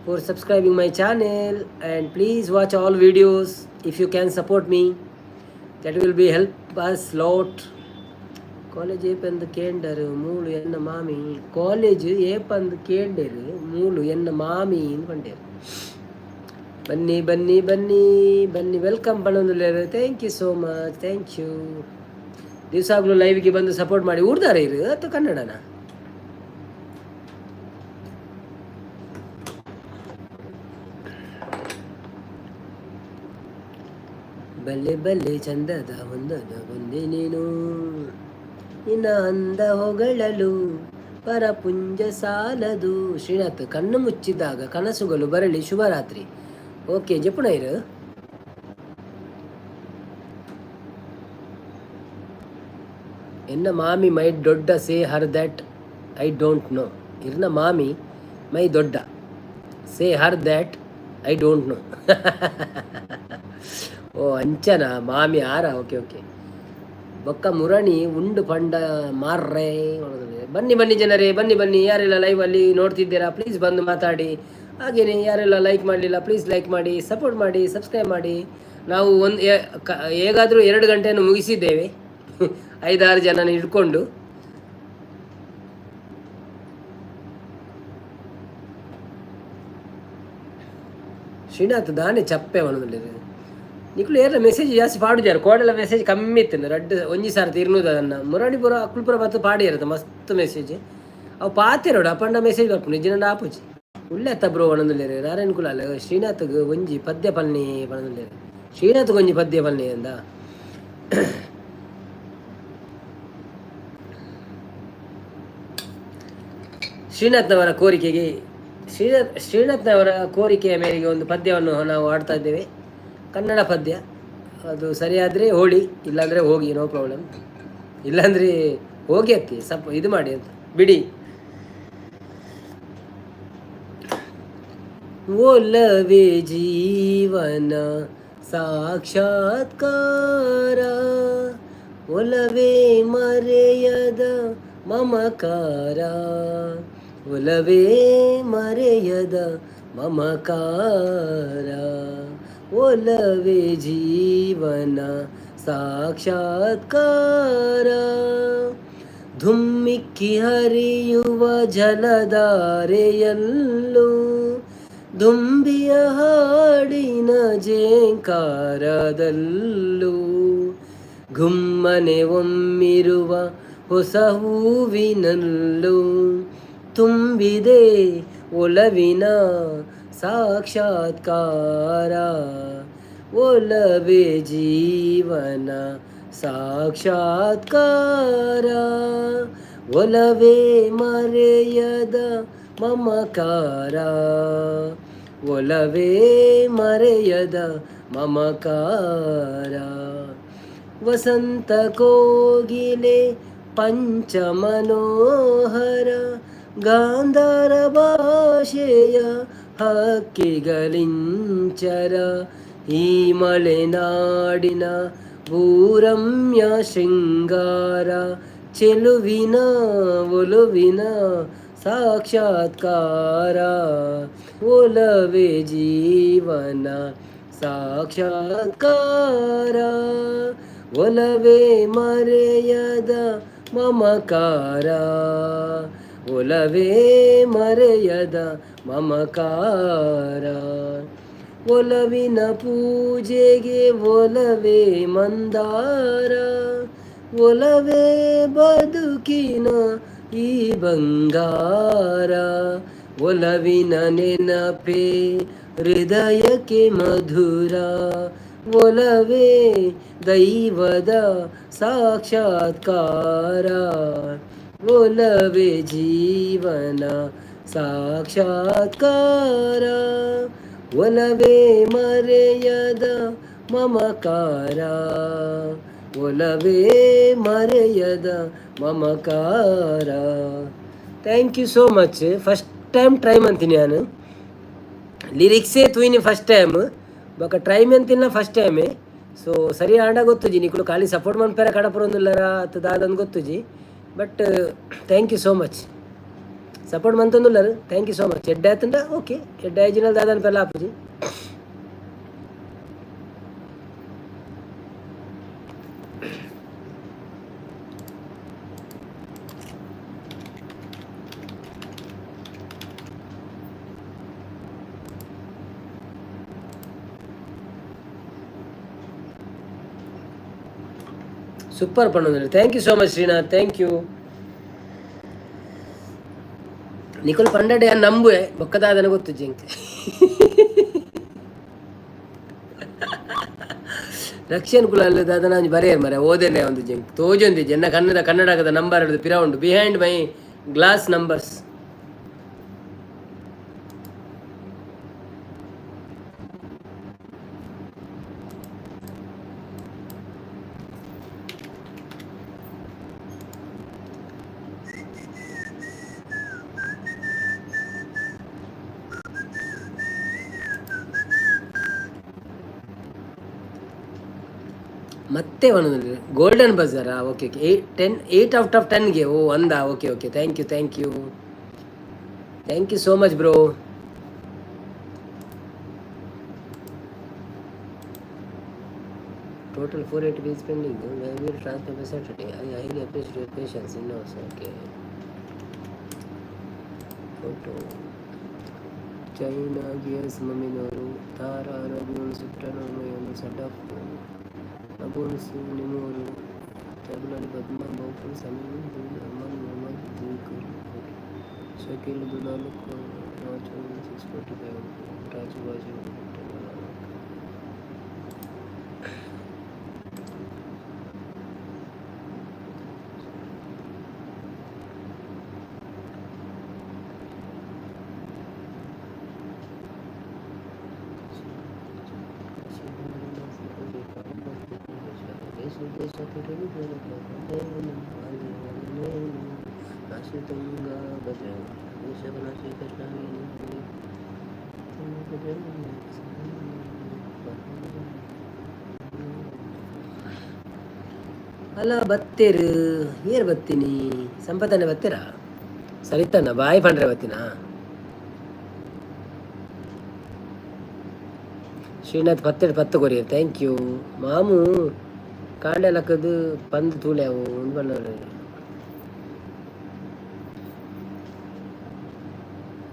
for subscribing my channel, and please watch all videos. If you can support me, that will be help us lot. College ಏಪಂದು ಕೇಂಡರು ಮೂಲು ಎನ್ನ ಮಾಮಿ. College ಏಪಂದು ಕೇಂಡರು ಮೂಲು ಎನ್ನ ಮಾಮಿ ಪಂಡೇರು. ಬನ್ನಿ ಬನ್ನಿ ಬನ್ನಿ ಬನ್ನಿ, welcome ಪಣೊಂದುಲ್ಲೇರು. Thank you so much, thank you. ದಿವಸಾಗ್ಲೂ ಲೈವ್ಗೆ ಬಂದು ಸಪೋರ್ಟ್ ಮಾಡಿ. ಊರ್ದಾರ ಇರು ಅಥವಾ ಕನ್ನಡನ? ಬಲ್ಲೆ ಬಲ್ಲೆ ಚಂದದ ಹೊಂದದ ಬಂದೆ ನೀನು, ನಿನ್ನ ಅಂದ ಹೊಗಳಲು ಪರಪುಂಜ ಸಾಲದು. ಶ್ರೀನಾಥ್, ಕಣ್ಣು ಮುಚ್ಚಿದಾಗ ಕನಸುಗಳು ಬರಲಿ, ಶುಭರಾತ್ರಿ. ಓಕೆ, ಜಪುಣೈರು. ಎನ್ನ ಮಾಮಿ ಮೈ ದೊಡ್ಡ say her that I don't know. ಇರ್ನ ಮಾಮಿ ಮೈ ದೊಡ್ಡ say her that I don't know. ಓ ಅಂಚನ ಮಾಮಿ ಆರ. Okay okay. ಬೊಕ್ಕ ಮುರಣಿ ಉಂಡು ಪಂಡ ಮಾರ್ರೆ. ಬನ್ನಿ ಬನ್ನಿ ಜನರೇ, ಬನ್ನಿ ಬನ್ನಿ. ಯಾರೆಲ್ಲ ಲೈವ್ ಅಲ್ಲಿ ನೋಡ್ತಿದ್ದೀರಾ, ಪ್ಲೀಸ್ ಬಂದು ಮಾತಾಡಿ. ಹಾಗೆಯೇ ಯಾರೆಲ್ಲ ಲೈಕ್ ಮಾಡಲಿಲ್ಲ, ಪ್ಲೀಸ್ ಲೈಕ್ ಮಾಡಿ, ಸಪೋರ್ಟ್ ಮಾಡಿ, ಸಬ್ಸ್ಕ್ರೈಬ್ ಮಾಡಿ. ನಾವು ಒಂದು ಹೇಗಾದರೂ 2 ಗಂಟೆಯನ್ನು ಮುಗಿಸಿದ್ದೇವೆ, 5-6 ಜನನ ಹಿಡ್ಕೊಂಡು. ಶ್ರೀನಾಥ್ ದಾನೆ ಚಪ್ಪೆ ಅವನು. ನಿಕ್ಲು ಏರ್ಲ ಮೆಸೇಜ್ ಜಾಸ್ತಿ ಪಾಡುಜಾರು. ಕೋಡೆಲ ಮೆಸೇಜ್ ಕಮ್ಮಿ ಇತ್ತು, ರಡ್ಡು ಒಂಜಿ ಸಾರ್ತಿ ಇರ್ನೂದು. ಅದನ್ನು ಮುರಾಣಿಪುರ ಅಕ್ಲುಪುರ ಬತ್ತು ಪಾಡಿ ಇರುತ್ತೆ ಮಸ್ತ್ ಮೆಸೇಜ್. ಅವು ಪಾತೆರೋಡು ಅಪ್ಪಂಡ ಮೆಸೇಜ್ ಬರ್ಪುಂಡು ಇಜ್ಜಿನ ಆಪುಜಿ. ಉಲ್ಲೆತ್ತ ಬ್ರೋ ಪಣೊಂದುಲ್ಲೆರ್. ನಾರಾಯಣ ಕುಲಾಲ್, ಶ್ರೀನಾಥ್ಗ್ ಒಂಜಿ ಪದ್ಯ ಪನ್ನಿ ಪಣೊಂದುಲ್ಲೆರ್. ಶ್ರೀನಾಥ್ಗ್ ಒಂಜಿ ಪದ್ಯ ಪನ್ನಿ ಅಂದ. ಶ್ರೀನಾಥ್ನವರ ಕೋರಿಕೆಗೆ, ಶ್ರೀನಾಥ್ನವರ ಕೋರಿಕೆಯ ಮೇರೆಗೆ ಒಂದು ಪದ್ಯವನ್ನು ನಾವು ಆಡ್ತಾ ಇದ್ದೇವೆ. ಕನ್ನಡ ಪದ್ಯ ಅದು. ಸರಿಯಾದರೆ ಹೋಳಿ, ಇಲ್ಲಾಂದರೆ ಹೋಗಿ, ನೋ ಪ್ರಾಬ್ಲಮ್. ಇಲ್ಲಾಂದರೆ ಹೋಗಿ ಅತ್ತಿ ಸಪ್ ಇದು ಮಾಡಿ ಅಂತ ಬಿಡಿ. ಒಲವೇ ಜೀವನ ಸಾಕ್ಷಾತ್ಕಾರ, ಒಲವೇ ಮರೆಯದ ಮಮಕಾರ, ಒಲವೇ ಮರೆಯದ ಮಮಕಾರ, ಒಲವೇ ಜೀವನ ಸಾಕ್ಷಾತ್ಕಾರ. ಧುಮ್ಮಿಕ್ಕಿ ಹರಿಯುವ ಜಲಧಾರೆಯಲ್ಲೂ, ದುಂಬಿಯ ಹಾಡಿನ ಜೇಂಕಾರದಲ್ಲೂ, ಗುಮ್ಮನೆ ಒಮ್ಮಿರುವ ಹೊಸ ಹೂವಿನಲ್ಲೂ ತುಂಬಿದೆ ಒಲವಿನ ಸಾಕ್ಷಾತ್ಕಾರ. ಒಲವೇ ಜೀವನ ಸಾಕ್ಷಾತ್ಕಾರ, ಒಲವೇ ಮರೆಯದ ಮಮಕಾರ, ಒಲವೇ ಮರೆಯದ ಮಮಕಾರ. ವಸಂತ ಕೋಗಿಲೆ ಪಂಚಮನೋಹರ, ಗಾಂಧಾರ ಭಾಷೆಯ ಹಕ್ಕಿಗಳಿಂಚರ, ಈ ಮಲೆನಾಡಿನ ಭೂರಮ್ಯ ಶೃಂಗಾರ, ಚೆಲುವಿನ ಒಲುವಿನ ಸಾಕ್ಷಾತ್ಕಾರ. ಒಲವೇ ಜೀವನ ಸಾಕ್ಷಾತ್ಕಾರ, ಒಲವೇ ಮರೆಯದ ಮಮಕಾರ, ಒಲವೇ ಮರೆಯದ ಮಮಕಾರ. ಒಲವಿನ ಪೂಜೆಗೆ ಒಲವೇ ಮಂದಾರ, ಒಲವೇ ಬದುಕಿನ ಈ ಬಂಗಾರ. ಒಲವಿನ ನೆನಪೇ ಹೃದಯಕ್ಕೆ ಮಧುರ, ಒಲವೇ ದೈವದ ಸಾಕ್ಷಾತ್ಕಾರ. ಒಲವೇ ಜೀವನ ಸಾಕ್ಷಾತ್ಕಾರ, ಒಲವೇ ಮರೆಯದ ಮಮಕಾರ, ಒಲವೇ ಮರೆಯದ ಮಮಕಾರ. Thank you so much. First time try ಮಂತೀನಿ ನಾನು. ಲಿರಿಕ್ಸೇ ತೂಯಿನಿ ಫಸ್ಟ್ ಟೈಮ್, ಬೊಕ ಟ್ರೈ ಮಂತಿನ ಫಸ್ಟ್ ಟೈಮೇ. ಸೊ ಸರಿ ಆಂಡ ಗೊತ್ತುಜಿ, ನಿಕುಲು ಖಾಲಿ ಸಪೋರ್ಟ್ ಮನ್ಪೆರ ಕಡಪುರೊಂದುಲ್ಲರ ಅತ್ತ ದಾದಂದು ಗೊತ್ತುಜಿ. But thank you so much. Support ಮಂತೊಂದುಲ್ಲರು, thank you so much. ಎಡ್ಡೆ ಆತಂಡ ಓಕೆ, ಎಡ್ಡೆ ಆಯ್ಜಿನಲ್ ದಾದನ್ ಪೆಲ್ಲ ಆಪುಜಿ. Super ಪಣ್ಣೊಂದುಲ್ಲೆರ್. Thank you so much Srinath, thank you. ನಿಕುಲು ಪಂಡಡೆ ನಂಬುವೆ, ಬೊಕ್ಕದಾದನ ಗೊತ್ತುಜ್ಜಿ ಎಂಕ್. ರಕ್ಷನ್ ಕುಲ ದಾದನ ಒಂಜಿ ಬರೆಯರ್ ಮರೆ, ಓದೇನೆ ಒಂದು ಜಂಕ್ ತೋಜೊಂದಿಜ್ಜಿ. ಎನ್ನ ಕನ್ನಡ ಕನ್ನಡದ ನಂಬರ್ ಹಿಡಿದು ಪಿರ ಉಂಡು, ಬಿಹೈಂಡ್ my glass numbers. ಮತ್ತೆ ಒಂದು ಗೋಲ್ಡನ್ ಬಜಾರಾ? Okay okay, 8 10, 8 out of 10ಗೆ. ಓ ಅಂದ. Okay okay, thank you, thank you, thank you so much bro. Total 480 bills pending. Will transfer by Saturday. I highly appreciate your patience in okay. Photo China gears ಮಮ್ಮಿನವರು ತಾರಾ ರಘುಗಳು ಸುಟ್ಟನ ಸಡಫ್ ಅಬೂನ್ಸು ನಿಮೂರು ಟೆಬುಲಲ್ಲಿ ಪದ್ಮ ಬಹುಪುಲ್ ಸಮೀಮ್ ಅಮನ್ ಮೊಹಮ್ಮದ್ ಜಿಕರ್ ಶಕೀಲ್ ದುಲಾಲ್ ರಾಜು 645 ರಾಜು ಬಾಜು. ಅಲ್ಲ ಬತ್ತೇರು ಏರ್ ಬತ್ತೀನಿ ಸಂಪತನೆ ಬತ್ತೀರಾ ಸರಿತಣ್ಣ boy ಪಂಡ್ರೆ ಬತ್ತೀನಾ. Srinath ಪತ್ತೆಡ್ ಪತ್ತು courier thank you ಮಾಮು. ಕಾಂಡೆ ಲಕ್ಕದು ಪಂದ್ ತೂಲೆ ಅವು ಉಂದು ಪಂಡ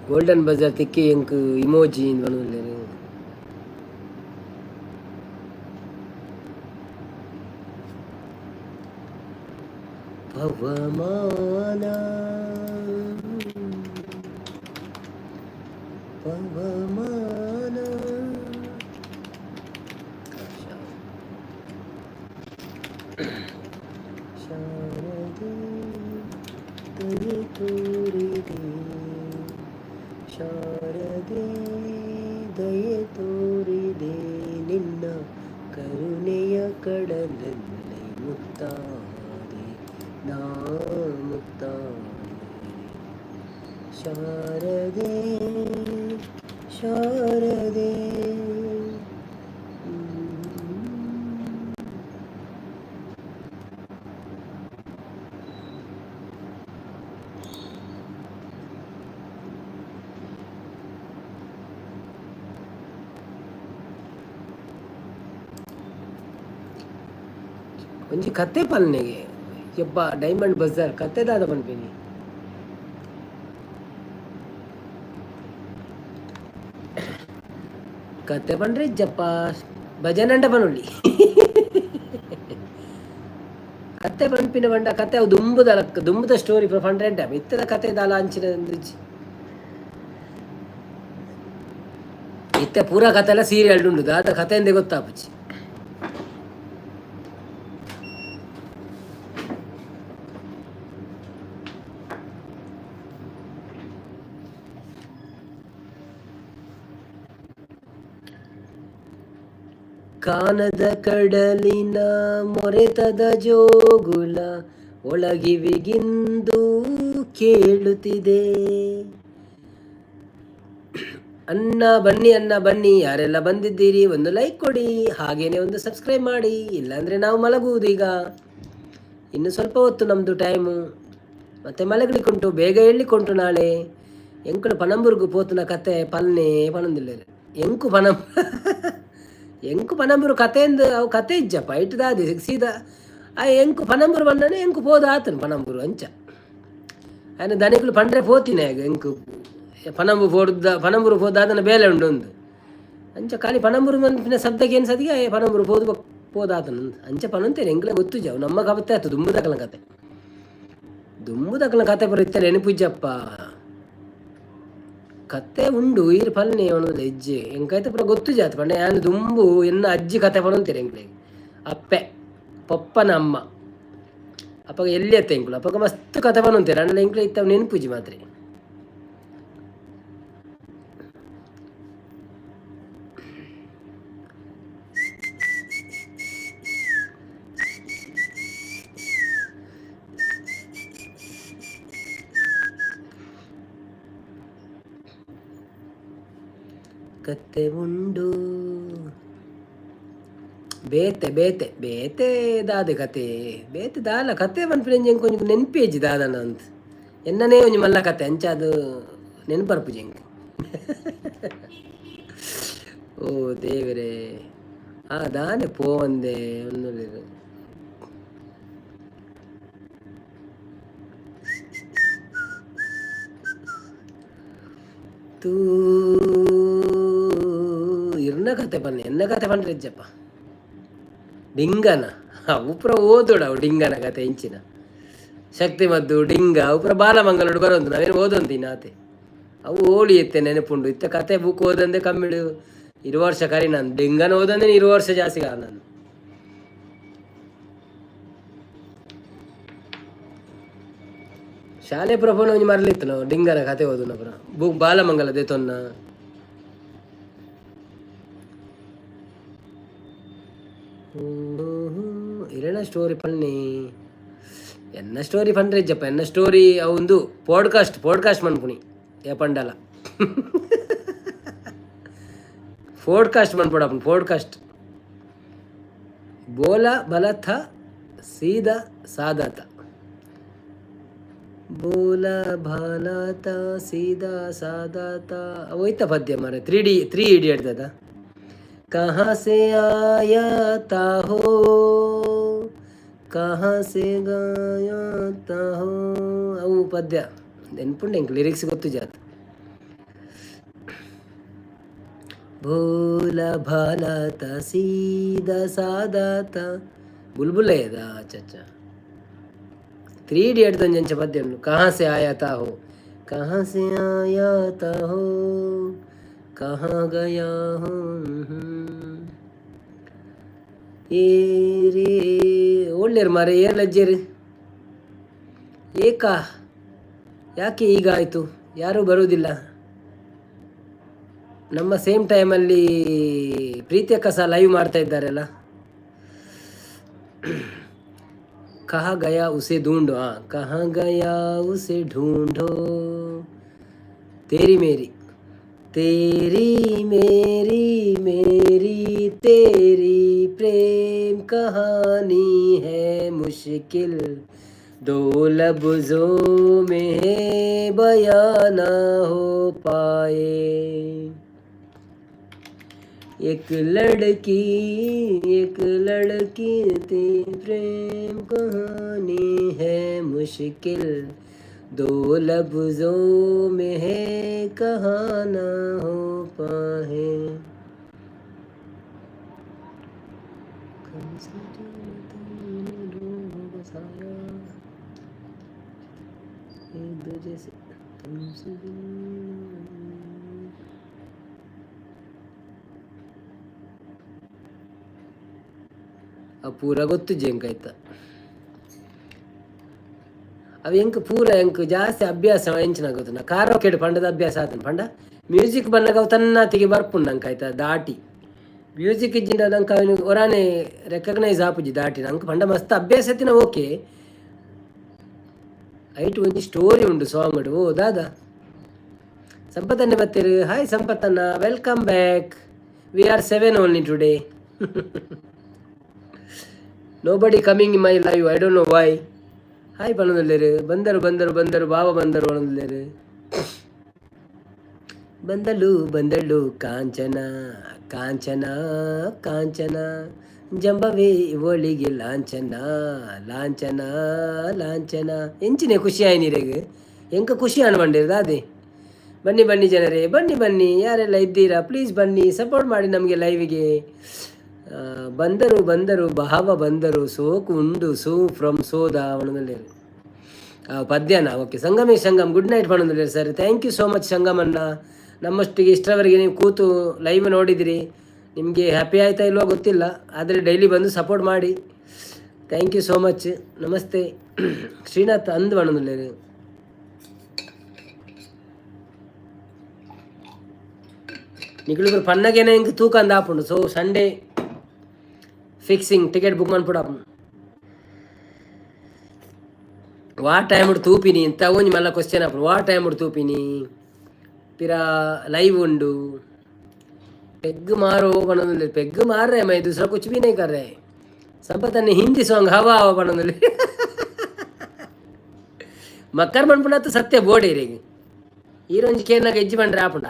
ಗೋಲ್ಡನ್ ಬಜಾರ್ ತಿಕ್ಕಿ ಎಂಕ್ ಇಮೋಜಿ ಪನೊಂದುಲ್ಲೆರ್. ಪವಮಾನ ಪವಮಾನ ಶಾರದೆ ದಯೆ ತೋರಿದೆ, ಶಾರದೆ ದಯೆ ತೋರಿದೆ, ನಿನ್ನ ಕರುಣೆಯ ಕಡಲಲ್ಲಿ ಮುತ್ತಾದೆ ನಾ ಮುತ್ತಾದೆ. ಶಾರದೆ ಶಾರದೆ. ಒಂಜಿ ಕತೆ ಪನ್ನೆಗೆ ಯಬ್ಬ ಡೈಮಂಡ್ ಬಜಾರ್ ಕತೆ ದಾದ ಪನ್ಪಿನಿ. ಕತೆ ಪಂಡ್ರೆ ಇಜ್ಜಪ್ಪ, ಭಜನೆ ಅಂಡ ಪನೊಲಿ. ಕತೆ ಪನ್ಪಿನ ಪಂಡ ಕತೆ ಅವು ದುಂಬುದ ಲಕ್ಕ ದುಂಬುದ ಸ್ಟೋರಿ ಪಂಡ್ರೆ ಎಂಟ ಇತ್ತದ ಕತೆ ದಾಲ ಅಂಚಿನ ಇಜ್ಜಿ. ಇತ್ತೆ ಪೂರಾ ಕತೆ ಎಲ್ಲ ಸೀರಿಯಲ್ ಉಂಡು, ದಾದ ಕತೆ ಎಂದೇ ಗೊತ್ತಾಪುಜಿ. ಕಾನದ ಕಡಲಿನ ಮೊರೆತದ ಜೋಗುಲ ಒಳಗಿವಿಗಿಂದು ಕೇಳುತ್ತಿದೆ. ಅಣ್ಣ ಬನ್ನಿ, ಅಣ್ಣ ಬನ್ನಿ. ಯಾರೆಲ್ಲ ಬಂದಿದ್ದೀರಿ ಒಂದು ಲೈಕ್ ಕೊಡಿ, ಹಾಗೇನೆ ಒಂದು ಸಬ್ಸ್ಕ್ರೈಬ್ ಮಾಡಿ. ಇಲ್ಲಾಂದರೆ ನಾವು ಮಲಗುವುದು ಈಗ. ಇನ್ನು ಸ್ವಲ್ಪ ಹೊತ್ತು ನಮ್ಮದು ಟೈಮು, ಮತ್ತೆ ಮಲಗಲಿಕ್ಕುಂಟು, ಬೇಗ ಹೇಳಲಿಕ್ಕುಂಟು ನಾಳೆ. ಎಂಕುಲು ಪನಂಬೂರ್ಗು ಪೋತುನ ಕತೆ ಪಲ್ನೆ ಪನೊಂದಿಲ್ಲೆರ್. ಎಂಕು ಪನಂ ಎಂಕು ಪನಂಬೂರು ಕತೆಂದು ಅವು ಕತೆ ಇಜ್ಜಪ್ಪ ಇಟ್ಟು ದಾದಿ ಸೀದಾ ಆ ಎಂಕು ಪನಂಬೂರು ಬಂದಾನೆ ಎಂಕು ಪೋದು ಆತನು ಪನಂಬೂರು ಅಂಚ. ಆಯ್ನ ದನಿಕುಲು ಪಂಡ್ರೆ ಪೋತಿನ ಎಂಕು ಪನಂಬು ಪೋಡ್ದ ಪನಂಬೂರು ಪೋದು ಅದನ್ನ ಬೇಲೆ ಉಂಡು ಒಂದು ಅಂಚ. ಖಾಲಿ ಪನಂಬೂರು ಪನ್ಪಿನ ಶಬ್ದಕ್ಕೆ ಏನು ಸದಿಗೆ ಪನಂಬೂರು ಪೋದು ಪೋದಾತನು ಅಂಚ ಪನಂತೇನೆ. ಎಂಕ್ಲೆ ಗೊತ್ತುಜ ಅವು ನಮ್ಮ ಕತೆ ಆಯ್ತು. ದುಂಬುದಕಲ ಕತೆ, ದುಂಬುದಕಲ ಕತೆ ಪೂರ ಇತ್ತಲ್ಲ ನೆನಪುಜ್ಜಪ್ಪ. ಕತೆ ಉಂಡು ಈರ್ ಪಲ್ನೆ ಅವನದು ಹೆಜ್ಜೆ ಎಂಕೈತೆ ಪೂರ ಗೊತ್ತು ಜಾತ ಪಂಡ ಯಾನ್ ದುಂಬು ಎನ್ನ ಅಜ್ಜಿ ಕತೆ ಪನೊಂತೀರಿ ಎಂಕ್ಲೆಗ್. ಅಪ್ಪೆ ಪಪ್ಪನ ಅಮ್ಮ ಅಪ್ಪಗ ಎಲ್ಲಿ ಅತ್ತೆ ಎಂಕುಲು ಅಪ್ಪಗ ಮಸ್ತ್ ಕತೆ ಪನೊಂತೀರಿ. ಅಂಡಲ ಎಂಕ್ಲೆ ಇತ್ತವ್ ನೆನಪುಜಿ ಮಾತ್ರೆ. ಕತ್ತೆ ಉಂಡು ಬೇತೆ ಬೇತೆ ಬೇತೆ ದಾದೆ ಕತೆ ಬೇತೆ ದಾಲ ಕತೆ ಪನ್ಪಿನ ಎಂಕ್ ಒಂಜಿ ನೆನ್ಪೇಜಿ ದಾದನ ಅಂತ ಎನ್ನನೇ ಒಂಜಿ ಮಲ್ಲ ಕತೆ ಅಂಚ ಅದು ನೆನ್ಪರ್ಪುಜಿ ಎಂಕ್. ಓ ದೇವರೇ, ಆ ದಾನೆ ಪೋವಂದೆ ಒನ್ನುಲೆರ್. ತೂ ಇರ್ನ ಕತೆ ಪನ್ನೆ ಎನ್ನ ಕತೆ ಪಂಡ್ರೆ ಇಜ್ಜಪ್ಪ. ಡಿಂಗನ ಅವು ಪೂರ ಓದೋಡು ಅವು ಡಿಂಗನ ಕತೆ ಇಂಚಿನ ಶಕ್ತಿ ಮದ್ದು ಡಿಂಗ ಅವು ಪೂರ ಬಾಲಮಂಗಲೋಡು ಬರೋಂದು ನಾವೇನು ಓದೊಂತೀನಿ ಆತೆ. ಅವು ಓಳಿ ಇತ್ತೆ ನೆನಪುಂಡು. ಇತ್ತ ಕತೆ ಬುಕ್ ಓದಂದೆ ಕಮ್ಮಿಡು ಇರು ವರ್ಷ ಕರಿ. ನಾನು ಡಿಂಗನ ಓದಂದೆ ಇರು ವರ್ಷ ಜಾಸ್ತಿ ನಾನು. ಶಾಲೆ ಪೂರ ಒಂಜಿ ಮರಲಿತ್ತು ನಾವು ಡಿಂಗನ ಕತೆ ಓದುನ ಪೂರ ಬುಕ್ ಬಾಲಮಂಗಲ ದೇತೊನ್ನ. ಇರೆನ ಸ್ಟೋರಿ ಪನ್ನಿ. ಎನ್ನ ಸ್ಟೋರಿ ಪಂಡ್ರೆ ಎನ್ನ ಸ್ಟೋರಿ ಅವು ಪಾಡ್ಕಾಸ್ಟ್ ಪಾಡ್ಕಾಸ್ಟ್ ಮನ್ಪುನಿ ಏ ಪಂಡಲ ಫೋಡ್ಕಾಸ್ಟ್ ಮನ್ಪೊಡಪ್ಪನ ಫೋಡ್ಕಾಸ್ಟ್. ಬೋಲಾ ಬಲಥ ಸೀದಾ ಸಾದಾತ, ಬೋಲಾ ಭಾಲಾತ ಸೀದಾ ಸಾದಾತ. ಹೋಯ್ತ ಪದ್ಯ ಮಾರೆ, ತ್ರೀ ಡಿ ತ್ರೀ ಇಡಿಯಟ್ ದಾದ. ಕಹಾ ಸೆ ಆಯಾ ಹೋ, ಕಹಾ ಸೆ ಗಾಯಾ ಹೋ. ಅವು ಪದ್ಯ ನೆನ್ಪುಂಡು ಎಂಕ್, ಲಿರಿಕ್ಸ್ ಗೊತ್ತು ಜಾತ್. ಭೋಲ ಭಾಲಾತ ಸೀದಾ ಸಾದಾತ ಬುಲ್ಬುಲೇ ಅಚ್ಚ. ತ್ರೀ ಇಡಿಯಟ್ ದಂಜಂಚ ಪದ್ಯ ಉಂಡು. ಕಹಾ ಸೆ ಆಯಾ ಹೋ, ಕಹಾ ಸೆ ಆಯಾ ಹೋ, ಕಹಾ ಗಯಾ ಹೋ. ಏರೇ ಒಳ್ಳೆಯರು ಮಾರೆ, ಏರ್ ಲಜ್ಜೇರು ಏಕ ಯಾಕೆ ಈಗಾಯಿತು? ಯಾರೂ ಬರುವುದಿಲ್ಲ. ನಮ್ಮ ಸೇಮ್ ಟೈಮಲ್ಲಿ ಪ್ರೀತಿಯ ಕಸ ಲೈವ್ ಮಾಡ್ತಾ ಇದ್ದಾರಲ್ಲ. ಕಹ ಗಯಾ ಉಸೆ ಧೂಂಡೋ, ಹಾಂ, ಕಹ ಗಯಾ ಉಸೆ ಢೂಂಢೋ. ತೇರಿ ಮೇರಿ तेरी मेरी मेरी तेरी प्रेम कहानी है मुश्किल, दो लफ्जों में बयां ना हो पाए। एक लड़की थी, प्रेम कहानी है मुश्किल, दो लफ्जों में है कहा ना हो पाए। एक दूजे से तुमसे ಪೂರ ಗೊತ್ತಿಜ್ಜಿ ಎಂಕಾಯ್ತ ಅವು. ಎಂಕ್ ಪೂರ ಎಂಕ್ ಜಾಸ್ತಿ ಅಭ್ಯಾಸ ಎಂಚಿನ ಗೊತ್ತುಂಡ? ಕಾರೋಕೆಡ್ ಪಂಡದ ಅಭ್ಯಾಸ ಆತನ ಪಂಡ ಮ್ಯೂಸಿಕ್ ಬನ್ನಗ ಅವು ತನ್ನಾತಿಗೆ ಬರ್ಪುಂಡು ನಂಗೆ ಆಯ್ತಾ. ದಾಟಿ ಮ್ಯೂಸಿಕ್ ಇಜ್ಜಿಂಡ ನಂಗೆ ಅವನು ಒರಾನೆ ರೆಕಗ್ನೈಸ್ ಆಪುಜಿ ದಾಟಿ. ನಂಗೆ ಪಂಡ ಮಸ್ತ್ ಅಭ್ಯಾಸ ಇತ್ತಿನ. ಓಕೆ, ಐಟ್ ಒಂಜಿ ಸ್ಟೋರಿ ಉಂಡು ಸಾಂಗ್. ಓ ದಾದಾ ಸಂಪತ್ತನ್ನೇ ಬತ್ತೀರು. ಹಾಯ್ ಸಂಪತ್ತಣ್ಣ, welcome back. We are seven only today. Nobody coming in my live, I don't know why. Hi ಪನೊಂದುಲ್ಲೆರ್. ಬಂದರು ಬಂದರು ಬಂದರು ಬಾವ ಬಂದರು ಪನೊಂದುಲ್ಲೆರ್. ಬಂದಳು ಬಂದಳು ಕಾಂಚನ ಕಾಂಚನ ಕಾಂಚನ, ಜಂಬವೇ ಇವಳಿಗೆ ಲಾಂಛನ ಲಾಂಛನ ಲಾಂಛನ. ಎಂಚಿನ ಖುಷಿ ಆಯ್ನಿರೆಗ್? ಎಂಕ ಖುಷಿ ಆನ್ ಬಂಡಿರ್ ದಾದೆ. ಬನ್ನಿ ಬನ್ನಿ ಜನರೇ, ಬನ್ನಿ ಬನ್ನಿ. ಯಾರೆಲ್ಲ ಇದ್ದೀರಾ ಪ್ಲೀಸ್ ಬನ್ನಿ, ಸಪೋರ್ಟ್ ಮಾಡಿ ನಮಗೆ ಲೈವಿಗೆ. ಬಂದರು ಬಂದರು ಭಾವ ಬಂದರು, ಸೋಕು ಉಂಡು ಸೂ ಫ್ರಮ್ ಸೋದ ಪಣೊಂದುಲ್ಲೆರ್. ಪದ್ಯನ okay. Sangamesh Sangam good night ಪಣೊಂದುಲ್ಲೆರ್ sir. Thank you so much ಸಂಗಮಣ್ಣ. ನಮ್ಮಷ್ಟಿಗೆ ಇಷ್ಟರವರೆಗೆ ನೀವು ಕೂತು ಲೈವ್ ನೋಡಿದಿರಿ. ನಿಮಗೆ ಹ್ಯಾಪಿ ಆಯ್ತಾ ಇಲ್ವೋ ಗೊತ್ತಿಲ್ಲ, ಆದರೆ ಡೈಲಿ ಬಂದು ಸಪೋರ್ಟ್ ಮಾಡಿ. Thank you so much. Namaste Srinath ಅಂದ್ ಪಣೊಂದುಲ್ಲೆರ್. ನಿಕುಲು ಪನ್ನಗೇನೆ ಇಂಕ್ ತೂಕ ಅಂದ್ ಆಪುಂಡು. So Sunday fixing ticket book ಮನ್ಪೊಡು. ವಾ ಟೈಮ್ ತೂಪಿನಿ ಇಂತ ಒಂಜಿ ಮಲ್ಲ ಕ್ವಶನ್ ಆಪುಂಡು. ವಾ ಟೈಮ್ ತೂಪಿನಿ ಪಿರ ಲೈವ್ ಉಂಡು. पेग मारो पणोंदुल्लेर. पेग मार रहे, मैं दूसरा कुछ भी नहीं कर रहे. संपत हिंदी ಸಾಂಗ್ ಹವಾ ಹವಾ ಪಣೊಂದುಲ್ಲೆರ್. ಮಕ್ಕರ್ ಮನ್ಪುನತ್ ಸತ್ಯ ಬೋಡೇರಿಗೆ. ಈರೊಂಜಿ ಕೇನ್ನಗ ಎಜ್ಜಿ ಪಂಡ್ರೆ ಆಪುಂಡ?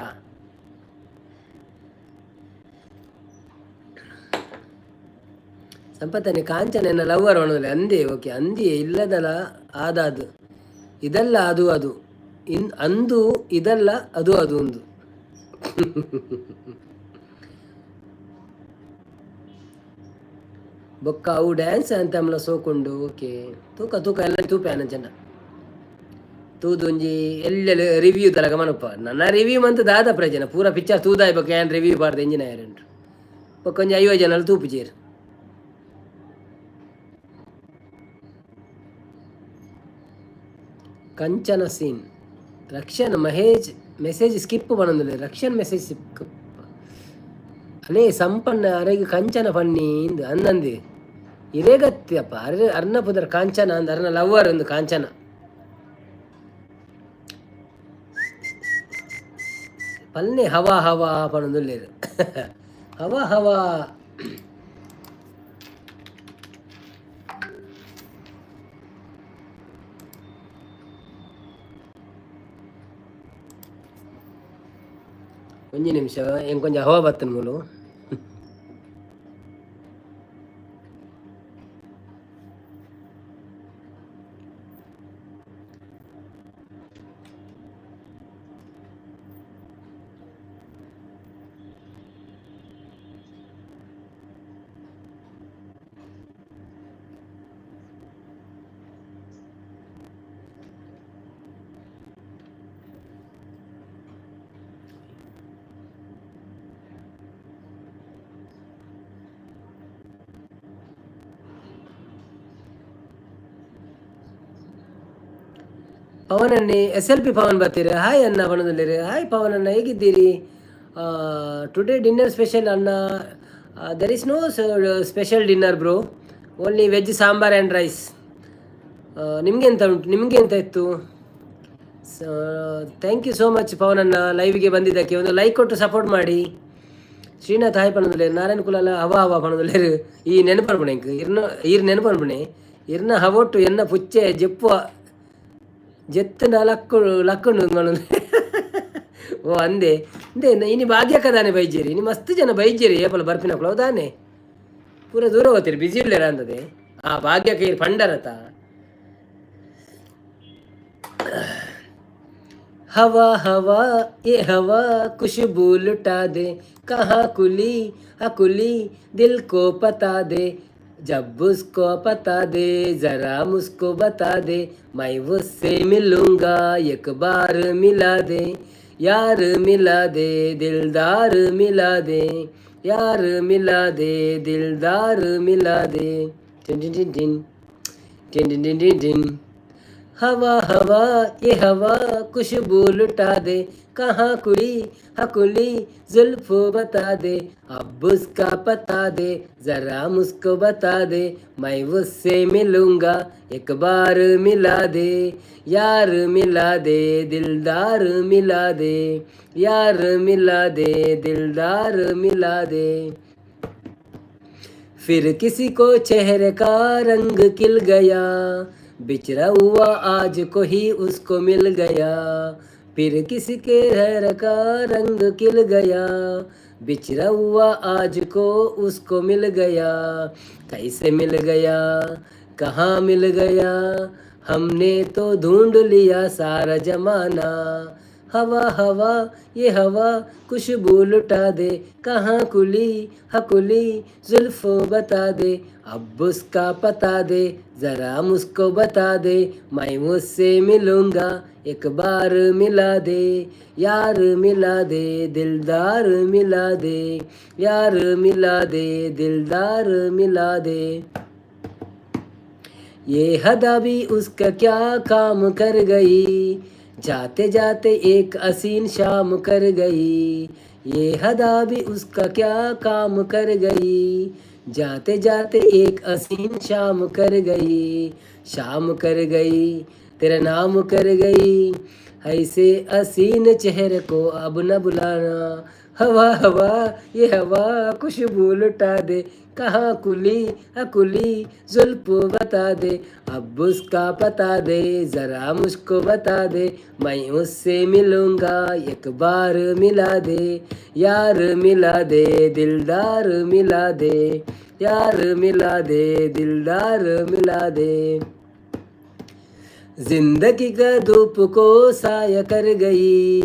ಸಂಪತ್ತನೆ ಕಾಂಚನ ಎನ್ನ ಲವ್ವರ್ ಪಣೊಂದುಲ್ಲೆ. ಅಂದೇ ಓಕೆ ಅಂದಿ ಇಲ್ಲದಲ ಆದಾದು ಇದಲ್ಲ ಅದು ಅದು ಇನ್ ಅಂದು ಇದಲ್ಲ ಅದು ಅದು ಒಂದು. ಬೊಕ್ಕ ಅವು ಡ್ಯಾನ್ಸ್ ಅಂತಮ್ಲ ಸೋಕೊಂಡು. ಓಕೆ, ತೂಕ ತೂಕ ಎಲ್ಲ ತೂಪೆ ಆನ ಚೆನ್ನ ತೂದು ಒಂಜಿ ಎಲ್ಲೆಲ್ಲ ರಿವ್ಯೂ ತಲಕ ಮನಪ್ಪ. ನನ್ನ ರಿವ್ಯೂ ಮಂತ್ ದಾದ ಪ್ರಯೋಜನ? ಪೂರ ಪಿಕ್ಚರ್ ತೂದಾಯ್ ಬೊಕ್ಕ ಏನ್ ರಿವ್ಯೂ ಪಾಡ್ದು ಎಂಜಿನಿಯರ್ ಉಂಟು. ಬೊಕ್ಕ ಒಂಜಿ 50 ಜನ ತೂಪುಜೇರು. Kanchana scene Rakshan Mahesh message skip ಪಣೊಂದುಲ್ಲೆರ್. Rakshan message skip ಅಲೇ ಸಂಪನ್ನ ಅರೆಗ್ ಕಂಚನ ಪನ್ನಿ ಇಂದ್ ಅಂದಂದೆ. ಇರೇಗತ್ತಿಯಪ್ಪ. ಅರ್ ಅರ್ನ ಪುದರ್ ಕಾಂಚನ ಅಂದ್, ಅರ್ನ ಲವ್ವರ್ ಒಂದು ಕಾಂಚನ. ಪಲ್ನೆ ಹವಾ ಹವಾ ಪನೊಂದುಲ್ಲೆರ್, ಹವಾ ಹವಾ. ಒಂಜಿ ನಿಮಿಷ, ಎಂಕ್ ಒಂಜಿ ಹವಾ ಬತ್ತನ್ ಮೂಲು. ಪವನನ್ನೇ, ಎಸ್ ಎಲ್ ಪಿ ಪವನ್ ಬರ್ತೀರ. ಹಾಯ್ ಅಣ್ಣ ಬಣ್ಣದಲ್ಲಿರಿ. ಹಾಯ್ ಪವನ್ ಅಣ್ಣ, ಹೇಗಿದ್ದೀರಿ? ಟುಡೇ ಡಿನ್ನರ್ ಸ್ಪೆಷಲ್ ಅಣ್ಣ? There is no special dinner bro, only veg sambar and rice. ನಿಮಗೆ ಎಂತ ಉಂಟು? ನಿಮಗೆ ಎಂತ ಇತ್ತು? Thank you so much Pavan ಅಣ್ಣ, ಲೈವ್ಗೆ ಬಂದಿದ್ದಕ್ಕೆ. ಒಂದು ಲೈಕ್ ಕೊಟ್ಟು ಸಪೋರ್ಟ್ ಮಾಡಿ. ಶ್ರೀನಾಥ್ ಹಾಯ್ ಪಣದಲ್ಲೇರು. ನಾರಾಯಣ ಕುಲಾಲ ಹವಾ ಹವಾ ಪಣದಲ್ಲೇರು. ಈ ನೆನಪನ್ಪುಣೆ ಎಂಕ್ ಇರ್ನ, ಈರ್ ನೆನಪನ್ಪುಣೆ ಇರ್ನ ಹವೊಟ್ಟು ಎನ್ನ ಪುಚ್ಚೆ ಜೆಪ್ಪು ಜೆತ್ತುಂಡ ಲಕ್ಕು ಲಕ್ಕುಂಡು. ಓ ಅಂದೆ ಅಂದೆ, ಇನಿ ಭಾಗ್ಯಕ್ಕ ದಾನೆ ಬೈಜೇರಿ. ಇನಿ ಮಸ್ತ್ ಜನ ಬೈಜೇರಿ. ಏಪಲ ಬರ್ಪಿನಕುಲು ಹೌದಾನೆ? ಪೂರ ದೂರ ಹೋಗ್ತೀರಿ, ಬಿಸಿ ಇಲ್ಲೇರ ಅಂದದೆ. ಆ ಭಾಗ್ಯಕ್ಕೆ ಇರ್ ಪಂಡರತ. हवा हवा ये हवा खुशबू लुटा दे, कहाँ कुली हकुली दिल को पता दे, जब उसको पता दे जरा मुझको बता दे, मैं उससे मिलूंगा एक बार मिला दे, यार मिला दे दिलदार मिला दे, यार मिला दे दिलदार मिला दे। टिन टिन टिन टिन टिन टिन टिन टिन टिन। हवा हवा ये हवा खुशबू लुटा दे, कहाँ कुड़ी हकुली जुल्फ बता दे, अब उसका पता दे जरा मुझको बता दे, मैं उससे मिलूंगा एक बार मिला दे, यार मिला दे दिलदार मिला दे, यार मिला दे दिलदार मिला दे। फिर किसी को चेहरे का रंग खिल गया, बिछड़ा हुआ आज को ही उसको मिल गया। फिर किसी के चेहरे का रंग खिल गया, बिछड़ा हुआ आज को उसको मिल गया। कैसे मिल गया, कहाँ मिल गया, हमने तो ढूंढ लिया सारा जमाना। हवा हवा ये हवा खुशबू लुटा दे, कहाँ कुली हकुली जुल्फो बता दे, अब उसका पता दे ज़रा मुझको बता दे, मैं उससे मिलूंगा एक बार मिला दे, यार मिला दे दिलदार मिला दे, यार मिला दे दिलदार मिला दे। ये अदा भी उसका क्या काम कर गई, जाते जाते एक हसीन शाम कर गई। ये अदा भी उसका क्या काम कर गई, जाते जाते एक हसीन शाम कर गई। शाम कर गई, तेरा नाम कर गई, ऐसे हसीन चेहरे को अब न बुलाना। हवा हवा ये हवा खुशबू लुटा दे, कहाँ कुली अकुली जुल्फ बता दे, अब उसका पता दे ज़रा मुझको बता दे, मैं उससे मिलूंगा एक बार मिला दे, यार मिला दे दिलदार मिला दे, यार मिला दे दिलदार मिला दे। जिंदगी का धूप को साया कर गई,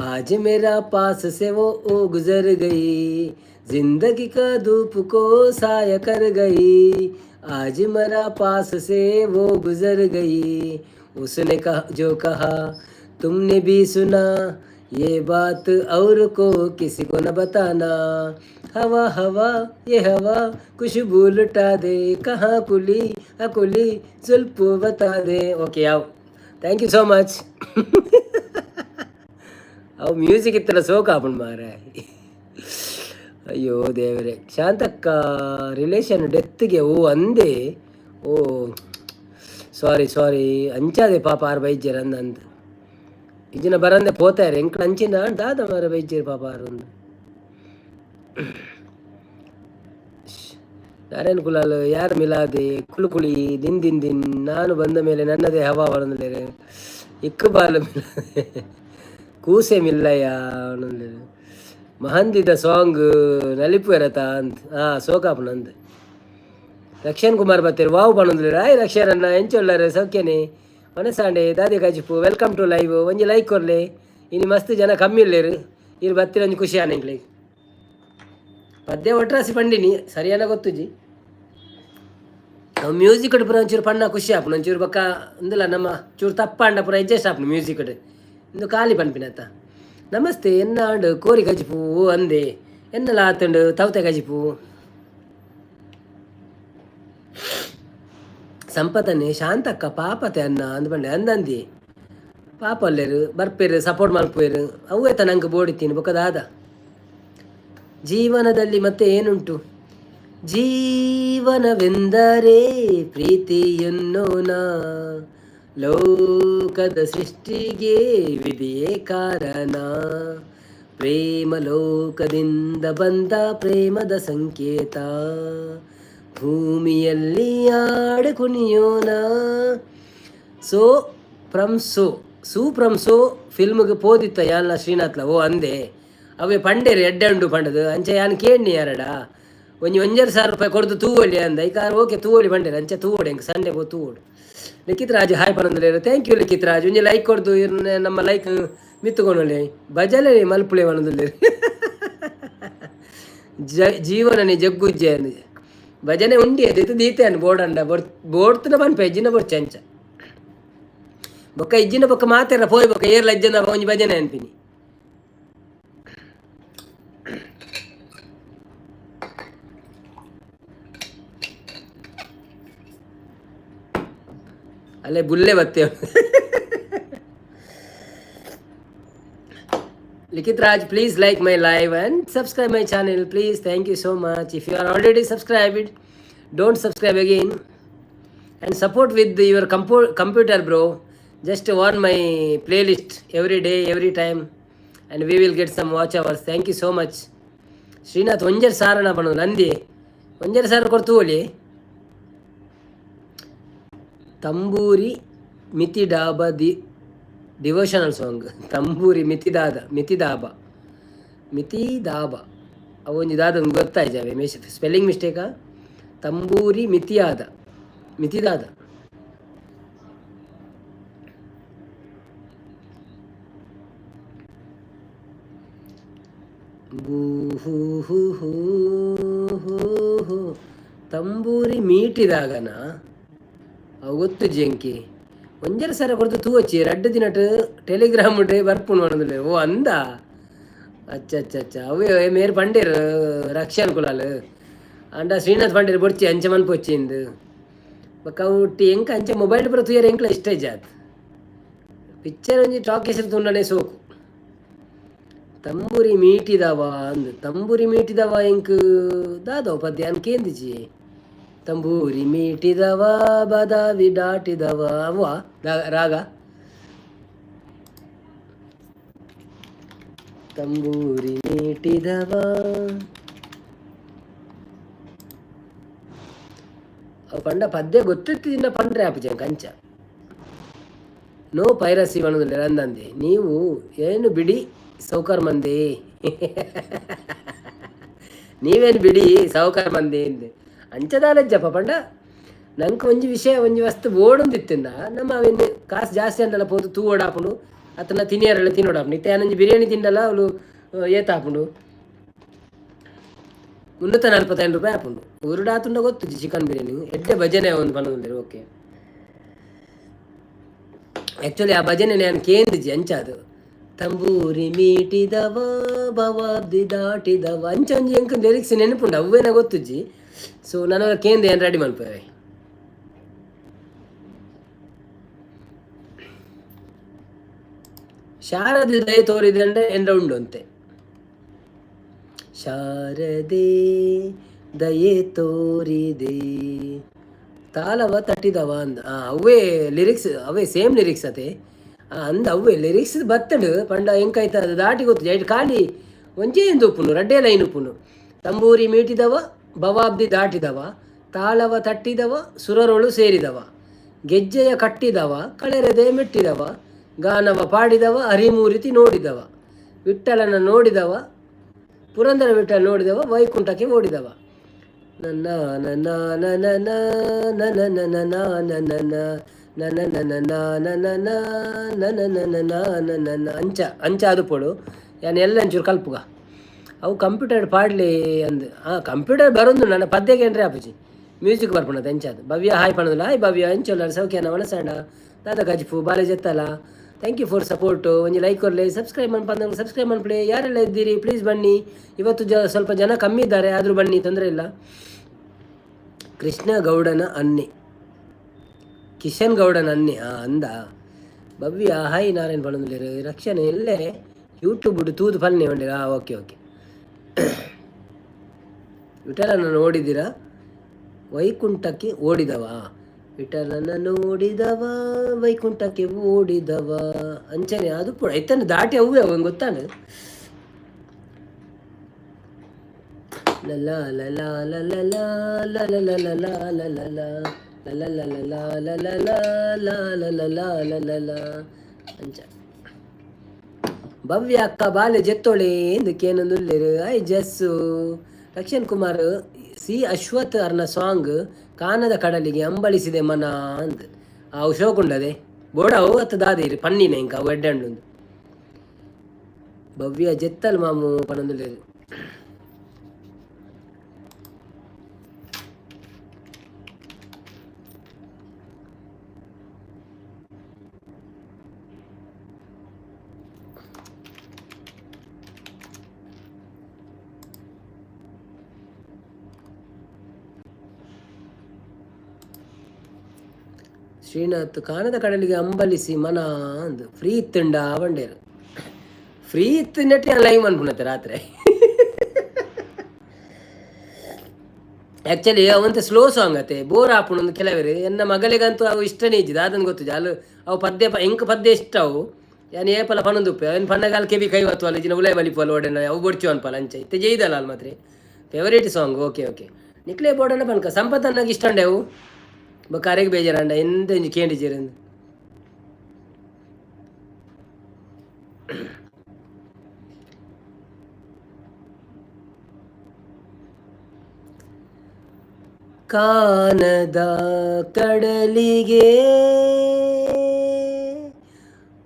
आज मेरा पास से वो ओ गुजर गई। जिंदगी का धूप को साया कर गई, आज मेरा पास से वो गुजर गई। उसने कहा जो कहा तुमने भी सुना, ये बात और को किसी को न बताना। हवा हवा ये हवा खुशबू लुटा दे, कहाँ कुली अकुली जुल्फ बता दे। ಓಕೆ ಯಾವ್, thank you so much. ಅವು ಮ್ಯೂಸಿಕ್ ಇತ್ತಲ್ಲ, ಸೋಕ ಆಪುಂಡು ಮಾರೆ. ಅಯ್ಯೋ ದೇವರೇ. ಶಾಂತಕ್ಕ ರಿಲೇಷನ್ ಡೆತ್ಗೆ. ಓ ಅಂದೆ. ಓ ಸಾರಿ ಸಾರಿ. ಅಂಚಾದೆ ಪಾಪ ಆರು ಬೈಜೆರ್ ಅಂದ ಅಂದ್ ಇಜ್ಜಿನ ಬರಂದೆ ಪೋತಾರೆ. ಎಂಕ್ಲ ಅಂಚಿನ ದಾದ ಮಾರ ಬೈಜೆರ್ ಪಾಪ ಆರು ಅಂದ್. ನಾರಾಯಣ ಕುಲಾಲ್ ಯಾರು ಮಿಲಾದೆ ಕುಲು ಕುಳಿ ದಿನ್ ದಿನ್ ದಿನ್. ನಾನು ಬಂದ ಮೇಲೆ ನನ್ನದೇ ಹವಾ ಬರಂದಿಲ್ಲೇರೆ. ಇಕ್ಕುಬಾಲ್ ಮಿಲಾದೆ ಕೂಸೆ ಮಿಲ್ಲಯ್ಯ. ಮಹಂದಿದ ಸಾಂಗ್ ನಲಿಪುವೆರತ ಅಂದ್. ಹಾ ಸೋಕಾಪುನ ಅಂದ್. ರಕ್ಷಣ್ ಕುಮಾರ್ ಬತ್ತೇರು, ವಾವ್ ಪನೊಂದುಲ್ಲೆರ್. ಹಾಯ್ ರಕ್ಷಣ್ ಅಣ್ಣ, ಎಂಚ ಉಲ್ಲರ್? ಸೌಖ್ಯನೆ? ಮನಸಾಂಡೆ ದಾದೆ ಕಜಿಪು? Welcome to live. ಒಂಜಿ ಲೈಕ್ ಕೊರ್ಲೆ. ಇನಿ ಮಸ್ತ್ ಜನ ಕಮ್ಮಿ ಉಲ್ಲೆರ್. ಇರ್ ಬತ್ತಿರ ಒಂಜಿ ಖುಷಿ ಆನ ಎಂಕ್ಲೆಗ್. ಪದ್ಯ ಒಟ್ರಾಸಿ ಪಂಡಿನಿ, ಸರಿಯಾನ ಗೊತ್ತುಜಿ. ಅವು ಮ್ಯೂಸಿಕ್ ಪೂರ ಒಂಚೂರು ಪಣ್ಣ ಖುಷಿ ಆಪುಂಡು ಒಂಚೂರು. ಬೊಕ್ಕ ಇಂದುಲ ನಮ್ಮ ಚೂರು ತಪ್ಪಾಂಡ ಪೂರ ಅಡ್ಜಸ್ಟ್ ಆಪುಂಡು ಮ್ಯೂಸಿಕ್. ಇಂದು ಖಾಲಿ ಪನ್ಪಿನತ್ತ. ನಮಸ್ತೆ, ಎನ್ನ ಆಂಡ್ ಕೋರಿ ಕಜಿಪು ಅಂದೆ. ಎನ್ನಲ ಆತುಂಡು ತೌತೆ ಕಜಿಪು. ಸಂಪತನೆ ಶಾಂತಕ್ಕ ಪಾಪತೆ ಅನ್ನ ಅಂದ್ ಪಂಡೆ. ಅಂದಂದಿ ಪಾಪ ಅಲ್ಲೇರು ಬರ್ಪೇರು, ಸಪೋರ್ಟ್ ಮಲ್ಪುವೆರು. ಅವೇತ ನಂಗೆ ಬೋಡಿತೀನಿ. ಬೊಕ್ಕ ದಾದ ಜೀವನದಲ್ಲಿ ಮತ್ತೆ ಏನುಂಟು? ಜೀವನವೆಂದರೆ ಪ್ರೀತಿಯನ್ನೋನ, ಲೋಕದ ಸೃಷ್ಟಿಗೆ ವಿಧಿಯೇ ಕಾರಣ. ಪ್ರೇಮ ಲೋಕದಿಂದ ಬಂದ ಪ್ರೇಮದ ಸಂಕೇತ, ಭೂಮಿಯಲ್ಲಿ ಆಡ ಕುಣಿಯೋಣ. ಸೋ ಫ್ರಮ್ ಸೋ, ಸೂ ಫ್ರಮ್ ಸೋ ಫಿಲ್ಮ್ಗೆ ಪೋದಿತ್ತ ಯಾನ್ಲ ಶ್ರೀನಾಥ್ಲ. ಓ ಅಂದೆ. ಅವೇ ಪಂಡೇರು ಎಡ್ಡೆ ಉಂಡು ಪಂಡದು. ಅಂಚೆ ಯಾನ್ ಕೇಣ್ಣಿ ಯಾರಡ, ಒಂಜಿ 1.5 ಸಾವಿರ ರೂಪಾಯಿ ಕೊಡ್ದು ತೂವೊಲಿ ಅಂದ. ಐಕ ಓಕೆ ತೂವೊಲಿ ಪಂಡೇರು. ಅಂಚೆ ತೂವೊಡು, ಎಂಕ್ ಸಂಡೆ ಪೋ ತೂವೊಡು. ಲಿಖಿತ್ ರಾಜ್ ಹಾಯ್ ಪನೊಂದುಲ್ಲೆರ್. Thank you ಲಿಖಿತ್ ರಾಜ್. ಒಂಜಿ ಲೈಕ್ ಕೊರ್ದು ಇರ್ನ ನಮ್ಮ ಲೈಕ್ ಮಿತ್ತುಕೊನೊಲಿ. ಭಜನೆ ಮಲ್ಪುಲೆ ಪನೊಂದುಲ್ಲೆರ್. ಜೀವನನೆ ಜಗ್ಗುಜ್ಜೆ ಅಂದ್. ಭಜನೆ ಉಂಡಿ ದೀತೆ ದೀತೆ ಬೋರ್ಡ್ ಅಂಡ ಬೋಡ್ತನ ಪನ್ಪೆ. ಇಜ್ಜಿನ ಬೊರ್ಚಿ ಅಂಚ. ಬೊಕ್ಕ ಇಜ್ಜಿನ ಬೊಕ್ಕ ಮಾತೆರ ಪೋಯ್ ಬೊಕ್ಕ ಏರ್ಲ ಇಜ್ಜನ ಒಂಜಿ ಭಜನೆ ಅನ್ಪಿನಿ. ಅಲ್ಲೇ ಬುಲ್ಲೆ ಬತ್ತೆ. Likhit Raj, please like my live and subscribe my channel, please. Thank you so much. If you are already subscribed, don't subscribe again. And support with your computer, bro. Just on my playlist every day, every time, and we will get some watch hours. Thank you so much. Srinath ಒಂಜರ್ ಸಾರಣ ಪಣು Nandi. ಒಂಜರ್ ಸಾರ ಕೊರ್ತು ಒಲಿ. ತಂಬೂರಿ ಮಿತಿ dhaba the devotional song. ತಂಬೂರಿ ಮಿತಿದಾದ ಮಿತಿದಾಬ ಮಿತಿದಾಬ. ಅವೊಂಜಿ ದಾದ ಗೊತ್ತಾಯ್ಜಾವೆ. Miss spelling ಮಿಸ್ಟೇಕಾ? ತಂಬೂರಿ ಮಿತಿಯಾದ ಮಿತಿದಾದ. ಬೂ ಹೂ ಹೂ ಹೂ ಹೂ ಹೂ. ತಂಬೂರಿ ಮೀಟಿದಾಗನ ಅವು ಗೊತ್ತು ಜಂಕಿ. ಒಂಜರ ಸರ ಕೊಡ್ತು ತೂವಚ್ಚಿ. ರಡ್ಡು ದಿನಟ್ Telegram ಬರ್ಪುಂಡು ಪನೊಂದುಲ್ಲೆರ್. ಓ ಅಂದ. ಅಚ್ಚ ಅಚ್ಚ ಅಚ್ಚ. ಅವೇ ಮೇರ್ ಪಂಡೇರ್ ರಕ್ಷಣ್ ಕುಲಾಲ್ ಅಂಡ ಶ್ರೀನಾಥ್ ಪಂಡೇರ್ ಬೊಡ್ಚಿ ಅಂಚ ಮನ್ಪೊಚ್ಚಿ ಇಂದ್. ಬೊಕ್ಕ ಅವು ಎಂಕ್ ಅಂಚ ಮೊಬೈಲ್ ಪೂರ ತೂಯರೆ ಎಂಕ್ಲ ಇಷ್ಟ ಇಜ್ಜಾತ್. ಪಿಕ್ಚರ್ ಒಂಜಿ ಟಾಕೀಸ್ ತೂಂಡನೆ ಸೋಕು. ತಂಬೂರಿ ಮೀಟಿದವ ಅಂದ್. ತಂಬೂರಿ ಮೀಟಿದವ ಎಂಕ್ ದಾದವು ಪದ್ಯ ಯಾನ್ ಕೇಂದಿಜಿ. ತಂಬೂರಿ ಮೀಟಿದವ ಬದಾವಿ ದಾಟಿದವ ಅವ್ವ ರಾಗ. ತಂಬೂರಿ ಮೀಟಿದವ ಅವು ಪಂಡ ಪದ್ಯ ಗೊತ್ತಿತ್ತಿನ ಪಂಡ್ರೆ ಆಪುಜಿ ಎಂಕ್ ಅಂಚ. No piracy ಪನೊಂದುಲ್ಲೆರ್. ಅಂದಂದೆ ನೀವು ಏನು ಬಿಡಿ ಸೌಕರ್ ಮಂದಿ, ನೀವೇನು ಬಿಡಿ ಸಾವುಕಾರ ಮಂದಿ ಇಂದ್. ಅಂಚ ದಾಲಜ್ಜಪ್ಪ ಪಂಡ ನಂಕ್ ಒಂಜಿ ವಿಷಯ ಒಂಜಿ ವಸ್ತು ಬೋಡೊಂದಿತ್ತಿಂಡ ನಮ್ಮ ಅವೆನ್ ಕಾಸು ಜಾಸ್ತಿ ಅಂಡಲ ಪೋದು ತೂವೊಡಾಪುಂಡು ಅತ್ತನ ತಿನಿಯರೆಲ್ಲ ತಿನ್ನೋಡಾಪುಂಡು. ಇತ್ತೆ ಯಾನೊಂಜಿ ಬಿರಿಯಾನಿ ತಿಂಡಲ ಅವ್ಲು ಏತಾಪುಂಡು? 345 ರೂಪಾಯಿ ಆಪುಂಡು. ಊರುಡು ಆತುಂಡ ಗೊತ್ತುಜಿ. ಚಿಕನ್ ಬಿರಿಯಾನಿ ಎಡ್ಡೆ ಭಜನೆ ಒಂದು ಪನೊಂದುಲ್ಲೆರ್. ಓಕೆ, ಆ್ಯಕ್ಚುಲಿ ಆ ಭಜನೆ ನಾನು ಕೇಂದಿಜಿ ಅಂಚಾದು. ತಂಬೂರಿ ಮೀಟಿದವ ಭವಾಬ್ದಿ ದಾಟಿದವ ಅಂಚ ಒಂಜಿ ಎಂಕ್ ಲಿರಿಕ್ಸ್ ನೆನಪುಂಡು. ಅವ್ವೇನ ಗೊತ್ತುಜ್ಜಿ. ಸೊ ನಾನು ಕೇಂದ್ರ ಏನು ರೆಡಿ ಮಲ್ಪುವೆ. ಶಾರದೆ ದಯ ತೋರಿದೆ ಎಂಡ ಉಂಡು ಅಂತೆ. ಶಾರದೆ ದಯೆ ತೋರಿದೆ. ತಾಳವ ತಟ್ಟಿದವ ಅಂದ್. ಅವೇ ಲಿರಿಕ್ಸ್, ಅವೇ ಸೇಮ್ ಲಿರಿಕ್ಸ್ ಅತೆ. ಅಂದ ಅವೇ ಲಿರಿಕ್ಸ್ ಬತ್ತಡು ಪಂಡ ಎಂಕೈತ ಅದು ದಾಟಿ ಗೊತ್ತು. ಐಟ್ ಖಾಲಿ ಒಂಜೇ ಎಂದು ಉಪ್ಪುನು, ರಡ್ಡೇ ಲೈನ್ ಉಪ್ಪುನು. ತಂಬೂರಿ ಮೀಟಿದವ, ಭವಾಬ್ದಿ ದಾಟಿದವ, ತಾಳವ ತಟ್ಟಿದವ, ಸುರರೊಳು ಸೇರಿದವ, ಗೆಜ್ಜೆಯ ಕಟ್ಟಿದವ, ಕಳೆರದೆ ಮೆಟ್ಟಿದವ, ಗಾನವ ಪಾಡಿದವ, ಹರಿಮೂರಿತಿ ನೋಡಿದವ, ವಿಠಲನ ನೋಡಿದವ, ಪುರಂದರ ವಿಠಲ ನೋಡಿದವ, ವೈಕುಂಠಕ್ಕೆ ಓಡಿದವ. ನನ್ನ ನನ್ನ ನನ್ನ ನನ್ನ ನನ್ನ ನನ್ನ ನನ್ನ ನನ್ನ ನನ್ನ ನನ್ನ ನನ್ನ ನನ್ನ ನನ್ನ. ಅಂಚ ಅಂಚ ಅದು ಪೋಡು ಯಾನ್ ಎಲ್ಲ ಒಂಚೂರು ಕಲ್ಪುಗ. ಅವು ಕಂಪ್ಯೂಟರ್ ಪಾಡ್ಲಿ ಅಂದ್. ಕಂಪ್ಯೂಟರ್ ಬರೋದು ನನ್ನ ಪದ್ಯಕ್ಕೆ ಏನ್ರಿ ಆಪುಜಿ, ಮ್ಯೂಸಿಕ್ ಬರ್ಪುಣದ ಎಂಚಾದ. ಭವ್ಯ ಹಾಯ್ ಪಣೋದಿಲ್ಲ. ಹಾಯ್ ಭವ್ಯ, ಎಂಚೊಲ್ಲ ಸೌಖ್ಯನ ವನಸಂಡ ದಾದ ಗಜ್ಪು ಬಾಲೆ ಜೆತ್ತಲ. Thank you for support. ಒಂಜಿ ಲೈಕ್ ಕೊರ್ಲೆ, ಸಬ್ಸ್ಕ್ರೈಬ್ ಮನ್ಪಂದ ಸಬ್ಸ್ಕ್ರೈಬ್ ಮನ್ಪಲೆ. ಯಾರೆಲ್ಲ ಇದ್ದೀರಿ ಪ್ಲೀಸ್ ಬನ್ನಿ. ಇವತ್ತು ಸ್ವಲ್ಪ ಜನ ಕಮ್ಮಿ ಇದ್ದಾರೆ, ಆದರೂ ಬನ್ನಿ, ತೊಂದರೆ ಇಲ್ಲ. ಕೃಷ್ಣ ಗೌಡನ ಅನ್ನೆ, ಕಿಶನ್ ಗೌಡನ ಅನ್ನೆ. ಅಂದ ಭವ್ಯ ಹಾಯ್. ನಾರಾಯಣ್ ಪಣಂದುಲ್ಲೆರ್. ರಕ್ಷಣೆ ಎಲ್ಲೆ ಯೂಟ್ಯೂಬ್ ತೂದು ಫಲ್ನೆ ಬಂಡಿರ. Okay okay. ವಿಠಲನ ನೋಡಿದಿರಾ, ವೈಕುಂಠಕ್ಕೆ ಓಡಿದವ. ವಿಠಲನ ನೋಡಿದವ, ವೈಕುಂಠಕ್ಕೆ ಓಡಿದವ. ಅಂಚನೆ ಅದು ಪೂರ ಐತನ ದಾಟಿ ಅವುವೆ ಅವು ಗೊತ್ತಾನ. ಲಲ ಲಲ ಲಲ ಲಲ ಲಲ ಲಲ ಲಲ ಲಲ ಲಲ ಲಲ ಲಲ ಲಲ ಲಲ ಲಲ ಅಂಚ. ಭವ್ಯ ಅಕ್ಕ ಬಾಲೆ ಜೆತ್ತೊಳೆ ಎಂದಕ್ಕೇನೊಂದುಲ್ಲೆರ್. I ಜಸ್ಸು. ರಕ್ಷನ್ ಕುಮಾರ್ ಸಿ ಅಶ್ವಥ್ ಅರ್ನ ಸಾಂಗ್ ಕಾನದ ಕಡಲಿಗೆ ಅಂಬಳಿಸಿದೆ ಮನ ಅಂದ್. ಅವು ಶೋಕುಂಡದೆ ಬೋಡ ಅವು ಅತ್ತ ದಾದಿರಿ ಪನ್ನಿನ ಇಂಕ ಅವು ಎಡ್ಡೆ. ಭವ್ಯ ಜೆತ್ತಲ್ ಮಾಮು ಪನೊಂದುಲ್ಲೆರ್. ಶ್ರೀನಾಥ್ ಕಾನದ ಕಡಲಿಗೆ ಅಂಬಲಿಸಿ ಮನ ಅಂದ್. ಫ್ರೀ ಇತ್ತುಂಡ ಬಂಡೇರು. ಫ್ರೀ ಇತ್ತು ನೆಟ್ ಲೈವ್ ಅನ್ಪುಣತೆ ರಾತ್ರಿ. ಆ್ಯಕ್ಚುಲಿ ಅವಂತೆ ಸ್ಲೋ ಸಾಂಗ್ ಅತೆ, ಬೋರ್ ಆಪುಂಡು ಕೆಲವರು. ಎನ್ನ ಮಗಳಿಗಂತೂ ಅವು ಇಷ್ಟನೇ ಇಜ್ಜಿದ ಅದನ್ನು ಗೊತ್ತು. ಅಲ್ಲು ಅವು ಪದ್ಯ ಎಂಕ್ ಪದ್ಯ ಇಷ್ಟ ಅವು. ಯಾನ್ ಏಪಲ ಪನೊಂದುಪ್ಪೆ ಅವನ್ ಪನ್ನಗಾಲ ಕೆಬಿ ಕೈ ಹೊತ್ತು ಅಲ್ಲ ಜಿನ ಉಲೈ ಬಲಿಪುವಲ್ ಓಡೆನ ಅವು ಬೊಡ್ಚು ಅನ್ಪಲ. ಅಂಚ ಇತ್ತೆ ಜೈದಲ್ಲ ಅಲ್ ಮಾತ್ರೆ ಫೇವರೇಟ್ ಸಾಂಗ್. ಓಕೆ ಓಕೆ, ನಿಕ್ಲೆ ಬೋಡನ ಪನ್ಕ. ಸಂಪತ್ ಅನ್ನಾಗ ಇಷ್ಟ ಉಂಡೆ ಅವು. ಬೊಕ್ಕ ಅರೆಗ್ ಬೇಜಾರಂಡ ಎಂತ ಒಂಜಿ ಕೇಂಡಿಜೆರ್. ಕಾನದ ಕಡಲಿಗೆ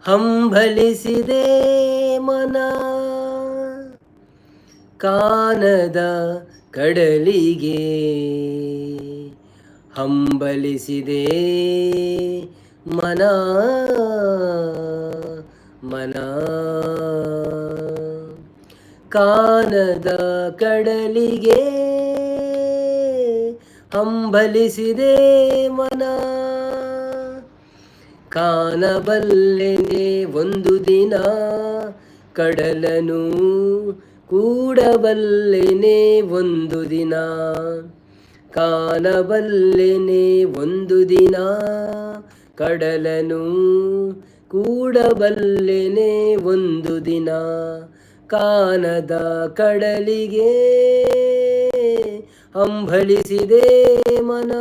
ಹಂಬಲಿಸಿದೆ ಮನ, ಕಾನದ ಕಡಲಿಗೆ ಹಂಬಲಿಸಿದೆ ಮನ ಮನ, ಕಾನದ ಕಡಲಿಗೆ ಹಂಬಲಿಸಿದೆ ಮನ. ಕಾಣಬಲ್ಲೆನೆ ಒಂದು ದಿನ ಕಡಲನು, ಕೂಡಬಲ್ಲೆನೆ ಒಂದು ದಿನ. ಕಾಣಬಲ್ಲೆನೆ ಒಂದು ದಿನ ಕಡಲನು, ಕೂಡಬಲ್ಲೆನೆ ಒಂದು ದಿನ. ಕಾನದ ಕಡಲಿಗೆ ಹಂಬಲಿಸಿದೆ ಮನ.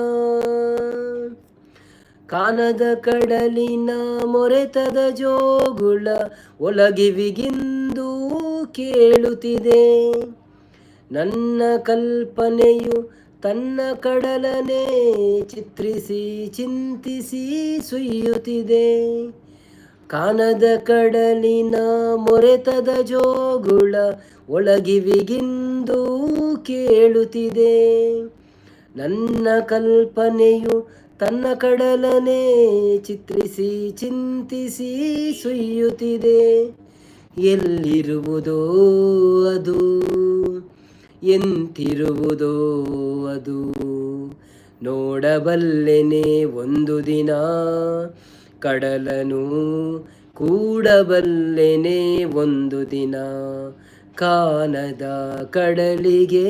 ಕಾನದ ಕಡಲಿನ ಮೊರೆತದ ಜೋಗುಳ ಒಲಗಿವಿಗಿಂದು ಕೇಳುತ್ತಿದೆ. ನನ್ನ ಕಲ್ಪನೆಯು ತನ್ನ ಕಡಲನೆ ಚಿತ್ರಿಸಿ ಚಿಂತಿಸಿ ಸುಯ್ಯುತ್ತಿದೆ. ಕಾನದ ಕಡಲಿನ ಮೊರೆತದ ಜೋಗುಳ ಒಳಗಿವಿಗಿಂದು ಕೇಳುತ್ತಿದೆ. ನನ್ನ ಕಲ್ಪನೆಯು ತನ್ನ ಕಡಲನೆ ಚಿತ್ರಿಸಿ ಚಿಂತಿಸಿ ಸುಯ್ಯುತ್ತಿದೆ. ಎಲ್ಲಿರುವುದೋ ಅದು, ಎಂತಿರುವುದೋ ಅದು, ನೋಡಬಲ್ಲೆನೆ ಒಂದು ದಿನ ಕಡಲನು, ಕೂಡಬಲ್ಲೆನೆ ಒಂದು ದಿನ. ಕಾನದ ಕಡಲಿಗೆ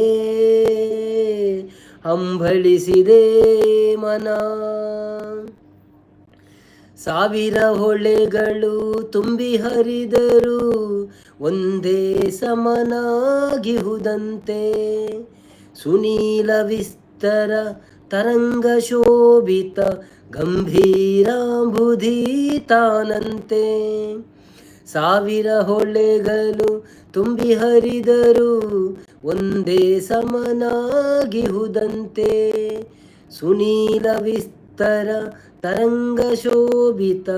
ಹಂಬಲಿಸಿದೆ ಮನ. ಸಾವಿರ ಹೊಳೆಗಳು ತುಂಬಿ ಹರಿದರು ಒಂದೇ ಸಮನಾಗಿಹುದಂತೆ. ಸುನೀಲ ವಿಸ್ತರ ತರಂಗ ಶೋಭಿತ ಗಂಭೀರಾಂಬುಧಿ ತಾನಂತೆ. ಸಾವಿರ ಹೊಳೆಗಳು ತುಂಬಿ ಹರಿದರು ಒಂದೇ ಸಮನಾಗಿಹುದಂತೆ. ಸುನೀಲ ವಿಸ್ತರ ತರಂಗ ಶೋಭಿತ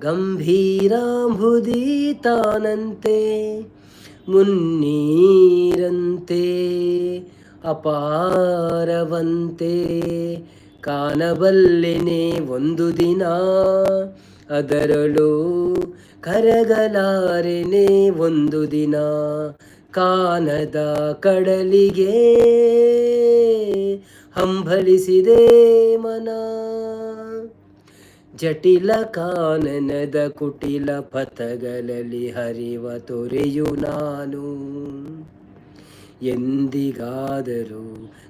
ಗಂಭೀರಾಂಬುಧಿ ತಾನಂತೆ. ಮುನ್ನೀರಂತೆ ಅಪಾರವಂತೆ ಕಾಣಬಲ್ಲೆನೆ ಒಂದು ದಿನ, ಅದರಳು ಕರಗಲಾರೆನೆ ಒಂದು ದಿನ. ಕಾನದ ಕಡಲಿಗೆ ಹಂಬಲಿಸಿದೆ ಮನ. ಜಟಿಲ ಕಾನನದ ಕುಟಿಲ ಪಥಗಳಲ್ಲಿ ಹರಿವ ತೊರೆಯು ನಾನು, ಎಂದಿಗಾದರೂ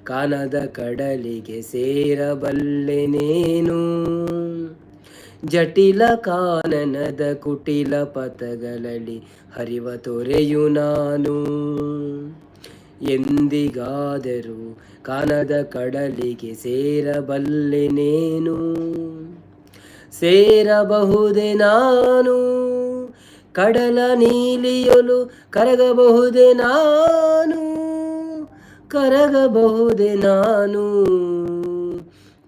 ಕಾನದ ಕಡಲಿಗೆ ಸೇರಬಲ್ಲೆನೇನು. ಜಟಿಲ ಕಾನನದ ಕುಟಿಲ ಪಥಗಳಲ್ಲಿ ಹರಿವ ತೊರೆಯು ನಾನು, ಎಂದಿಗಾದರೂ ಕಾನದ ಕಡಲಿಗೆ ಸೇರಬಲ್ಲೆನೇನು. ಸೇರಬಹುದೇ ನಾನು ಕಡಲ ನೀಲಿಯೊಲು, ಕರಗಬಹುದೇ ನಾನು, ಕರಗಬಹುದೇ ನಾನು,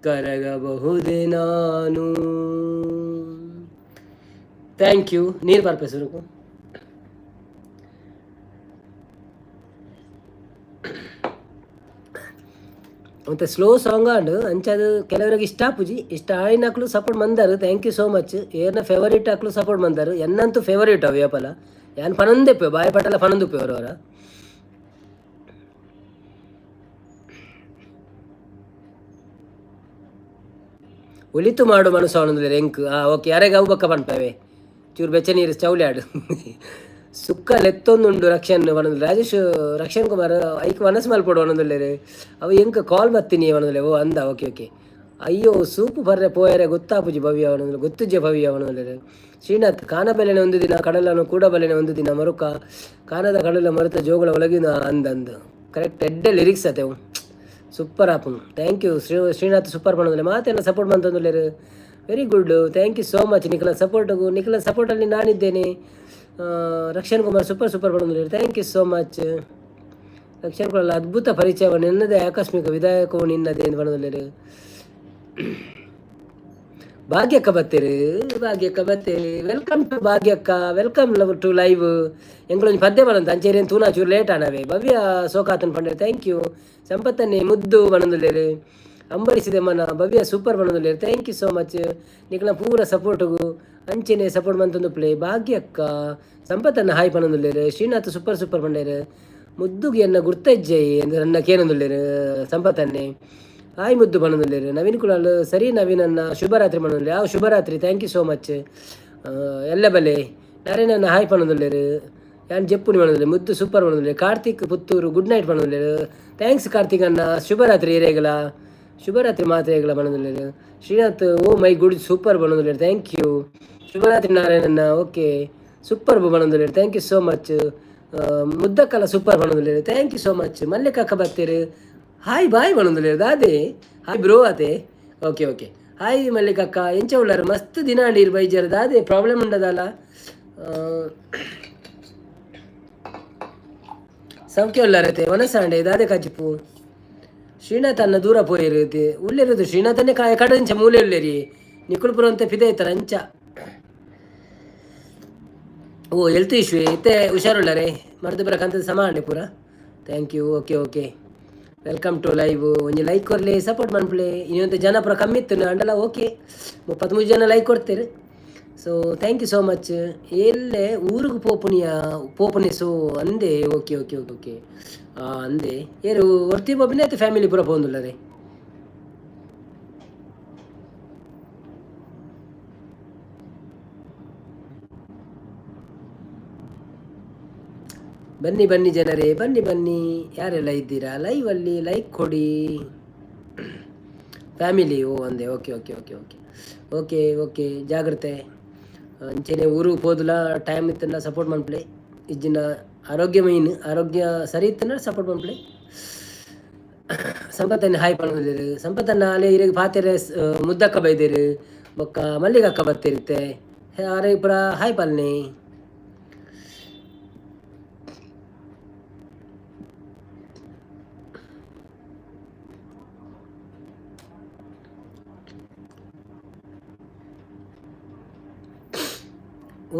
ಕರಗಬಹುದೇ ನಾನು. Thank you. ನೀರು ಬರ್ಪೆ ಸುರುಕು. ಮತ್ತು ಸ್ಲೋ ಸಾಂಗ್ ಆಂಡ್ ಅಂಚಾದ್ ಕೆಲವರಿಗೆ ಇಷ್ಟ ಆಪುಜಿ. ಇಷ್ಟ ಆಯಿನಕ್ಲು ಸಪೋರ್ಟ್ ಮಂದಾರು. Thank you so much. ಏರ್ನ ಫೇವರೇಟ್ ಅಕ್ಲು ಸಪೋರ್ಟ್ ಮಂದಾರು. ಎನ್ನಂತೂ ಫೇವರೇಟ್ ಅವು ಏಪಲ. ಯಾನ್ ಪನೊಂದೆಪ್ಪೆ ಬಾಯಿ ಪಟಲ ಪನೊಂದುಪ್ಪೆ ಅವರವರ. ಒಲಿತು ಮಾಡು ಮನಸ್ಸು ಅವನೊಂದು ಎಂಕ್. ಓಕೆ, ಯಾರಿಗೆ ಅವು ಬಕ್ಕ ಪನ್ಪವೆ ಚೂರು ಬೆಚ್ಚ ನೀರು ಚೌಲಿ ಆಡು. ಸುಕ್ಕ ಲೆತ್ತೊಂದುಂಡು ರಕ್ಷಣ್ ಪನೊಂದು ರಾಜೇಶ್ ರಕ್ಷಣ್ ಕುಮಾರ್ ಐಕ್ ಮನಸ್ಸು ಮಲ್ಪೊಡು ಪನೊಂದುಲ್ಲೆರ್. ಅವು ಎಂಕ್ ಕಾಲ್ ಬತ್ತೀನಿ ಪನೊಂದುಲ್ಲೆ. ಓ ಅಂದ, ಓಕೆ ಓಕೆ. ಅಯ್ಯೋ ಸೂಪು ಬರ್ರೆ ಪೋಯರೆ ಗೊತ್ತಾಪುಜಿ ಭವ್ಯ ಪನೊಂದು ಗೊತ್ತುಜ್ಜೆ ಭವ್ಯ ಪನೊಂದುಲ್ಲೆರ್. ಶ್ರೀನಾಥ್ ಕಾನಬೆಲೆನೆ ಒಂದು ದಿನ ಕಡಲನ್ನು ಕೂಡಬಲೆನೆ ಒಂದು ದಿನ ಮರುಕ ಕಾನದ ಕಡಲ ಮರುತ ಜೋಗುಳ ಒಳಗಿನ ಅಂದಂದು. ಕರೆಕ್ಟ್ ಎಡ್ಡೆ ಲಿರಿಕ್ಸ್ ಅತೆವು. ಸೂಪರ್ ಆಪುಂಡು. Thank you Srinath super ಪನೊಂದುಲ್ಲೆ. ಮಾತೆಲ್ಲ ಸಪೋರ್ಟ್ ಮಂತೊಂದುಲ್ಲೆರ್. Very good, thank you so much. ನಿಖಲ ಸಪೋರ್ಟ್ಗು ನಿಖಲ ಸಪೋರ್ಟಲ್ಲಿ ನಾನಿದ್ದೇನೆ. ರಕ್ಷಣ್ ಕುಮಾರ್ ಸೂಪರ್ ಸೂಪರ್ ಪನೊಂದುಲ್ಲೆರ್. Thank you so much Rakshan Kumar. ಅದ್ಭುತ ಪರಿಚಯ ನಿನ್ನದೇ, ಆಕಸ್ಮಿಕ ವಿಧಾಯಕವು ನಿನ್ನದೇ ಎಂದು ಪನೊಂದುಲ್ಲೆರ್. ಭಾಗ್ಯಕ್ಕ ಬತ್ತೆರ್, ಭಾಗ್ಯಕ್ಕ Battery. Welcome to ಭಾಗ್ಯಕ್ಕ, welcome love to live. ಎಂಕುಲೊಂಜಿ ಪದ್ಯ ಪನೊಂದು ಅಂಚೇರಿಯನ್ ತೂನಾ ಚೂರು ಲೇಟ್ ಆನವೆ. ಭವ್ಯ ಸೋಕಾತನ್ ಪಂಡೆರ್. Thank you. ಸಂಪತ್ತನ್ನೇ ಮುದ್ದು ಪನೊಂದುಲ್ಲೆರ್. ಅಂಬರಿಸಿದೆ ಮನ ಭವ್ಯ ಸೂಪರ್ ಪನೊಂದುಲ್ಲೆರ್. Thank you so much ನಿಕ್ಲ ಪೂರ ಸಪೋರ್ಟ್ಗು. ಅಂಚೆನೆ ಸಪೋರ್ಟ್ ಮಂತೊಂದು ಪ್ಲೇ. ಭಾಗ್ಯಕ್ಕ ಸಂಪತ್ತನ್ನ ಹಾಯ್ ಪನೊಂದುಲ್ಲೆರ್. ಶ್ರೀನಾಥ್ ಸೂಪರ್ ಸೂಪರ್ ಪಂಡೆರ್. ಮುದ್ದುಗೆ ಎನ್ನ ಗುರ್ತಜ್ಜೈ ನನ್ನ ಕೇನೊಂದುಲ್ಲೆರ್. ಸಂಪತ್ತನ್ನೇ ಹಾಯ್ ಮುದ್ದು ಪನೊಂದುಲ್ಲೆರ್. ನವೀನ್ ಕುಲಾಲ್ ಸರಿ ನವೀನ್ ಅನ್ನ ಶುಭರಾತ್ರಿ ಪನೊಂದುಲ್ಲೆ. ಯಾವ ಶುಭರಾತ್ರಿ, thank you so much. ಎಲ್ಲ ಬಲೆ ನರೇನನ್ನ ಹಾಯ್ ಪನೊಂದುಲ್ಲೆರ್. ಯಾನ್ ಜೆಪ್ಪುನಿ ಪನೊಂದುಲ್ಲೆ. ಮುದ್ದು ಸೂಪರ್ ಪನೊಂದುಲ್ಲೆ. ಕಾರ್ತಿಕ್ ಪುತ್ತೂರು ಗುಡ್ ನೈಟ್ ಪನೊಂದುಲ್ಲೆರ್. Thanks Karthik ಅಣ್ಣ, ಶುಭರಾತ್ರಿ ಇರೇಗಲ, ಶುಭರಾತ್ರಿ ಮಾತ್ರೆಗಳ ಪನೊಂದುಲ್ಲೆರ್. ಶ್ರೀನಾಥ್ ಓ my good super ಪನೊಂದುಲ್ಲೆರ್. Thank you. ಶುಭರಾತ್ರಿ ನಾರಾಯಣಣ್ಣ, ಓಕೆ ಸೂಪರ್ ಪನೊಂದುಲ್ಲೆರ್. Thank you so much. ಮುದ್ದಕ್ಕಲ super ಪನೊಂದುಲ್ಲೆರ್. Thank you so much. ಮಲ್ಲಿಕಕ್ಕ ಬತ್ತೆರ್. ಹಾಯ್ ಬಾಯ್ ಪನೊಂದುಲ್ಲೆರ್. ದಾದೆ ಹಾಯ್ ಬ್ರೋ ಅತೆ. ಓಕೆ ಓಕೆ ಹಾಯ್ ಮಲ್ಲಿಕಕ್ಕ, ಎಂಚ ಉಳ್ಳಾರು? ಮಸ್ತ್ ದಿನ ಅಂಡೀರ್ ಬೈಜರ್, ದಾದೆ ಪ್ರಾಬ್ಲಮ್ ಉಂಡದಲ್ಲ? ಸೌಖ್ಯ ಉಳ್ಳಾರತೆ ವನಸಾಂಡೆ ದಾದೆ ಕಜಿಪು. ಶ್ರೀನಾಥ್ ಅನ್ನ ದೂರ ಪೋಯಿರುತ್ತೆ ಉಳ್ಳಿರೋದು. ಶ್ರೀನಾಥನ್ನೇ ಕಾಯ ಕಡಂಚ ಮೂಲೆ ಉಳ್ಳೇರಿ ನಿಕುಲ್ಪುರ ಅಂತ ಪಿದೈತರ ಅಂಚ. ಓ ಹೆಲ್ತ್ ಇಶ್ಯೂ ಇತ್ತೆ ಹುಷಾರುಳ್ಳಾರೆ ಮರ್ದು ಬರಕಂತ ಸಮ ಅಂಡೆ ಪೂರ. Thank you. Okay okay, welcome to live. ಒಂಜಿ ಲೈಕ್ ಕೊರ್ಲೆ, ಸಪೋರ್ಟ್ ಮನ್ಪುಲೆ. ಇನ್ನೊಂದು ಜನ ಪೂರ ಕಮ್ಮಿ ಇತ್ತು ಅಂಡಲ ಓಕೆ, 33 ಜನ ಲೈಕ್ ಕೊಡ್ತೀರಿ. So thank you so much. ಎಲ್ಲೆ ಊರಿಗೆ ಪೋಪುನಿಯ ಪೋಪುನಿ ಸೊ ಅಂದೆ. ಓಕೆ ಓಕೆ ಓಕೆ ಓಕೆ ಅಂದೆ. ಏರು ಒರ್ತಿ ಪೋಪಿನ ಅತ್ತೆ ಫ್ಯಾಮಿಲಿ ಪೂರ ಪೋಂದುಲ್ಲರೆ? ಬನ್ನಿ ಬನ್ನಿ ಜನರೇ, ಬನ್ನಿ ಬನ್ನಿ. ಯಾರೆಲ್ಲ ಇದ್ದೀರಾ ಲೈವಲ್ಲಿ ಲೈಕ್ ಕೊಡಿ. ಫ್ಯಾಮಿಲಿ ಓ ಅಂದೆ. Okay okay okay okay okay okay. ಜಾಗ್ರತೆ. ಅಂಚೆನೆ ಊರು ಪೋದುಲ ಟೈಮ್ ಇತ್ತಂಡ ಸಪೋರ್ಟ್ ಮನ್ಪುಲೆ. ಇಜ್ಜಿನ ಆರೋಗ್ಯ ಮೈನ್, ಆರೋಗ್ಯ ಸರಿ ಇತ್ತಂಡ ಸಪೋರ್ಟ್ ಮನ್ಪುಲೆ. ಸಂಪತ್ತನ್ನ ಹಾಯ್ ಪನೊಂದುಲ್ಲೆರ್. ಸಂಪತ್ತನ್ನ ಅಲೆ ಇರೆಗ್ ಪಾತೆರೆ ಮುದ್ದಕ್ಕ ಬೈದೆರ್, ಬೊಕ್ಕ ಮಲ್ಲಿಗಕ್ಕ ಬತ್ತೆರಿತ್ತೆ. ಆರೆಗ್ ಪೂರ ಹಾಯ್ ಪಲ್ನೆ.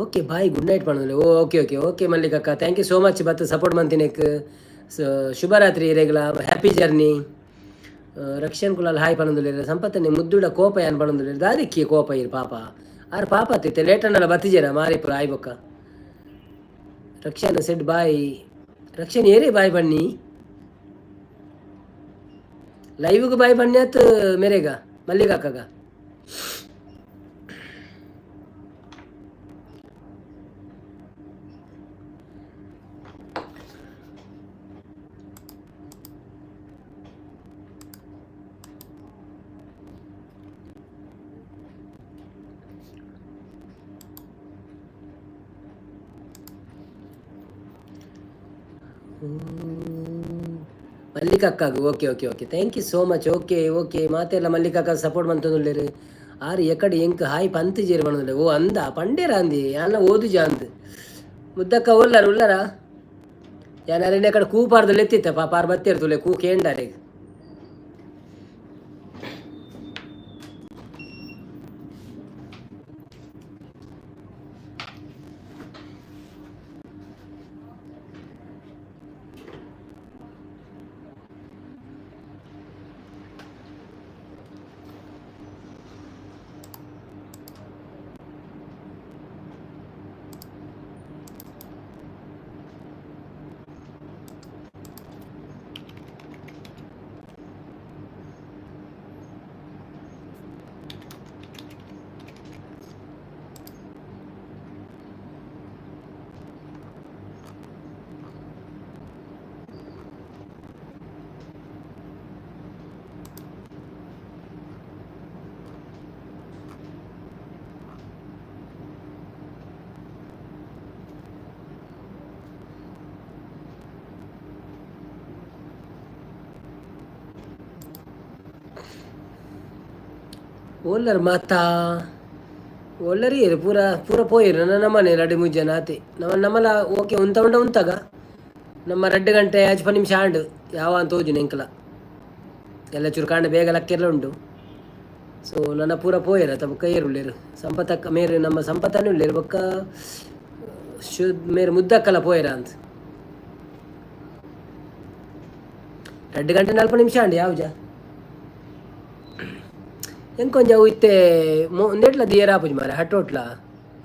ಓಕೆ ಬಾಯ್, ಗುಡ್ ನೈಟ್ ಪನೊಂದುಲ್ಲೆ. ಓ ಓಕೆ ಓಕೆ ಓಕೆ ಮಲ್ಲಿಕಕ್ಕ, thank you so much ಬತ್ತು ಸಪೋರ್ಟ್ ಮಂತಿನೆಕ್. ಶುಭರಾತ್ರಿ ಇರೆಗ್ಲ, happy journey. Rakshan Kulal hi ಪನೊಂದುಲ್ಲೆರ್. ಸಂಪತ್ತನೆ ಮುದ್ದುಡ ಕೋಪ ಯಾನ್ ಪನೊಂದುಲ್ಲೆರ್. ದಾದೆಕ್ಕಿ ಕೋಪ ಇರ್ ಪಾಪ ಆರ್ ಪಾಪ ತಿತ್ತೆ ಲೇಟ್ ಅಂಡಲ ಬತ್ತಿಜೆರ ಮಾರಿ ಪೂರ ಆಯ್ ಬೊಕ್ಕ. Rakshan said bye. ರಕ್ಷನ್ ಏರೇ ಬಾಯ್ ಬನ್ನಿ ಲೈವ್ಗೆ ಬಾಯ್ ಬನ್ನಿ ಅತ್ ಮೇರೆಗ ಮಲ್ಲಿಕಾಕ್ಕಗ. ಮಲ್ಲಿಕಕ್ಕಾಗ okay okay okay, thank you so much. Okay okay, ಮಾತೆಲ್ಲ ಮಲ್ಲಿಕಕ್ಕ ಸಪೋರ್ಟ್ ಮಂತೊಂದುಲ್ಲೆರ್. ಆರ್ ಎಕಡೆ ಎಂಕ್ ಹಾಯ್ ಪಂತಿಜೆರ್ ಪನೊಂದುಲ್ಲೆ. ಓ ಅಂದ ಪಂಡೇರ ಅಂದಿ ಯಾನ್ಲ ಓದುಜ ಅಂದ್. ಮುದ್ದಕ್ಕ ಉಲ್ಲರ ಉಲ್ಲರ ಯಾನ್ ಅರೆನ ಕಡೆ ಕೂ ಪಾರ್ದು ಲೆತ್ತಿತ್ತ ಪಾಪ ಆರ್ ಬತ್ತೇರ್ ತುಲೆ ಕೂ ಕೇಂಡಾರೆಗ್. ಓಲ್ಲರ್ ಮಾತಾ ಒಲ್ಲರಿ ಪೂರ ಪೂರ ಪೋಯಿರು ನನ್ನ ನಮ್ಮನೆ ರಡ್ಡು ಮೂಜಿ ಜನ ಆತೆ. ನಮ್ಮ ನಮ್ಮಲ ಓಕೆ ಉಂತ ಉಂಡ ಉಂತಾಗ ನಮ್ಮ 2 ಗಂಟೆ 5 ನಿಮಿಷ ಆಂಡ್ ಯಾವ ಅಂತ ತೋಜುನು ಎಂಕಲ ಎಲ್ಲ ಚೂರು ಕಾಂಡ ಬೇಗ ಲಕ್ಕೆಲ್ಲ ಉಂಡು. ಸೊ ನನ್ನ ಪೂರ ಪೋಯೆರ್ ಅತ ಬೊಕ್ಕ ಏರ್ ಉಲ್ಲೆರ್ ಸಂಪತಕ್ಕ ಮೇರ್ ನಮ್ಮ ಸಂಪತ್ತನೇ ಉಲ್ಲೆರ್ ಬೊಕ್ಕ ಶುದ್ ಮೇರ್ ಮುದ್ದಕ್ಕಲ ಪೋಯೆರ ಅಂತ. 2 ಗಂಟೆ 40 ನಿಮಿಷ ಆಂಡ್ ಯಾವ್ಜ ಎಂಕೊಂಜ ಅವು ಇತ್ತೆ ಉಂದೆಟ್ಲ ದಿಯರ ಆಪುಜಿ ಮಾರೆ ಹಟೋಟ್ಲ.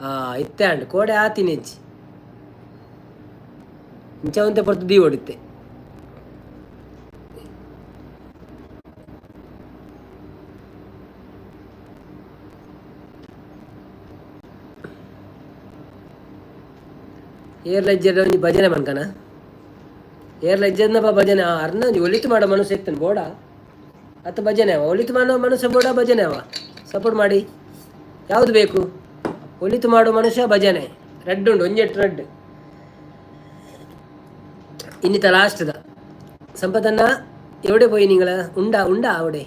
ಆ ಇತ್ತೆ ಆಂಡ್ ಕೋಡೆ ಆತಿನೆಜ್ಜಿ ಇಂಚ ಒಂತೆ ಪೊರ್ತು ದೀವೊಡಿತ್ತೆ. ಏರ್ಲ ಇಜ್ಜೆರ್ಡ ಒಂಜಿ ಭಜನೆ ಮನ್ಕನ ಏರ್ಲ ಇಜ್ಜೆರ್ನಪ ಭಜನೆ ಅರ್ನ ಒಂಜಿ ಒಲಿತು ಮಾಡೋ ಮನುಷ್ಯ ಇತ್ತನ್ ಬೋಡ ಅತ್ತ ಭಜನೆ ಅವ ಒಲಿತು ಮಾಡೋ ಮನುಷ್ಯ ಬೋಡ ಭಜನೆ ಅವ ಸಪೋರ್ಟ್ ಮಾಡಿ. ಯಾವುದು ಬೇಕು? ಒಲಿತು ಮಾಡೋ ಮನುಷ್ಯ ಭಜನೆ ರಡ್ಡು ಉಂಡು ಒಂಜೆಟ್ಟು ರಡ್ಡು ಇನ್ನಿತ ಲಾಸ್ಟ್ದ. ಸಂಪತನ್ನ ಎವಡೆ ಪೋಯಿ ನಿಂಗಳ ಉಂಡಾ ಉಂಡಾ ಅವಡೆ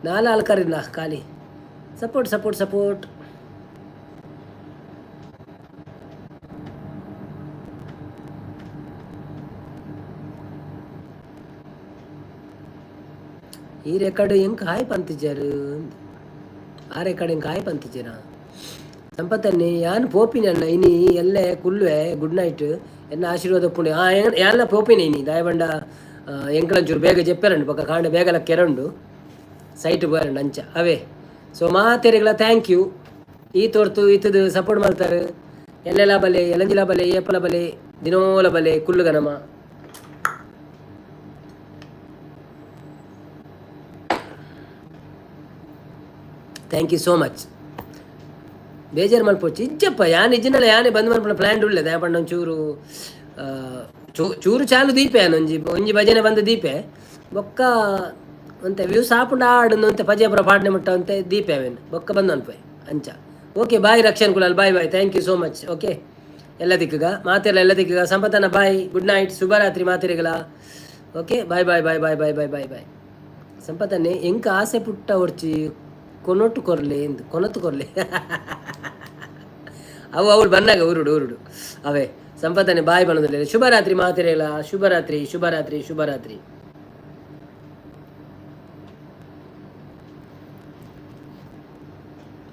ನಾಲ್ ಆಲ್ಕರಿಲ್ಲ ಖಾಲಿ. Support support support. ಈ ರೆಕಾರ್ಡ್ ಎಂಕ್ ಹಾಯ್ ಪಂತಿಜಾರ್ ಆ ರೆಕಾರ್ಡ್ ಎಂಕ್ ಹಾಯ್ ಪಂತಿಜರಾ ಸಂಪತ್ತನ್ನಿ ಯಾನ್ ಪೋಪಿನಿ ಅಣ್ಣ ಇನಿ ಎಲ್ಲೆ ಕುಲ್ಲುವೆ ಗುಡ್ ನೈಟ್ ಎನ್ನ ಆಶೀರ್ವಾದ ಉಪ್ಪುಂಡು. ಆ ಯಾನ್ಲ ಪೋಪಿನಿ ಇನಿ ದಾಯಬಂಡ ಎಂಕಲಂಚೂರು ಬೇಗ ಜೆಪ್ಪೆರಂಡು ಬೊಕ್ಕ ಕಾಂಡ ಬೇಗಲ ಕೆರಂಡು ಸೈಟ್ ಬೋರಂಡು ಅಂಚ ಅವೇ. ಸೊ ಮಾತೆರೆಗ್ಲ thank you. ಈ ತೋರ್ತು ಇತ್ತದು ಸಪೋರ್ಟ್ ಮಾಡ್ತಾರೆ ಎಲ್ಲೆಲ್ಲ ಬಲೆ ಎಲಂಜಿಲ ಬಲೆ ಏಪಲ ಬಲೆ ದಿನೋಲ ಬಲೆ ಕುಲ್ಲುಗನಮ. Thank you so much. ಬೇಜಾರು ಮಲ್ಪೊಚ್ಚಿ ಇಜ್ಜಪ್ಪ, ಯಾನ್ ಇಜ್ಜಿನಲ್ಲ ಯಾನೇ ಬಂದ್ ಮಲ್ಪುನ ಪ್ಲ್ಯಾನ್ ಉಳ್ಳೆ ದಾಯ ಪಂಡ ಒಂಚೂರು ಚೂರು ಚಾಲು ದೀಪೆ ಯಾನ್ ಒಂಜಿ ಒಂಜಿ ಭಜನೆ ಬಂದು ದೀಪೆ ಬೊಕ್ಕ ಒಂತೆ ವ್ಯೂಸ್ ಆಪುಂಡ ಆಡು ಒಂತೆ ಪಜೆ ಪುರ ಪಾಡ್ನೆ ಮುಟ್ಟ ಒಂತೆ ದೀಪೆ ಅವೇನು ಬೊಕ್ಕ ಬಂದು ಅನ್ಪೆ ಅಂಚ. Okay bye Rakshan Kulal, bye bye, thank you so much. Okay ಎಲ್ಲ ದಿಕ್ಕಗ ಮಾತೆಲ್ಲ ಎಲ್ಲ ದಿಕ್ಕಗ ಸಂಪತನ ಬಾಯ್, ಗುಡ್ ನೈಟ್, ಶುಭರಾತ್ರಿ ಮಾತೆರೆಗಳ. Okay bye bye bye bye bye bye bye bye. ಸಂಪತನ್ನೇ ಎಂಕ ಆಸೆ ಪುಟ್ಟ ಒರ್ಚಿ ಕೊನೊಟ್ಟು ಕೊರ್ಲೆ ಎಂದು ಕೊನೊತ್ತು ಕೊರ್ಲೆ ಅವು ಅವಳು ಬನ್ನಾಗ ಊರುಡು ಊರುಡು ಅವೇ. ಸಂಪತನೆ ಬಾಯ್ ಬನ್ನದಿಲ್ಲ. ಶುಭರಾತ್ರಿ ಮಾತೆರೆಗಳ, ಶುಭರಾತ್ರಿ ಶುಭರಾತ್ರಿ ಶುಭರಾತ್ರಿ.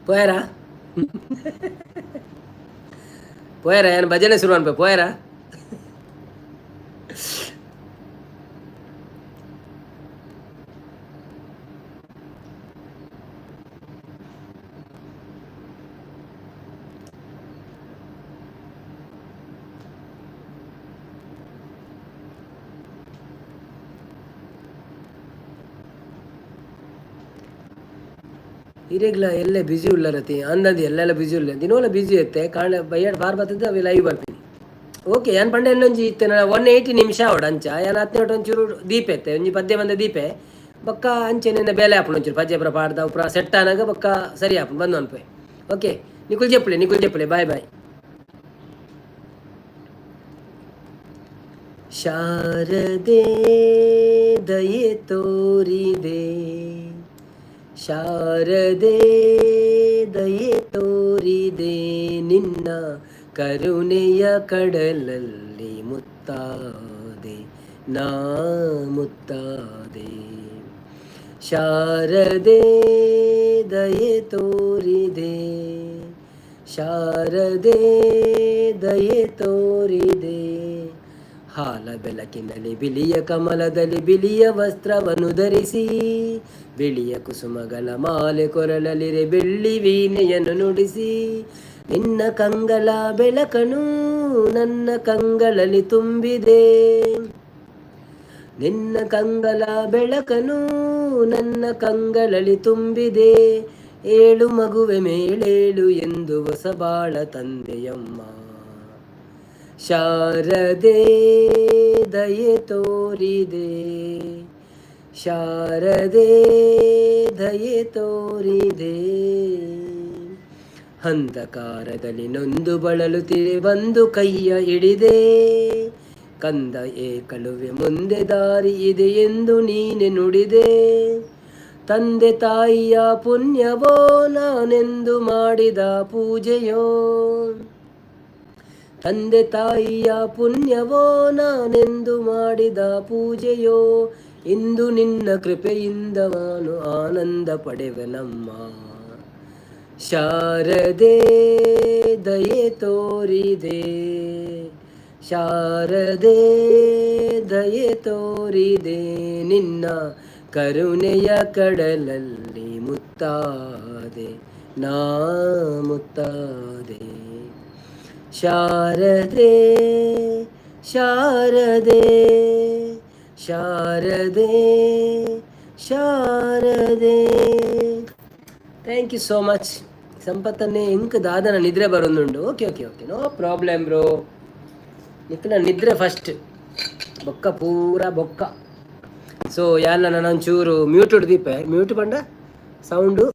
ಪೋಯರಾ ಪೋಯರಾ ಏನು ಭಜನೆ ಶುರು ಅನ್ಪೆ ಪೋಯರಾ. ಇರೆಗ್ಲ ಎಲ್ಲೆ ಬ್ಯುಸಿ ಉಳ್ಳರತಿ ಅಂದಂದು ಎಲ್ಲೆಲ್ಲ ಬ್ಯುಸಿ ಉಳ್ಳೆ ದಿನೋಲ ಬ್ಯುಸಿ ಇತ್ತೆ ಕಾಣ ಬಯ್ಯಾಡ್ ಬಾರ್ ಬರ್ತದೆ ಅವಿ ಲೈವ್ ಬರ್ತೀನಿ. ಓಕೆ ಯಾನ್ ಪಂಡ ಎಲ್ಲೊಂಜಿ ಇತ್ತೆ 180 ನಿಮಿಷ ಅವಡು ಅಂಚ ಯಾನ್ ಹತ್ತಿನ ಒಂಚೂರು ದೀಪ ಇತ್ತೆ ಒಂಜಿ ಪದ್ಯ ಬಂದ ದೀಪೆ ಬೊಕ್ಕ ಅಂಚೆ ನಿನ್ನ ಬೇಲೆ ಆಪುಂಡು ಒಂಚೂರು ಪದ್ಯ ಪುರ ಪಾಡ್ದ ಪುರ ಸೆಟ್ ಆನಾಗ ಬೊಕ್ಕ ಸರಿ ಆಪುಂಡು ಬಂದು ಅನ್ಪೆ. ಓಕೆ ನಿಕುಲ್ ಜೆಪ್ಪುಲೆ ನಿಕುಲ್ ಜೆಪ್ಪುಲೆ ಬಾಯ್ ಬಾಯ್. ಶಾರದೆ ದಯೆ ತೋರಿದೆ, ಶಾರದೆ ದಯೆ ತೋರಿದೆ, ನಿನ್ನ ಕರುಣೆಯ ಕಡಲಲ್ಲಿ ಮುತ್ತಾದೆ ನಾ ಮುತ್ತಾದೆ. ಶಾರದೆ ದಯೆ ತೋರಿದೆ, ಶಾರದೆ ದಯೆ ತೋರಿದೆ. ಹಾಲ ಬೆಳಕಿನಲ್ಲಿ ಬಿಳಿಯ ಕಮಲದಲ್ಲಿ ಬಿಳಿಯ ವಸ್ತ್ರವನ್ನು ಧರಿಸಿ, ಬಿಳಿಯ ಕುಸುಮಗಳ ಮಾಲೆ ಕೊರಳಲಿರೆ ಬೆಳ್ಳಿ ವೀಣೆಯನ್ನು ನುಡಿಸಿ, ನಿನ್ನ ಕಂಗಳ ಬೆಳಕನು ನನ್ನ ಕಂಗಳಲ್ಲಿ ತುಂಬಿದೆ, ನಿನ್ನ ಕಂಗಳ ಬೆಳಕನು ನನ್ನ ಕಂಗಳಲ್ಲಿ ತುಂಬಿದೆ. ಏಳು ಮಗುವೆ ಮೇಲೇಳು ಎಂದು ಹೊಸಬಾಳ ತಂದೆಯಮ್ಮ. ಶಾರದೆ ದಯೆ ತೋರಿದೆ, ಶಾರದೆ ದಯೆ ತೋರಿದೆ. ಅಂಧಕಾರದಲ್ಲಿ ನೊಂದು ಬಳಲುತ್ತಿರೆ ಬಂದು ಕೈಯ ಹಿಡಿದೆ, ಕಂದ ಏ ಕಳುವೆ ಮುಂದೆ ದಾರಿ ಇದೆ ಎಂದು ನೀನೆ ನುಡಿದೆ. ತಂದೆ ತಾಯಿಯ ಪುಣ್ಯವೋ ನಾನೆಂದು ಮಾಡಿದ ಪೂಜೆಯೋ, ತಂದೆ ತಾಯಿಯ ಪುಣ್ಯವೋ ನಾನೆಂದು ಮಾಡಿದ ಪೂಜೆಯೋ, ಇಂದು ನಿನ್ನ ಕೃಪೆಯಿಂದ ನಾನು ಆನಂದ ಪಡೆವೆನಮ್ಮ. ಶಾರದೆ ದಯೆ ತೋರಿದೆ, ಶಾರದೆ ದಯೆ ತೋರಿದೆ, ನಿನ್ನ ಕರುಣೆಯ ಕಡಲಲ್ಲಿ ಮುತ್ತಾದೆ ನಾ ಮುತ್ತಾದೆ. ಶಾರದೆ ಶಾರದೆ ಶಾರದೆ ಶಾರದೆ. Thank you so much ಸಂಪತ್ತನ್ನೇ ಎಂಕ್ ದಾದನ ನಿದ್ರೆ ಬರೋದುಂಡು. Okay okay okay, no problem bro. ನಿಕ್ನ ನಿದ್ರೆ ಫಸ್ಟ್ ಬೊಕ್ಕ ಪೂರ ಬೊಕ್ಕ. ಸೊ ಯಾನ್ ನಾನು ಒಂಚೂರು ಮ್ಯೂಟ್ ದೀಪೆ ಮ್ಯೂಟ್ ಪಂಡ sound.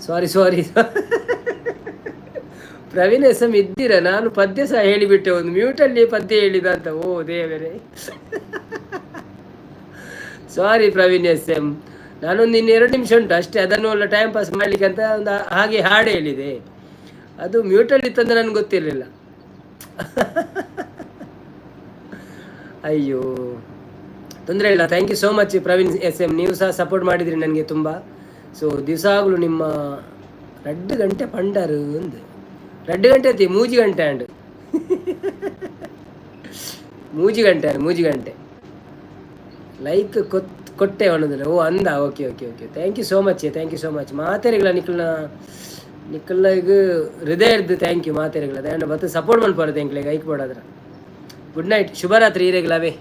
Sorry sorry Praveen S M ಇದ್ದೀರಾ? ನಾನು ಪದ್ಯ ಸಹ ಹೇಳಿಬಿಟ್ಟೆ, ಒಂದು ಮ್ಯೂಟಲ್ಲಿ ಪದ್ಯ ಹೇಳಿದ ಅಂತ. ಓ ದೇವರೇ, ಸಾರಿ ಪ್ರವೀಣ್ ಎಸ್ ಎಂ. ನಾನೊಂದು ಇನ್ನು 2 ನಿಮಿಷ ಉಂಟು ಅಷ್ಟೇ, ಅದನ್ನು ಎಲ್ಲ ಟೈಮ್ ಪಾಸ್ ಮಾಡಲಿಕ್ಕೆ ಅಂತ ಒಂದು ಹಾಗೆ ಹಾಡು ಹೇಳಿದೆ. ಅದು ಮ್ಯೂಟಲ್ಲಿ ಇತ್ತಂತ ನನಗೆ ಗೊತ್ತಿರಲಿಲ್ಲ. ಅಯ್ಯೋ, ತೊಂದರೆ ಇಲ್ಲ. Thank you so much Praveen S M, ನೀವು ಸಹ ಸಪೋರ್ಟ್ ಮಾಡಿದ್ರಿ ನನಗೆ ತುಂಬ. ಸೊ ದಿವಸ ಆಗಲು ನಿಮ್ಮ 2 ಗಂಟೆ ಪಂಡರು ಒಂದು 2 ಗಂಟೆ ಐತಿ 3 ಗಂಟೆ ಅಂಡ್ 3 ಗಂಟೆ 3 ಗಂಟೆ ಲೈಕ್ ಕೊಟ್ಟೆ ಅನ್ನೋದಿಲ್ಲ. ಓ ಅಂದ, okay okay okay, thank you so much, thank you so much. ಮಾತೆರೆಗಳ ನಿಕ್ಕಲ್ನ ನಿಕ್ಕಲ್ನ ಹೃದಯದ್ದು thank you ಮಾತೆರೆಗಳ. ದಯವಿಟ್ಟು ಬತ್ತು ಸಪೋರ್ಟ್ ಮನ್ಪಾರು ಎಂಕ್ಲೆಗ್ ಐಕ್ ಬೋಡಾದ್ರ. ಗುಡ್ ನೈಟ್, ಶುಭರಾತ್ರಿ ಈರೆಗ್ಲವೇ.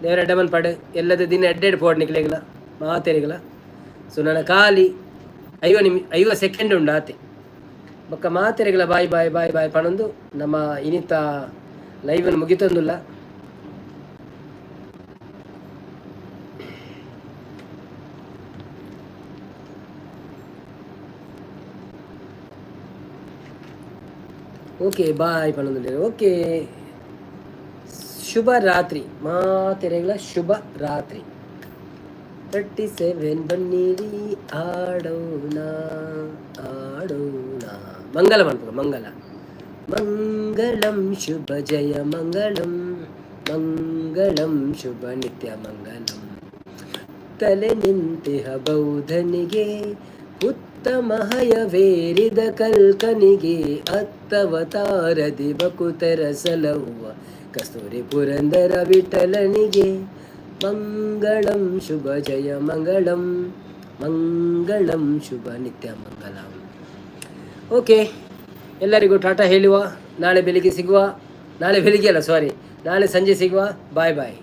ದೇವರ ಎಡ್ಡೆ ಪಡು ಎಲ್ಲದ ದಿನ ಎಡ್ಡೆಡ್ ಪೋಡ್ ನಿಕ್ಲೆಗ್ಲ ಮಾತೆರೆಗ್ಲ. ಸೊ ನನ್ನ ಖಾಲಿ 50 ಸೆಕೆಂಡ್ ಉಂಡು ಆತೆ. ಬೊಕ್ಕ ಮಾತೆರೆಗ್ಲ ಬಾಯ್ ಬಾಯ್ ಬಾಯ್ ಬಾಯ್ ಪಣೊಂದು ನಮ್ಮ ಇನಿತ ಲೈವನ್ನು ಮುಗಿತೊಂದುಲ್ಲ. ಓಕೆ ಬಾಯ್ ಪಣೊಂದುಲ್ಲೆರ್. ಓಕೆ, ಶುಭ ರಾತ್ರಿ ಮಾತೆರೆಗ್ಲ, ಶುಭ ರಾತ್ರಿ. 37 ಬನ್ನಿರಿ ಆಡೋಣ ಆಡೋಣ. ಮಂಗಲ ಮನ್ಪುಗ, ಮಂಗಲ ಮಂಗಳಂ ಶುಭ ಜಯ ಮಂಗಳಂ ಮಂಗಳಂ ಶುಭ ನಿತ್ಯ ಮಂಗಳಂ. ತಲೆ ನಿಂತಿಹ ಬೌದ್ಧನಿಗೆ ಉತ್ತಮ ಹಯವೇರಿದ ಕಲ್ಕನಿಗೆ ಅತ್ತವತಾರದಿ ಬಕುತರ ಸಲಹುವ ಕಸ್ತೂರಿ ಪುರಂದರ ವಿಠಲನಿಗೆ ಮಂಗಳಂ ಶುಭ ಜಯ ಮಂಗಳಂ ಮಂಗಳಂ ಶುಭ ನಿತ್ಯ ಮಂಗಳಂ. ಓಕೆ, ಎಲ್ಲರಿಗೂ ಟಾಟಾ ಹೇಳುವ. ನಾಳೆ ಬೆಳಿಗ್ಗೆ ಸಿಗುವ. ನಾಳೆ ಬೆಳಿಗ್ಗೆ ಅಲ್ಲ, ಸಾರಿ, ನಾಳೆ ಸಂಜೆ ಸಿಗುವ. Bye boy.